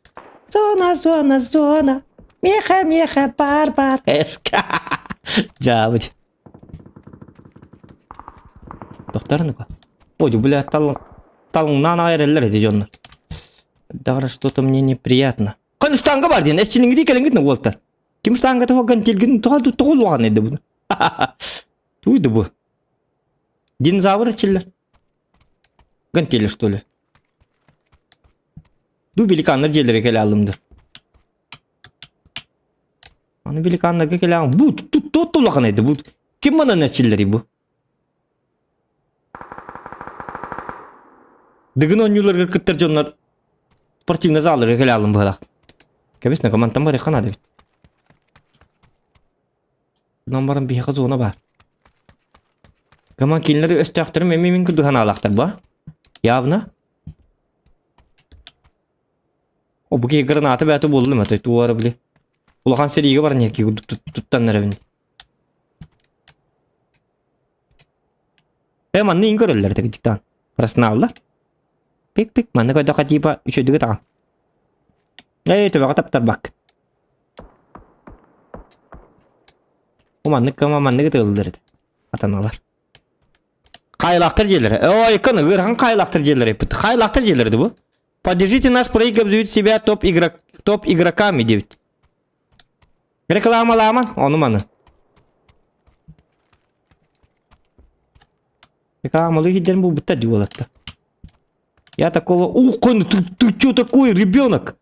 Зона, зона, зона. Миэхэ, миэхэ бар, бар. СК. Дьаабыт. Тохтор ну-ка. Ой, бля, тал талыңнан аҕай эрэллэр эти дьоннор. Даже что-то мне неприятно. Хан штанга бар диэн, эччиниҥҥитий кэлэҥҥит уолтар. Ким штанга тоҕо тилгин тоҕо тоҕо улахан эдэ бу. Туйду бу. Динозавр эчиллэр. Гантели что ли? Ду великаннар дьиэлэрэ кэлэ алымды. Аны великаннарга кэлэҕин бу тут улахан эдэ бу. Ким манан эчиллэрий бу? Дыгын оонньууларыгар кыттар дьоннор спортивный залларга кэлэ алым быһалаах. Кэбис накомантан барыахха наада эбит. Онон баран биһиэхэ зона баар. Гаман кинилэр өстөөхтөрүм эмиэ мин курдук санаалаахтар ба? Явно. О, бу киһи граната бэйэтэ буолла ма, туора били. Улахан сэриигэ баран иһэр киһи курдук туттан эрэбин. Э, манна иин көрөллөр этэ диктан. Просналлар. Пик-пик, манна көрдөххө типа үчүгүйдүк ытаҕын. Эй, төбөҕө таптарбакка. Бу маннык кыма маннык ытыаллар этэ. Атаналар. Хайлахтар дьиэлэрэ. Ой, кын ыарахан хайлахтар дьиэлэрэ эппит. Хайлахтар дьиэлэрэ бу. Поддержите наш проект обзовите себя топ игрок топ игроками диэбит. Рекламалаама, ону маны. Рекламалыы киирдэрин булбуттар дии уолаттар. Я такого... Ух, ты, ты чё такой, ребенок?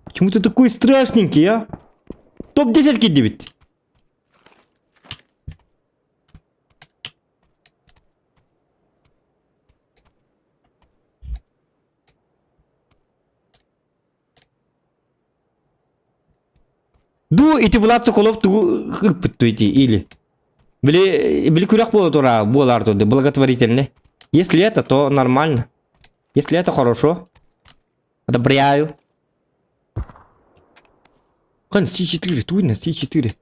Почему ты такой страшненький, а? Топ-10 киирдибит. Ду ити Влад Соколов тугу ыппыт ити или били били күрэх буола тура буолаар турды благотворительный. Если это, то нормально. Если это хорошо. Одобряю. Хан С4, туйна С4.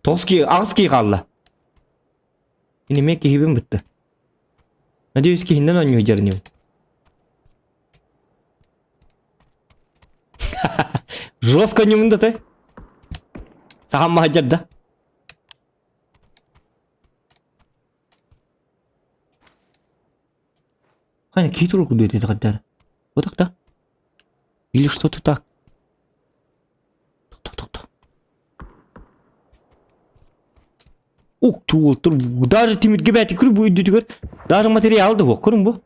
Тоски, аҕыс хаалла. Мин эмиэ киһибин бытта. Надеюсь, киһиннэн оонньуу дьарыныбын. Жестко ньуҥда да ты. Сахам маһадьар да. Хайа, киһи турук курдук этэ хаддар. Вот так да? Или что-то так? Тохто, тохто. Ух, туолтур, даже тимиргэ бэти күр бу үрдүтүгэр даже материал да суох көрүҥ бу.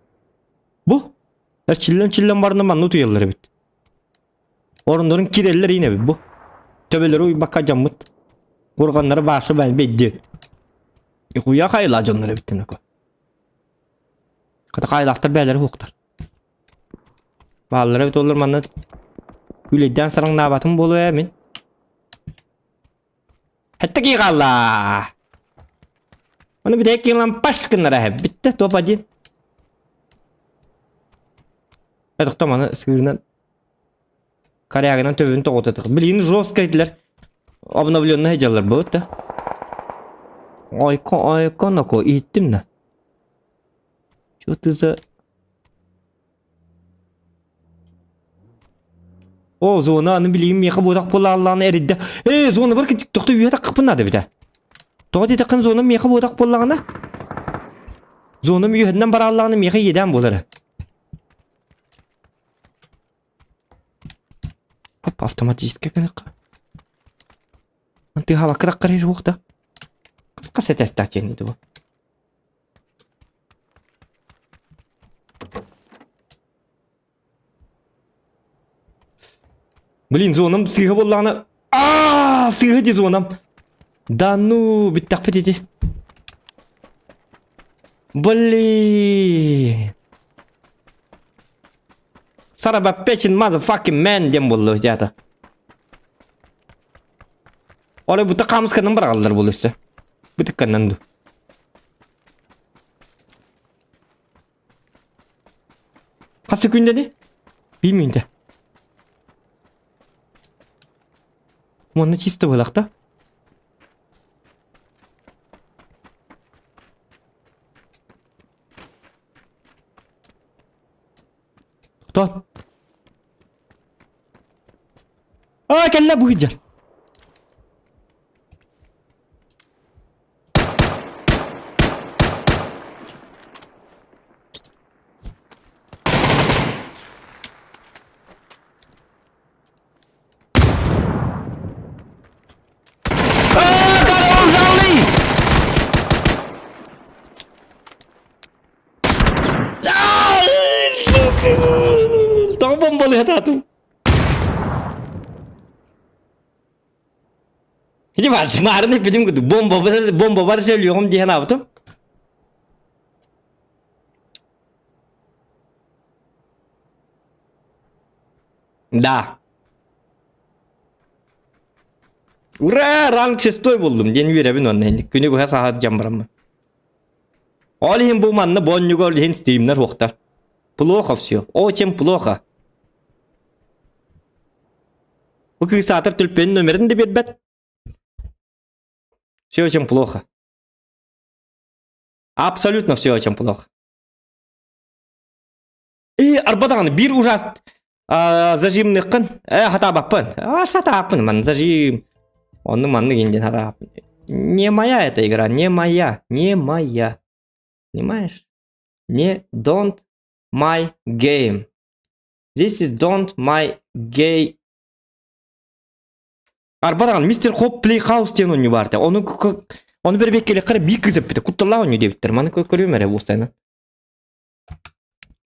Бу эрчиллэн-чиллэн барна манна утуйаллар эбит. Оруннарын кирэллэр иин эбит бу. Төбөлөрү уйбакка дьаммыт. Курганнары баарса бэйди бэйди. Хуя хайла дьоннор эбиттин око. Хата хайлаахтар бээлэри хуохтар. Бааллара эбит олор манна күлэйдээн сараҥнаабатым буолуо ээ мин. Хэтте кии хаалла. Ону бүтэһик киҥлан паш гыннара эһэ. Бүттэ топ один. Э тохто маны сыырынан корягынан төбүн тоҕутатых. Билигин жестко этилэр. Обновленный дьаллар буолбут да. Ойко ойко ноко иһиттим да. Что ты за... О, зона аны билигин миэхэ буотах буолааллаҕына эрийдэ. Ээ, зона бар тохто үөһэ таххыппын наада эбитэ. Тоҕо диэтэххин зона миэхэ буотах буоллаҕына зонам үөһэннэн барааллаҕына миэхэ иэдээн буолара. Оп, автоматически гыныхха. Тыаһаабакка таххар иһэр да. Хас этээстээх дьиэни бу. Блин, зонам сыыһа буоллаҕына аа сыыһа дии зонам. Да ну, бүттэхпит ити. Блин. Сарабаппечин motherfucking man диэн буолла театр. Оля бу такамысканан барагаллар буолла өссө. Бу тыкканнан ду. Хас секүндэни? Bir мүнтэ. Манна чисто буолах да. Тохтоо. Аа кэллэ бу сылдьар. Аа, король залый! Аа, сука! Тоҕо бомбалыатаатым? Ити бар, маарыны эппитим курдук, бомба бомба бар сөйлүөҕүм дии санаабытым. Да. Ура, ранг шестой буллум диэн үөрэбин онно инник күнү быһа саһат дьон бараммын. Ол иһин бу манна бонньуга ол иһин стримнэр уохтар. Плохо все, очень плохо. Бу кыыс саатар түлпүөн номерин да биэрбэт. Все очень плохо. Абсолютно все очень плохо. И арба даҕаны биир ужас зажимныххын э хатаабаппын а сатааппын ман зажим онну маннык индин хатааппын не моя эта игра не моя не моя понимаешь не don't my game this is don't my gay Арба даҕаны мистер Хоп Плейхаус диэн оонньуу баар этэ. Ону ону бэрэбиэркэлиэххэ эрэ биир кыыс эппитэ. Кутталлаах оонньуу диэбиттэр. Маны көрүөм эрэ уустайынан.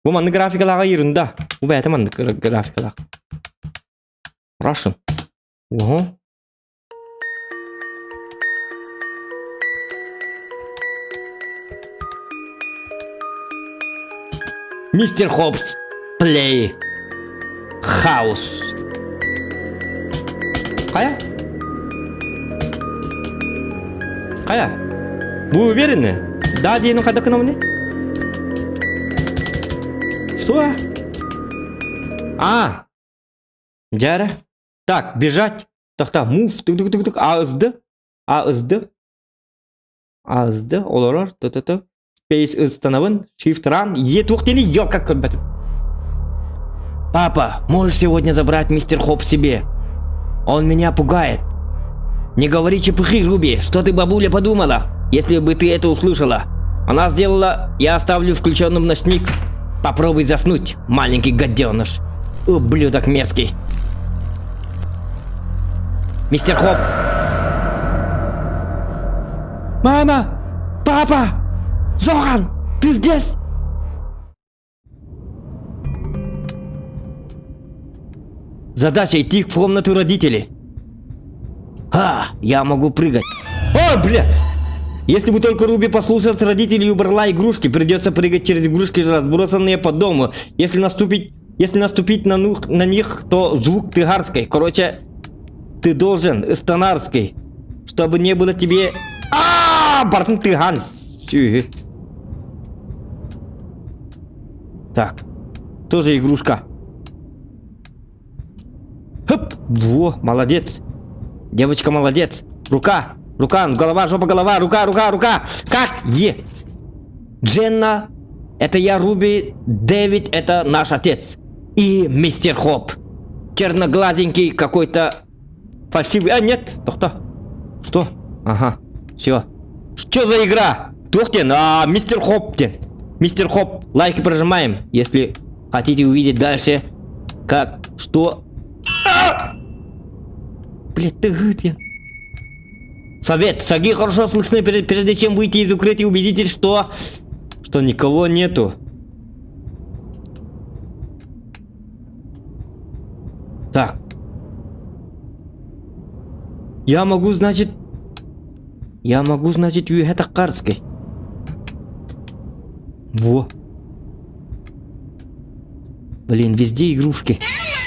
Бу маннык графикалааҕа ерунда. Бу бэйэтэ маннык графикалаах. Russian. Уһу. Мистер Хопс Плей Хаус. Хайа? Хайа? Вы уверены? Да, диэни хайдах гынабыный? Что? А! Дьэ Так, бежать. Так, так, мув, тук тук тук тук АСД. АСД. АСД олорор. Т т т. Space ыстанабын. Shift run. Е туох диэни ё как көрбөтүм. Папа, можешь сегодня забрать мистер Хоп себе? Он меня пугает. Не говори чепухи, Руби, что ты, бабуля, подумала, если бы ты это услышала? Она сделала, я оставлю включенным ночник. Попробуй заснуть, маленький гаденыш. Ублюдок мерзкий. Мистер Хоп. Мама! Папа! Зохан! Ты здесь? Задача идти в комнату родителей. А, я могу прыгать. О, бля! Если бы только Руби послушался родителей и убрала игрушки, придется прыгать через игрушки, разбросанные по дому. Если наступить, если наступить на, ну, на них, то звук тыгарской. Короче, ты должен, станарский, чтобы не было тебе... А, Бартын тыган. Так, тоже игрушка. Хоп! Во, молодец. Девочка молодец. Рука, рука, голова, жопа, голова, рука, рука, рука. Как? Е. Дженна, это я, Руби, Дэвид, это наш отец. И мистер Хоп. Черноглазенький какой-то фальшивый. А, нет, тохто. Что? Ага, все. Что за игра? Туох диэн, а, мистер Хоп диэн. Мистер Хоп, лайки прожимаем, если хотите увидеть дальше, как, что... А! Блядь, ты диэн. Совет, шаги хорошо слышны, прежде чем выйти из укрытия, убедитесь, что... Что никого нету. Так. Я могу, значит... Я могу, значит, үөһэ таххарский. Во. Блин, везде игрушки.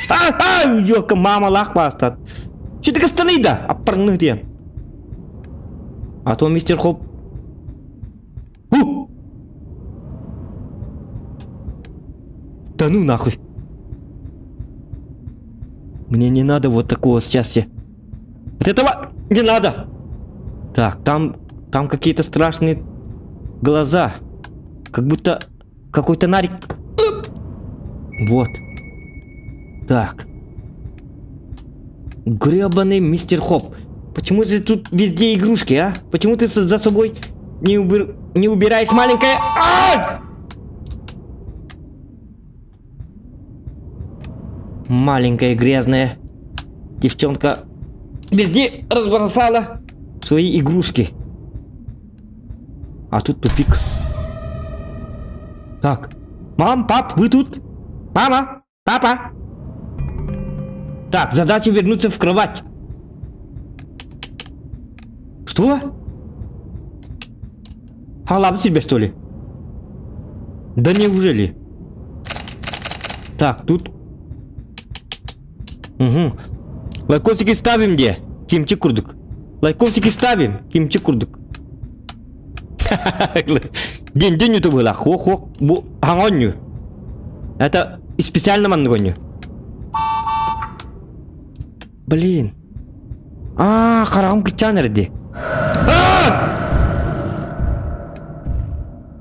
А, а, ёлка, мама лах бастат. Что ты да? Аппарны диэн. А то мистер Хоп. У! Да ну нахуй. Мне не надо вот такого счастья. Вот этого не надо. Так, там, там какие-то страшные глаза. Как будто какой-то нарик. Вот. Так. Гребаный мистер Хоп. Почему же тут везде игрушки, а? Почему ты за собой не, убир... не убираешь маленькая... А! Маленькая грязная девчонка везде разбросала свои игрушки. А тут тупик. Так. Мам, пап, вы тут? Мама, папа. Так, задача вернуться в кровать. Что? Халап себе, что ли? Да неужели? Так, тут... Угу. Лайкосики ставим где? Кимчи курдук. Лайкосики ставим. Кимчи курдук. День день это было. Хо-хо. Бу хаңонню. Это специально манныгонню. Блин. А, хараҕым кыччаан эрди.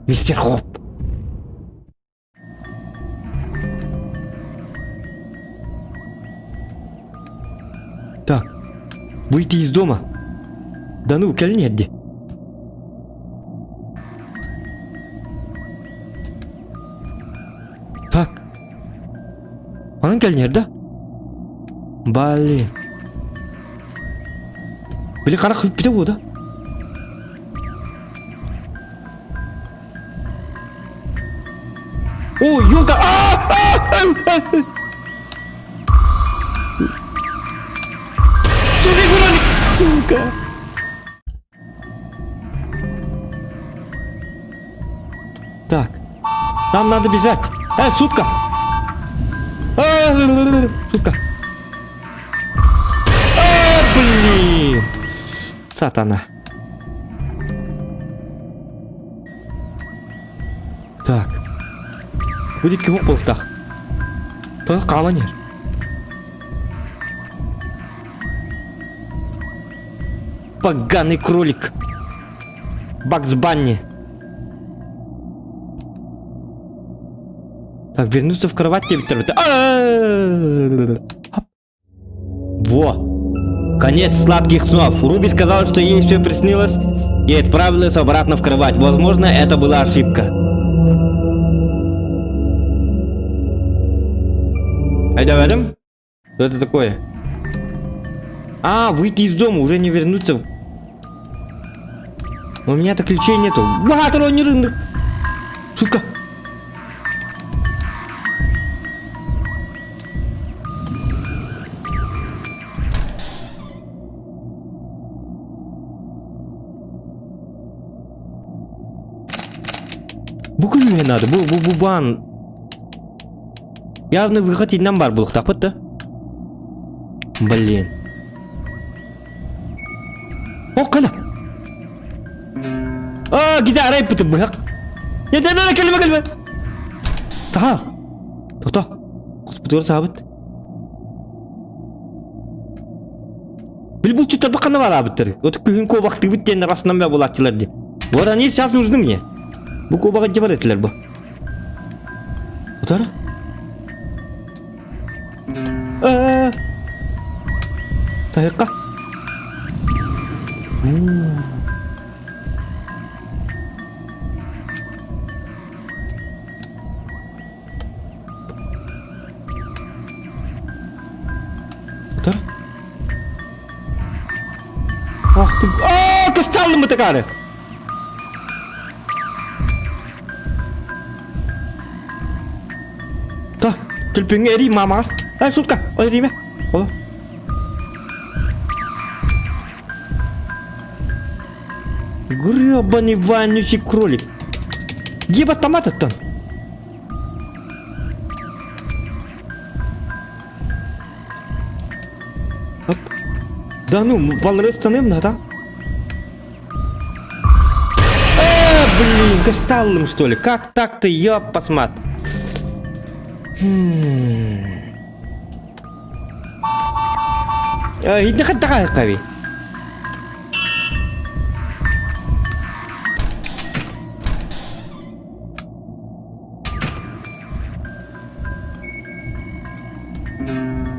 Мистер Хоп. Так, выйти из дома. Да ну, кэлин эрди. Так. Онон кэлин да? Блин. Били харах бүппүтэ буо да? О, елка! Сука, сука! Так, нам надо бежать. Э, шутка! Э, шутка! А, блин! Сатана. Так. Будет кимок буолтах. Тоҕо хаалан иһэр. Поганый кролик. Бакс Банни. Так, вернуться в кровать тебе Во! Конец сладких снов. Руби сказала, что ей все приснилось и отправилась обратно в кровать. Возможно, это была ошибка. Айда, Что это такое? А, выйти из дома, уже не вернуться. У меня-то ключей нету. Бахатыр рынок. Шутка. Бу күнү надо, бу бу бу бан. Явно выход иннан бар булуктапыт да. Блин. О, кала. А, гитара иппытым быһах. Не, не, не, кэлимэ, кэлимэ. Саха. Тото. Куспутугар саабыт. Били булчуттар бакана бараабыттар. Вот күһүн куобахтыыбыт диэн расынан бэ булааччылар ди. Вот они сейчас нужны мне. Бу куобаҕа дьэ бар этилэр бу. Утары. Таһыкка. Тутар. Ах ты... Аа, көсталлым бытыкары. Та, түлпүҥҥэ эрий маамаҕар. Ай, сутка, ой, эриимэ. Ола. Гребаный вонючий кролик. Еба томат-то. Оп. Да ну, баллары станым да? Э, блин, косталым что ли? Как так-то, ёп, посмат. Итини хаттаха хави.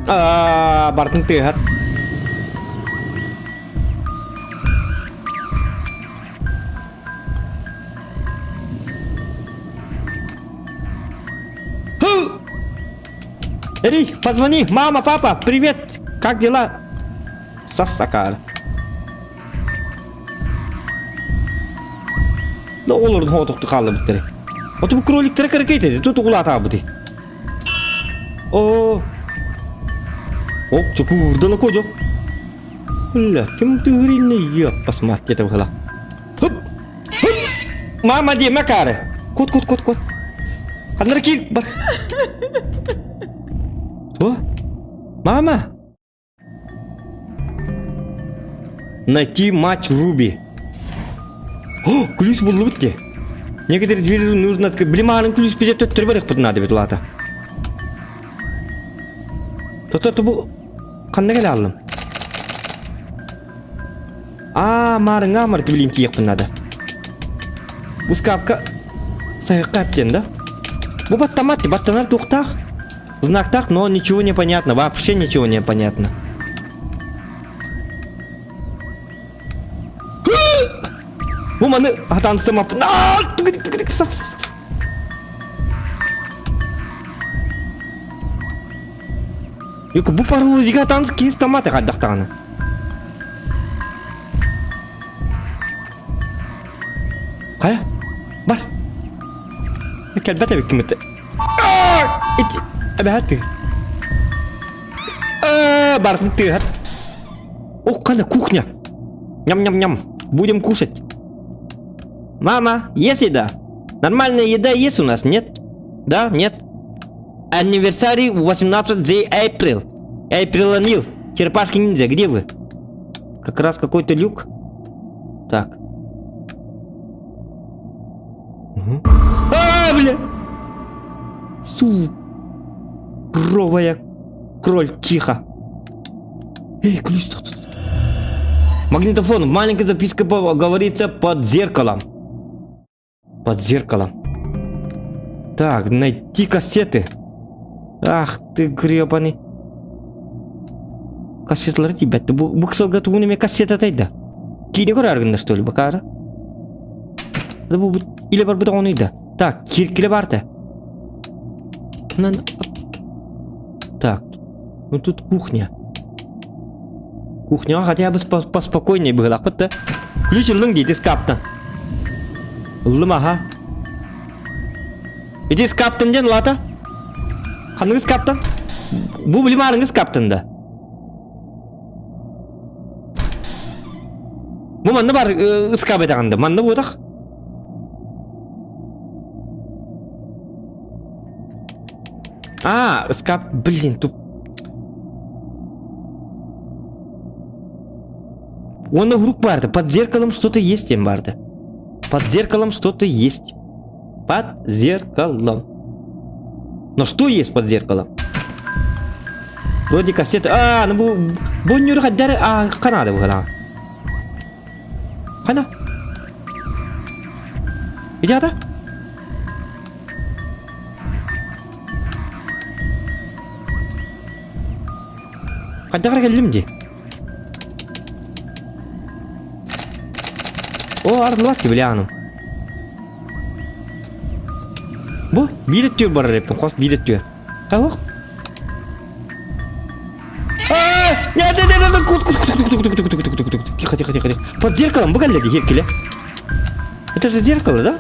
Аа, бартын тыаһат. Эй, позвони, мама, папа, привет, как дела? Сассакар. Да олордун хоотукту хааллыбыттары. Оту бу кроликтара кыракай тут угулаатаабыты. О, Ок, чукурдана кодьо. Бля, ким тыыринне ёппасмат дете быхала. Хоп! Хоп! Мама диэмэ каары. Кут кут кут кут. Ханнара киир бар. О? Мама! Найти мать Руби. О, ключ буллубут де. Некоторые двери нужно открыть. Блин, маарын ключ билет төттөрү барыхпыт надо бит улаата. То-то бу ханна кэлэ аллым? Аа, маарыҥа амарты билин тиийиэхпин наада. Бу скапка сайыкка эптен да? Бу баттамат, баттанар туохтаах. Знактаах, но ничего не понятно, вообще ничего не понятно. Бу маны атаансымаппын. Юк, бу паролузига атаанс киһи томат хайдахтаҕына. Хайа? Бар. Кэлбэт эбиккин бит. Ити эбэһэ тыы. Бартын тыаһат. Ох, қана кухня. Ням-ням-ням. Будем кушать. Мама, есть еда? Нормальная еда есть у нас, нет? Да, нет? Anniversary 18 day April. April O'Neil. Черепашки ниндзя, где вы? Как раз какой-то люк. Так. Угу. А, бля! Суровая кроль, тихо. Эй, ключ тут. Магнитофон. Маленькая записка говорится под зеркалом. Под зеркалом. Так, найти кассеты. Ах ты гребаный. Кассеталары тиийбэт. Бу, бу кысалга тугун эмэ кассета тайда. Киинэ көрөр что ли, бакара? Да бу иле барбыт оҕону да. Так, киркиле барда. Так, ну тут кухня. Кухняҕа хотя бы поспокойнее быһылахпыт да. Ключ ыллыҥ дии, скаптан. Ыллым аха. Иди скаптан диэн улаата. Ханныгы скаптан? Бу билим скаптан да. Бу манна бар ыскап этаҕында. Манна буотах. А, ыскап, блин, туп. Уонна урук барды. Под зеркалом что-то есть диэн барды. Под зеркалом что-то есть. Под зеркалом. Но что есть под зеркалом? Вроде кассета. А, ну бу бу нюру хаддары а канада бу хана. Хана. Идята? Хайдах эрэ кэллим дии. О, арыллыбат дии били ааным. Бу биир өттүгэр барар эппин, хос биир өттүгэр. Хайах? Нет, нет, нет, нет, кут, кут, кут, кут, кут, кут, кут, кут, кут, кут, тихо, тихо, тихо, тихо. Под зеркалом, бу кэллэ дии, зеркало. Это же зеркало, да?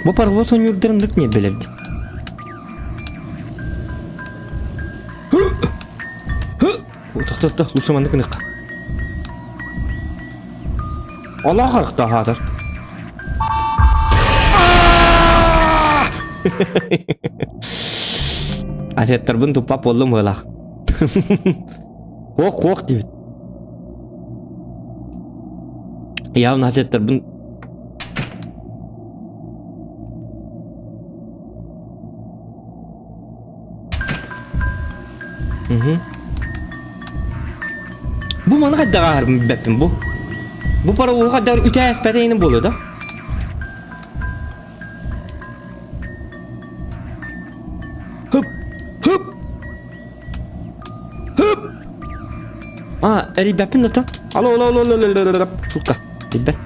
Бу паровоз ойнуурдарын не билэрди. Тохто, лучше маннык ынык. Аллах арықта хатыр. Асеттарбын туппап болдум быылах. Куох куох диэбит. Явно асеттарбын Угу. Бу маны хайдах ааһарбын билбэппин бу. Бу паровоһу хайдах үтээспэтэ ини буолуо да? Хып! Хып! Хып! А, эрийбэппин да Алло, алло, алло, алло, алло, алло, шутка. Билбэт.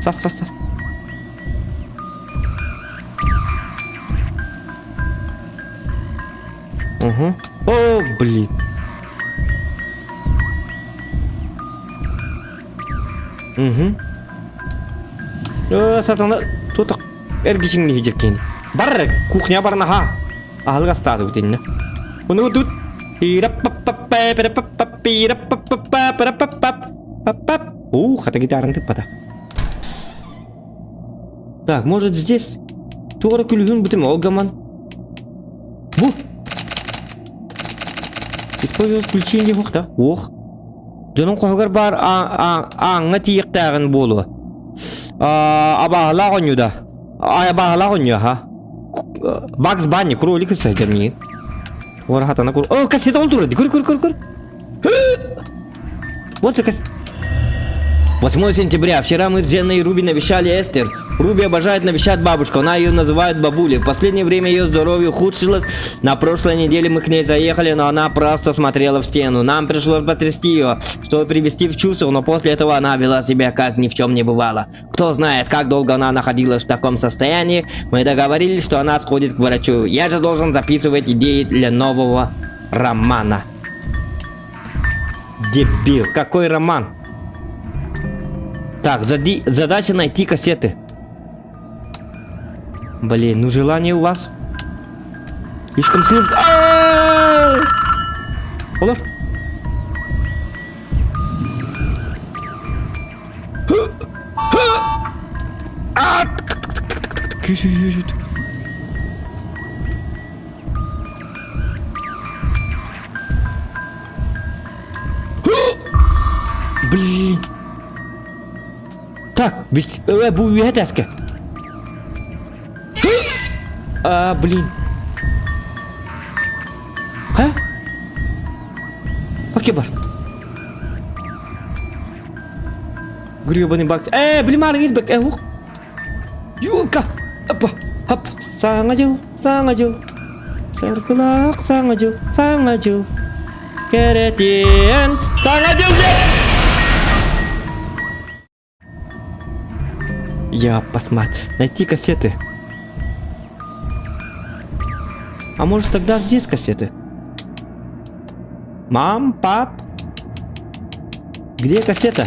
Сас, сас, сас. Угу. О, блин. Угу. Э, сатана тут эргичиҥни хидьиркин. Бар, кухня барна ха. Аһылык астааты бутинна. Уну тут Ух, это гитаран тыппата. Так, может здесь? Туора күлүһүн бутым олгаман. Бу. Использовать включение ох да. Ох. Дьонун хоһугар баар ааҥҥа тиийиэхтээҕин буолуо. Абааһылаах оонньуу да. Абааһылаах оонньуу аха. Бакс Банни кролик сылдьар миигин. Уора хатана кур. О, кассета ол турар. Көр, көр, көр, көр. Вот же кассета. 8 сентября. Вчера мы с Дженной и Руби навещали Эстер. Руби обожает навещать бабушку. Она ее называет бабулей. В последнее время ее здоровье ухудшилось. На прошлой неделе мы к ней заехали, но она просто смотрела в стену. Нам пришлось потрясти ее, чтобы привести в чувство, но после этого она вела себя как ни в чем не бывало. Кто знает, как долго она находилась в таком состоянии. Мы договорились, что она сходит к врачу. Я же должен записывать идеи для нового романа. Дебил, какой роман? Так, зади задача найти кассеты. Блин, ну желание у вас. Слишком слишком. Олор. Блин. Так, ведь бу үөһэ тэскэ. А, блин. Ха? Окей бар. Гребаный бакс. Э, блин, мары ирбек, э, ух. Юлка. Опа, хоп. Саҥа дьыл, саҥа дьыл. Саргылаах саҥа дьыл, саҥа дьыл. Кэрэтиэн, саҥа дьыл деп. Я посмотри. Найти кассеты. А может тогда здесь кассеты? Мам, пап. Где кассета?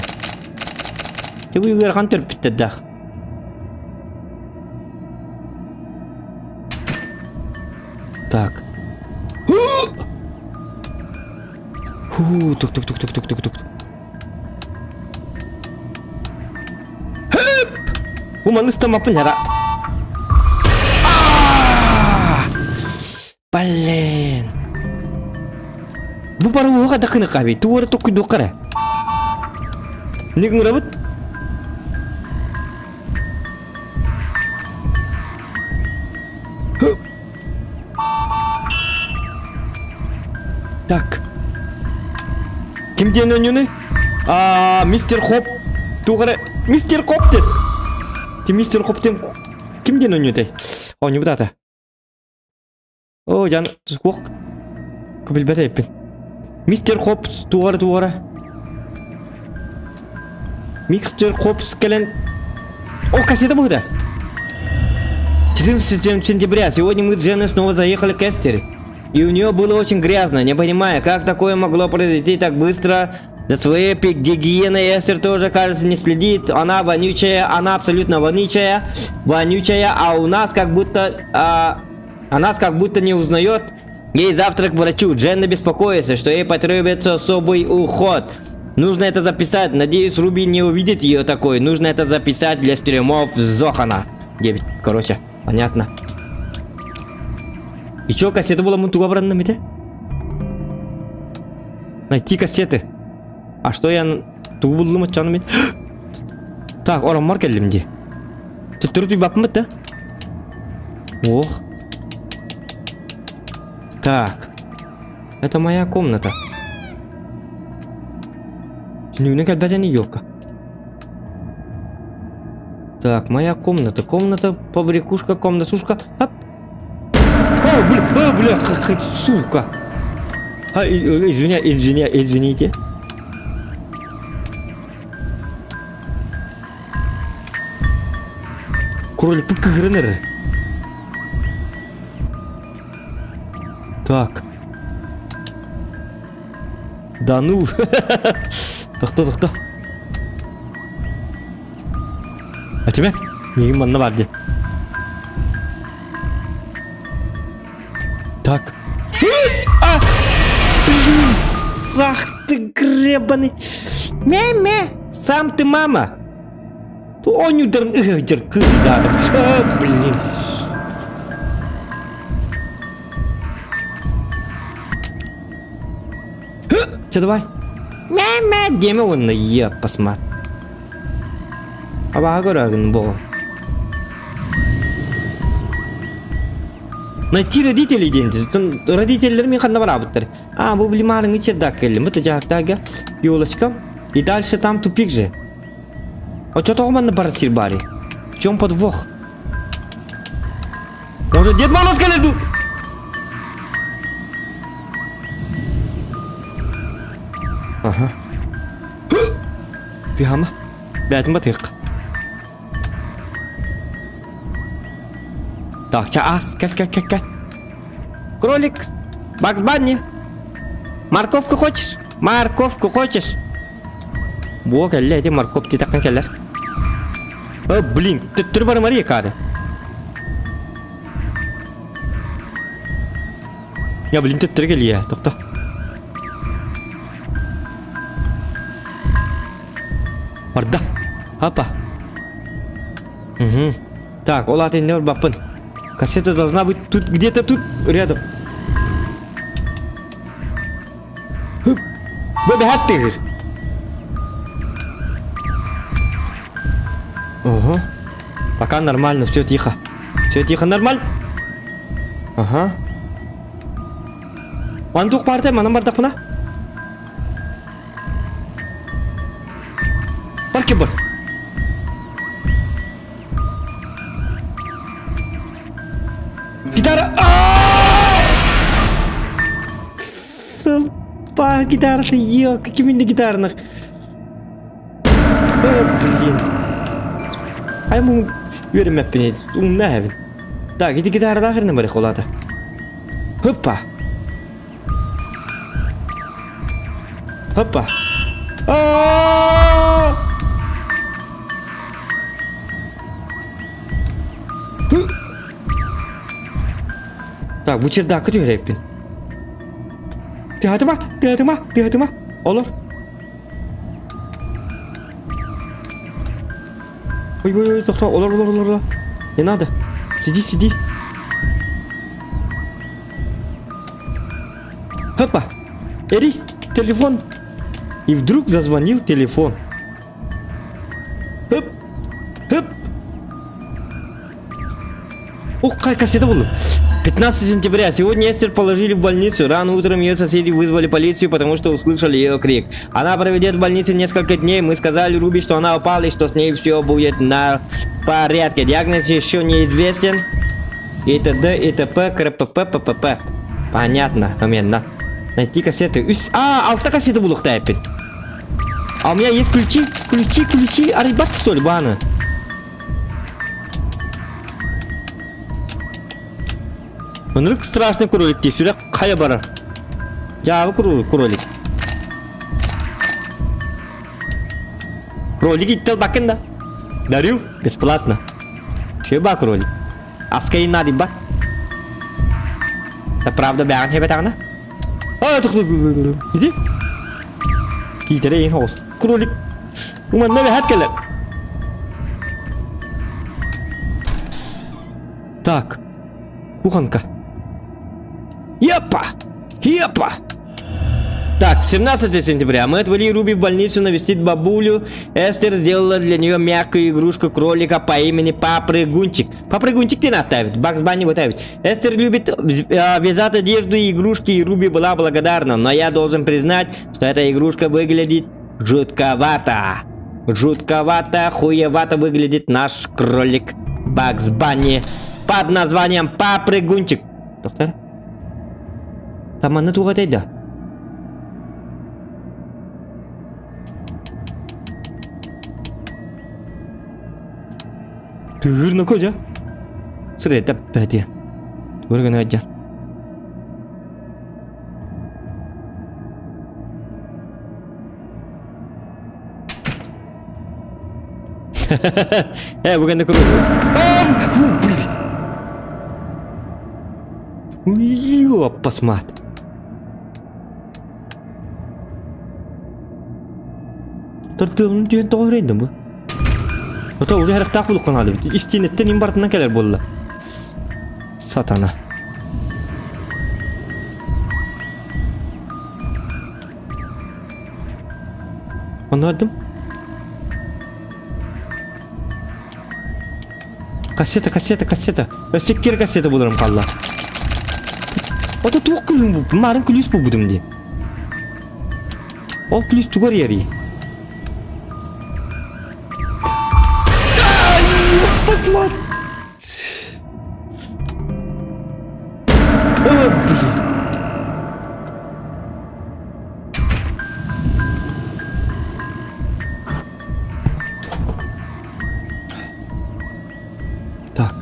Ты ыарахан төрпүттэрдээх. Так. Фу, тук тук тук тук тук тук тук. Бу маны ыстамаппын хара. Блин. Бу паровоһу хайдах гыныахха Туора токкуйдуохха эрэ. Не гынырабыт? Так. Ким диэн оонньууну? Аа, мистер Хоп. Туох эрэ Мистер Хоп диэн. Ти мистер Хоп диэн ким диэн оонньуутай? Оонньуубут аата. О, жан, туох билбэт эппин. Мистер Хопс туора туора. Мистер Хопс кэлэн... О, кассета будет! 14 сентября. Сегодня мы с Дженной снова заехали к Эстер. И у нее было очень грязно, не понимая, как такое могло произойти так быстро. За своей гигиеной Эстер тоже, кажется, не следит. Она вонючая, она абсолютно вонючая, вонючая, а у нас как будто... А, а нас как будто не узнает. Ей завтра к врачу. Дженна беспокоится, что ей потребуется особый уход. Нужно это записать. Надеюсь, Руби не увидит ее такой. Нужно это записать для стримов Зохана. 9. Короче, понятно. И чё, кассета была мунтуга обратно мете? Найти кассеты. А что я... Тугу буллум оччону мин? Так, ороммор кэллим дии. Төттөрү түйбаппымыт да? Ох. Так. Это моя комната. Түнүгүнэн кэлбэтэн елка. Так, моя комната. Комната, побрякушка, комнатушка. Хоп. О, бля, о, бля, х, сука. А, извиня, извиня, извините. Кролик кыһырыныр. Так. Да ну. Тохто, тохто. А тебе? Мигин манна бар дии. Так. А! Блин, ах ты гребаный. Мэ-мэ. Сам ты мама. Оонньуурдарын ыһыдьыр кыыдаатым. Блин. Чэ давай. Мэ-мэ диэмэ уонна еппасмат. Абааһы көрөөгүн буо. Найти родителей диэн родителлэр мин ханна бараабыттар. А, бу блин чердак кэллим. Это дьаһактаага елочка. И дальше там тупик же. Оччотооҕу манна барар сир баарый? В чем подвох? Может, Дед Мороз кэлэр дуу? Ага. Тыһама. Бээтин батыах. Так, ча ас, кэл, кэл, кэл, кэл. Кролик, Бакс Банни. Морковку хочешь? Морковку хочешь? Буо кэллэ ити морковь титэххин кэлэр. О, блин, төттөрү барымары каады. Я, блин, төттөрү кэлиэ, тохто. Барда. Апа. Угу. Так, ол аты инне барбаппын. Кассета должна быть тут, где-то тут, рядом. Бу бэһэт тыгыр. Ого. Пока нормально, все тихо. Все тихо, нормально. Ага. Мандук барды, манан бардахпына. Бар ким бар. Гитара. Сылпа гитарата елка, киминде гитарных. Блин. Ай мун үөрэммэппин умна эбин. Так, ити гитаралаах эрнэ барых олата. Хыппа. Хоппа. А! Так, бу чердакка түһэрэппин. Тыһатыма, тыһатыма, тыһатыма. Олор. Ой, ой, ой, тохтоо, олор, олор, олор, олор. Не надо. Сиди, сиди. Хопа! Эри, телефон! И вдруг зазвонил телефон. Хоп! Хоп! Ух, какая кассета была! 15 сентября. Сегодня Эстер положили в больницу. Рано утром ее соседи вызвали полицию, потому что услышали ее крик. Она проведет в больнице несколько дней. Мы сказали Руби, что она упала и что с ней все будет на порядке. Диагноз еще неизвестен. И т.д. и т.п. КРПП ППП. Понятно, поменно. Найти кассеты. Үс... А, алта кассеты булуохта эппит. А у меня есть ключи? Ключи, ключи. Арыйбат что ли, баны? Ынырык страшный кролик дии сүрэх хайа барар. Дьаабы кролик. Кролик иттел бакын да. Дарю бесплатно. Шеба кролик. Аскайын надо бат. Да правда бэҕэн хебетаҕына. А, Иди. Киитере ең хоғыс. Кролик. Уманна бэхат кэлэр. Так. Кухонка. Епа! Епа! Так, 17 сентября мы отвели Руби в больницу навестить бабулю. Эстер сделала для нее мягкую игрушку кролика по имени Попрыгунчик. Попрыгунчик ты наставит, Бакс Банни вытавит. Эстер любит вязать одежду и игрушки, и Руби была благодарна. Но я должен признать, что эта игрушка выглядит жутковато. Жутковато, хуевато выглядит наш кролик Бакс Банни под названием Попрыгунчик. Доктор? Таманы туға да? Тыырна кожа. Сыры тәппәден. Туыргын аджан. Э, бүгін де Фу, блин. Ёппасмат. Тартыгын түйен тоҕо үрейдим бу. Ото уже харахтаах булуккан хаалыбыт. Истиинэттэн им бартынан кэлэр буолла. Сатана. Оннордум. Кассета, кассета, кассета. Өссө кир кассета буларым хаалла. Ото туох күлүм бу? Марын күлүс булбутум дии. Ол күлүс тугар ярий? О, блин. Так.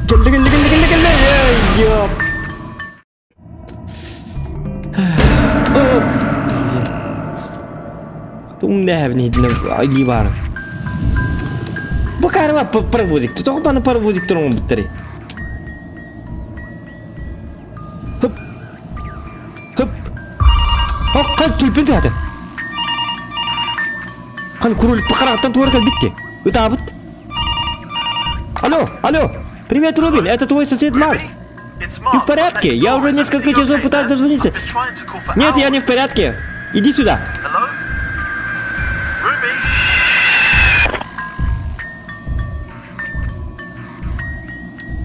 Кэллэ, кэллэ, кэллэ, кэллэ, кэллэ. Эй, ёп. О, блин. Тумнэһэбин иһитинэ илии баарын. Бу карма паровозик. Тоҕо баны паровозик туруҥ буттары. Хып. Хып. Хал түлпүн түһэтэ. Хан кролик пахараттан туора кэлбитти. Ытаабыт. Алло, алло. Привет, Робин, это твой сосед Марк. Ты в порядке? Я уже несколько часов пытаюсь дозвониться. Нет, я не в порядке. Иди сюда.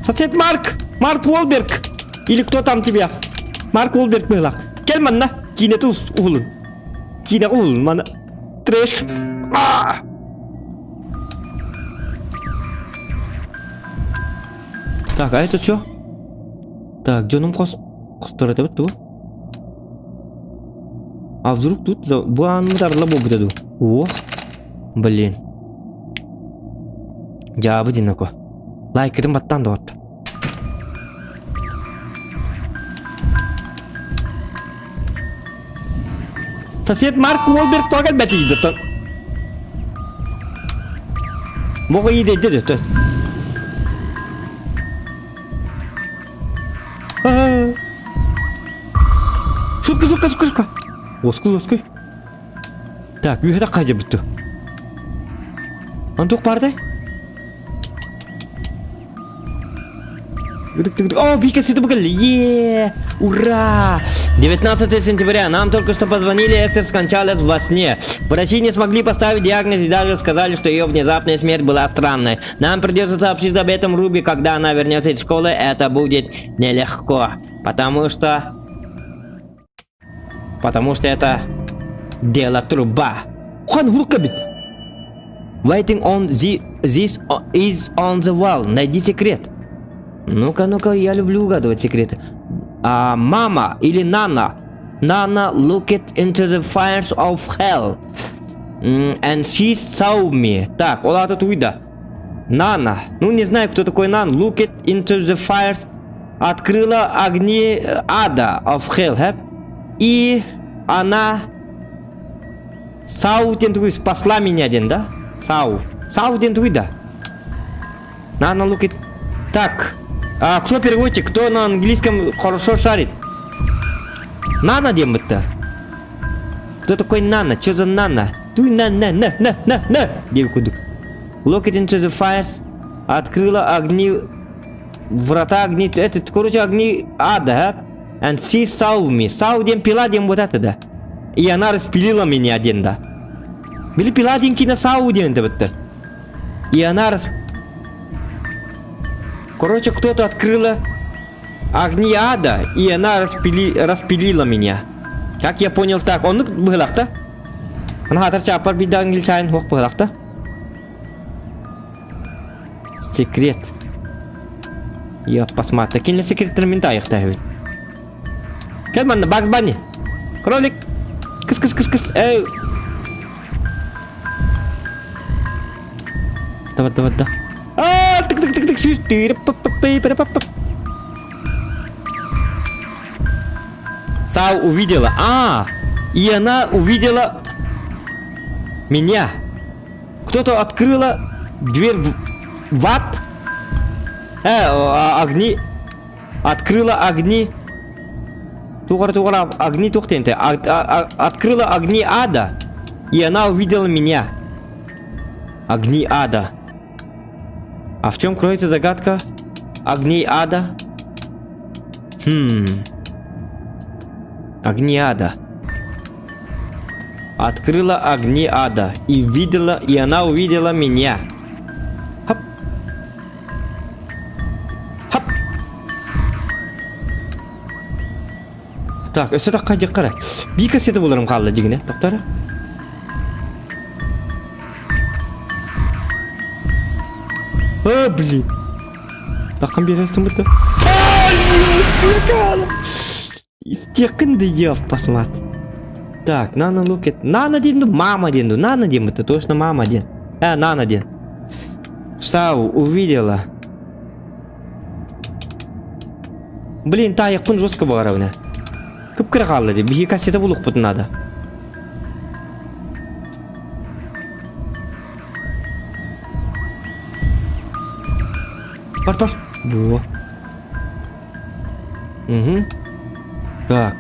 Сосед Марк! Марк Уолберг! Или кто там тебя? Марк Уолберг быһылаах. Кэл манна. Киинэтэ уһулун. Киинэ уһулун мана. Трэш. А! Так, а это что? Так, дьонум хос хостор этебит дуу? А вдруг тут за... Бу аанмыт арыла буолбута дуу? Ох, блин. Дьаабы динако. Лайкытын баттаан доҕотто. Сосед Марк Уолберг тоҕо кэлбэтий доттон? Моҕо иидэйдэ доттон. Шутка, шутка, шутка, шутка. Оскуй, оскуй. Так, үөһэ хайдьа бүттү. Антух баардай? О, Вика кэллэ. Е, ура! 19 сентября. Нам только что позвонили, Эстер скончалась во сне. Врачи не смогли поставить диагноз и даже сказали, что ее внезапная смерть была странной. Нам придется сообщить об этом Руби, когда она вернется из школы. Это будет нелегко. Потому что... Потому что это дело труба. Хан бит. Waiting on the This is on the wall. Найди секрет. Ну-ка, ну-ка, я люблю угадывать секреты. А, мама или Нана. Nana looked into the fires of hell. And she saw me. Так, ол аата туйда. Нана. Ну, не знаю, кто такой Нан. Looked into the fires. Открыла огни ада of hell. Хэп? И она... Saw диэн тугуй спасла меня диэн, да? Saw. Saw диэн тугуй да? Нана look it. Так. А, кто переводчик? Кто на английском хорошо шарит? Нана диэн бытта. Кто такой Нана? Что за Нана? Туй на на на на на на диэбит курдук. Look it into the fires. Открыла огни... Врата огни... Это, короче, огни ада, а? And she saw me. Saw диэн пила диэн вот это да. И она распилила меня диэн да. Били пила диэн кина saw диэн это И она рас... Короче, кто-то открыла огни ада, и она распили... распилила меня. Как я понял так. Оннук быһылахта. Ана хатар чаапар биирдэ англичанин хуох быһылахта. Секрет. Я посмотрю. Кинилэр секреттэрин мин таайыахтаахыбын. Кэл манна, Багс Банни. Кролик. Кыс кыс кыс кыс. Эй. Давай, давай, да. А, тык тык тык тык сүүс Сау увидела. А, и она увидела меня. Кто-то открыла дверь в, в ад. Огни. Открыла огни. Тугар тугар огни тухтенте. Открыла огни ада. И она увидела меня. Огни ада. А в чем кроется загадка огней ада? Хм. Огни ада. Открыла огни ада и видела, и она увидела меня. Хоп. Хоп. Так, өссө тахха дьаххара. Биир кассета буларым хаалла дьигинэ, тохтора. А, блин. Таххан биэрэ сымыта. Истиэххин да ев посмат. Так, Нана лукет. Нана диэн ду, мама диэн ду. Нана диэн это точно мама диэн. Нана диэн. Сау увидела. Блин, таайыкпын жестко баҕарабын Кып-кыра хаалла дии. Биһиги кассета булуохпутун наада. Бар, бар. Во. Угу. Так.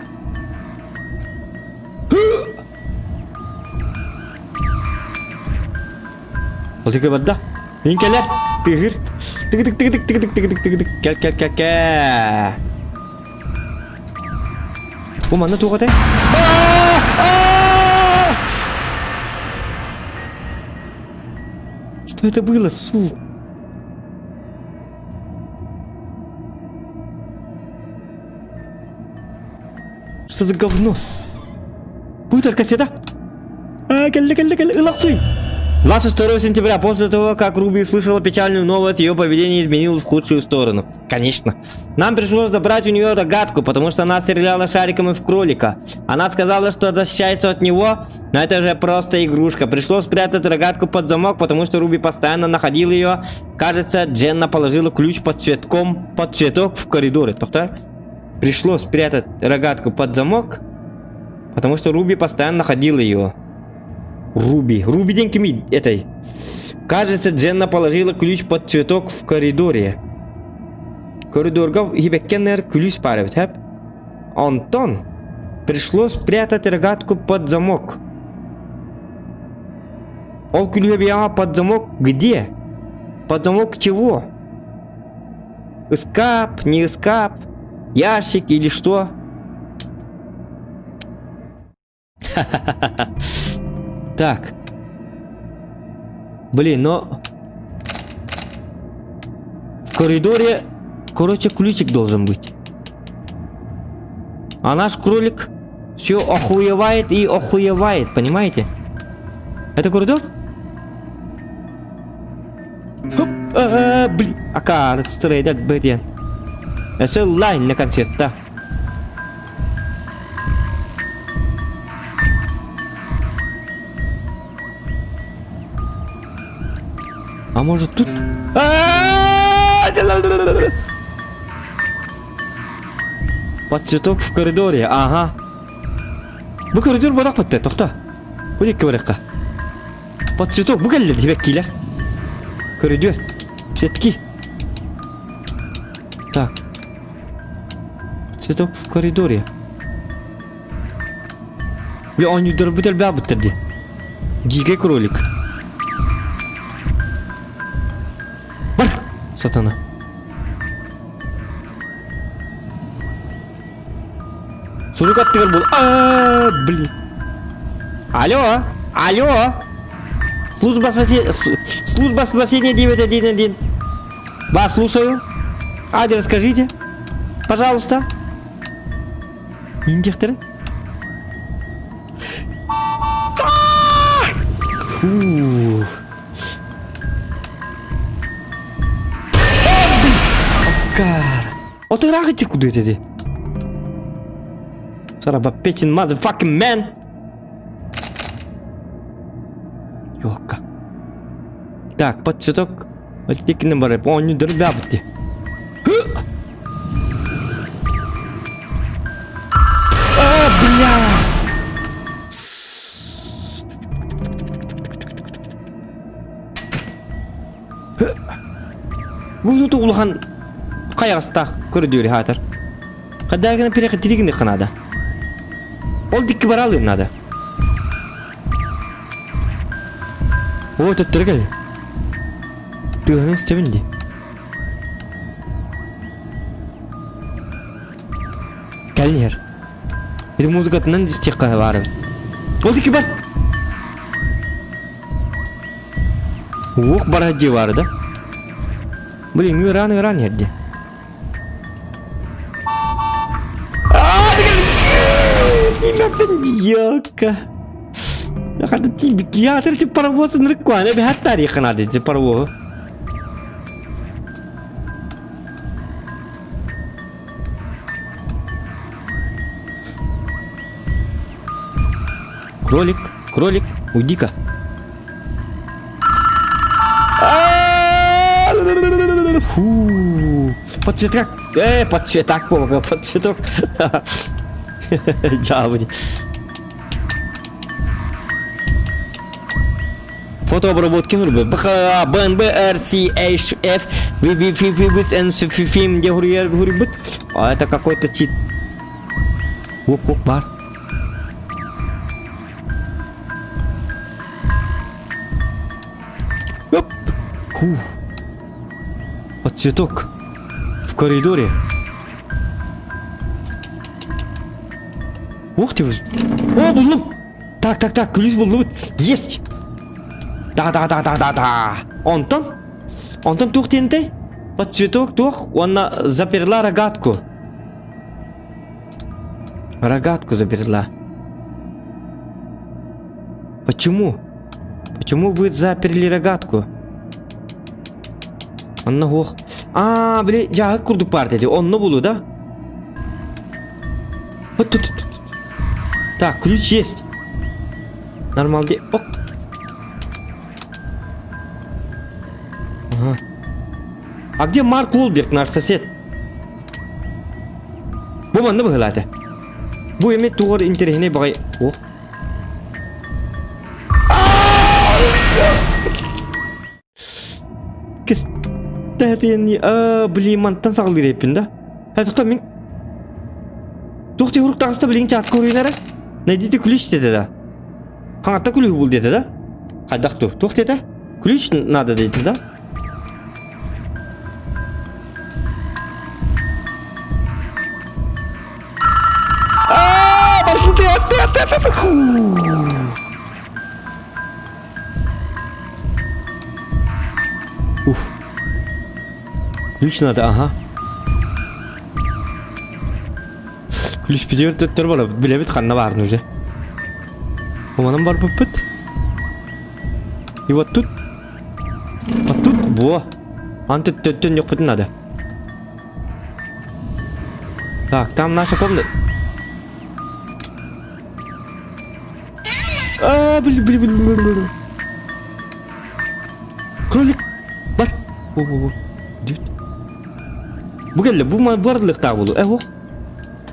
Ол диэки барда. Мин кэлэр. Тыгыр. Тыгыдык тыгыдык тыгыдык тыгыдык тыгыдык. Кэл кэл кэл кэл. Бу манна туох этэй? Что это было, су? Что за говно? Бутер кассета? А, кэллэ, кэллэ, кэллэ, ылахсый! 22 сентября, после того, как Руби услышала печальную новость, ее поведение изменилось в худшую сторону. Конечно. Нам пришлось забрать у нее рогатку, потому что она стреляла шариком и в кролика. Она сказала, что защищается от него, но это же просто игрушка. Пришлось спрятать рогатку под замок, потому что Руби постоянно находил ее. Кажется, Дженна положила ключ под цветком, под цветок в коридоре. Доктор? Пришлось спрятать рогатку под замок, потому что Руби постоянно находил ее. Руби. Руби диэн кимий этой. Кажется, Дженна положила ключ под цветок в коридоре. Коридорга хибеккеннер ключ баар эбит, хэп. Онтон пришлось спрятать рогатку под замок. Ол күлүө под замок где? Под замок чего? Ыскаап, не ыскаап, ящик или что? Так. Блин, но... В коридоре, короче, ключик должен быть. А наш кролик все охуевает и охуевает, понимаете? Это коридор? Хоп! Аа, блин! Акаары стрейдер бытен. Эсэ лайн на концертта. А может тут? Под цветок в коридоре, ага. Бу коридор бодақ бітті, тоқта. Бу екі бараққа. Под цветок бу кэллэ сибэккилэр. Көрүдүөр. Цветки. Так. Цветок в коридоре. Бля, оонньуурдарбыт элбээбиттэр дии. Дикий кролик. Бар! Сатана. Сурук аттыгар бул. А, блин. Алло, алло. Служба спасения, служба спасения 911. Вас слушаю. Адрес скажите. Пожалуйста. Индихтер. Фу. Акар. Отыраах ити куду этеди. Сарабаппечин motherfucking man. Ёлка. Так, под цветок. Оттикини барып, оонньуу дөрбябыт А, бля! Бу ту улахан хайаҕастаах көрүдүөрү хаатар. Хадаагына пирэхэ тиригини надо. Ол дикки баралыын надо. О, төттөрү кэл. Тыаһын истэбин дии. Кэлин иһэр. Ити музыкатынан истиэххэ баарым. Ол дикки бар. Уох бара дьиэ баара да. Блин, ыараан ыараан иһэр дии. Диёка. Хата тиийбит театр ти паровоз ынырыккуана бэһэт тарихына ти паровоз. Кролик, кролик, уйди-ка. Фу. Под цветок. Под цветок, под цветок. Дьаабы. Фотообработки нурбы. БХ, БНБ, Р, С, H, F, В, В, Ф, В, В, Н, С, Ф, Ф, М, Д, Р, Р, А это какой-то чит. Оп, оп, бар. Оп. Фух. Вот цветок. В коридоре. Ух ты. О, буллум. Так, так, так, күлүүс буллубут. Есть. Да, да, да, да, да, да. Онтон? Онтон туох диэнтэй? Вот цветок туох уонна заперла рогатку. Рогатку заперла. Почему? Почему вы заперли рогатку? Онно ох. А, били, дьааһык курдук баар дии. Онно булу, да? Вот тут, тут, тут. Так, ключ есть. Нормалды. Оп. Ага. А где Марк Уолберг, наш сосед? Бу манна быһылаата. Бу эми тугар интэриэһинэй баҕай. О. Кэстээтиэн блин мантан саҕалыыр эппин да. Э, тоқта мин Туох ти урук таҕыста билигин чаатка уруйнара? Найдите ключ деді да. Хаҥатта ключ бул деді да. Хайдах ту? Туох деді? Ключ надо деді да. Аа, Уф. Ключ надо, ага. Ключ бүтүөр төттөр бар, билэбит ханна баарын уже. Онон барбыппыт. И вот тут. Вот тут. Во! Анты төттөн надо. Так, там наша комната. А, блин, блин, блин, блин, блин. Кролик. Бар. О, о, о. Дүйт. Бу кэллэ, бу барлыктаах буолу. Э, ох.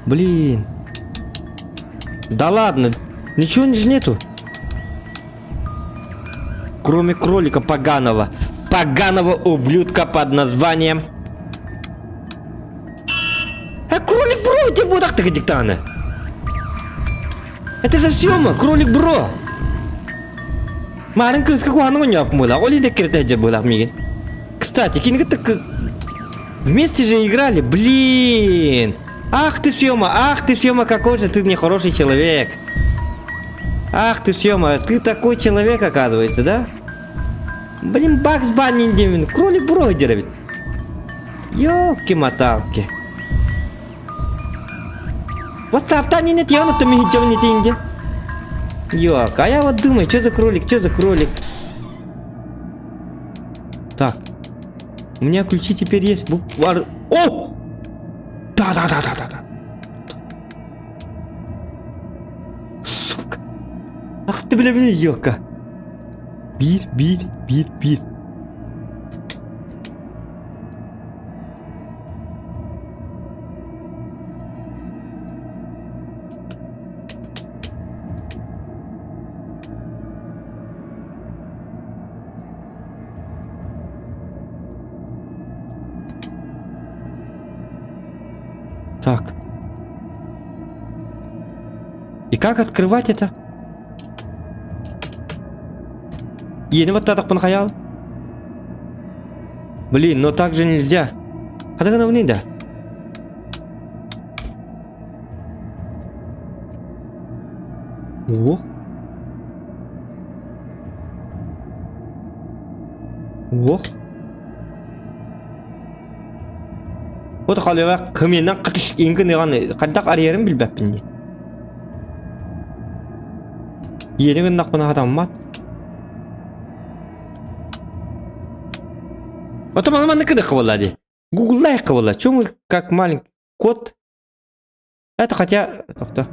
Блин. Да ладно, ничего же нету. Кроме кролика поганого. Поганого ублюдка под названием... А кролик бро, где будах ты диктаны? Это же съема, кролик бро. Марын кыска куһаҕан оонньообут буолар, ол иһин киртэ буолар миигин. Кстати, кинигэ так вместе же играли, блин. Ах ты, Сёма, ах ты, Сёма, какой же ты нехороший человек. Ах ты, Сёма, ты такой человек, оказывается, да? Блин, Бакс Банни диибин, кролик бро ведь. Ёлки-моталки. WhatsApp-та не нет, я он не тинде. Ёлка, а я вот думаю, что за кролик, что за кролик? Так. У меня ключи теперь есть. Буква... О! Да-да-да-да-да-да. Сука. Ах ты, бля, бля, ёлка. Биир, биир, биир, биир. Так. И как открывать это? Ени вот так хайал. Блин, но так же нельзя. А так она да. О. Ох. Вот халыга кымынан кытыш иңгин ыган хайдах арыйарын билбэппин дии. Иэни гыннахпына хатаммат. Потом она маннык кыдык дии. Гуглайка буолла. Чем мы как маленький кот? Это хотя... Тохто.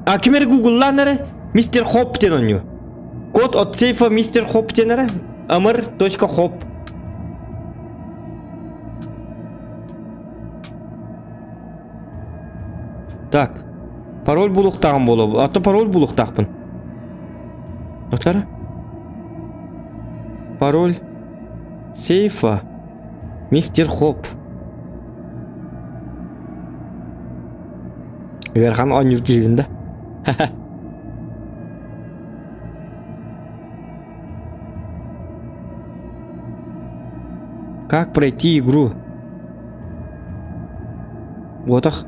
А ким эрэ гугллаан эрэ? Мистер Хоп диэн оонньуу. Код от сейфа мистер Хоп диэн эрэ. Амыр точка хоп. Так. Пароль булуохтааҕым буолуо. А то пароль булуохтаахпын. Отара? Пароль сейфа мистер Хоп. Ыарахан оонньуур киһибин да. Как пройти игру? Вот ах.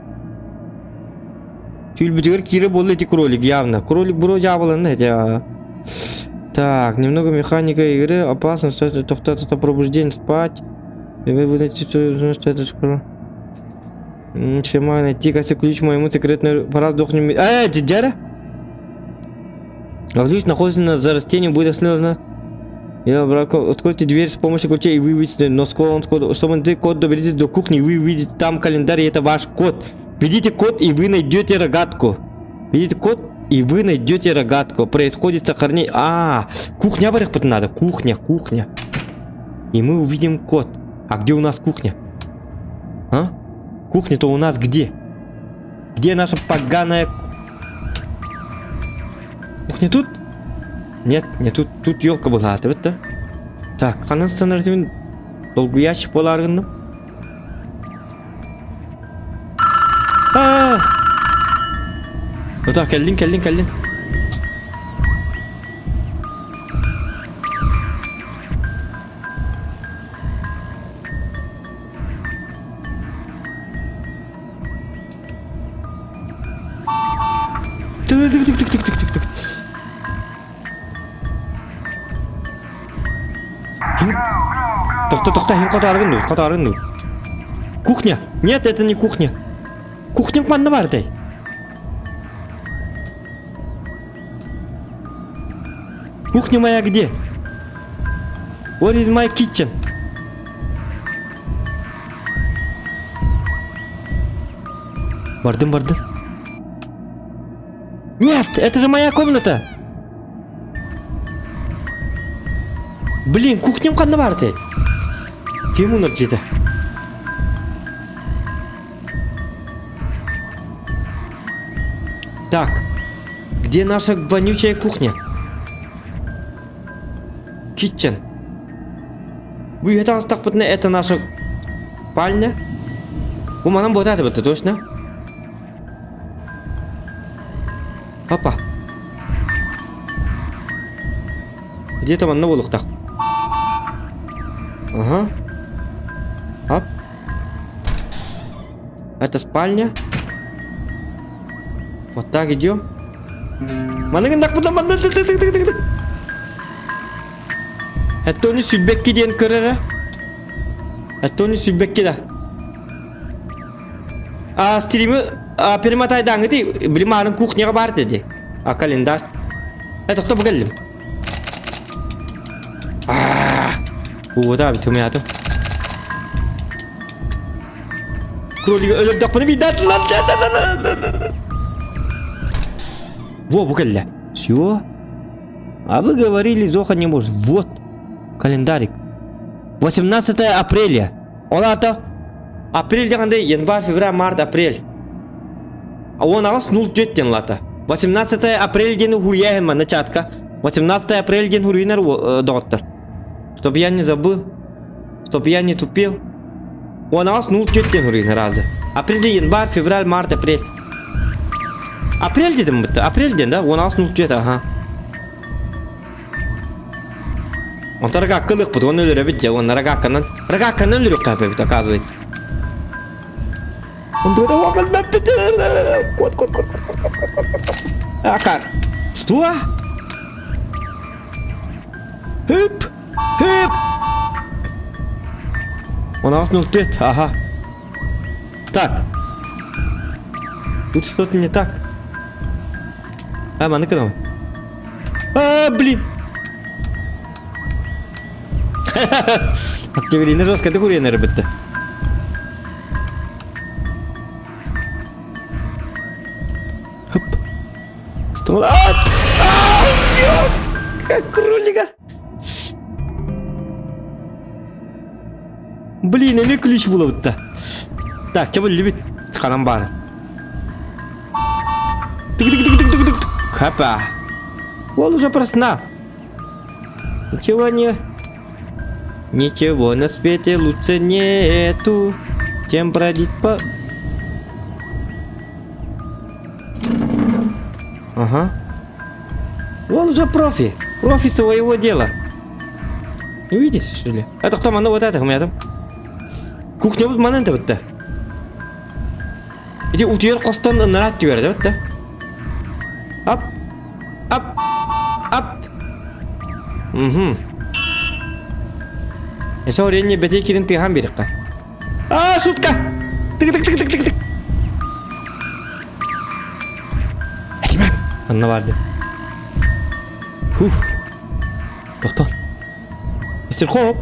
Түүл киирэ буолла ити кролик явно. Кролик бро дьаабыланна эти. Так, немного механика игры. Опасно, это пробуждение спать. Вы найти свою, что это скоро. Чем найти кассе ключ моему секретному... Пора сдохнем. Эй, дядя! А ключ находится на за растением, будет сложно. Я брако... Откройте дверь с помощью ключа и вы увидите, но скоро он код. Чтобы найти код, доберитесь до кухни, и вы увидите там календарь, и это ваш код. Введите код, и вы найдете рогатку. Введите код, и вы найдете рогатку. Происходит сохранение. А, кухня надо. Кухня, кухня. И мы увидим код. А где у нас кухня? А? Кухня-то у нас где? Где наша поганая... Кухня тут? Нет, не тут. Тут елка была, это да? Так, ханан стандартымен долгу ящик болар А! Ну так, кэллин, кэллин, кэллин. Тык тык тык тык тык тык тык. Тохто, тохто, хотааргын хотааргын Кухня! Нет, это не кухня. Кухня манна баар этэй. Кухня моя где? What is my kitchen? Бардым, бардым. Нет, это же моя комната. Блин, кухням ханна баар этэй? Ким унар дьиэтэ? Так, где наша вонючая кухня? Kitchen. Бу үйэ таҕыстахпытына это наша спальня. Бу манан буотаатыбыт точно? Папа. Где-то манна буолуохтаах. Ага. Оп. Это спальня. Вот так идем. Манныгын манна Это сүлбекки диэн көрөрө. Это сүлбекки да. А стримы а, перемотайдааҥҥыты били маарын кухняҕа баар дии. А календарь. Э тохто бу кэллим. Уота бүтүмээтим. Кролига өлөрдөхпүнэ биирдэ Во, бу кэллэ. Все. А вы говорили, Зоха не может. Вот. Календарик. 18 апреля. Ол аата апрель дегенде январь, февраль, март, апрель. А он аҕыс 04 диэн лата. 18 апрель диэн уһуруйа манна чатка. 18 апрель диэн уһуруйунар доҕоттор. Чтоб я не забыл, чтоб я не тупил. Он аҕыс 04 диэн уһуруйунар разы. Апрель январь, февраль, март, апрель. Апрель дедим бытта. Апрель диэн да? Он аҕыс 04 ага. Онтон рогакка ылыахпыт, уонна өлөрөбүт дьэ, уонна рогакканан, рогакканан өлөрүөххэ эбит, оказывается. Кот, кот, кот, кот, кот, кот, кот, кот, кот. Акар. Что? Хып! Хып! Он нас не успеет, ага. Так. Тут что-то не так. А, маны кынам. А, блин! Октябрина жестко ты курьер бітті. Хоп. Стол. А! А, ё! Как кролика. Блин, эми ключ булабытта. Так, чабыл либит ханан баар. Тык-тык-тык-тык-тык-тык. Хапа. Он уже просна. Ничего не... Ничего на свете лучше нету, чем бродить по... Ага. Он уже профи. Профи своего дела. Не видите, что ли? Это кто манна вот это у меня там. Кухня вот манан бітті. Иди утуйар хостон ынарат түгэр бітті. Ап. Ап. Ап. Угу. Эсэ оренне бэтей кирин тыахан биэриэххэ. А, шутка! Тык-тык-тык-тык-тык. Этимэн! Анна барды. Фух. Тохтон. Мистер Хоп!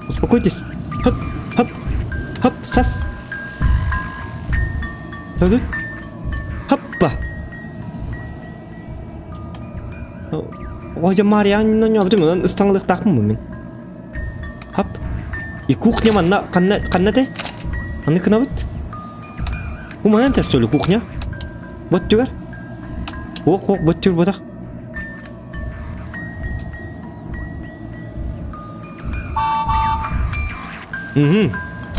Успокойтесь. Хоп, хоп, хоп, сас. Тут. Хоппа. Оҕо Мария ньобутум ыстаҥалыахтаахпын бу мин. Хап. И кухня манна ханна ханна этэй? Ханна гынабыт? Бу манан что ли кухня? Вот түгэр. Ох, ох, вот түгэр ботах. Угу.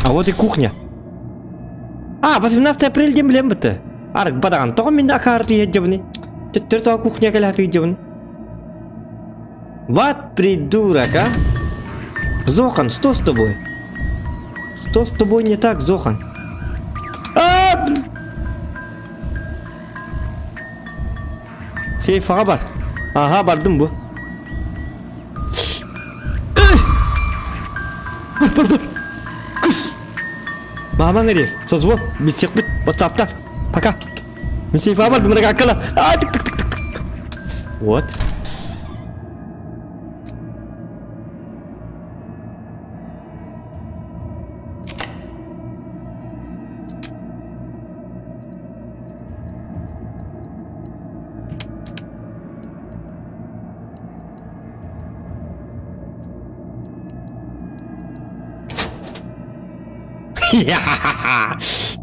А вот и кухня. А, 18 апреля диэн билэн бытты. Арык бадаҕан тоҕо мин акаарты иһэрдьэбини? Төттөрү тоҕо кухня кэлэхти иһдьэбини? Вот придурок, а! Зохан, что с тобой? Что с тобой не так, Зохан? А! Сейфаҕа бар. Аха, бардым бу. Бар, бар, бар. Кыс! Маамаҥ эрийэр. Созвон. Билсиэхпит. Ватсаптан. Пока. Мин сейфаҕа бардым, рогаккала. А, тык тык тык тык тык. Вот.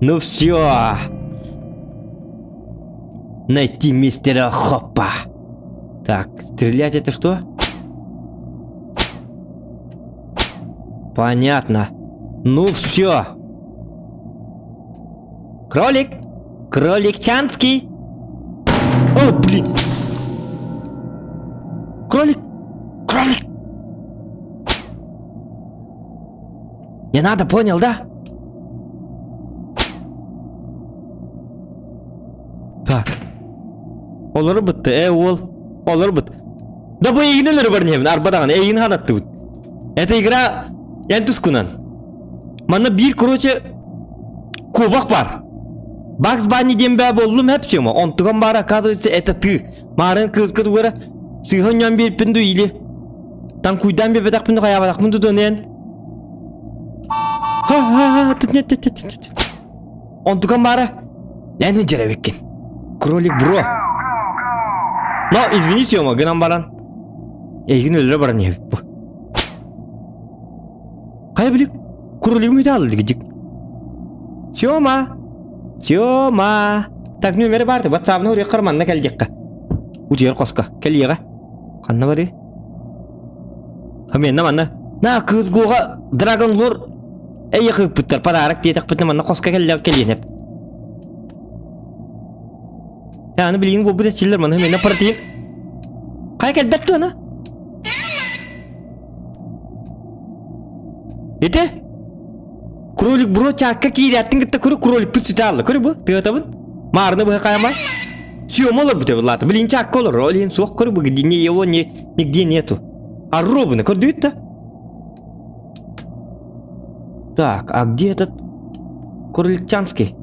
Ну все. Найти мистера Хоппа. Так, стрелять это что? Понятно. Ну все. Кролик! Кролик Чанский! О, блин! Кролик! Кролик! Не надо, понял, да? Так. Олору бытты, э, ол. Олору быт. Да бу эйигин өлөрү барнебин, арба даҕаны, эйигин ханаттыбыт. Это игра эн тускунан. Манна биир, короче, кубок бар. Бакс Банни диэн бээ боллум хэп сема. Онтуган баар, оказывается, это ты. Маарын кыыска тугара сыыһа онньоон биэрпин ду или танкуйдаан биэрбэтэхпин ду хайаабатахпын ду донен. Ха-ха-ха, тут нет, нет, нет, нет. Онтукан баара эн дьэрэбиккин. Кролик бро. Но, извини, Сема, гынан баран. Эйигин өлөрө баран иһэбит бу. Хайа били кролигым үтэ алды дик. Сема! Сема! Так нүмері барды, ватсабына уруйаххар манна кэл диэххэ. Утуйар хоско, кэлиэҕэ. Ханна барый? Хаменна манна. На кыыс гуоҕа Драгон Лор эйэх ыыппыттар подарок диэтэхпитинэ манна хоско кэллэ кэлиэнэп. Яны билигин буолбут эчиллэр манна мене протеин. Хайа кэлбэт туона? Ити? Кролик бро чаакка киирээттин кытта көрү кроликпыт сүтэ алла. Көрү бу, тыатабын. Маарны быһа хайама. Съема олор бүтэ буллаата. Билин чаакка олор. Ол иһин суох көрү бу ни его ни нигде нету. А ровно көрдүбүт да? Так, а где этот Кроличанский?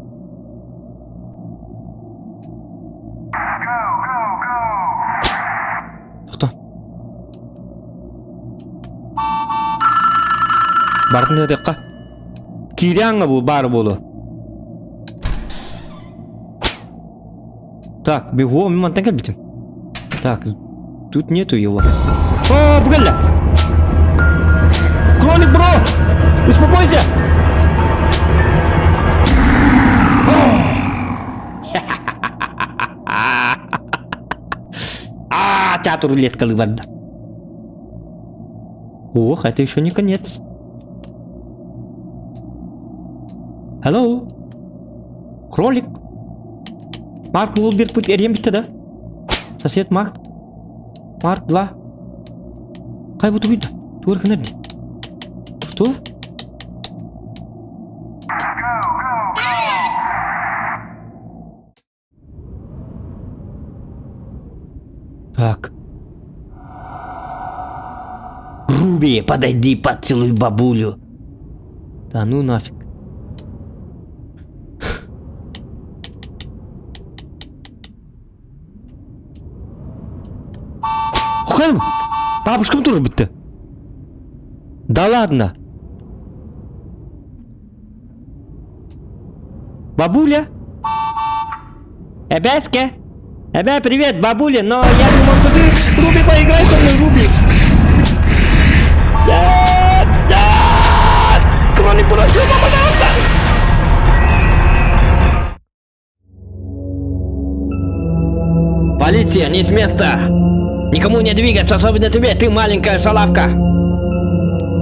Тохтоо. Бардын ыытыахха. Киириаҥҥа бу баар буолуо. Так, бегом, мин мантан кэлбитим. Так, тут нету его. О, бу кэллэ! Кролик, бро! Успокойся! А, театр рулеткалы барда. Ох, это еще не конец. Hello? Кролик? Марк Уолберг путь эрийэн бүттэ да? Сосед Марк? Марк 2? Хай бу тугуйда? Тугар гынар дии? Что? Так. Руби, подойди, поцелуй бабулю. Да ну нафиг. Хэм! Бабушкам тоже бітті. Да ладно. Бабуля? Эбэскэ? Эбэ, привет, бабуля, но я думал, что ты... Руби, поиграй со мной, Руби! Нет! Нет! Кролик бросил, пожалуйста! Полиция, не с места! Никому не двигаться, особенно тебе, ты маленькая шалавка!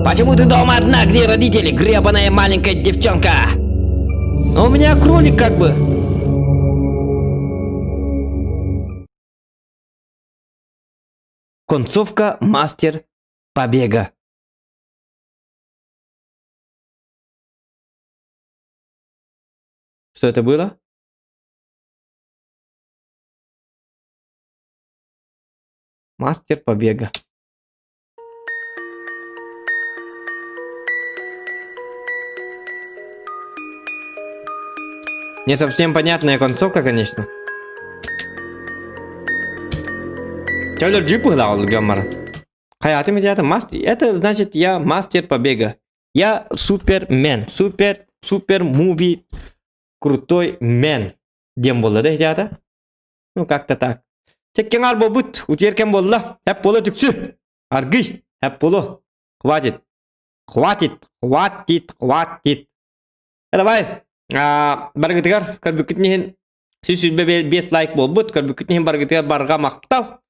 Почему ты дома одна, где родители, гребаная маленькая девчонка? Но у меня кролик как бы. Концовка мастер побега. Что это было? Мастер побега. Не совсем понятная концовка, конечно. Чөлөр джип гаммара. Хаятым это мастер. Это значит я мастер побега. Я супермен. Супер, супер муви крутой мен. Диэн буолла да итята? Ну как-то так. Чеккеҥар буолбут, утиэркэн буолла. Эп буола түксү. Аргый, эп буолу. Хватит. Хватит, хватит, хватит. Давай, барыгытыгар көрбүккүтүн иһин 125 лайк буолбут, көрбүккүтүн иһин барыгытыгар барҕа махтал.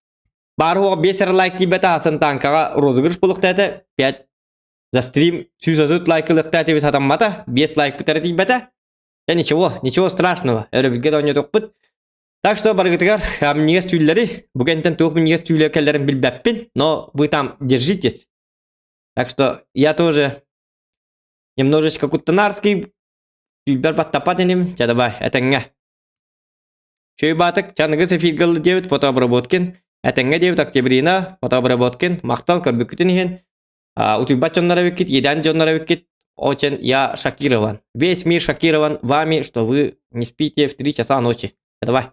Баар уоҕа 5 эрэ лайк тиийбэтэ асан танкаҕа розыгрыш булуктаата 5 за стрим 130 лайк ылыахтаата эбит сатаммата 5 лайк бүтэрэ тиийбэтэ. Да ничего, ничего страшного, өрөбүлгэ да оонньотохпут. Так что барыгытыгар минньигэс түүллэри, бу кэнтэн туох минньигэс түүлэ кэллэрин билбэппин, но вы там держитесь. Так что я тоже немножечко куттанарский, түүлбэр баттаппат иним, чэ давай, этэҥҥэ. Чөй баатык, чаныгыс эфиргэ ылла диэбит фотообработкин, этэҥҥэ диэбит Октябрина, фотообработкин, махтал көрбүккүтүн иһин, утуйбат дьоннор эбиккит, иэдээн дьоннор эбиккит, очень я шокирован. Весь мир шокирован вами, что вы не спите в 3 часа ночи. Давай.